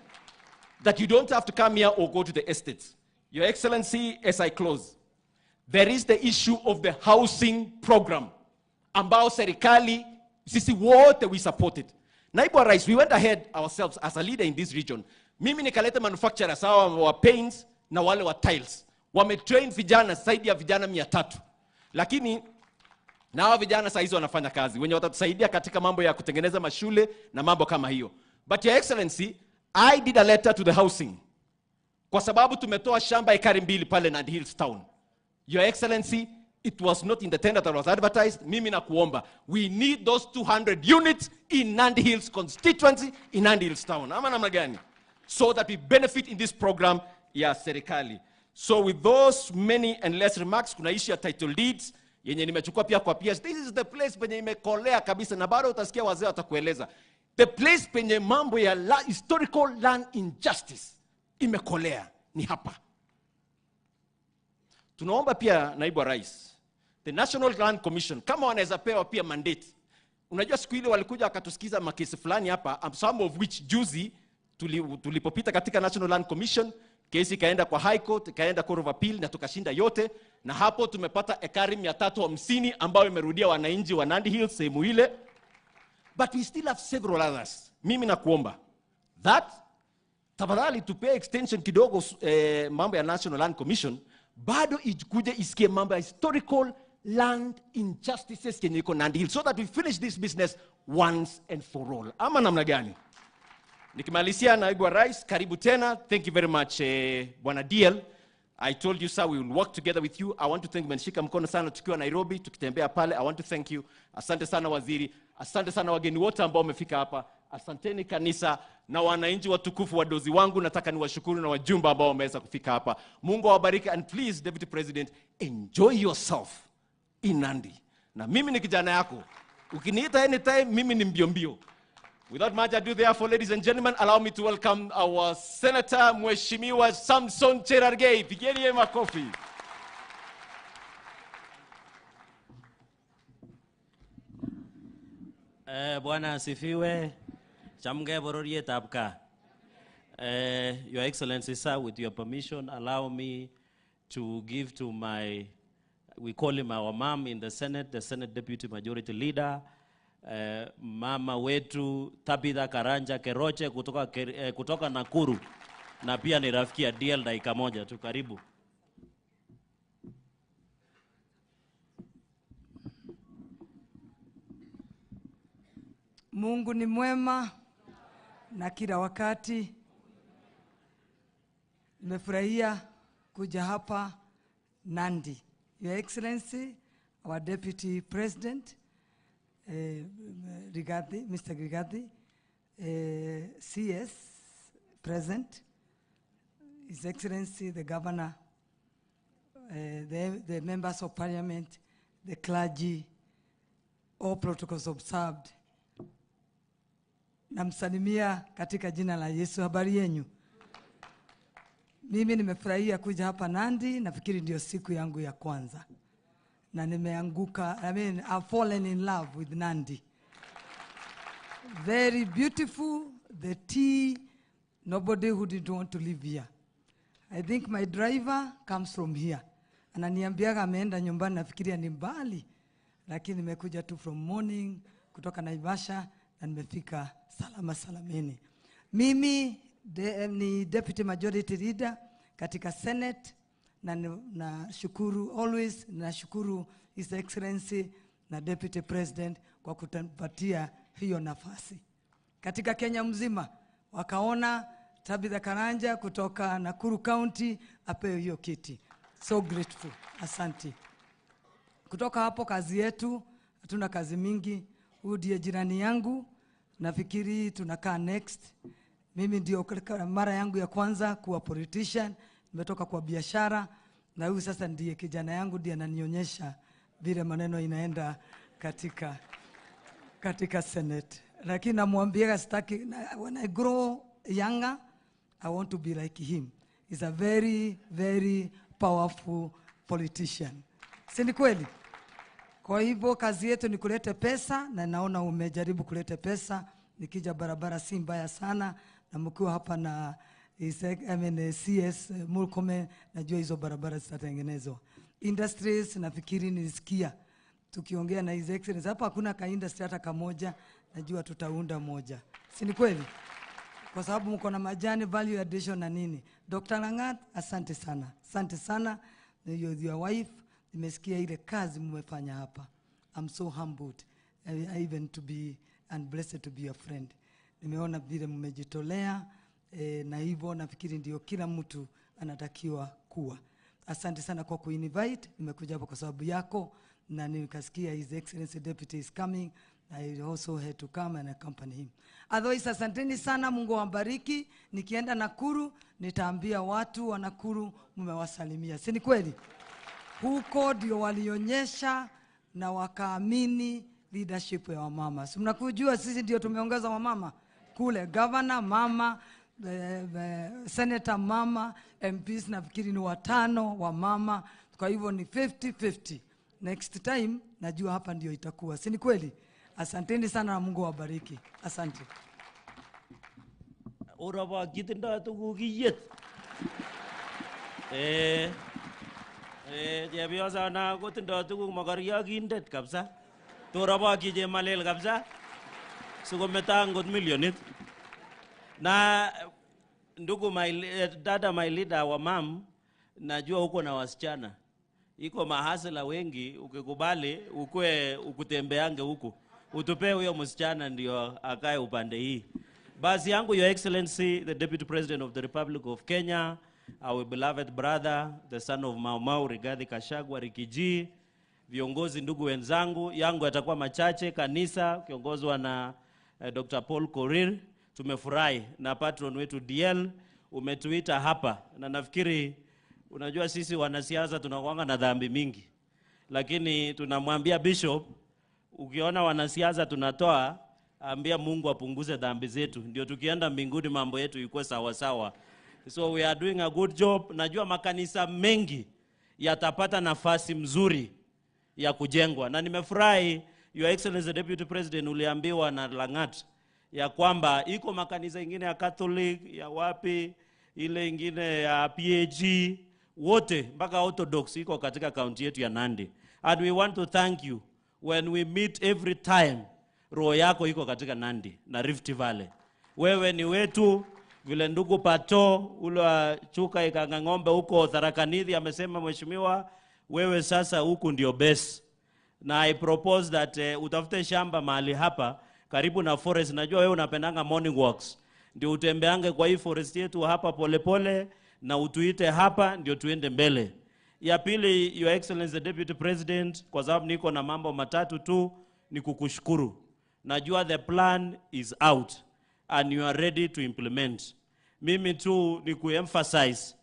That you don't have to come here or go to the estates. Your Excellency, as I close, there is the issue of the housing program ambao serikali sisi wote we support it. Naibu wa Rais, we went ahead ourselves as a leader in this region. Mimi nikaleta manufacturers hawa wa paints na wale wa tiles. Wametrain vijana zaidi ya vijana 300. Lakini na hawa vijana saa hizi wanafanya kazi wenye watatusaidia katika mambo ya kutengeneza mashule na mambo kama hiyo. But Your Excellency, I did a letter to the housing kwa sababu tumetoa shamba ekari 2 pale Nandi Hills town. Your Excellency, it was not in the tender that was advertised. Mimi nakuomba, we need those 200 units in Nandi Hills constituency, in Nandi Hills town. Ama namna gani? So that we benefit in this program ya serikali. So with those many and less remarks, kuna issue ya title deeds yenye nimechukua pia kwa PS. This is the place penye imekolea kabisa na bado utasikia wazee watakueleza. The place penye mambo ya historical land injustice imekolea ni hapa. Tunaomba pia naibu wa rais, the National Land Commission kama wanaweza pewa pia mandate. Unajua siku ile walikuja wakatusikiza makesi fulani hapa, some of which juzi tulipopita katika National Land Commission, kesi ikaenda kwa High Court, ikaenda Court of Appeal na tukashinda yote, na hapo tumepata ekari 350 ambayo imerudia wananchi wa Nandi Hills sehemu ile. But we still have several others. Mimi nakuomba that tafadhali tupee extension kidogo, mambo ya National Land Commission bado ikuje isikie mambo ya historical land injustices yenye iko Nandi Hills so that we finish this business once and for all. Ama namna gani? Nikimalizia, naibu wa rais, karibu tena. Thank you very much, Bwana DL. I told you, sir, we will work together with you. I want to thank umenishika mkono sana tukiwa Nairobi, tukitembea pale. I want to thank you. Asante sana waziri. Asante sana wageni wote ambao wamefika hapa. Asanteni kanisa na wananchi watukufu wadozi wangu, nataka niwashukuru na wajumbe ambao wameweza kufika hapa. Mungu awabariki, and please Deputy President, enjoy yourself in Nandi. Na mimi ni kijana yako. Ukiniita anytime, mimi ni mbio mbio. Without much ado, therefore, ladies and gentlemen, allow me to welcome our Senator Mheshimiwa Samson Cherargei. Pigeni yeye makofi. Bwana asifiwe. Chamge bororietab gaa. Your Excellency, sir, with your permission, allow me to give to my We call him our mom in the Senate, the Senate Deputy Majority Leader. Eh, mama wetu Tabitha Karanja Keroche kutoka, eh, kutoka Nakuru na pia ni rafiki ya DL. Dakika moja tu, karibu. Mungu ni mwema na kila wakati. Nimefurahia kuja hapa Nandi. Your Excellency, our Deputy President, eh, Rigathi, Mr. Rigathi, eh, CS present, His Excellency the Governor, eh, the members of parliament, the clergy, all protocols observed. Namsalimia katika jina la Yesu. Habari yenyu? Mimi nimefurahia kuja hapa Nandi, nafikiri ndio siku yangu ya kwanza na nimeanguka, I mean, I've fallen in love with Nandi. Very beautiful, the tea, nobody who didn't want to live here. I think my driver comes from here. Ananiambiaga ameenda nyumbani, nafikiria ni mbali, lakini nimekuja tu from morning kutoka Naivasha na nimefika salama salamini. Mimi de, ni deputy majority leader katika Senate na nashukuru always, nashukuru His Excellency na deputy president kwa kutupatia hiyo nafasi katika Kenya mzima, wakaona Tabitha Karanja kutoka Nakuru County apewe hiyo kiti. So grateful, asante. Kutoka hapo kazi yetu, hatuna kazi mingi. Huyu ndiye jirani yangu, nafikiri tunakaa next. Mimi ndio mara yangu ya kwanza kuwa politician, nimetoka kwa biashara, na huyu sasa ndiye kijana yangu, ndiye ananionyesha vile maneno inaenda katika katika Senate. Lakini namwambia sitaki, when I grow younger, I want to be like him. He's a very, very powerful politician. Si ni kweli? Kwa hivyo kazi yetu ni kuleta pesa, na naona umejaribu kuleta pesa. Nikija barabara si mbaya sana, na mkiwa hapa na I mean, CS Murkomen, najua hizo barabara zitatengenezwa. Industries nafikiri nilisikia tukiongea na His Excellency hapa, hakuna ka industry hata kamoja, najua tutaunda moja, si ni kweli? Kwa sababu mko na majani value addition na nini. Dr. Langat, asante sana, asante sana your, your wife, nimesikia ile kazi mmefanya hapa. I'm so humbled even to be and blessed to be your friend. Nimeona vile mmejitolea eh, na hivyo nafikiri ndio kila mtu anatakiwa kuwa. Asante sana kwa kuinvite, nimekuja hapa kwa sababu yako na nikasikia His Excellency Deputy is coming. I also had to come and accompany him. Otherwise, asanteni sana, Mungu awabariki. Nikienda Nakuru nitaambia watu wa Nakuru mmewasalimia, si ni kweli? Huko ndio walionyesha na wakaamini leadership ya wamama. Si mnakujua sisi ndio tumeongeza wamama kule, governor mama, eh, eh, senator mama, MPs nafikiri ni watano wa mama, kwa hivyo ni 50-50. Next time najua hapa ndio itakuwa, si ni kweli? Asanteni sana na Mungu awabariki. Asante. Orobokyi tindoi tuguk iyet. Eh, eh, chepyosana kotindoi tuguk mokoryokindet kabisa. Torobokyi chemalel kabisa sikometo angot milionit. Na ndugu my, dada my leader wa mam, najua uko na wasichana iko mahasela wengi, ukikubali ukwe ukutembeange huku, utupee huyo msichana ndio akae upande hii. Basi yangu, Your Excellency the Deputy President of the Republic of Kenya, our beloved brother, the son of Mau Mau Rigathi Gachagua Riggy G, viongozi ndugu wenzangu, yangu yatakuwa machache. Kanisa kiongozwa na eh, Dr. Paul Korir, tumefurahi na patron wetu DL umetuita hapa, na nafikiri unajua sisi wanasiasa tunakuanga na dhambi mingi, lakini tunamwambia bishop, ukiona wanasiasa tunatoa, ambia Mungu apunguze dhambi zetu, ndio tukienda mbinguni mambo yetu ikuwe sawa sawa. So we are doing a good job. Najua makanisa mengi yatapata nafasi mzuri ya kujengwa, na nimefurahi Your Excellency Deputy President, uliambiwa na Langat ya kwamba iko makanisa ingine ya Catholic ya wapi ile ingine ya PAG. wote mpaka Orthodox iko katika kaunti yetu ya Nandi. And we want to thank you when we meet every time, roho yako iko katika Nandi na Rift Valley. Wewe ni wetu, vile ndugu Pato ule wa Chuka Ikanga ng'ombe huko Tharaka Nithi amesema, mheshimiwa, wewe sasa huku ndio base na I propose that utafute shamba mahali hapa karibu na forest. Najua wewe unapendanga morning walks, ndio utembeange kwa hii forest yetu hapa polepole pole, na utuite hapa ndio tuende mbele. Ya pili, Your Excellency the Deputy President, kwa sababu niko na mambo matatu tu, ni kukushukuru. Najua the plan is out and you are ready to implement. Mimi tu ni kuemphasize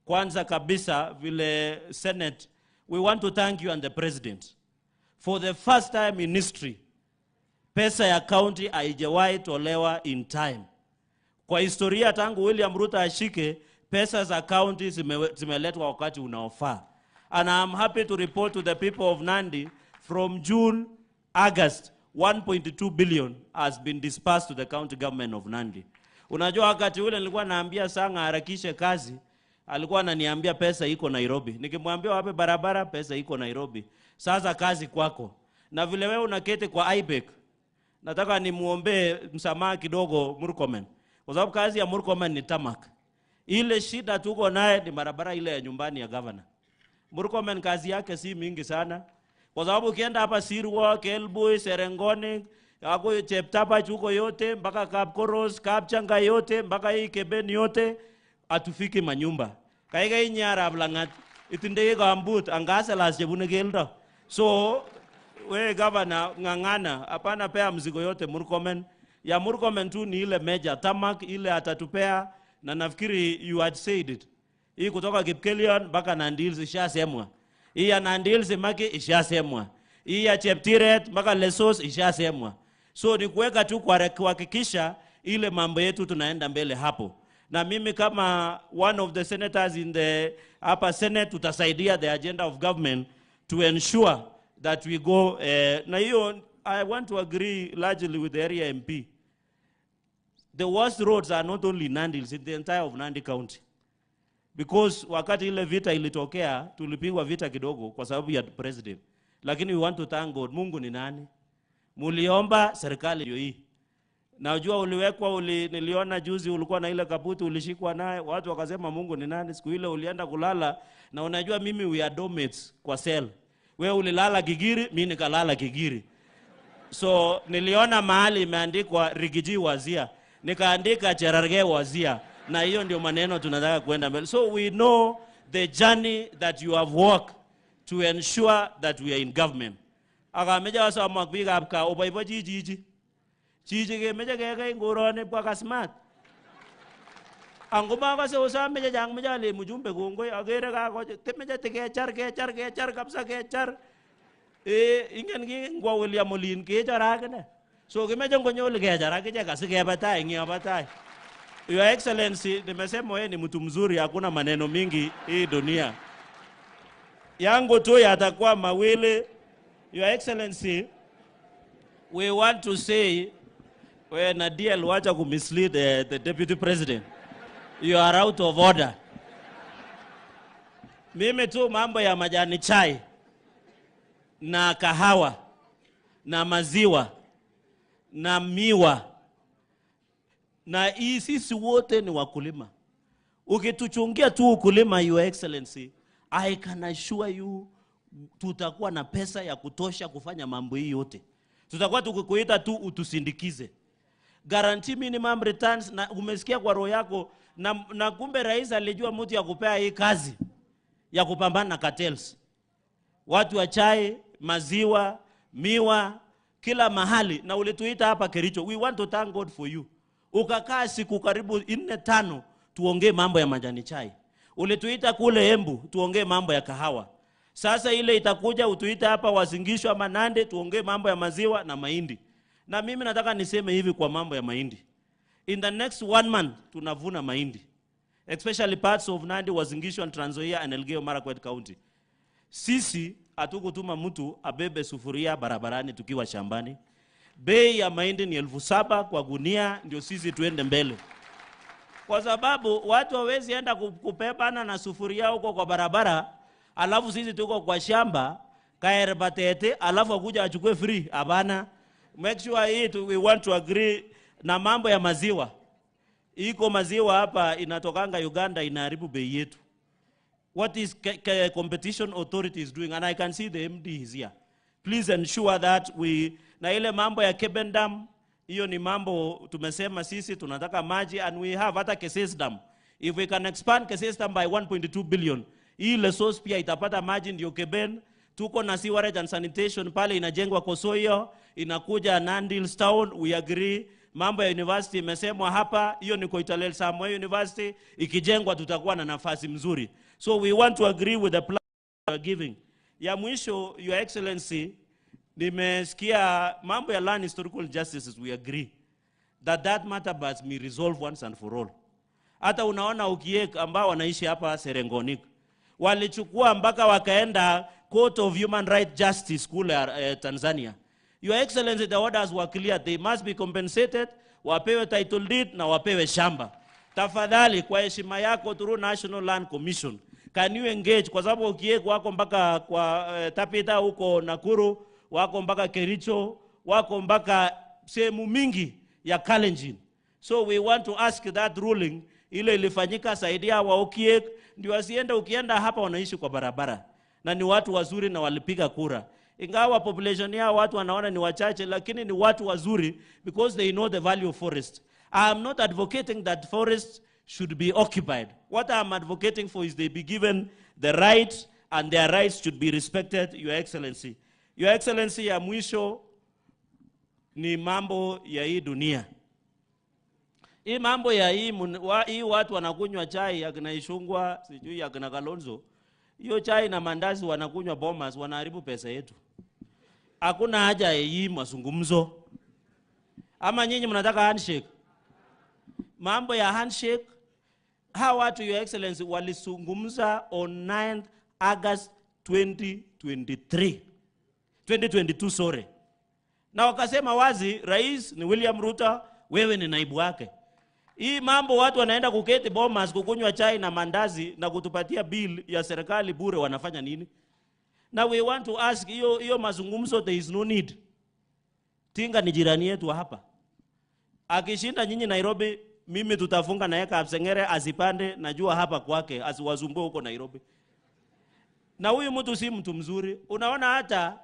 kwanza kabisa vile Senate, we want to thank you and the President for the first time in history pesa ya county haijawahi tolewa in time. Kwa historia tangu William Ruto ashike, pesa za county zimeletwa wakati unaofaa. And I'm happy to report to the people of Nandi from June, August, 1.2 billion has been disbursed to the county government of Nandi. Unajua wakati ule nilikuwa naambia Sanga harakishe kazi, alikuwa ananiambia pesa iko Nairobi. Nikimwambia wape barabara, pesa iko Nairobi. Sasa kazi kwako. Na vile wewe unaketi kwa IBEC, nataka nimuombee msamaha kidogo Murkomen, kwa sababu kazi ya Murkomen ni tamak. Ile shida tuko naye ni barabara ile ya nyumbani ya governor. Murkomen kazi yake si mingi sana, kwa sababu ukienda hapa Sirwa, Kelbui, Serengoni, ako Cheptapach huko yote mpaka Kapkoros, Kapchanga yote mpaka hii Keben yote atufiki manyumba. Kaikai nyarab langat itindei kambut angaselas chebune keldo. So we governor ng'ang'ana, hapana pea mzigo yote Murkomen. Ya Murkomen tu ni ile major tamak ile atatupea, na nafikiri you had said it. Hii kutoka Kipkelion mpaka Nandi Hills ishasemwa. Hii ya Nandi Hills Maki ishasemwa. Hii ya Cheptiret mpaka Lesos ishasemwa. So ni kuweka tu kwa kuhakikisha ile mambo yetu tunaenda mbele hapo. Na mimi kama one of the senators in the upper senate tutasaidia the agenda of government to ensure that we go na hiyo I want to agree largely with the area MP. The worst roads are not only Nandi Hills, in the entire of Nandi County. Because wakati ile vita ilitokea, tulipigwa vita kidogo kwa sababu ya president. Lakini we want to thank God. Mungu ni nani? Muliomba serikali ndio hii. Najua uliwekwa niliona juzi ulikuwa na ile kaputi ulishikwa naye, watu wakasema Mungu ni nani? Siku ile ulienda kulala, na unajua mimi we are dormmates kwa cell. Wewe ulilala Gigiri, mimi nikalala Gigiri. So niliona mahali imeandikwa Rigiji Wazia, nikaandika Cherargei Wazia, na hiyo ndio maneno tunataka kuenda mbele. So we know the journey that you have walked to ensure that we are in government. Akameja wasomok biikab gaa oboiboichi chichi. Chichi kemeche kekei ngoroni bwa smart. Ango makase osome chechang meche alen mjumbe kongoi akere kako temeche tikechar kechar kechar kabisa kechar. Ingen ki ngwo William olin kechor akine. So kimeche ngonyo oli kechar akichek asikebe tai eng yobo tai. Your Excellency, nimesema wewe ni mtu mzuri, hakuna maneno mingi hii dunia. Yangu tu yatakuwa mawili. Your Excellency, we want to say, we na DL wacha kumislead the deputy president. You are out of order. Mimi tu mambo ya majani chai na kahawa na maziwa na miwa na hii sisi wote ni wakulima. Ukituchungia tu ukulima, Your Excellency, I can assure you tutakuwa na pesa ya kutosha kufanya mambo hii yote. Tutakuwa tukikuita tu utusindikize. Guarantee minimum returns, na umesikia kwa roho yako, na kumbe rais alijua mtu ya kupea hii kazi ya kupambana na cartels. Watu wa chai, maziwa, miwa, kila mahali, na ulituita hapa Kericho. We want to thank God for you. Ukakaa siku karibu 4-5 tuongee mambo ya majani chai. Ulituita kule Embu tuongee mambo ya kahawa. Sasa ile itakuja utuite hapa Uasin Gishu ama Nandi tuongee mambo ya maziwa na mahindi. Na mimi nataka niseme hivi kwa mambo ya mahindi. In the next 1 month tunavuna mahindi. Especially parts of Nandi, Uasin Gishu and Trans Nzoia and Elgeyo Marakwet County. Sisi hatukutuma mtu abebe sufuria barabarani tukiwa shambani. Bei ya mahindi ni 7,000 kwa gunia, ndio sisi tuende mbele. Kwa sababu watu hawezi enda kupepana na sufuria huko kwa barabara, alafu sisi tuko kwa shamba kaer batete, alafu akuja achukue free. Hapana, make sure hii we want to agree na mambo ya maziwa. Iko maziwa hapa inatokanga Uganda, inaharibu bei yetu. What is competition authority is doing, and I can see the MD is here. Please ensure that we, na ile mambo ya Keben Dam, hiyo ni mambo tumesema sisi tunataka maji, and we have hata Keses Dam. If we can expand Keses Dam by 1.2 billion, hii Lesos pia itapata maji, ndio Keben. Tuko na sewerage and sanitation pale inajengwa Kosoyo, inakuja Nandi Hills Town, we agree. Mambo ya university imesemwa hapa, hiyo ni Koitalel Samoei University, ikijengwa tutakuwa na nafasi mzuri. So we want to agree with the plan we are giving. Ya mwisho, Your Excellency, nimesikia mambo ya land historical justices, we agree that that matter must be resolved once and for all. Hata unaona Okiek ambao wanaishi hapa Serengonik walichukua mpaka wakaenda Court of Human Rights Justice kule Tanzania. Your Excellency, the orders were clear. They must be compensated, wapewe title deed na wapewe shamba. Tafadhali, kwa heshima yako, through National Land Commission, can you engage? Kwa sababu Okiek wako mpaka kwa Tapita huko Nakuru, wako mpaka Kericho, wako mpaka sehemu mingi ya Kalenjin. So we want to ask that ruling ile ilifanyika, saidia wa Okiek ndio wasiende, ukienda hapa wanaishi kwa barabara na ni watu wazuri na walipiga kura. Ingawa population yao watu wanaona ni wachache, lakini ni watu wazuri because they know the value of forest. I am not advocating that forest should be occupied. What I am advocating for is they be given the right and their rights should be respected, Your Excellency. Your Excellency, ya mwisho ni mambo ya hii dunia. Hii mambo ya hii, hii watu wanakunywa chai ya kina Ichung'wah, sijui ya kina Kalonzo. Hiyo chai na mandazi wanakunywa Bomas, wanaharibu pesa yetu. Hakuna haja ya hii mazungumzo. Ama nyinyi mnataka handshake? Mambo ya handshake, hawa watu Your Excellency walizungumza on 9th August 2023. 2022, sorry. Na wakasema wazi, rais ni William Ruto, wewe ni naibu wake. Hii mambo watu wanaenda kuketi Bomas kukunywa chai na mandazi na kutupatia bill ya serikali bure, wanafanya nini? Na we want to ask, hiyo mazungumzo there is no need. Tinga ni jirani yetu hapa. Akishinda nyinyi Nairobi, mimi tutafunga na yeye Kapsengere asipande, najua hapa kwake, asiwasumbue huko Nairobi. Na huyu mtu si mtu mzuri. Unaona hata,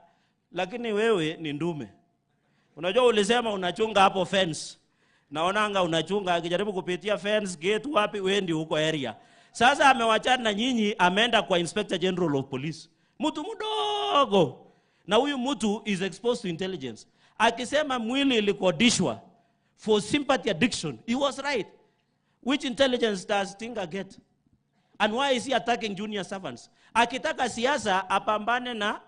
lakini wewe ni ndume. Unajua ulisema unachunga hapo fence. Naonanga unachunga, akijaribu kupitia fence, gate wapi, wewe ndio huko area. Sasa amewachana na nyinyi, ameenda kwa Inspector General of Police. Mtu mdogo. Na huyu mtu is exposed to intelligence. Akisema mwili ilikodishwa for sympathy addiction, he was right. Which intelligence does Tinga get? And why is he attacking junior servants? Akitaka siasa apambane na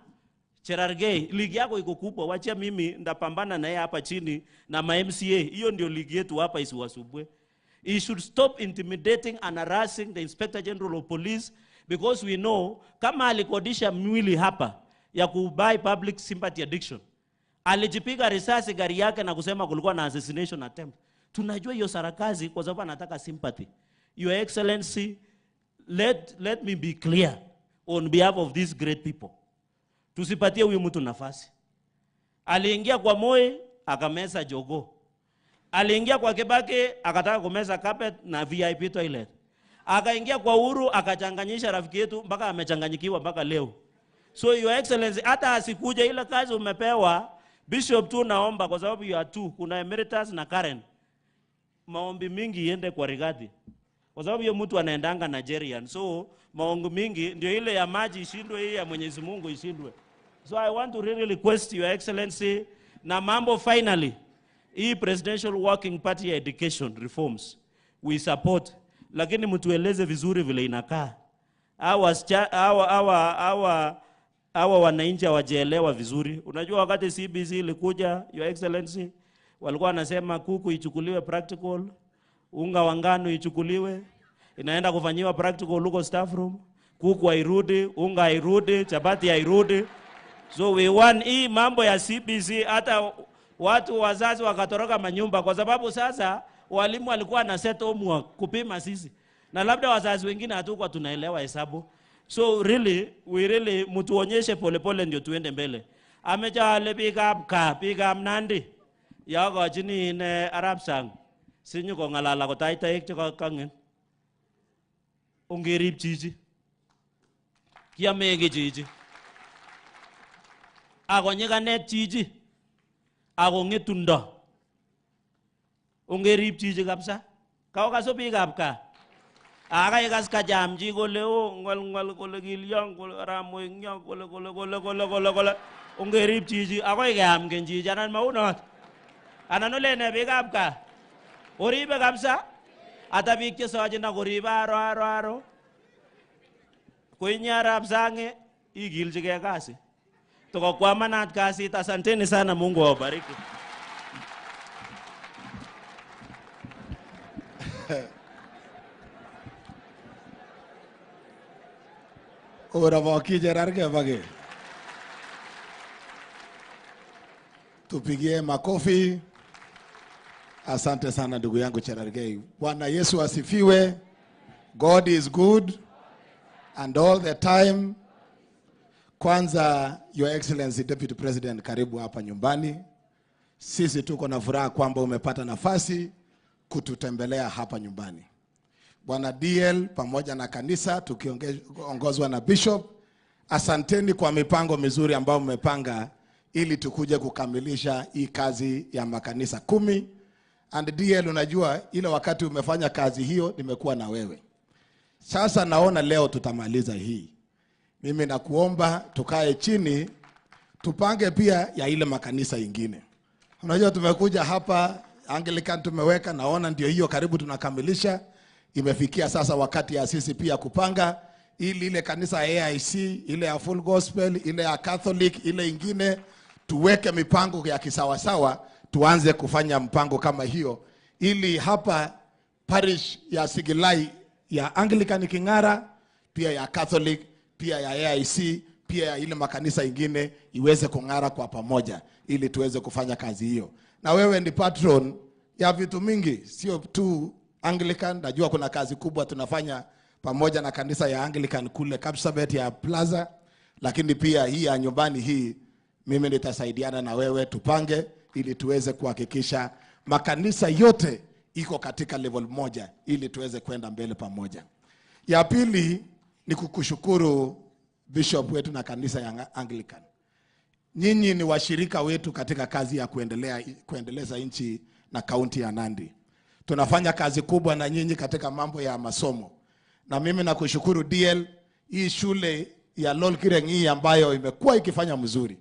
Cherargei. Ligi yako iko kubwa, wachia mimi ndapambana na yeye hapa chini na ma MCA. Hiyo ndio ligi yetu hapa, isiwasumbue. He should stop intimidating and harassing the Inspector General of Police, because we know kama alikodisha mwili hapa ya kubuy public sympathy addiction, alijipiga risasi gari yake na kusema kulikuwa na assassination attempt. Tunajua hiyo sarakazi kwa sababu anataka sympathy. Your Excellency, let me be clear on behalf of these great people. Tusipatie huyu mtu nafasi. Aliingia kwa Moi akameza jogoo. Aliingia kwa Kibaki akataka kumeza carpet na VIP toilet. Akaingia kwa Uhuru akachanganyisha rafiki yetu mpaka amechanganyikiwa mpaka leo. So Your Excellency, hata asikuja ile kazi umepewa Bishop tu naomba, kwa sababu you are two, kuna emeritus na current. Maombi mingi iende kwa Rigathi. Kwa sababu hiyo mtu anaendanga Nigerian. So maombi mingi ndio ile ya maji ishindwe, hii ya Mwenyezi Mungu ishindwe. So I want to really request Your Excellency, na mambo finally, hii Presidential Working Party ya Education Reforms we support, lakini mtueleze vizuri vile inakaa. Hawa wananchi hawajaelewa vizuri. Unajua wakati CBC ilikuja, Your Excellency, walikuwa wanasema kuku ichukuliwe practical, unga wa ngano ichukuliwe, inaenda kufanyiwa practical huko staff room, kuku hairudi, unga hairudi, chapati hairudi. So we want hii mambo ya CBC, hata watu wazazi wakatoroka manyumba, kwa sababu sasa Walimu walikuwa na set homework kupima sisi, na labda wazazi wengine hatukuwa tunaelewa hesabu. So really, we really mtuonyeshe polepole ndio tuende mbele. Ameche ale biikab kaa, biikab Nandi, yokochini ine Arap Sang sinyokong'alal akotach toek che kang'et. Ongerib chichi. Kiame ki chichi. Ako nyikanet chichi. Ako ng'etundo. Ongerib chichi kabisa. Kaokaso biikab kaa. Akaikas kacham chi kole o ng'ol ng'ol kole kilion kole aramoing'yo kole kole kole kole kole kole ongerib chichi akoi keam keny chichi anan maunot. Anan olene biikab kaa. Oribe kabisa. Ata biik chesochin akoribe aro aro aro. Ko inye arap Sang ikilchigei kasi. Tukokwamanat kasit. Asanteni sana, Mungu awabariki. Oroboki Cherargei bake. Tupigie makofi. Asante sana ndugu yangu Cherargei. Bwana Yesu asifiwe. God is good and all the time. Kwanza, Your Excellency Deputy President, karibu hapa nyumbani. Sisi tuko na furaha kwamba umepata nafasi kututembelea hapa nyumbani. Bwana DL pamoja na kanisa tukiongozwa na Bishop, asanteni kwa mipango mizuri ambayo mmepanga ili tukuje kukamilisha hii kazi ya makanisa 10. And DL, unajua ile wakati umefanya kazi hiyo nimekuwa na wewe. Sasa naona leo tutamaliza hii. Mimi nakuomba tukae chini tupange pia ya ile makanisa ingine. Unajua tumekuja hapa Anglican tumeweka, naona ndio hiyo karibu tunakamilisha. Imefikia sasa wakati ya sisi pia kupanga ili ile kanisa ya AIC, ile ya Full Gospel, ile ya Catholic, ile ingine tuweke mipango ya kisawasawa, tuanze kufanya mpango kama hiyo ili hapa parish ya Sigilai ya Anglican King'ara, pia ya Catholic, pia ya AIC, pia ya ile makanisa ingine iweze kung'ara kwa pamoja ili tuweze kufanya kazi hiyo. Na wewe ni patron ya vitu mingi, sio tu Anglican. Najua kuna kazi kubwa tunafanya pamoja na kanisa ya Anglican kule Kapsabet ya Plaza, lakini pia hii ya nyumbani hii mimi nitasaidiana na wewe tupange ili tuweze kuhakikisha makanisa yote iko katika level moja ili tuweze kwenda mbele pamoja. Ya pili ni kukushukuru Bishop wetu na kanisa ya Anglican. Nyinyi ni washirika wetu katika kazi ya kuendeleza nchi na kaunti ya Nandi. Tunafanya kazi kubwa na nyinyi katika mambo ya masomo. Na mimi nakushukuru DL, hii shule ya Lolkireng hii ambayo imekuwa ikifanya mzuri.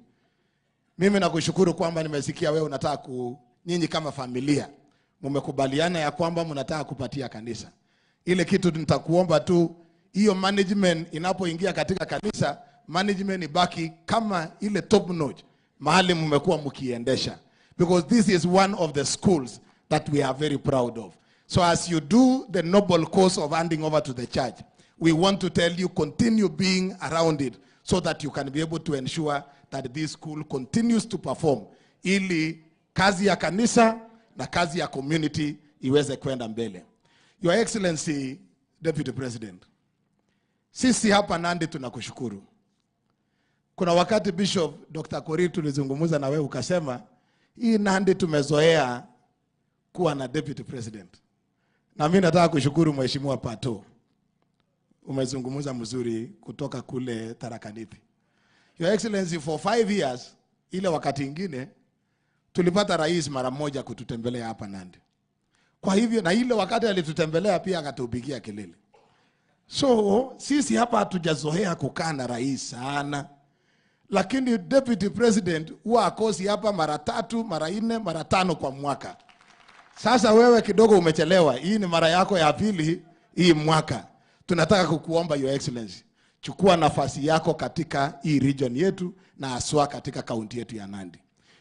Mimi nakushukuru kwamba nimesikia wewe unataka nyinyi kama familia mmekubaliana ya kwamba mnataka kupatia kanisa. Ile kitu nitakuomba tu, hiyo management inapoingia katika kanisa, management ibaki kama ile top notch mahali mmekuwa mkiendesha, because this is one of the schools that we are very proud of. So as you do the noble cause of handing over to the church, we want to tell you continue being around it so that you can be able to ensure that this school continues to perform, ili kazi ya kanisa na kazi ya community iweze kwenda mbele. Your Excellency Deputy President, sisi hapa Nandi tunakushukuru. Kuna wakati Bishop Dr. Korir tulizungumza na wewe ukasema hii Nandi tumezoea kuwa na Deputy President. Na mimi nataka kushukuru Mheshimiwa Pato. Umezungumza mzuri kutoka kule Tharaka Nithi. Your Excellency, for 5 years ile wakati ingine tulipata rais mara moja kututembelea hapa Nandi. Kwa hivyo na ile wakati alitutembelea pia akatupigia kelele. So sisi hapa hatujazoea kukaa na rais sana. Lakini Deputy President huwa akosi hapa mara 3, mara 4, mara 5 kwa mwaka. Sasa wewe kidogo umechelewa. Hii ni mara yako ya pili hii mwaka. Tunataka kukuomba Your Excellency, chukua nafasi yako katika hii region yetu na haswa katika kaunti yetu ya Nandi.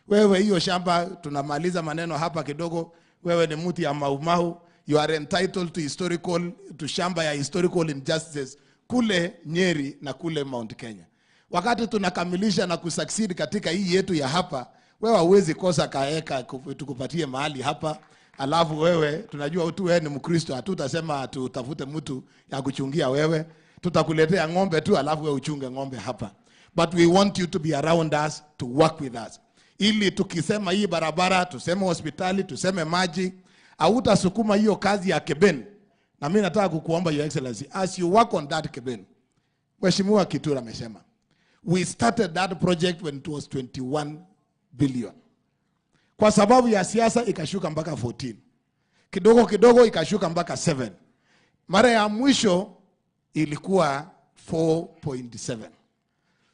Wewe hiyo shamba tunamaliza maneno hapa kidogo. Wewe ni mtu ya Mau Mau, you are entitled to historical, to shamba ya historical injustices kule Nyeri na kule Mount Kenya. Wakati tunakamilisha na kusucceed katika hii yetu ya hapa, wewe huwezi kosa kaeka tukupatie mahali hapa Alafu wewe tunajua tu wewe ni Mkristo, hatutasema tutafute mtu ya kuchungia wewe, tutakuletea ng'ombe tu, alafu wewe uchunge ng'ombe hapa. But we want you to be around us to work with us, ili tukisema hii barabara, tuseme hospitali, tuseme maji, hautasukuma hiyo kazi ya Keben. Na mimi nataka kukuomba Your Excellency, as you work on that Keben, Mheshimiwa Kitura amesema we started that project when it was 21 billion. Kwa sababu ya siasa ikashuka mpaka 14, kidogo kidogo ikashuka mpaka 7. Mara ya mwisho ilikuwa 4.7.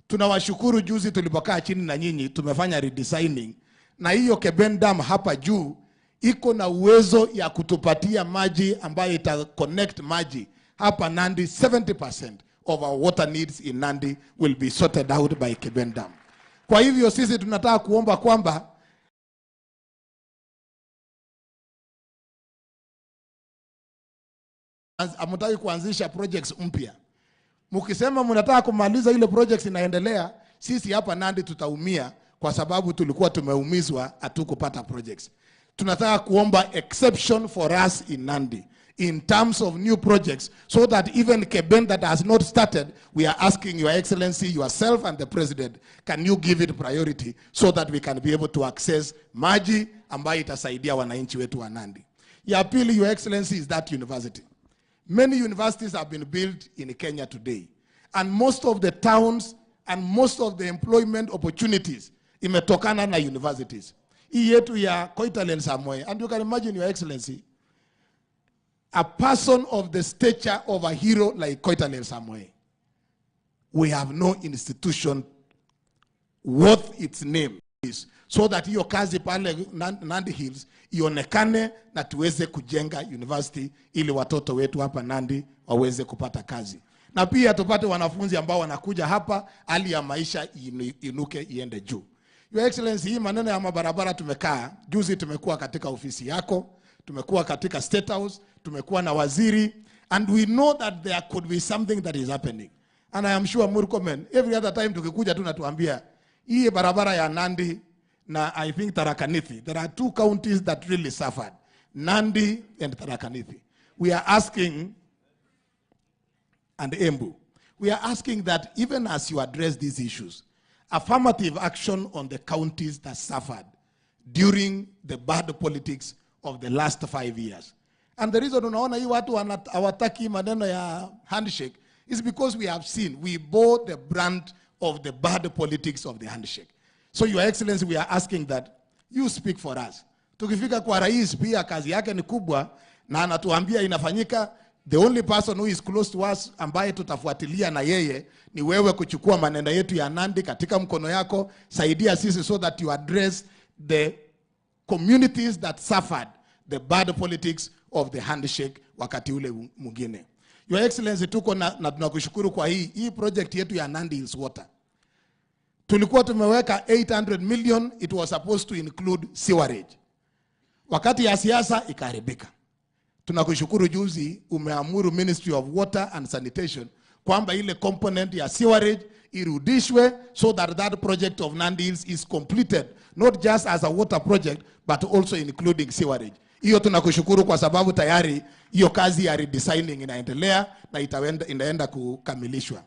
Tunawashukuru, juzi tulipokaa chini na nyinyi tumefanya redesigning, na hiyo Keben Dam hapa juu iko na uwezo ya kutupatia maji ambayo ita connect maji hapa Nandi. 70% of our water needs in Nandi will be sorted out by Keben Dam. Kwa hivyo sisi tunataka kuomba kwamba hamtaki kuanzisha projects mpya. Mkisema mnataka kumaliza ile projects inaendelea, sisi hapa Nandi tutaumia kwa sababu tulikuwa tumeumizwa, hatukupata projects. Tunataka kuomba exception for us in Nandi in terms of new projects so that even Keben that has not started, we are asking Your Excellency, yourself and the President, can you give it priority so that we can be able to access maji ambayo itasaidia wananchi wetu wa Nandi. Ya pili, Your Excellency, is that university. Many universities have been built in Kenya today. And most of the towns and most of the employment opportunities imetokana na universities. Hii yetu ya Koitalel Samoei. And you can imagine, Your Excellency, a person of the stature of a hero like Koitalel Samoei, we have no institution worth its name so that hiyo kazi pale Nandi Hills ionekane na tuweze kujenga university ili watoto wetu hapa Nandi waweze kupata kazi, na pia tupate wanafunzi ambao wanakuja hapa, hali ya maisha inuke iende juu. Your Excellency, hii maneno ya mabarabara tumekaa juzi, tumekuwa katika ofisi yako, tumekuwa katika State House, tumekuwa na waziri and we know that there could be something that is happening and I am sure Murkomen every other time tukikuja tu natuambia hii barabara ya Nandi na I think Tharaka Nithi. There are two counties that really suffered, Nandi and Tharaka Nithi. We are asking, and Embu, we are asking that even as you address these issues, affirmative action on the counties that suffered during the bad politics of the last 5 years. And the reason unaona hii watu hawataki maneno ya handshake is because we have seen, we bore the brunt of the bad politics of the handshake. So Your Excellency, we are asking that you speak for us. Tukifika kwa rais pia kazi yake ni kubwa na anatuambia inafanyika. The only person who is close to us ambaye tutafuatilia na yeye ni wewe, kuchukua maneno yetu ya Nandi katika mkono yako, saidia sisi so that you address the communities that suffered the bad politics of the handshake wakati ule mwingine. Your Excellency, tuko na tunakushukuru kwa hii project yetu ya Nandi Hills Water. Tulikuwa tumeweka 800 million, it was supposed to include sewerage. Wakati ya siasa ikaharibika. Tunakushukuru juzi umeamuru Ministry of Water and Sanitation kwamba ile component ya sewerage irudishwe so that that project of Nandi Hills is completed, not just as a water project but also including sewerage. Hiyo tunakushukuru kwa sababu tayari hiyo kazi ya redesigning inaendelea na inaenda kukamilishwa.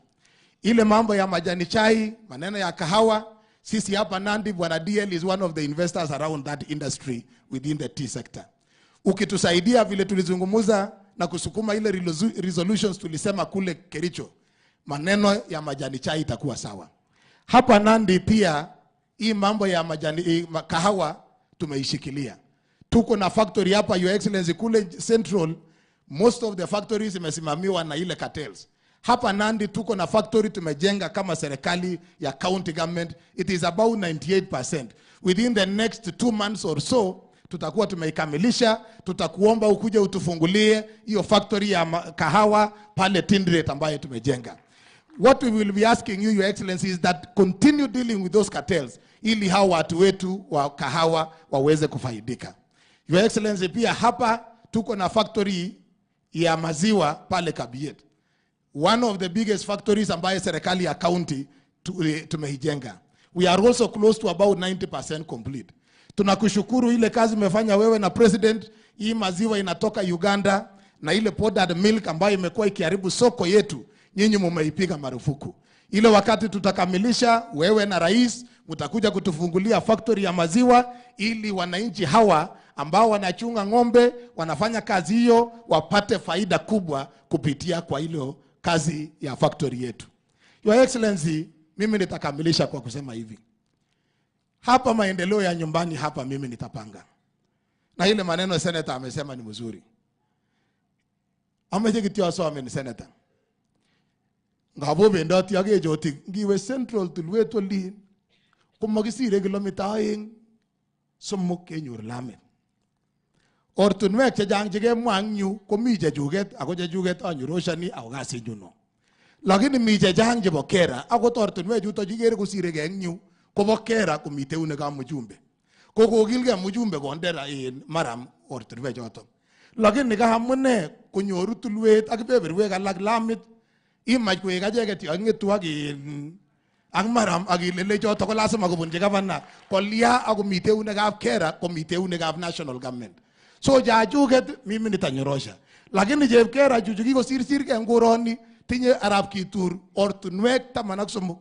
Ile mambo ya majani chai, maneno ya kahawa, sisi hapa Nandi, Bwana DL is one of the investors around that industry within the tea sector. Ukitusaidia vile tulizungumuza na kusukuma ile resolutions tulisema kule Kericho, maneno ya majani chai itakuwa sawa. Hapa Nandi pia hii mambo ya majani, hii kahawa tumeishikilia. Tuko na factory hapa Your Excellency kule Central, most of the factories imesimamiwa na ile cartels. Hapa Nandi tuko na factory tumejenga kama serikali ya county government, it is about 98%. Within the next 2 months or so tutakuwa tumeikamilisha. Tutakuomba ukuje utufungulie hiyo factory ya kahawa pale Tinderet ambayo tumejenga. What we will be asking you, Your Excellency, is that continue dealing with those cartels ili hao watu wetu wa kahawa waweze kufaidika. Your Excellency, pia hapa tuko na factory ya maziwa pale Kabiet. One of the biggest factories ambayo serikali ya county tumeijenga. We are also close to about 90% complete. Tunakushukuru ile kazi umefanya wewe na president. Hii maziwa inatoka Uganda na ile powdered milk ambayo imekuwa ikiharibu soko yetu, nyinyi mumeipiga marufuku. Ile wakati tutakamilisha, wewe na rais mtakuja kutufungulia factory ya maziwa ili wananchi hawa ambao wanachunga ng'ombe wanafanya kazi hiyo wapate faida kubwa kupitia kwa hilo kazi ya factory yetu. Your Excellency, mimi nitakamilisha kwa kusema hivi. Hapa maendeleo ya nyumbani hapa mimi nitapanga. Na ile maneno senator amesema ni mzuri. Ameche kityo asome senator. Ngabo bendoti ak kechoti ngiwe Central tulwet olin komakisire kilomita aeng somok kenyor lamit. Ortinwek chechang chekemwa eng yu komi chechuket ako chechuket anyoroshani ako kasinyu no. Lakini mi chechang chebo kera akot ortinwek chuto chikere kosirekei eng yu kobo kera komitei eunekab mjumbe. Ko kokilgei mjumbe konde in maram ortinwek chotok. Lakini ka amune konyoru tulwet ak kebeberwek alak lamit imach koek acheket yo ng'etu ak in ak maram ak ilele chotok ko lazima kobunchi gavana kolya akomitei eunekab kera komitei eunekab national government. So chachuket mimi nitanyorosha. Lakini chepkera chu chukikosirsirgei eng koroni tinye arap Kitur ortinwek 13.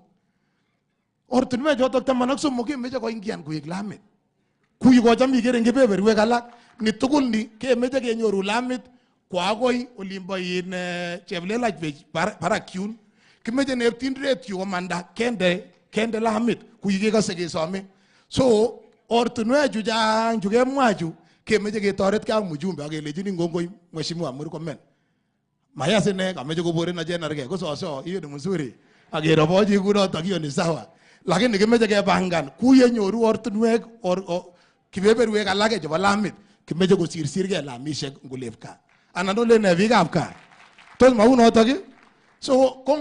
Ortinwek chotok 13 kemeche koingian koek lamit. Kuyu kocham ikere eng kebeberwek alak ni tugul ni kemeche kenyoru lamit kwa akoi olimbo in Cheplelach Bridge barak yun. Kimeche neptindiret yu komanda kende kende lamit kuyu kekose kesome. So ortinwek chu chang chu kemwa chu kemeche ketoretkei ak mjumbe ak kelechini kongoi Mheshimiwa Murkomen. Mayas ine kameche koboren achenergei ko soso hiyo ni mzuri. Akerobochi kunotok hiyo ni sawa. Lakini kimeche kepangan kuyenyoru ortinwek or, or, kebeberwek alake chebo lamit kimeche kosirsirgei lamishek ngolep gaa. Anan olen nee biikab gaa? Tos maunotok ii? So ko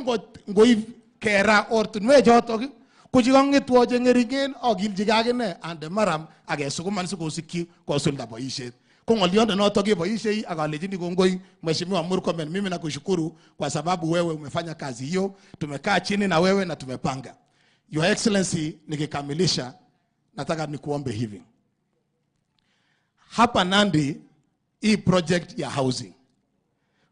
ngoib kera ortinwek chotok ii, ko chekang'etwo cheng'eringen akilchigei akine ande maram akesukuman sikosikyi kosulda boisiet. Ko ng'oliondo notok keboisiei ak alechini kongoi Mheshimiwa Murkomen, mimi nakushukuru kwa sababu wewe umefanya kazi hiyo. Tumekaa chini na wewe na tumepanga. Your Excellency, nikikamilisha nataka nikuombe hivi. Hapa Nandi hii project ya housing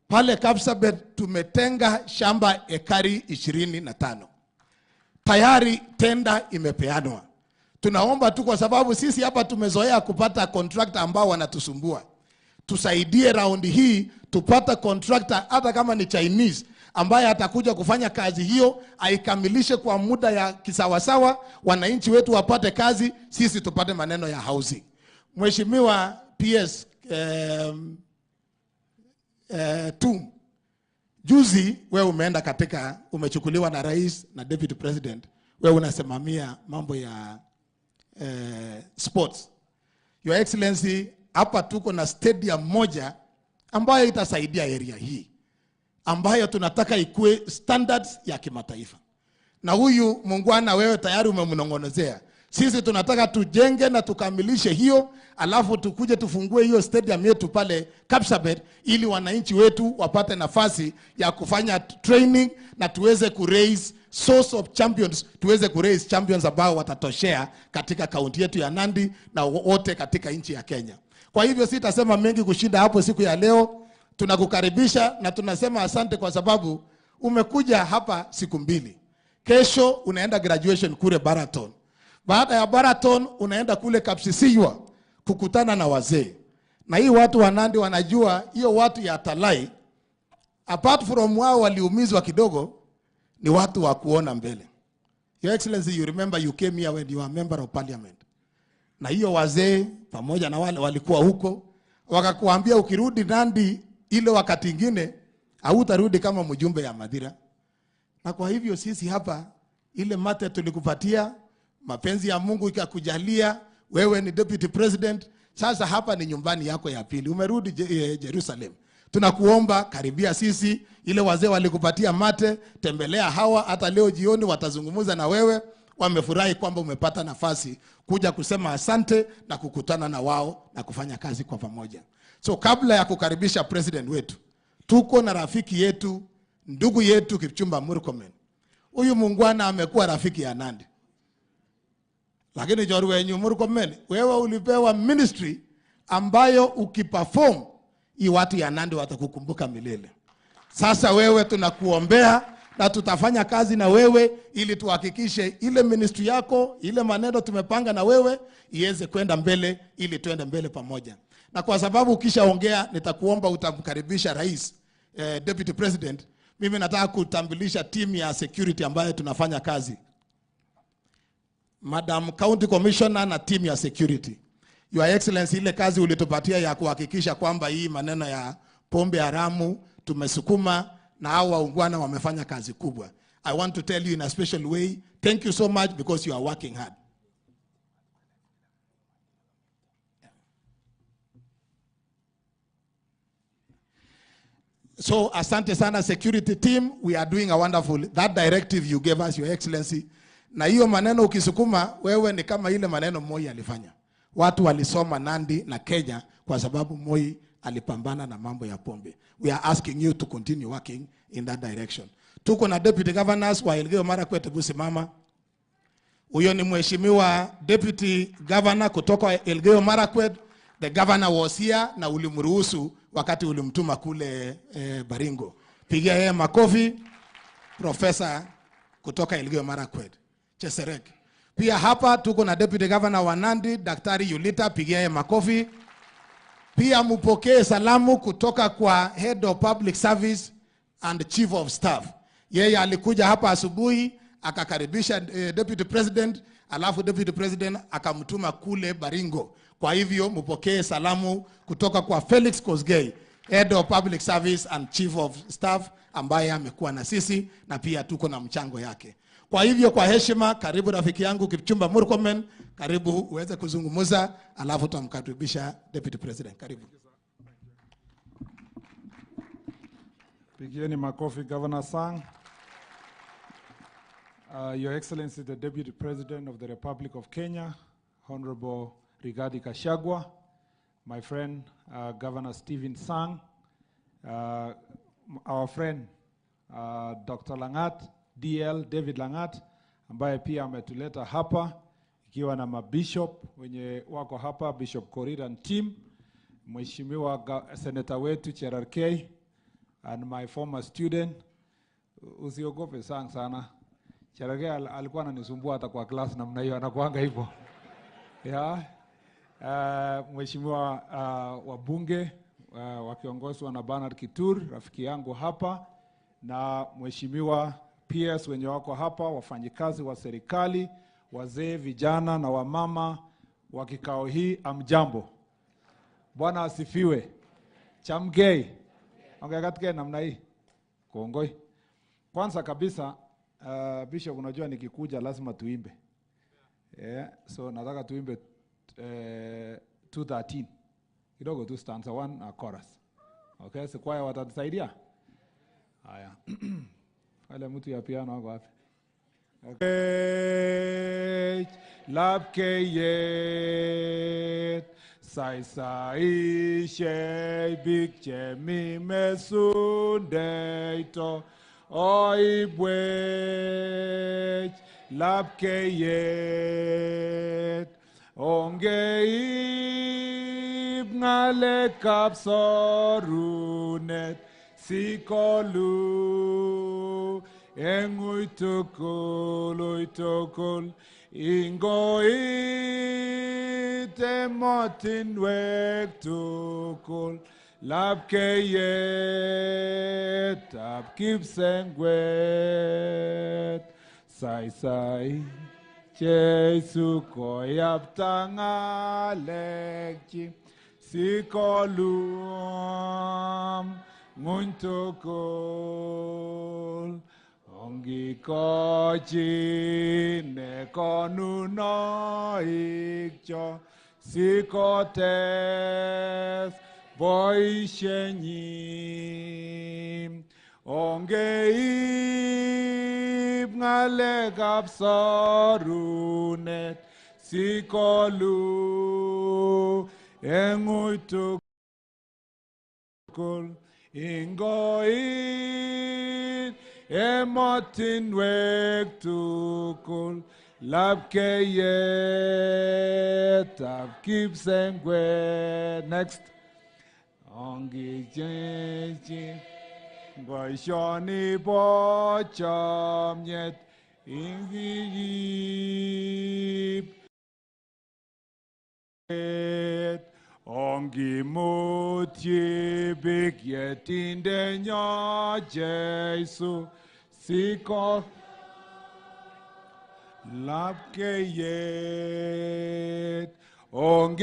pale Kapsabet tumetenga shamba ekari 25. Tayari tenda imepeanwa. Tunaomba tu kwa sababu sisi hapa tumezoea kupata contractor ambao wanatusumbua. Tusaidie raundi hii tupate contractor hata kama ni Chinese ambaye atakuja kufanya kazi hiyo aikamilishe kwa muda ya kisawasawa, wananchi wetu wapate kazi, sisi tupate maneno ya housing. Mheshimiwa PS Tum, juzi wewe umeenda katika, umechukuliwa na rais na deputy president, wewe unasimamia mambo ya sports. Your Excellency, hapa tuko na stadium moja ambayo itasaidia area hii ambayo tunataka ikue standards ya kimataifa. Na huyu muungwana wewe tayari umemnong'onezea. Sisi tunataka tujenge na tukamilishe hiyo, alafu tukuje tufungue hiyo stadium yetu pale Kapsabet ili wananchi wetu wapate nafasi ya kufanya training na tuweze ku raise source of champions, tuweze ku raise champions ambao watatoshea katika kaunti yetu ya Nandi na wote katika nchi ya Kenya. Kwa hivyo sitasema mengi kushinda hapo siku ya leo. Tunakukaribisha na tunasema asante kwa sababu umekuja hapa siku mbili. Kesho unaenda graduation kule Baraton. Baada ya Baraton unaenda kule Kapsisiywa kukutana na wazee. Na hii watu wa Nandi wanajua hiyo watu ya Talai, apart from wao waliumizwa kidogo, ni watu wa kuona mbele. Your Excellency, you remember you came here when you were member of parliament. Na hiyo wazee pamoja na wale walikuwa huko wakakuambia ukirudi Nandi ile wakati ingine hautarudi kama mjumbe ya Mathira. Na kwa hivyo sisi hapa ile mate tulikupatia, mapenzi ya Mungu ikakujalia, wewe ni deputy president. Sasa hapa ni nyumbani yako ya pili, umerudi Jerusalem. Tunakuomba karibia sisi, ile wazee walikupatia mate, tembelea hawa, hata leo jioni watazungumza na wewe. Wamefurahi kwamba umepata nafasi kuja kusema asante na kukutana na wao na kufanya kazi kwa pamoja. So kabla ya kukaribisha president wetu, tuko na rafiki yetu, ndugu yetu Kipchumba Murkomen. Huyu muungwana amekuwa rafiki ya Nandi. Lakini chorwenyu Murkomen, wewe ulipewa ministry ambayo ukiperform hii watu ya Nandi watakukumbuka milele. Sasa wewe tunakuombea na tutafanya kazi na wewe ili tuhakikishe ile ministry yako, ile maneno tumepanga na wewe iweze kwenda mbele ili tuende mbele pamoja. Na kwa sababu ukishaongea nitakuomba utamkaribisha rais, eh, deputy president. Mimi nataka kutambulisha timu ya security ambayo tunafanya kazi. Madam County Commissioner na timu ya security. Your Excellency, ile kazi ulitupatia ya kuhakikisha kwamba hii maneno ya pombe haramu tumesukuma na hao waungwana wamefanya kazi kubwa. I want to tell you in a special way, thank you so much because you are working hard. So asante sana security team, we are doing a wonderful that directive you gave us your excellency. Na hiyo maneno ukisukuma wewe ni kama ile maneno Moi alifanya. Watu walisoma Nandi na Kenya kwa sababu Moi alipambana na mambo ya pombe. We are asking you to continue working in that direction. Tuko na deputy governors wa Elgeyo Marakwet, hebu simama. Huyo ni mheshimiwa deputy governor kutoka Elgeyo Marakwet. The governor was here na ulimruhusu wakati ulimtuma kule eh, Baringo. Pigia yeye makofi, profesa kutoka Elgeyo Marakwet Cheserek. Pia hapa tuko na deputy governor wa Nandi Daktari Yulita, pigia yeye makofi. Pia mupokee salamu kutoka kwa head of public service and chief of staff. Yeye alikuja hapa asubuhi akakaribisha eh, deputy president, alafu deputy president akamtuma kule Baringo. Kwa hivyo mupokee salamu kutoka kwa Felix Kosgei, head of public service and chief of staff ambaye amekuwa na sisi na pia tuko na mchango yake. Kwa hivyo kwa heshima, karibu rafiki yangu Kipchumba Murkomen, karibu uweze kuzungumza, alafu tutamkaribisha deputy president. Karibu. Pigieni makofi Governor Sang. Your Excellency, the Deputy President of the Republic of Kenya, Honorable Rigathi Gachagua, my friend Governor Stephen Sang, our friend Dr. Langat, DL David Langat, ambaye pia ametuleta hapa ikiwa na mabishop wenye wako hapa, Bishop Korir and team, Mheshimiwa Senator wetu Cherargei and my former student. Usiogope Sang sana. Cherargei alikuwa ananisumbua hata kwa class namna hiyo, anakuanga hivyo. Yeah. Mheshimiwa wabunge wakiongozwa na Bernard Kitur, rafiki yangu hapa, na Mheshimiwa PS wenye wako hapa, wafanyikazi wa serikali, wazee, vijana na wamama wa kikao hii, amjambo. Bwana asifiwe. Chamgei. Ongea namna hii. Kongoi. Kwanza kabisa, Bishop, unajua nikikuja lazima tuimbe. Yeah, so nataka tuimbe 213. Kidogo tu stanza 1 na chorus. Okay, so kwaya watatusaidia? Haya. Wale mtu ya piano wako wapi? Okay. Lapkeyet saisaishe biik chemi mesundeito oibwech lapkeyet ongeib ng'alekab sorunet sikolu eng uitugul uitugul ingoit emotinwek tugul lapkeyetab kipsengwet saisai Jesu koyapta ng'alekchi sikolum ng'uny tugul ongikochi ne konunoikcho sikotes boisienyin ongeib ng'alekab sorunet sikolu eng uitugul ingoit emotinwek tugul Lapkeyetab kipsengwet. Next. Ongichechi boisioni bo chomyet ingiyip Ongimutyi biik yetindenyo Jesu siko lapkeiyet ongeib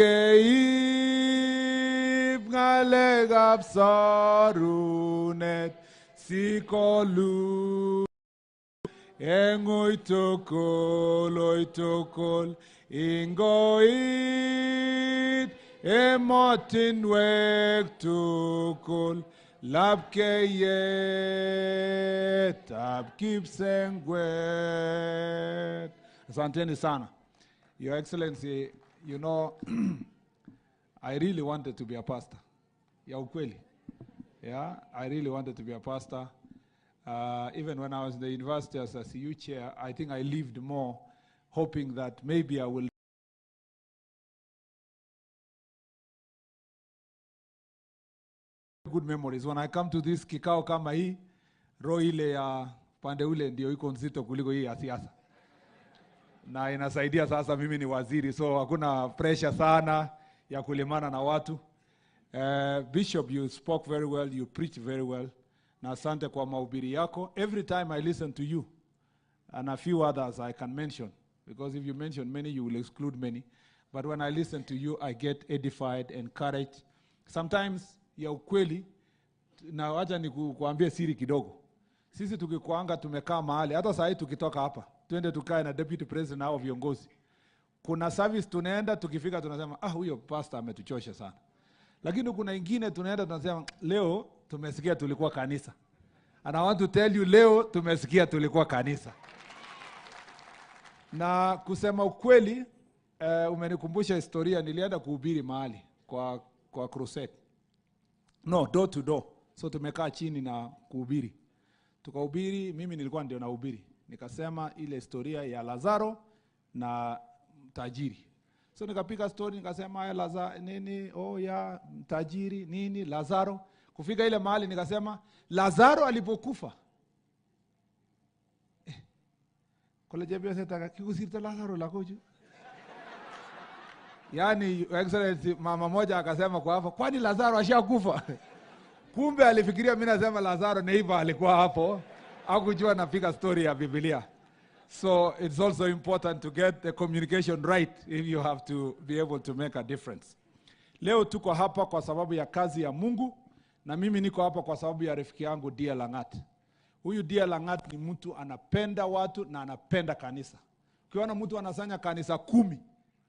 ng'alekab sorunet sikolu eng ui tugul ui tugul ingoit emotinwek tugul lapkeyetab kipsengwet. Asanteni sana. Your Excellency, you know, I really wanted to be a pastor. Ya ukweli. Yeah, I really wanted to be a pastor. Even when I was in the university as a CU chair, I think I lived more hoping that maybe I will good memories. When I come to this kikao kama hii, roho ile ya pande ule ndio iko nzito kuliko hii ya siasa. Na inasaidia sasa, mimi ni waziri, so hakuna pressure sana ya kulimana na watu. Bishop, you spoke very well, you preach very well. Na asante kwa mahubiri yako. Every time I listen to you and a few others I can mention, because if you mention many, you will exclude many. But when I listen to you, I get edified, encouraged. Sometimes ya ukweli, na wacha nikuambie siri kidogo. Sisi tukikuanga tumekaa mahali, hata saa hii tukitoka hapa, twende tukae na deputy president na hao viongozi. Kuna service tunaenda, tukifika tunasema, ah, huyo pastor ametuchosha sana. Lakini kuna ingine tunaenda tunasema, leo tumesikia tulikuwa kanisa. And I want to tell you, leo tumesikia tulikuwa kanisa. Na kusema ukweli, umenikumbusha historia. Nilienda kuhubiri mahali kwa crusade. No, door to door. So tumekaa chini na kuhubiri. Tukahubiri, mimi nilikuwa ndio nahubiri. Nikasema ile historia ya Lazaro na tajiri. So nikapiga story nikasema haya Lazaro nini, oh ya tajiri nini Lazaro. Kufika ile mahali nikasema Lazaro alipokufa. Kole chepyoset kikusirto Lazaro lakochu. Yaani, Your Excellency, mama moja akasema kwa hapo, kwani Lazaro ashakufa? Kumbe alifikiria mimi nasema Lazaro neighbor alikuwa hapo, hakujua napiga story ya Biblia. So it's also important to get the communication right if you have to be able to make a difference. Leo tuko hapa kwa sababu ya kazi ya Mungu, na mimi niko hapa kwa sababu ya rafiki yangu D.L. Langat. Huyu D.L. Langat ni mtu anapenda watu na anapenda kanisa. Ukiona mtu anasanya kanisa 10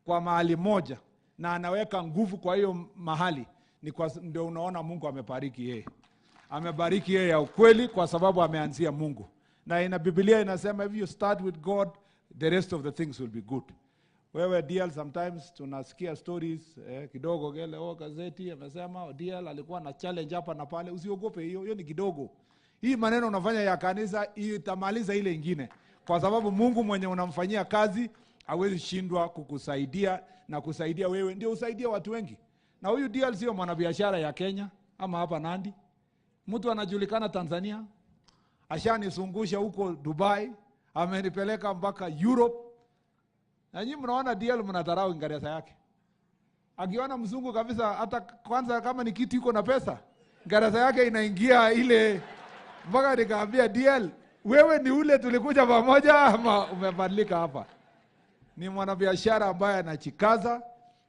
kwa mahali moja na anaweka nguvu kwa hiyo mahali, ni kwa ndio unaona Mungu amebariki yeye. Amebariki yeye ya ukweli kwa sababu ameanzia Mungu. Na ina Biblia inasema if you start with God, the rest of the things will be good. Wewe DL, sometimes tunasikia stories kidogo kele, oh, gazeti amesema DL alikuwa na challenge hapa na pale. Usiogope hiyo, hiyo ni kidogo. Hii maneno unafanya ya kanisa itamaliza ile ingine. Kwa sababu Mungu mwenye unamfanyia kazi hawezi shindwa kukusaidia na kusaidia wewe ndio usaidie watu wengi. Na huyu DL sio mwanabiashara ya Kenya ama hapa Nandi. Mtu anajulikana Tanzania. Ashanizungusha huko Dubai, amenipeleka mpaka Europe. Na nyinyi mnaona DL mnadharau Ingereza yake. Akiona mzungu kabisa, hata kwanza kama ni kitu iko na pesa, Ingereza yake inaingia ile mpaka nikaambia DL, wewe ni ule tulikuja pamoja ama umebadilika hapa? Ni mwanabiashara ambaye anachikaza,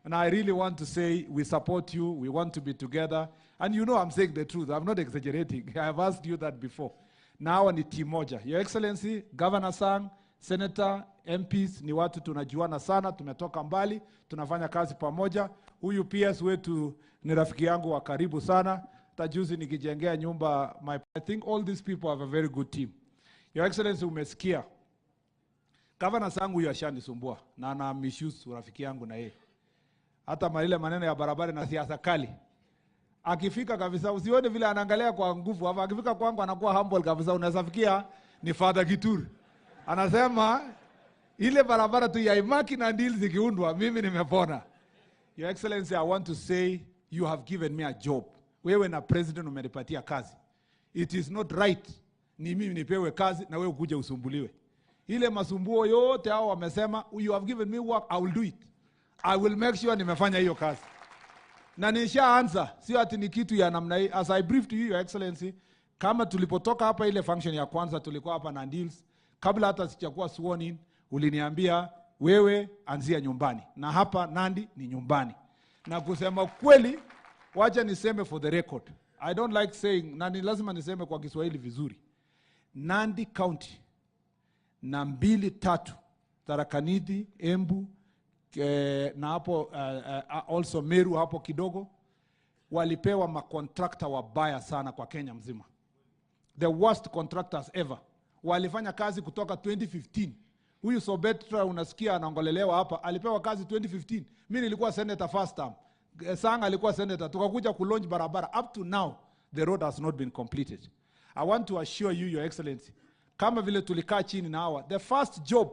and I really want to say we support you, we want to be together. And you know I'm saying the truth, I'm not exaggerating. I have asked you that before. Na hawa ni timu moja. Your Excellency, Governor Sang, Senator, MPs ni watu tunajuana sana, tumetoka mbali, tunafanya kazi pamoja. Huyu PS wetu ni rafiki yangu wa karibu sana. Hata juzi nikijengea nyumba, I think all these people have a very good team. Your Excellency, umesikia Governor Sang huyu ashanisumbua na ana misuse rafiki yangu na yeye. Hata ile maneno ya barabara na siasa kali. Akifika kabisa usione vile anaangalia kwa nguvu hapa, akifika kwangu anakuwa humble kabisa, unaweza fikia ni Father Kitur. Anasema Ile barabara tu ya Imaki Nandi Hills ikiundwa, mimi nimepona. Your Excellency, I want to say you have given me a job. Wewe na president umenipatia kazi. It is not right ni mimi nipewe kazi na wewe ukuje usumbuliwe. Ile masumbuo yote hao wamesema, you have given me work, I will do it. I will make sure nimefanya hiyo kazi. Na nishaanza, sio ati ni kitu ya namna hii. As I briefed you, Your Excellency, kama tulipotoka hapa ile function ya kwanza tulikuwa hapa Nandi Hills, kabla hata sijakuwa sworn in, uliniambia wewe anzia nyumbani, na hapa Nandi ni nyumbani. Na kusema kweli, wacha niseme for the record, I don't like saying, na ni lazima niseme kwa Kiswahili vizuri. Nandi County na mbili tatu, Tharaka Nithi, Embu na hapo also Meru hapo kidogo, walipewa makontrakta wabaya sana kwa Kenya mzima, the worst contractors ever. Walifanya kazi kutoka 2015. Huyu Sobetra unasikia anaongolelewa hapa, alipewa kazi 2015. Mimi nilikuwa senator first term. Sang alikuwa senator, tukakuja kulaunch barabara. Up to now the road has not been completed. I want to assure you, Your Excellency, kama vile tulikaa chini na hawa, the first job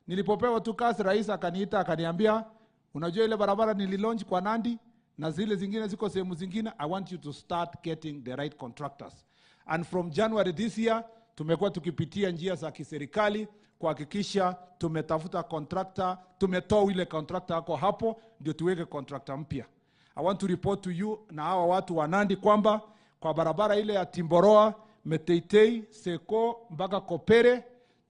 nilipopewa tu kazi, rais akaniita akaniambia, unajua ile barabara nililaunch kwa Nandi na zile zingine ziko sehemu zingine, I want you to start getting the right contractors. And from January this year tumekuwa tukipitia njia za kiserikali kuhakikisha tumetafuta contractor, tumetoa ile contractor ako hapo ndio tuweke contractor mpya. I want to report to you na hawa watu wa Nandi kwamba kwa barabara ile ya Timboroa, Meteitei, Seko mpaka Kopere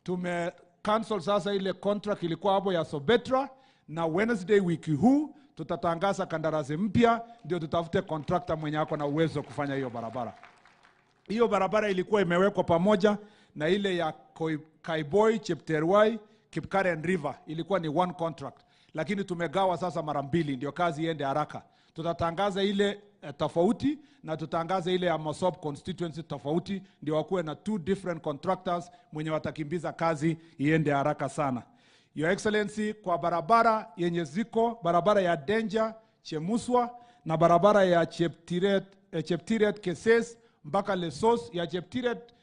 tume cancel sasa ile contract ilikuwa hapo ya Sobetra, na Wednesday wiki huu tutatangaza kandarasi mpya ndio tutafute contractor mwenye ako na uwezo kufanya hiyo barabara. Hiyo barabara ilikuwa imewekwa pamoja na ile ya Kaiboi, Chepterwai, Kipkaren River, ilikuwa ni one contract, lakini tumegawa sasa mara mbili ndio kazi iende haraka. Tutatangaza ile tofauti na tutangaze ile ya Mosop constituency tofauti, ndio wakuwe na two different contractors mwenye watakimbiza kazi iende haraka sana. Your Excellency, kwa barabara yenye ziko barabara ya Danger Chemuswa na barabara ya Cheptiret Keses mpaka Lesos, ya Cheptiret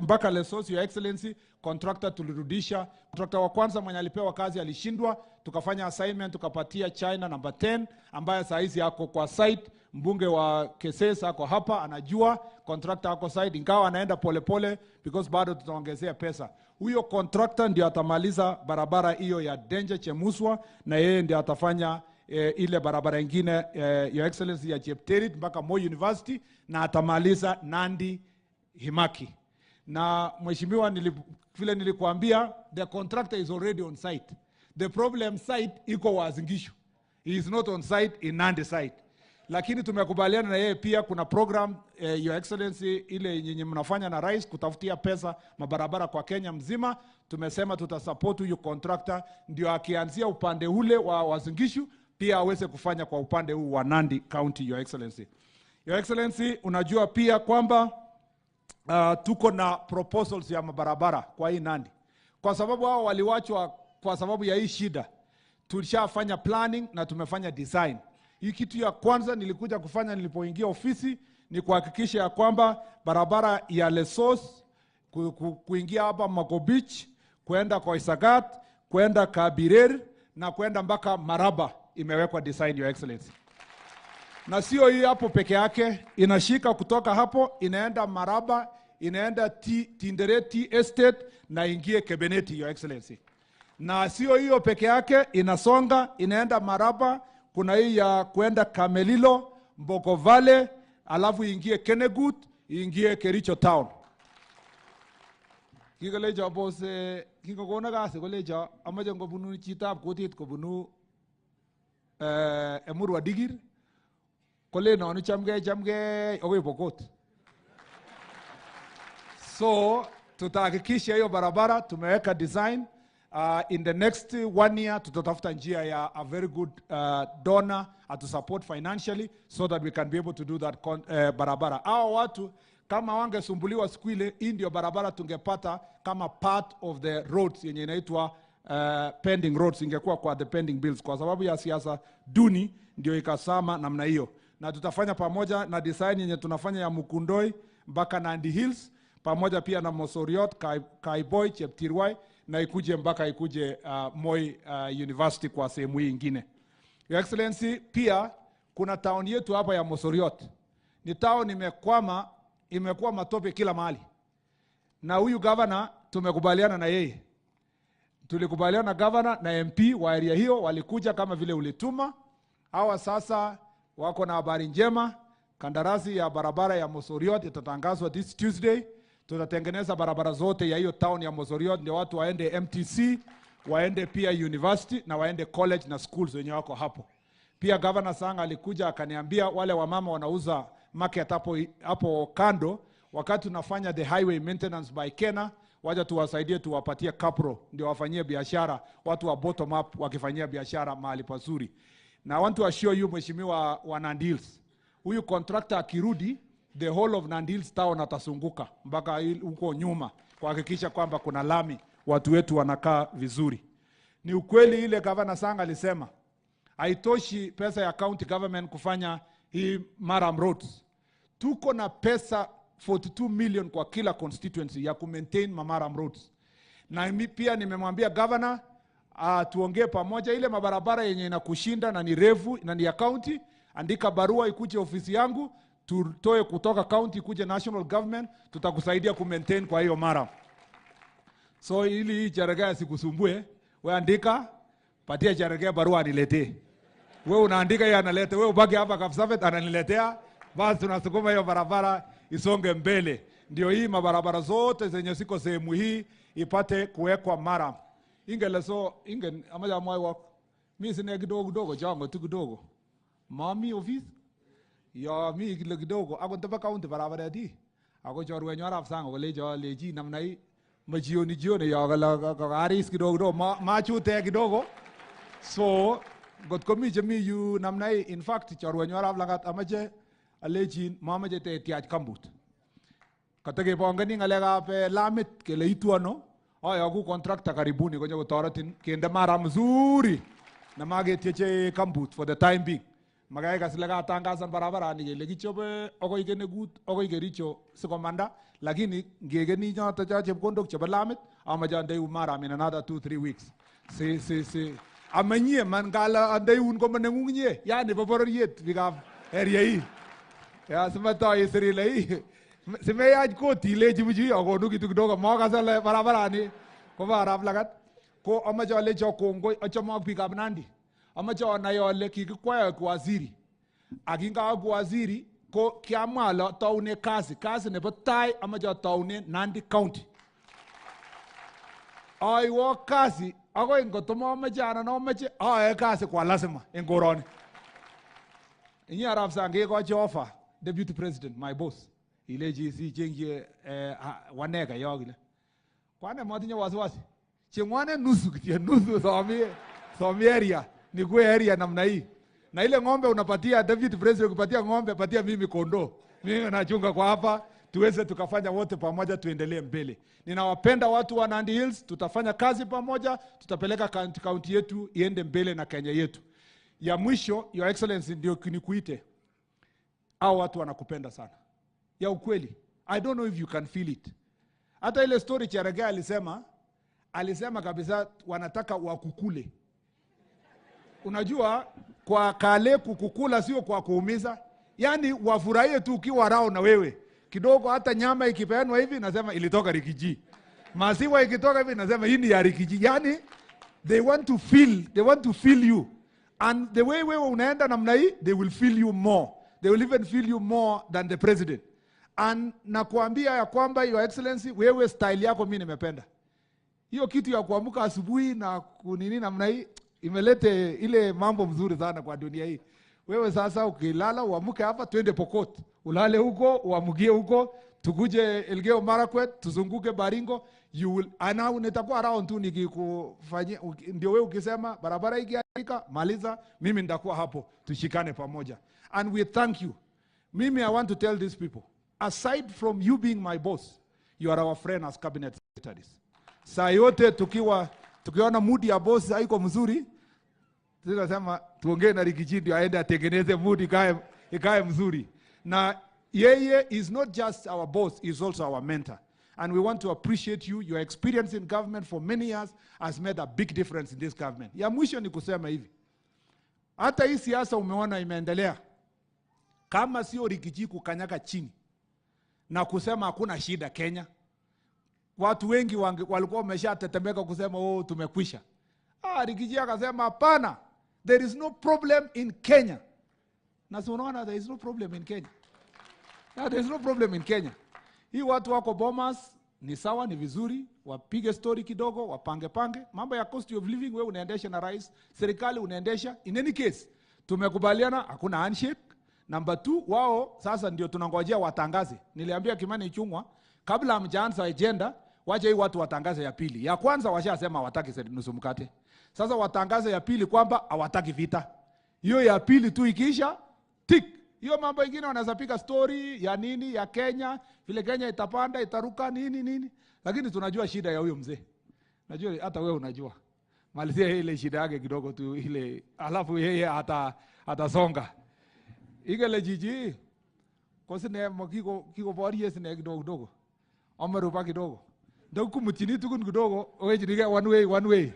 mpaka Lesos, Your Excellency, contractor tulirudisha. Contractor wa kwanza mwenye alipewa kazi alishindwa, tukafanya assignment tukapatia China number 10 ambaye saa hizi ako kwa site. Mbunge wa Keses ako hapa, anajua contractor ako site, ingawa anaenda polepole because bado tutaongezea pesa. Huyo contractor ndio atamaliza barabara hiyo ya Danger Chemuswa, na yeye ndio atafanya ile barabara ingine Your Excellency ya Chepterit mpaka Moi University, na atamaliza Nandi Himaki. Na mheshimiwa, vile nilikuambia, the contractor is already on site. The problem site iko Uasin Gishu. He is not on site in Nandi site. Lakini tumekubaliana na yeye pia kuna program Your Excellency ile yenye mnafanya na rais kutafutia pesa mabarabara kwa Kenya mzima. Tumesema tutasupport huyu contractor ndio akianzia upande ule wa Uasin Gishu pia aweze kufanya kwa upande huu wa Nandi County, Your Excellency. Your Excellency, unajua pia kwamba tuko na proposals ya mabarabara kwa hii Nandi, kwa sababu hao waliwachwa kwa sababu ya hii shida. Tulishafanya planning na tumefanya design. Hii kitu ya kwanza nilikuja kufanya nilipoingia ofisi ni kuhakikisha ya kwamba barabara ya Lesos kuingia hapa Magobich, kwenda Koisagat, kwenda Kabirer na kwenda mpaka Maraba imewekwa design, Your Excellency. Na sio hii hapo peke yake, inashika kutoka hapo inaenda Maraba, inaenda Tinderet Tea Estate na ingie Kebeneti, Your Excellency. Na sio hiyo peke yake, inasonga inaenda Maraba, kuna hii ya kwenda Kamelilo, Mboko Valley, alafu ingie Kenegut, ingie Kericho Town. Kikolecho bose, kikokona kasi kolecho amache ngobunu chitab kutit kobunu Emurua Dikirr, kolen nonu chamgei chamgei akoi Pokot. So tutahakikisha hiyo barabara tumeweka design. In the next 1 year tutatafuta njia ya a very good donor to support financially so that we can be able to do that barabara. Hao watu kama wangesumbuliwa siku ile, hii ndio barabara tungepata kama part of the roads yenye inaitwa pending roads, ingekuwa kwa the pending bills. Kwa sababu ya siasa duni ndio ikasama namna hiyo. Na tutafanya pamoja na design yenye tunafanya ya Mukundoi mpaka Nandi Hills, pamoja pia na Mosoriot, Kaiboi, Cheptirwai na ikuje mpaka ikuje uh, Moi uh, University kwa sehemu hii ingine. Your Excellency, pia kuna town yetu hapa ya Mosoriot. Ni town imekwama, imekuwa matope kila mahali, na huyu governor tumekubaliana na yeye, tulikubaliana na governor na MP wa area hiyo, walikuja kama vile ulituma. Hawa sasa wako na habari njema, kandarasi ya barabara ya Mosoriot itatangazwa this Tuesday. Tutatengeneza barabara zote ya hiyo town ya Mosoriot, ndio watu waende MTC, waende pia university na waende college na schools wenye wako hapo. Pia Governor Sang alikuja akaniambia wale wamama wanauza market hapo, hapo kando, wakati tunafanya the highway maintenance by Kena, wacha tuwasaidie, tuwapatie kapro ndio wafanyie biashara, watu wa bottom up wakifanyia biashara mahali pazuri. Na I want to assure you Mheshimiwa wa Nandi Hills, huyu contractor akirudi the whole of Nandi Hills town atasunguka mpaka huko nyuma kuhakikisha kwamba kuna lami, watu wetu wanakaa vizuri. Ni ukweli ile Gavana Sang alisema haitoshi pesa ya county government kufanya hii Maram roads. Tuko na pesa 42 million kwa kila constituency ya kumaintain Mamaram roads, na mi pia nimemwambia governor uh, tuongee pamoja, ile mabarabara yenye inakushinda na ni refu na ni ya county, andika barua ikuje ofisi yangu, tutoe kutoka county ikuje national government, tutakusaidia kumaintain kwa hiyo Maram. So ili hii Cherargei asikusumbue, we andika, patia Cherargei barua aniletee. We unaandika, yeye analeta. We ubaki hapa Kapsabet, ananiletea. Basi tunasukuma hiyo barabara isonge mbele, ndio hii mabarabara zote zenye ziko sehemu hii ipate kuwekwa mara ingeleso ingen amache amwaiwok mi sine kidogo kidogo chango tu kidogo mami office ya mi kile kidogo akot ndaba county barabaret ii ako chorwenyu arap sang kolecho lechi namna hii majioni jioni ya kala karis kidogo kidogo ma machute kidogo so ngot komi chemi yu namna hii in fact chorwenyu arap langat amache alechin mamache tetiach kambut katakepongoni ng'alekab eh, lamit kele itu ano ayoku contractor karibuni konyo kotoretin kende mara mzuri namaketieche kambut for the time being makai kas ile katangasan barabarani kele kichobe akoi Kenegut akoi Kericho sikomanda lakini ngekeni choto cho chepkondok chebo lamit amache andeun maram in another 2 3 weeks si si si amanyie man kala andeun koma neng'ung inye yani bo bororiet biikab area hii ya simatoi isir ile ii simeyach kot ilechi bichu akonu kitu kidogo makase ale barabarani kobo arap Lagat ko amache alecho kongoi achame ak biikab Nandi amache onai ale kikikwai aek waziri ak kingaeku waziri ko kiamwa ale ataune kasi kasi nebo tai amache ataune Nandi County aiwo kasi akoi ngot momoche anan amoche ayoe kasi kwa lazima en koroni inye arap sang kekochi offer deputy president my boss ilechi sichengchi eh, waneka yo kile kwane motinye wasiwasi chengwane nusu kityo nusu somi somi area nikue area namna hii na ile ng'ombe unapatia deputy president ukipatia ng'ombe patia mimi kondoo mimi nachunga kwa hapa tuweze tukafanya wote pamoja tuendelee mbele ninawapenda watu wa Nandi Hills tutafanya kazi pamoja tutapeleka kaunti kaunti yetu iende mbele na Kenya yetu ya mwisho your excellency ndio nikuite hao watu wanakupenda sana ya ukweli i don't know if you can feel it hata ile story Cherargei alisema alisema kabisa wanataka wakukule unajua kwa kale kukukula sio kwa kuumiza yaani wafurahie tu ukiwa rao na wewe kidogo hata nyama ikipeanwa hivi nasema ilitoka Riggy maziwa ikitoka hivi nasema hii ni ya Riggy yaani they want to feel they want to feel you and the way wewe unaenda namna hii they will feel you more they will even feel you more than the president and nakuambia ya kwamba your excellency wewe style yako mi nimependa hiyo kitu ya kuamka asubuhi na kunini namna hii imelete ile mambo mzuri sana kwa dunia hii. Wewe sasa ukilala uamke hapa, twende Pokot, ulale huko, uamkie huko, tukuje Elgeyo Marakwet, tuzunguke Baringo, you will ana nitakuwa around tu nikikufanyia, ndio wewe ukisema barabara ikiharibika, maliza, mimi nitakuwa hapo, tushikane pamoja. And we thank you. Mimi I want to tell these people, aside from you being my boss, you are our friend as cabinet secretaries. Saa yote tukiwa tukiona mood ya boss haiko mzuri, tunasema tuongee na Riggy G ndio aende atengeneze mood ikae ikae mzuri. Na yeye is not just our boss, is also our mentor. And we want to appreciate you. Your experience in government for many years has made a big difference in this government. Ya mwisho ni kusema hivi, hata hii siasa umeona imeendelea, kama sio Riggy G kukanyaga chini na kusema hakuna shida Kenya, watu wengi walikuwa wameshatetemeka kusema oh, tumekwisha. Riggy G akasema hapana, there is no problem in Kenya. Na si unaona there is no problem in Kenya. Yeah, there is no problem in Kenya. Hii watu wako Bomas ni sawa, ni vizuri, wapige story kidogo, wapange pange. Mambo ya cost of living wewe unaendesha na rais, serikali unaendesha. In any case, tumekubaliana hakuna handshake. Number 2, wao sasa ndio tunangojea watangaze. Niliambia Kimani Ichung'wah kabla hamjaanza agenda, wacha hii watu watangaze ya pili. Ya kwanza washasema hawataki nusu mkate. Sasa watangaze ya pili kwamba hawataki vita. Hiyo ya pili tu ikiisha, tik. Hiyo mambo ingine wanaweza piga story ya nini ya Kenya, vile Kenya itapanda itaruka nini nini, lakini tunajua shida ya huyo mzee. Najua hata wewe unajua. Malizia ile shida yake kidogo tu ile, alafu yeye atasonga. Igele jiji kosine makiko kiko borie sine kidogo kidogo. Amerupa kidogo. Ndio kumutini tukun kidogo, wejinige one way one way.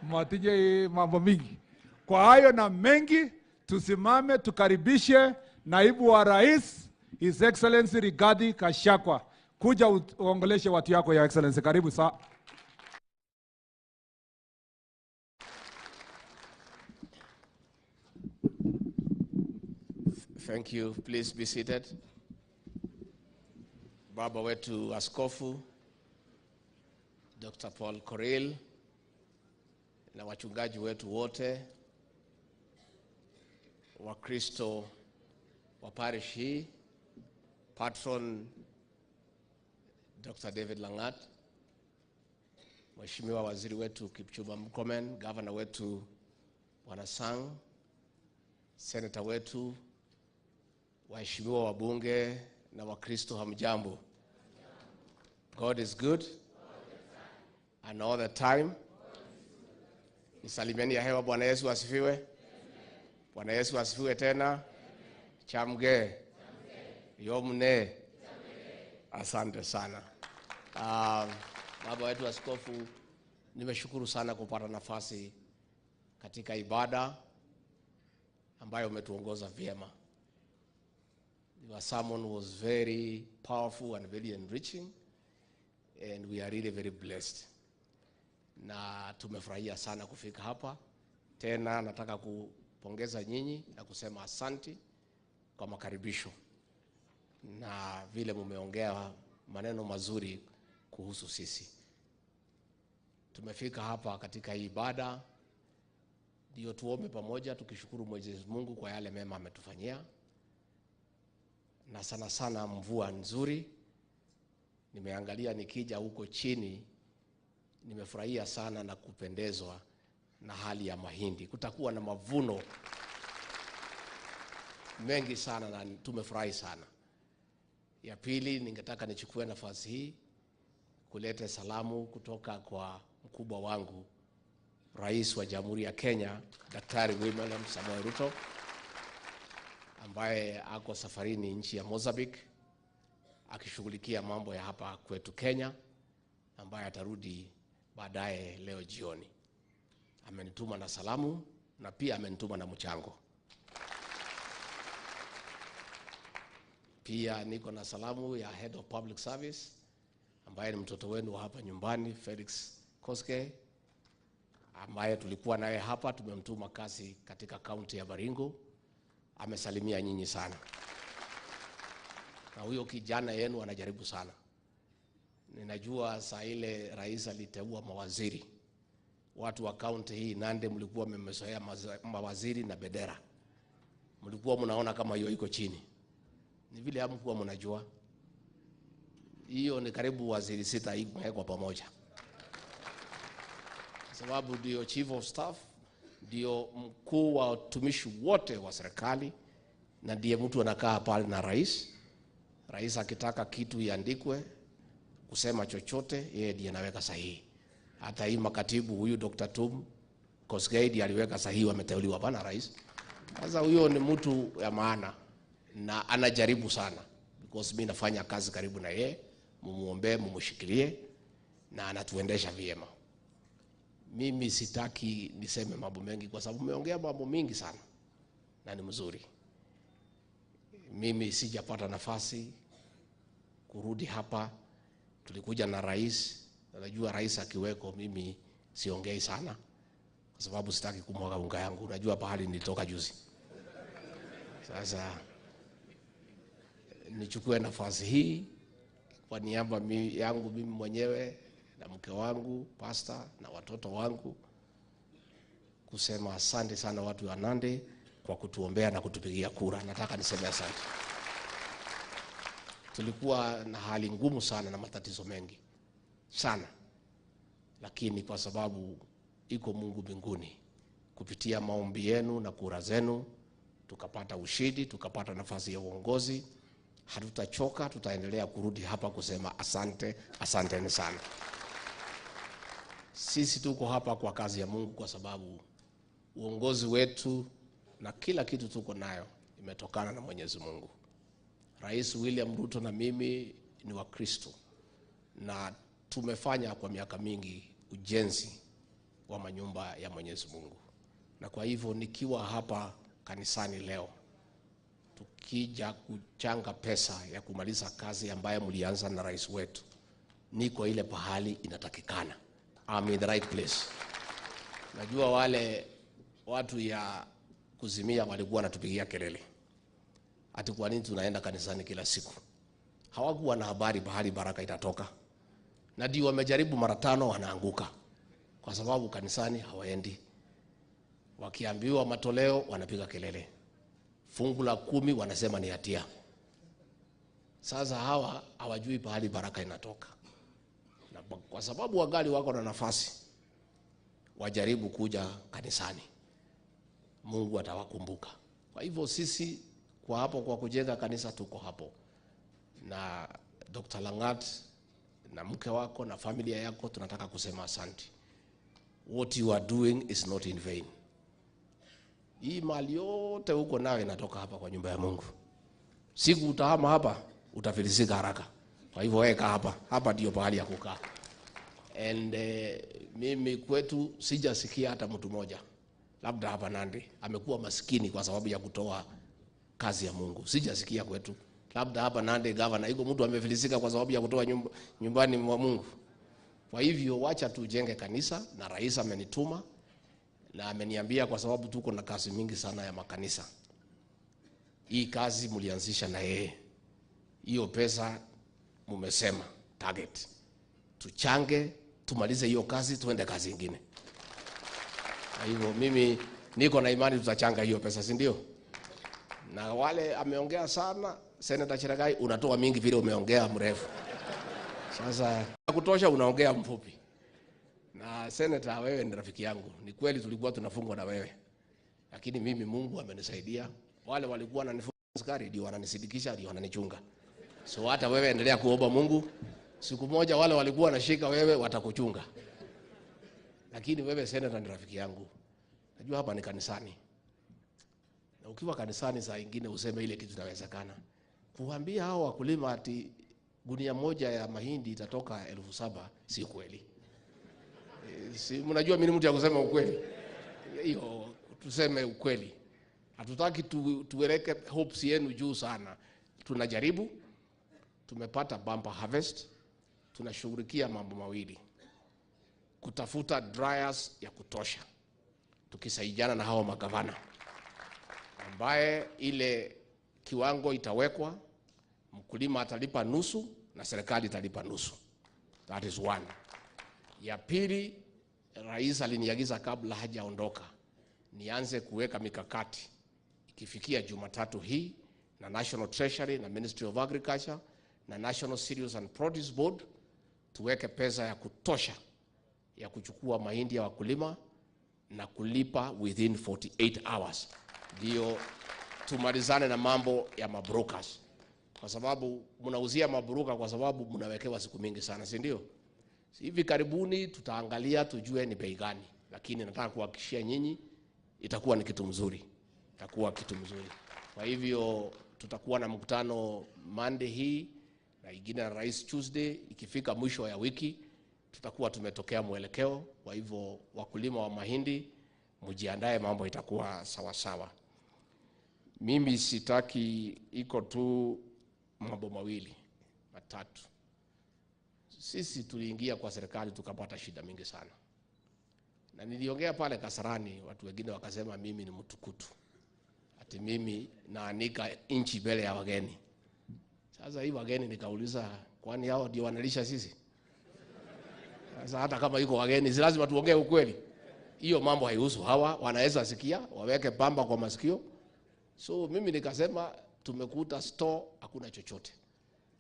Matinye mambo mingi. Kwa hayo na mengi, tusimame tukaribishe naibu wa rais His Excellency Rigathi Gachagua. Kuja uongeleshe watu yako ya Excellency. Karibu sa. Thank you. Please be seated. Baba wetu Askofu Dr. Paul Korir na wachungaji wetu wote, Wakristo wa parish hii, Patron Dr. David Langat, Mheshimiwa Waziri wetu Kipchumba Murkomen, Governor wetu Bwana Sang, Senator wetu, waheshimiwa wabunge na Wakristo, hamjambo. God is good and all the time. Nisalimieni ya hewa. Bwana Yesu asifiwe. Bwana Yesu asifiwe tena. Chamge. Yomne. Asante sana. Baba wetu askofu, nimeshukuru sana kupata nafasi katika ibada ambayo umetuongoza vyema. Your sermon was very powerful and very enriching, and we are really very blessed. Na tumefurahia sana kufika hapa. Tena nataka kupongeza nyinyi na kusema asanti kwa makaribisho na vile mumeongea maneno mazuri kuhusu sisi. Tumefika hapa katika hii ibada ndio tuombe pamoja tukishukuru Mwenyezi Mungu kwa yale mema ametufanyia, na sana sana mvua nzuri. Nimeangalia nikija huko chini, nimefurahia sana na kupendezwa na hali ya mahindi. Kutakuwa na mavuno mengi sana na tumefurahi sana. Ya pili, ningetaka nichukue nafasi hii kuleta salamu kutoka kwa mkubwa wangu, Rais wa Jamhuri ya Kenya, Daktari William Samoei Ruto, ambaye ako safarini nchi ya Mozambique akishughulikia mambo ya hapa kwetu Kenya, ambaye atarudi baadaye leo jioni. Amenituma na salamu na pia amenituma na mchango. Pia niko na salamu ya Head of Public Service ambaye ni mtoto wenu wa hapa nyumbani, Felix Koskei, ambaye tulikuwa naye hapa, tumemtuma kazi katika kaunti ya Baringo. Amesalimia nyinyi sana. Na huyo kijana yenu anajaribu sana. Ninajua saa ile rais aliteua mawaziri. Watu wa kaunti hii Nandi mlikuwa mmezoea mawaziri na bendera. Mlikuwa mnaona kama hiyo iko chini. Ni vile hamkuwa mnajua. Hiyo ni karibu waziri 6 imewekwa pamoja. Kwa sababu ndio chief of staff, ndio mkuu wa watumishi wote wa serikali, na ndiye mtu anakaa pale na rais. Rais akitaka kitu iandikwe, kusema chochote, yeye ndiye anaweka sahihi. Hata hii makatibu huyu Dr. Tum Koskei ndiye aliweka sahihi, wameteuliwa bana rais. Sasa huyo ni mtu ya maana na anajaribu sana, because mimi nafanya kazi karibu na yeye. Mumuombee, mumushikilie na anatuendesha vyema. Mimi sitaki niseme mambo mengi kwa sababu umeongea mambo mingi sana na ni mzuri. Mimi sijapata nafasi kurudi hapa. Tulikuja na rais, na najua rais akiweko mimi siongei sana kwa sababu sitaki kumwaga unga yangu. Unajua pahali nilitoka juzi. Sasa nichukue nafasi hii kwa niaba yangu mimi mwenyewe na mke wangu pasta na watoto wangu kusema asante sana watu wa Nandi kwa kutuombea na kutupigia kura. Nataka niseme asante. Tulikuwa na hali ngumu sana na matatizo mengi sana, lakini kwa sababu iko Mungu mbinguni, kupitia maombi yenu na kura zenu tukapata ushindi, tukapata nafasi ya uongozi. Hatutachoka, tutaendelea kurudi hapa kusema asante, asanteni sana. Sisi tuko hapa kwa kazi ya Mungu kwa sababu uongozi wetu na kila kitu tuko nayo imetokana na Mwenyezi Mungu. Rais William Ruto na mimi ni Wakristo na tumefanya kwa miaka mingi ujenzi wa manyumba ya Mwenyezi Mungu, na kwa hivyo nikiwa hapa kanisani leo tukija kuchanga pesa ya kumaliza kazi ambayo mlianza na rais wetu, niko ile pahali inatakikana. I'm in the right place. Najua wale watu ya kuzimia walikuwa wanatupigia kelele ati kwa nini tunaenda kanisani kila siku. Hawakuwa na habari pahali baraka itatoka, na ndio wamejaribu mara tano wanaanguka, kwa sababu kanisani hawaendi. Wakiambiwa matoleo wanapiga kelele, fungu la 10 wanasema ni hatia. Sasa hawa hawajui pahali baraka inatoka, na kwa sababu wangali wako na nafasi, wajaribu kuja kanisani, Mungu atawakumbuka. Kwa hivyo sisi kwa hapo kwa kujenga kanisa tuko hapo, na Dr. Langat na mke wako na familia yako tunataka kusema asante. What you are doing is not in vain. Hii mali yote uko nayo inatoka hapa kwa nyumba ya Mungu. Siku utahama hapa utafilisika haraka. Kwa hivyo weka hapa, hapa ndio pahali ya kukaa. And mimi kwetu sijasikia hata mtu mmoja, labda hapa Nandi amekuwa maskini kwa sababu ya kutoa kazi ya Mungu. Sijasikia kwetu, labda hapa Nandi governor iko mtu amefilisika kwa sababu ya kutoa nyumbani mwa Mungu. Kwa hivyo wacha tujenge kanisa, na rais amenituma na ameniambia kwa sababu tuko na kazi mingi sana ya makanisa. Hii kazi mlianzisha na yeye, hiyo pesa mumesema target, tuchange tumalize hiyo kazi tuende kazi ingine. Kwa hivyo mimi niko na imani tutachanga hiyo pesa, si ndio? Na wale ameongea sana Senator Cherargei, unatoa mingi vile umeongea mrefu. Sasa kutosha unaongea mfupi. Na Senator, wewe ni rafiki yangu. Ni kweli tulikuwa tunafungwa na wewe, lakini mimi Mungu amenisaidia. Wale walikuwa wananifunga askari ndio wananisidikisha, ndio wananichunga. So hata wewe endelea kuomba Mungu, siku moja wale walikuwa wanashika wewe watakuchunga. Lakini wewe Senator ni rafiki yangu. Najua hapa ni kanisani. Na ukiwa kanisani saa ingine useme ile kitu inawezekana. Kuambia hao wakulima ati gunia moja ya mahindi itatoka 7,000 si kweli. Si mnajua mimi ni mtu ya kusema ukweli. Hiyo tuseme ukweli. Hatutaki tuweke hopes yenu juu sana. Tunajaribu, tumepata bumper harvest, tunashughulikia mambo mawili. Kutafuta dryers ya kutosha, tukisaidiana na hawa magavana, ambaye ile kiwango itawekwa, mkulima atalipa nusu na serikali italipa nusu. That is one. Ya pili, rais aliniagiza kabla hajaondoka nianze kuweka mikakati ikifikia Jumatatu hii na National Treasury na Ministry of Agriculture na National Cereals and Produce Board tuweke pesa ya kutosha ya kuchukua mahindi ya wakulima na kulipa within 48 hours, ndio tumalizane na mambo ya mabrokers, kwa sababu mnauzia mabroker kwa sababu mnawekewa siku mingi sana, si ndio? Hivi karibuni tutaangalia tujue ni bei gani, lakini nataka kuhakikishia nyinyi itakuwa ni kitu mzuri, itakuwa kitu mzuri. Kwa hivyo tutakuwa na mkutano Monday hii na ingine na rais Tuesday. Ikifika mwisho ya wiki tutakuwa tumetokea mwelekeo. Kwa hivyo wakulima wa mahindi mjiandae, mambo itakuwa sawa sawa. Mimi sitaki, iko tu mambo mawili matatu. Sisi tuliingia kwa serikali tukapata shida mingi sana, na niliongea pale Kasarani, watu wengine wakasema mimi ni mtukutu, ati mimi naanika nchi mbele ya wageni. Sasa hii wageni nikauliza, kwani hao ndio wanalisha sisi? Sasa hata kama iko wageni, si lazima tuongee ukweli? Hiyo mambo haihusu hawa, wanaweza sikia, waweke pamba kwa masikio. So mimi nikasema tumekuta store hakuna chochote,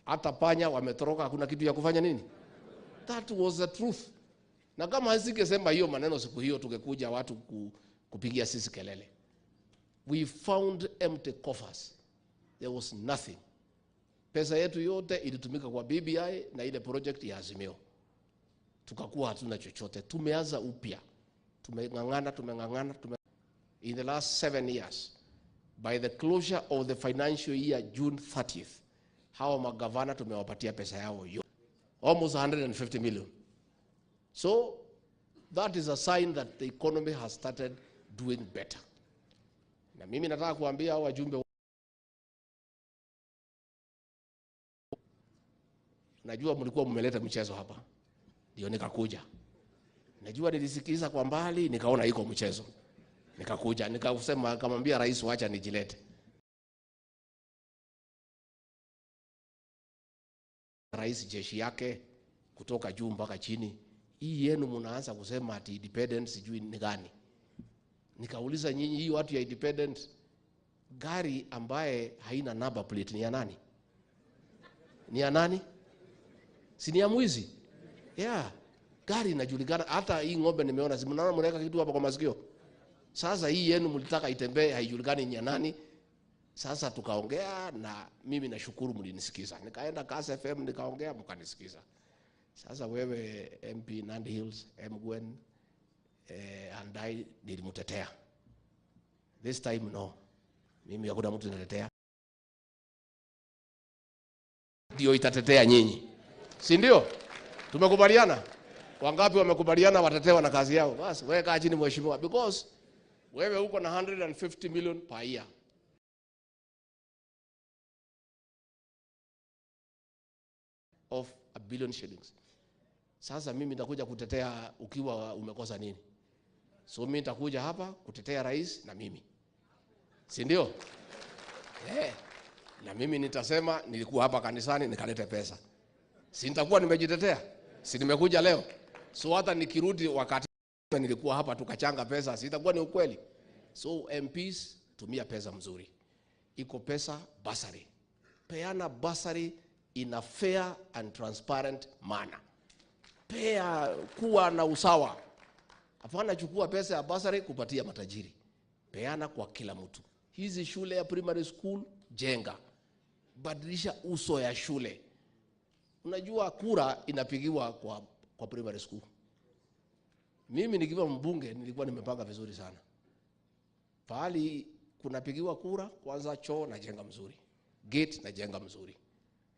hata panya wametoroka, hakuna kitu ya kufanya nini. That was the truth. Na kama singesema hiyo maneno siku hiyo, tungekuja watu ku, kupigia sisi kelele. We found empty coffers, there was nothing. Pesa yetu yote ilitumika kwa BBI na ile project ya Azimio, tukakuwa hatuna chochote. Tumeanza upya, tumeng'ang'ana, tumeng'ang'ana, tume... in the last 7 years by the closure of the financial year June 30th, hawa magavana tumewapatia pesa yao yote, almost 150 million. So that is a sign that the economy has started doing better. Na mimi nataka kuambia hao wajumbe, najua mlikuwa mmeleta mchezo hapa, ndio nikakuja. Najua nilisikiza kwa mbali, nikaona iko mchezo, nikakuja nikasema, nikamwambia rais, wacha nijilete. Rais jeshi yake kutoka juu mpaka chini, hii yenu mnaanza kusema ati independent sijui ni gani. Nikauliza nyinyi, hii watu ya independent, gari ambaye haina number plate ni ya nani? Ni ya nani? Si ni ya mwizi? Yeah, gari inajulikana. Hata hii ng'ombe nimeona, si mnaona mnaweka kitu hapa kwa masikio. Sasa hii yenu mlitaka itembee, haijulikani ni ya nani. Sasa tukaongea na mimi nashukuru mlinisikiza. Nikaenda Kass FM nikaongea, mkanisikiza. Sasa wewe MP Nandi Hills, Mgwen, Andai nilimtetea. This time no. Mimi hakuna mtu nitetea. Ndio itatetea nyinyi. Si ndio? Tumekubaliana? Wangapi wamekubaliana watatewa na kazi yao? Basi wewe kaa chini mheshimiwa, because wewe uko na 150 million per year. Of a billion shillings. Sasa mimi nitakuja kutetea ukiwa umekosa nini? So mimi nitakuja hapa kutetea rais na mimi. Si ndio? Na mimi nitasema nilikuwa hapa kanisani nikalete pesa. Si nitakuwa nimejitetea? Si nimekuja leo? So hata nikirudi wakati nilikuwa hapa tukachanga pesa, si itakuwa ni ukweli? So MPs, tumia pesa mzuri. Iko pesa bursary. Peana bursary in a fair and transparent manner. Pea, kuwa na usawa. Hapana chukua pesa ya bursary kupatia matajiri. Peana kwa kila mtu. Hizi shule ya primary school jenga. Badilisha uso ya shule. Unajua kura inapigiwa kwa primary school. Mimi nikiwa mbunge nilikuwa nimepanga vizuri sana. Pahali kunapigiwa kura, kwanza choo najenga mzuri. Gate najenga mzuri.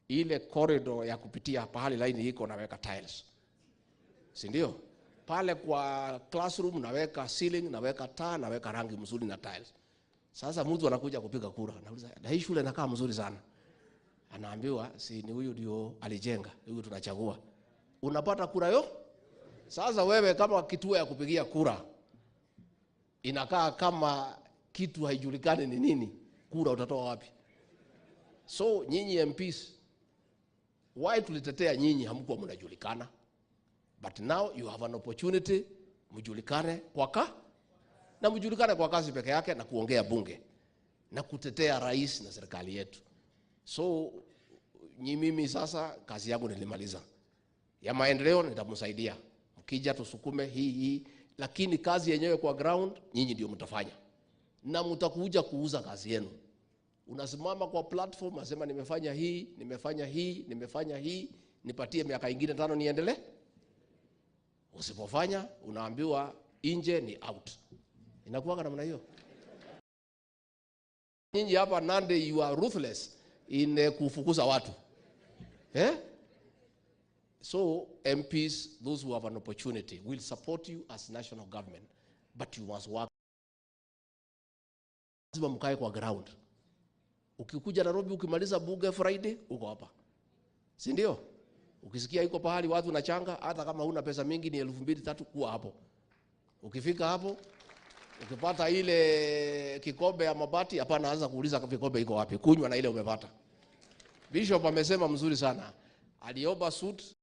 Ile corridor ya kupitia pahali line iko naweka tiles. Si ndio? Pale kwa classroom naweka ceiling, naweka taa, naweka rangi mzuri na tiles. Sasa mtu anakuja kupiga kura, anauliza, na hii shule inakaa mzuri sana. Anaambiwa si ni huyu ndio alijenga, huyu tunachagua. Unapata kura yo? Sasa wewe kama kituo ya kupigia kura inakaa kama kitu haijulikani ni nini, kura utatoa wapi? So nyinyi MPs, why tulitetea nyinyi hamkuwa mnajulikana? But now you have an opportunity mjulikane kwa ka na mjulikane kwa kazi peke yake na kuongea bunge na kutetea rais na serikali yetu. So nyi mimi sasa kazi yangu nilimaliza. Ya maendeleo nitamsaidia. Mkija tusukume hii hii, lakini kazi yenyewe kwa ground nyinyi ndio mtafanya. Na mtakuja kuuza kazi yenu. Unasimama kwa platform unasema nimefanya hii, nimefanya hii, nimefanya hii, nipatie miaka ingine 5 niendelee. Usipofanya unaambiwa nje ni out. Inakuwa namna hiyo. Nyinyi hapa Nandi you are ruthless in kufukuza watu. Eh? So MPs, those who have an opportunity, will support you as national government, but you must work. Lazima mkae kwa ground. Ukikuja Nairobi ukimaliza bunge Friday, uko hapa, si ndio? Ukisikia iko pahali watu nachanga, hata kama huna pesa mingi, ni 2000 3, kuwa hapo. Ukifika hapo ukipata ile kikombe ya mabati, hapana, anza kuuliza vikombe iko wapi, kunywa na ile umepata. Bishop amesema mzuri sana, aliomba suit.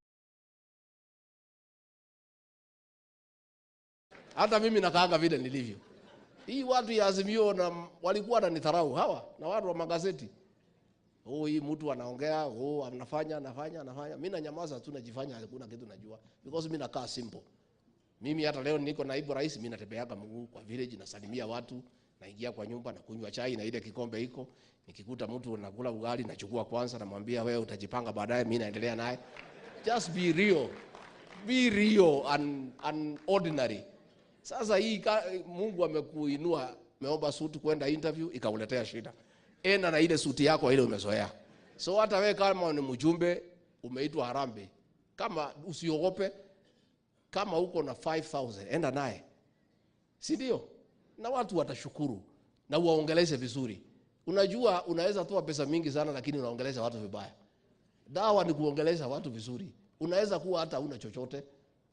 Hata mimi nakaanga vile nilivyo. Hii watu ya Azimio na walikuwa wananidharau hawa na watu wa magazeti. Oh, hii mtu anaongea, oh, anafanya, anafanya, anafanya. Mimi nanyamaza tu najifanya hakuna kitu najua because mimi nakaa simple. Mimi hata leo niko naibu rais, mimi natembeaga mguu kwa village, nasalimia watu, naingia kwa nyumba na kunywa chai na ile kikombe iko. Nikikuta mtu anakula ugali nachukua kwanza, namwambia wewe utajipanga baadaye, mimi naendelea naye. Just be real. Be real and ordinary. Sasa hii Mungu amekuinua, umeomba suti kwenda interview ikakuletea shida. Enda na ile suti yako ile umezoea. So hata wewe kama ni mjumbe umeitwa harambee, kama usiogope, kama uko na 5000 enda naye. Si ndio? Na watu watashukuru na uwaongeleshe vizuri. Unajua unaweza toa pesa mingi sana lakini unaongelesha watu vibaya. Dawa ni kuongelesha watu vizuri. Unaweza kuwa hata huna chochote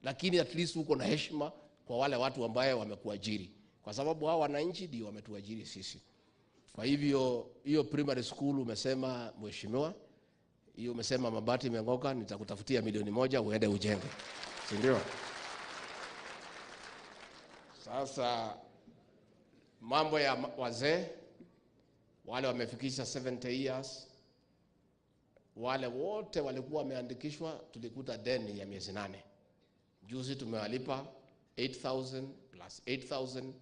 lakini at least uko na heshima kwa wale watu ambaye wamekuajiri, kwa sababu hao wananchi ndio wametuajiri sisi. Kwa hivyo hiyo primary school umesema mheshimiwa, hiyo umesema mabati imeng'oka, nitakutafutia milioni 1 uende ujenge, si ndio? Sasa mambo ya wazee wale wamefikisha 70 years, wale wote walikuwa wameandikishwa, tulikuta deni ya miezi 8. Juzi tumewalipa 8,000 plus 8,000,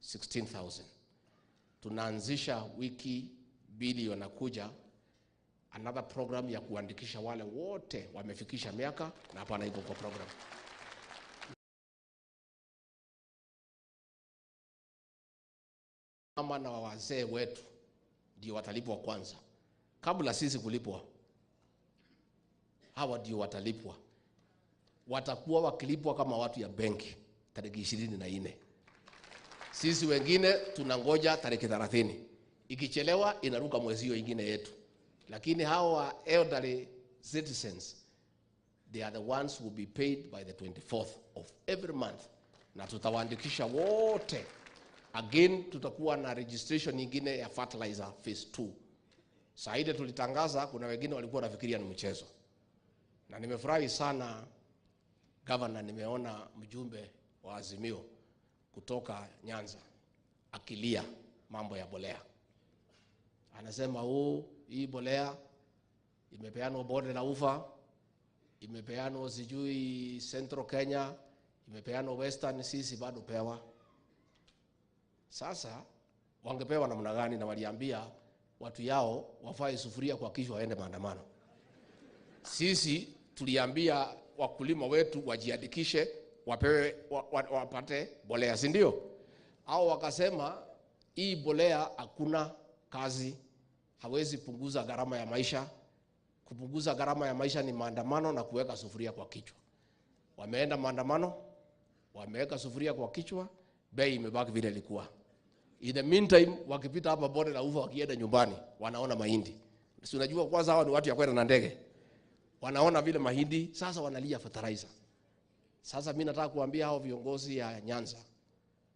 16,000. Tunaanzisha wiki mbili wanakuja another program ya kuandikisha wale wote wamefikisha miaka na hapana iko kwa program. Mama na wazee wetu ndio watalipwa kwanza kabla sisi kulipwa. Hawa ndio watalipwa, watakuwa wakilipwa kama watu ya benki tariki 24. Sisi wengine tunangoja tariki 30. Ikichelewa inaruka mwezi hiyo ingine yetu. Lakini hawa elderly citizens, they are the ones who will be paid by the 24th of every month. Na tutawaandikisha wote. Again tutakuwa na registration nyingine ya fertilizer phase 2. Saa ile tulitangaza kuna wengine walikuwa wanafikiria ni mchezo. Na nimefurahi sana governor, nimeona mjumbe wa Azimio kutoka Nyanza akilia mambo ya bolea. Anasema hii bolea imepeanwa bonde la ufa, imepeanwa sijui Central Kenya, imepeanwa Western, sisi bado pewa. Sasa wangepewa namna gani? Na waliambia watu yao wafae sufuria kwa kichwa waende maandamano. Sisi tuliambia wakulima wetu wajiandikishe wapewe, wapate bolea, si ndio? Hao wakasema hii bolea hakuna kazi, hawezi punguza gharama ya maisha. Kupunguza gharama ya maisha ni maandamano na kuweka sufuria kwa kichwa. Wameenda maandamano, wameweka sufuria kwa kichwa, bei imebaki vile ilikuwa. In the meantime, wakipita hapa bonde la ufa wakienda nyumbani, wanaona mahindi. Si unajua kwanza hawa ni watu ya kwenda na ndege. Wanaona vile mahindi, sasa wanalia fertilizer. Sasa mimi nataka kuambia hao viongozi ya Nyanza,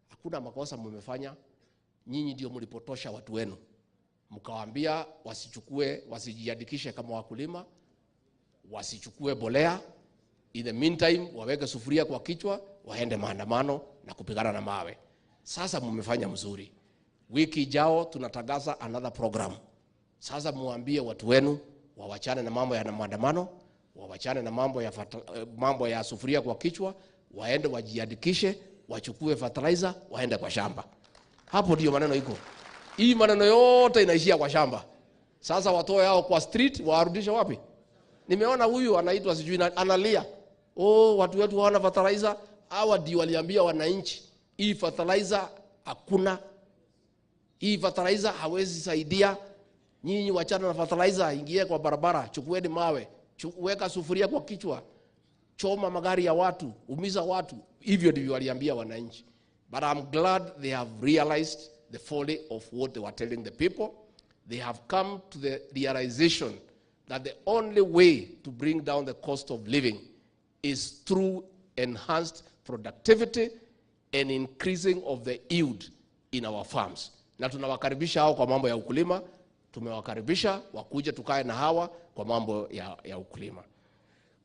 hakuna makosa mmefanya. Nyinyi ndio mlipotosha watu wenu. Mkawaambia wasichukue, wasijiandikishe kama wakulima, wasichukue bolea. In the meantime, waweke sufuria kwa kichwa, waende maandamano na kupigana na mawe. Sasa mmefanya mzuri. Wiki ijao tunatangaza another program. Sasa muambie watu wenu wawachane na mambo ya maandamano, wawachane na mambo ya sufuria kwa kichwa, waende wajiandikishe, wachukue fertilizer, waende kwa shamba. Hapo ndio maneno iko. Hii maneno yote inaishia kwa shamba. Sasa watoe hao kwa street, waarudishe wapi? Nimeona huyu anaitwa sijui na, analia. Oh, watu wetu hawana fertilizer. Hawa ndio waliambia wananchi hii fertilizer hakuna. Hii fertilizer hawezi saidia. Nyinyi wachana na fertilizer, ingie kwa barabara, chukueni mawe, Weka sufuria kwa kichwa, choma magari ya watu, umiza watu. Hivyo ndivyo waliambia wananchi. But I'm glad they have realized the folly of what they were telling the people. They have come to the realization that the only way to bring down the cost of living is through enhanced productivity and increasing of the yield in our farms. Na tunawakaribisha hao kwa mambo ya ukulima, tumewakaribisha wakuje tukae na hawa kwa mambo ya ukulima.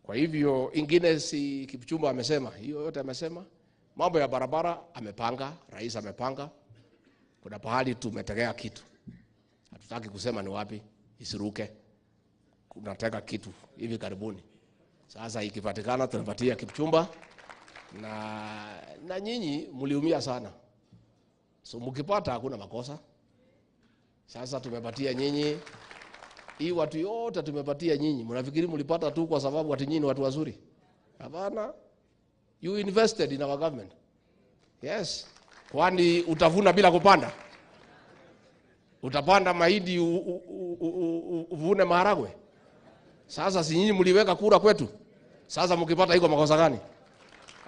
Kwa hivyo ingine si Kipchumba amesema, hiyo yote amesema. Mambo ya barabara amepanga, rais amepanga. Kuna pahali tumetegea kitu. Hatutaki kusema ni wapi, isiruke. Kunatega kitu hivi karibuni. Sasa ikipatikana tunapatia Kipchumba na nyinyi mliumia sana. So mkipata hakuna makosa. Sasa tumepatia nyinyi hii watu yote tumepatia nyinyi. Mnafikiri mlipata tu kwa sababu ati nyinyi ni watu wazuri? Hapana. You invested in our government. Yes. Kwani utavuna bila kupanda? Utapanda mahindi uvune maharagwe? Sasa si nyinyi mliweka kura kwetu? Sasa mkipata iko makosa gani?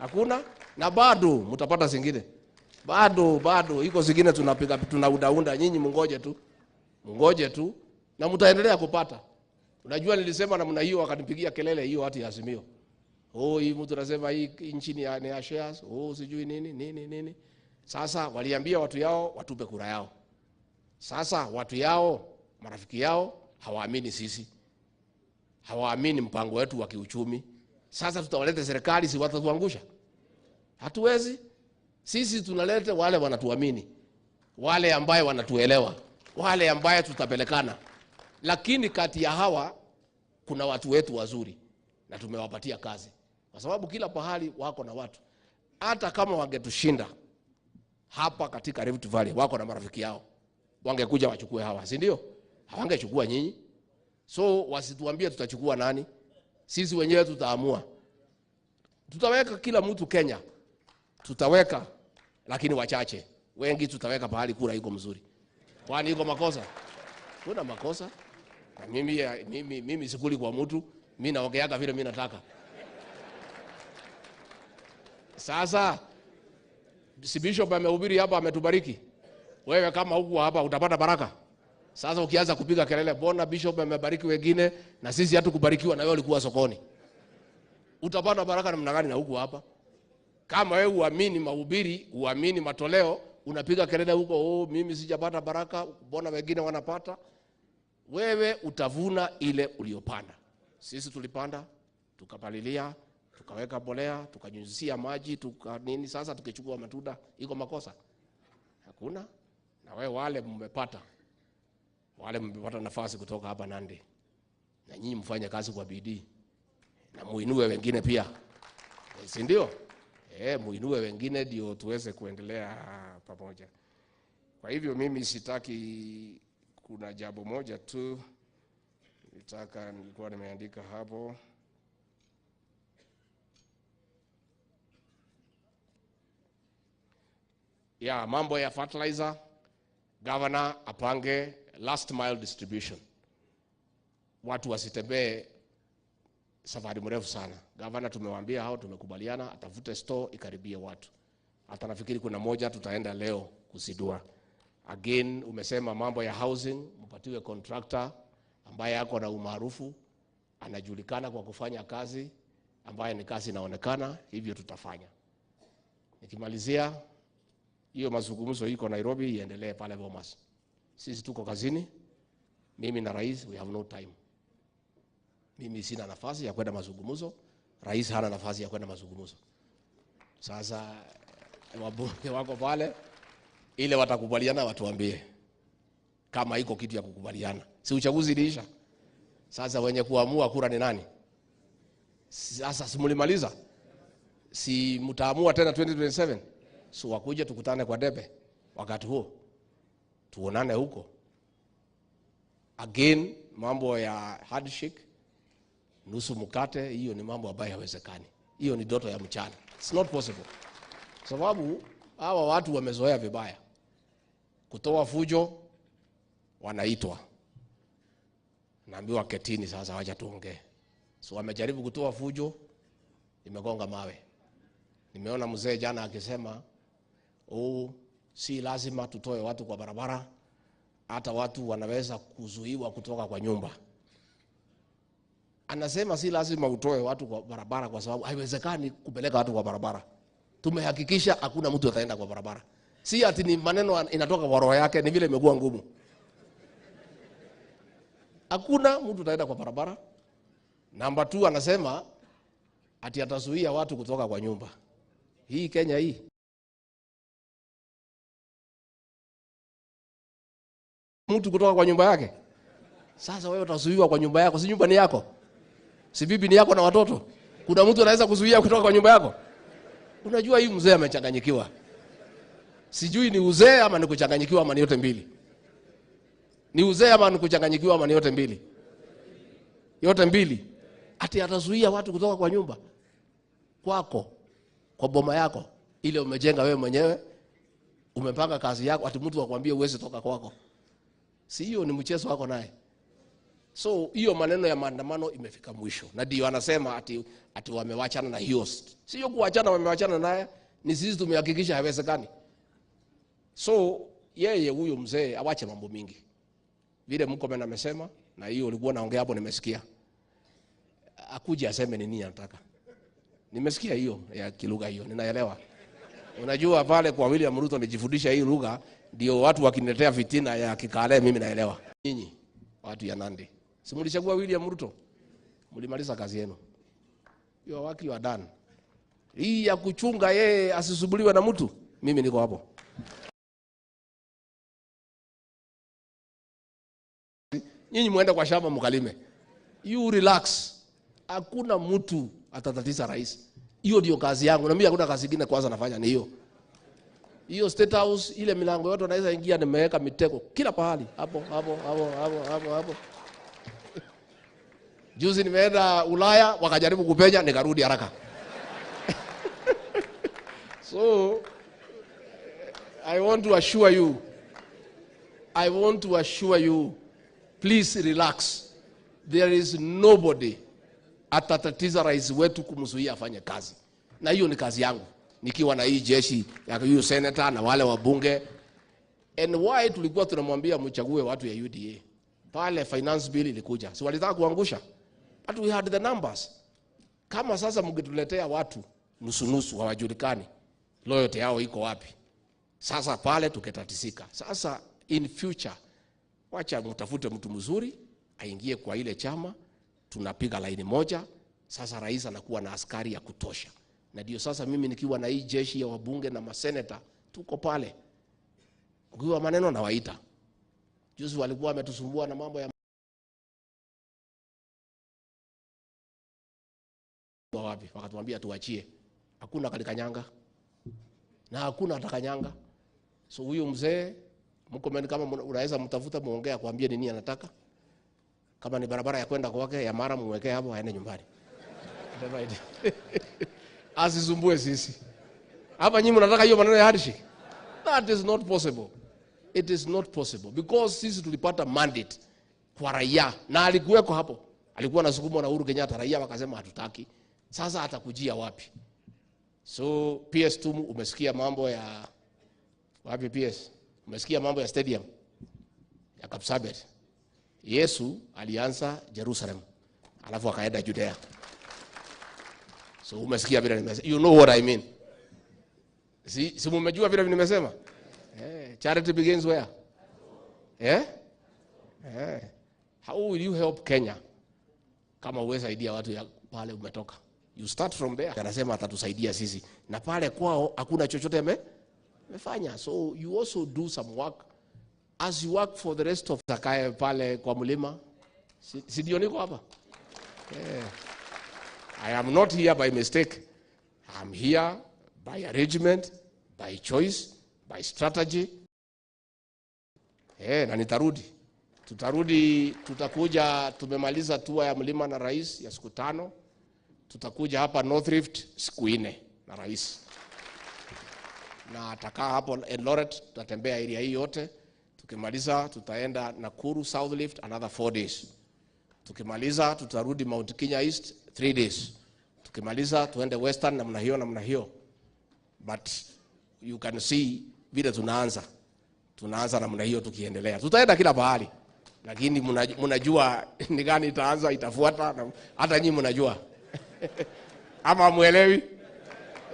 Hakuna. Na bado mtapata zingine. Bado iko zingine tunapiga, tunaudaunda. Nyinyi mungoje tu. Mungoje tu na mtaendelea kupata. Unajua nilisema namna hiyo wakanipigia kelele hiyo hati ya Azimio. Oh, hii mtu anasema hii nchi ni ya shares. Oh, sijui nini nini nini. Sasa waliambia watu yao watupe kura yao. Sasa watu yao, marafiki yao hawaamini sisi. Hawaamini mpango wetu wa kiuchumi. Sasa tutawaleta serikali, si watatuangusha? Hatuwezi. Sisi tunaleta wale wanatuamini, wale ambaye wanatuelewa, wale ambaye tutapelekana. Lakini kati ya hawa kuna watu wetu wazuri na tumewapatia kazi, kwa sababu kila pahali wako na watu. Hata kama wangetushinda hapa katika Rift Valley, wako na marafiki yao, wangekuja wachukue hawa, si ndio? Hawangechukua nyinyi. So wasituambie tutachukua nani, sisi wenyewe tutaamua. Tutaweka kila mtu Kenya, tutaweka, lakini wachache. Wengi tutaweka pahali kura iko mzuri. Kwani iko makosa? Kuna makosa. Na mimi sikuli kwa mtu, mimi naongeaga vile mimi nataka. Sasa si bishop amehubiri hapa, ametubariki. Wewe kama huku hapa utapata baraka. Sasa ukianza kupiga kelele, bona bishop amebariki wengine na sisi hatukubarikiwa na wewe ulikuwa sokoni. Utapata baraka namna gani na huku hapa? Kama wewe uamini mahubiri, uamini matoleo, unapiga kelele huko, oh, mimi sijapata baraka, bona wengine wanapata. Wewe utavuna ile uliyopanda. Sisi tulipanda, tukapalilia, tukaweka mbolea, tukanyunyizia maji, tuka nini, sasa tukichukua matunda, iko makosa? Hakuna. Na wewe wale mmepata, wale mmepata nafasi kutoka hapa Nandi, na nyinyi mfanye kazi kwa bidii na muinue wengine pia, si ndio? Muinue wengine ndio tuweze kuendelea pamoja. Kwa hivyo mimi sitaki, kuna jambo moja tu nitaka, nilikuwa nimeandika hapo. Ya mambo ya fertilizer, governor apange last mile distribution. Watu wasitembee safari mrefu sana. Governor tumewaambia hao, tumekubaliana atafute store ikaribie watu. Hata nafikiri kuna moja tutaenda leo kuzindua. Again umesema mambo ya housing, mpatiwe contractor ambaye ako na umaarufu, anajulikana kwa kufanya kazi ambaye ni kazi inaonekana, hivyo tutafanya. Nikimalizia hiyo mazungumzo iko Nairobi iendelee pale Bomas. Sisi tuko kazini, mimi na rais, we have no time. Mimi sina nafasi ya kwenda mazungumzo, rais hana nafasi ya kwenda mazungumzo. Sasa wabunge wako pale, ile watakubaliana watuambie kama iko kitu ya kukubaliana. Si uchaguzi iliisha? Sasa wenye kuamua kura ni nani? Sasa si mlimaliza? Si mtaamua tena 2027? So wakuje tukutane kwa debe wakati huo, tuonane huko. Again mambo ya handshake, nusu mkate, hiyo ni mambo ambayo hayawezekani. Hiyo ni ndoto ya mchana. It's not possible. Sababu hawa watu wamezoea vibaya kutoa fujo, wanaitwa, naambiwa ketini sasa, wacha tuongee. So wamejaribu kutoa fujo, imegonga mawe. Nimeona mzee jana akisema oh, si lazima tutoe watu kwa barabara, hata watu wanaweza kuzuiwa kutoka kwa nyumba. Anasema si lazima utoe watu kwa barabara kwa sababu haiwezekani kupeleka watu kwa barabara. Tumehakikisha hakuna mtu ataenda kwa barabara. Si ati ni maneno inatoka kwa roho yake, ni vile imekuwa ngumu. Hakuna mtu ataenda kwa barabara. Namba 2 anasema ati atazuia watu kutoka kwa nyumba. Hii Kenya hii mtu kutoka kwa nyumba yake. Sasa wewe utazuiwa kwa nyumba yako, si nyumba ni yako? Si bibi ni yako na watoto? Kuna mtu anaweza kuzuia kutoka kwa nyumba yako? Unajua hii mzee amechanganyikiwa. Sijui ni uzee ama ni kuchanganyikiwa ama ni yote mbili. Ni uzee ama ni kuchanganyikiwa ama ni yote mbili? Yote mbili. Ati atazuia watu kutoka kwa nyumba kwako, kwa boma yako ile umejenga wewe mwenyewe, umepanga kazi yako, ati mtu akwambie uweze toka kwako. Si hiyo ni mchezo wako naye? So hiyo maneno ya maandamano imefika mwisho, na ndio anasema ati, ati wamewachana na hiyo. Sio kuachana, wamewachana naye, ni sisi tumehakikisha haiwezekani. So yeye huyo mzee awache mambo mingi, vile Murkomen amesema, na hiyo ulikuwa naongea hapo, nimesikia akuje aseme ni nini anataka. Nimesikia hiyo ya kilugha hiyo, ninaelewa. Unajua pale kwa William Ruto nijifundisha hii lugha, ndio watu wakiniletea fitina ya Kikale mimi naelewa. Nyinyi watu ya Nandi, si mlichagua William Ruto? Mlimaliza kazi yenu. Your work you are done. Hii ya kuchunga yeye asisubuliwe na mtu, mimi niko hapo. Nyinyi muende kwa shamba mkalime. You relax. Hakuna mtu atatatiza rais. Hiyo ndio kazi yangu, na mimi hakuna kazi nyingine kwanza nafanya ni hiyo. Hiyo State House ile milango yote naweza ingia, nimeweka mitego kila pahali, hapo hapo hapo hapo hapo hapo. Juzi nimeenda Ulaya wakajaribu kupenya, nikarudi haraka. So I want to assure you, I want to assure you, please relax. There is nobody atatatiza rais wetu kumzuia afanye kazi, na hiyo ni kazi yangu nikiwa na hii jeshi ya huyu senator na wale wabunge. And why tulikuwa tunamwambia mchague watu ya UDA pale finance bill ilikuja, si walitaka kuangusha, but we had the numbers. Kama sasa mngetuletea watu nusu nusu, hawajulikani loyalty yao iko wapi, sasa pale tuketatisika. Sasa in future, wacha mtafute mtu mzuri aingie kwa ile chama, tunapiga laini moja. Sasa rais anakuwa na askari ya kutosha, na ndio sasa mimi nikiwa na hii jeshi ya wabunge na maseneta tuko pale, ukiwa maneno nawaita. Juzi walikuwa wametusumbua na mambo ya wapi, wakatuambia tuachie, hakuna kalikanyanga na hakuna atakanyanga. So huyu mzee Murkomen, kama unaweza mtafuta muongee, akwambie nini anataka. Kama ni barabara ya kwenda kwake ya mara, muwekee hapo aende nyumbani. Asisumbue sisi hapa. Nyinyi mnataka hiyo maneno ya handshake? That is not possible. It is not possible because sisi tulipata mandate kwa raia na alikuweko hapo, alikuwa anasukumwa na Uhuru Kenyatta, raia wakasema hatutaki. Sasa atakujia wapi? So PS Tumu, umesikia mambo ya wapi? PS, umesikia mambo ya stadium ya Kapsabet. Yesu alianza Jerusalem alafu akaenda Judea. So umesikia vile nimesema, you know what I mean. Si, si mumejua vile nimesema? Eh, charity begins where? Eh? Eh. How will you help Kenya kama uwe saidia watu ya pale umetoka? You start from there. Anasema atatusaidia sisi, na pale kwao hakuna chochote amefanya. So you also do some work as you work for the rest of Zakayo pale kwa mlima. Si ndio niko hapa? Yeah. I am not here by mistake. I'm here by arrangement, by choice, by strategy. Eh, na nitarudi. Tutarudi, tutakuja, tumemaliza tour ya mlima na rais ya siku 5. Tutakuja hapa North Rift siku 4 na rais. Na atakaa hapo Eldoret, tutatembea area hii yote. Tukimaliza tutaenda Nakuru South Rift another 4 days. Tukimaliza tutarudi Mount Kenya East 3 days. Tukimaliza tuende Western namna hiyo namna hiyo. But you can see vile tunaanza. Tunaanza namna hiyo tukiendelea. Tutaenda kila pahali. Lakini mnajua ni gani itaanza itafuata na hata nyinyi mnajua. Ama muelewi?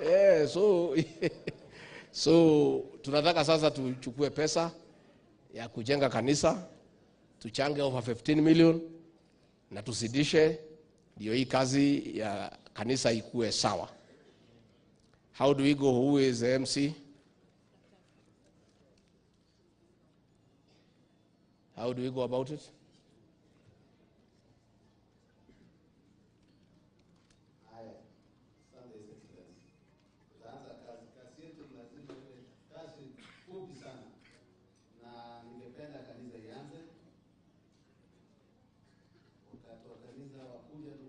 Yeah, so tunataka sasa tuchukue pesa ya kujenga kanisa, tuchange over 15 million na tusidishe ndio hii kazi ya kanisa ikue sawa. How do we go? Who is the MC? How do we go about it? Tutaanza kazi. Kazi yetu lazima iwe kazi fupi sana, na ningependa kanisa ianze. Wakati wa kanisa wakuja tu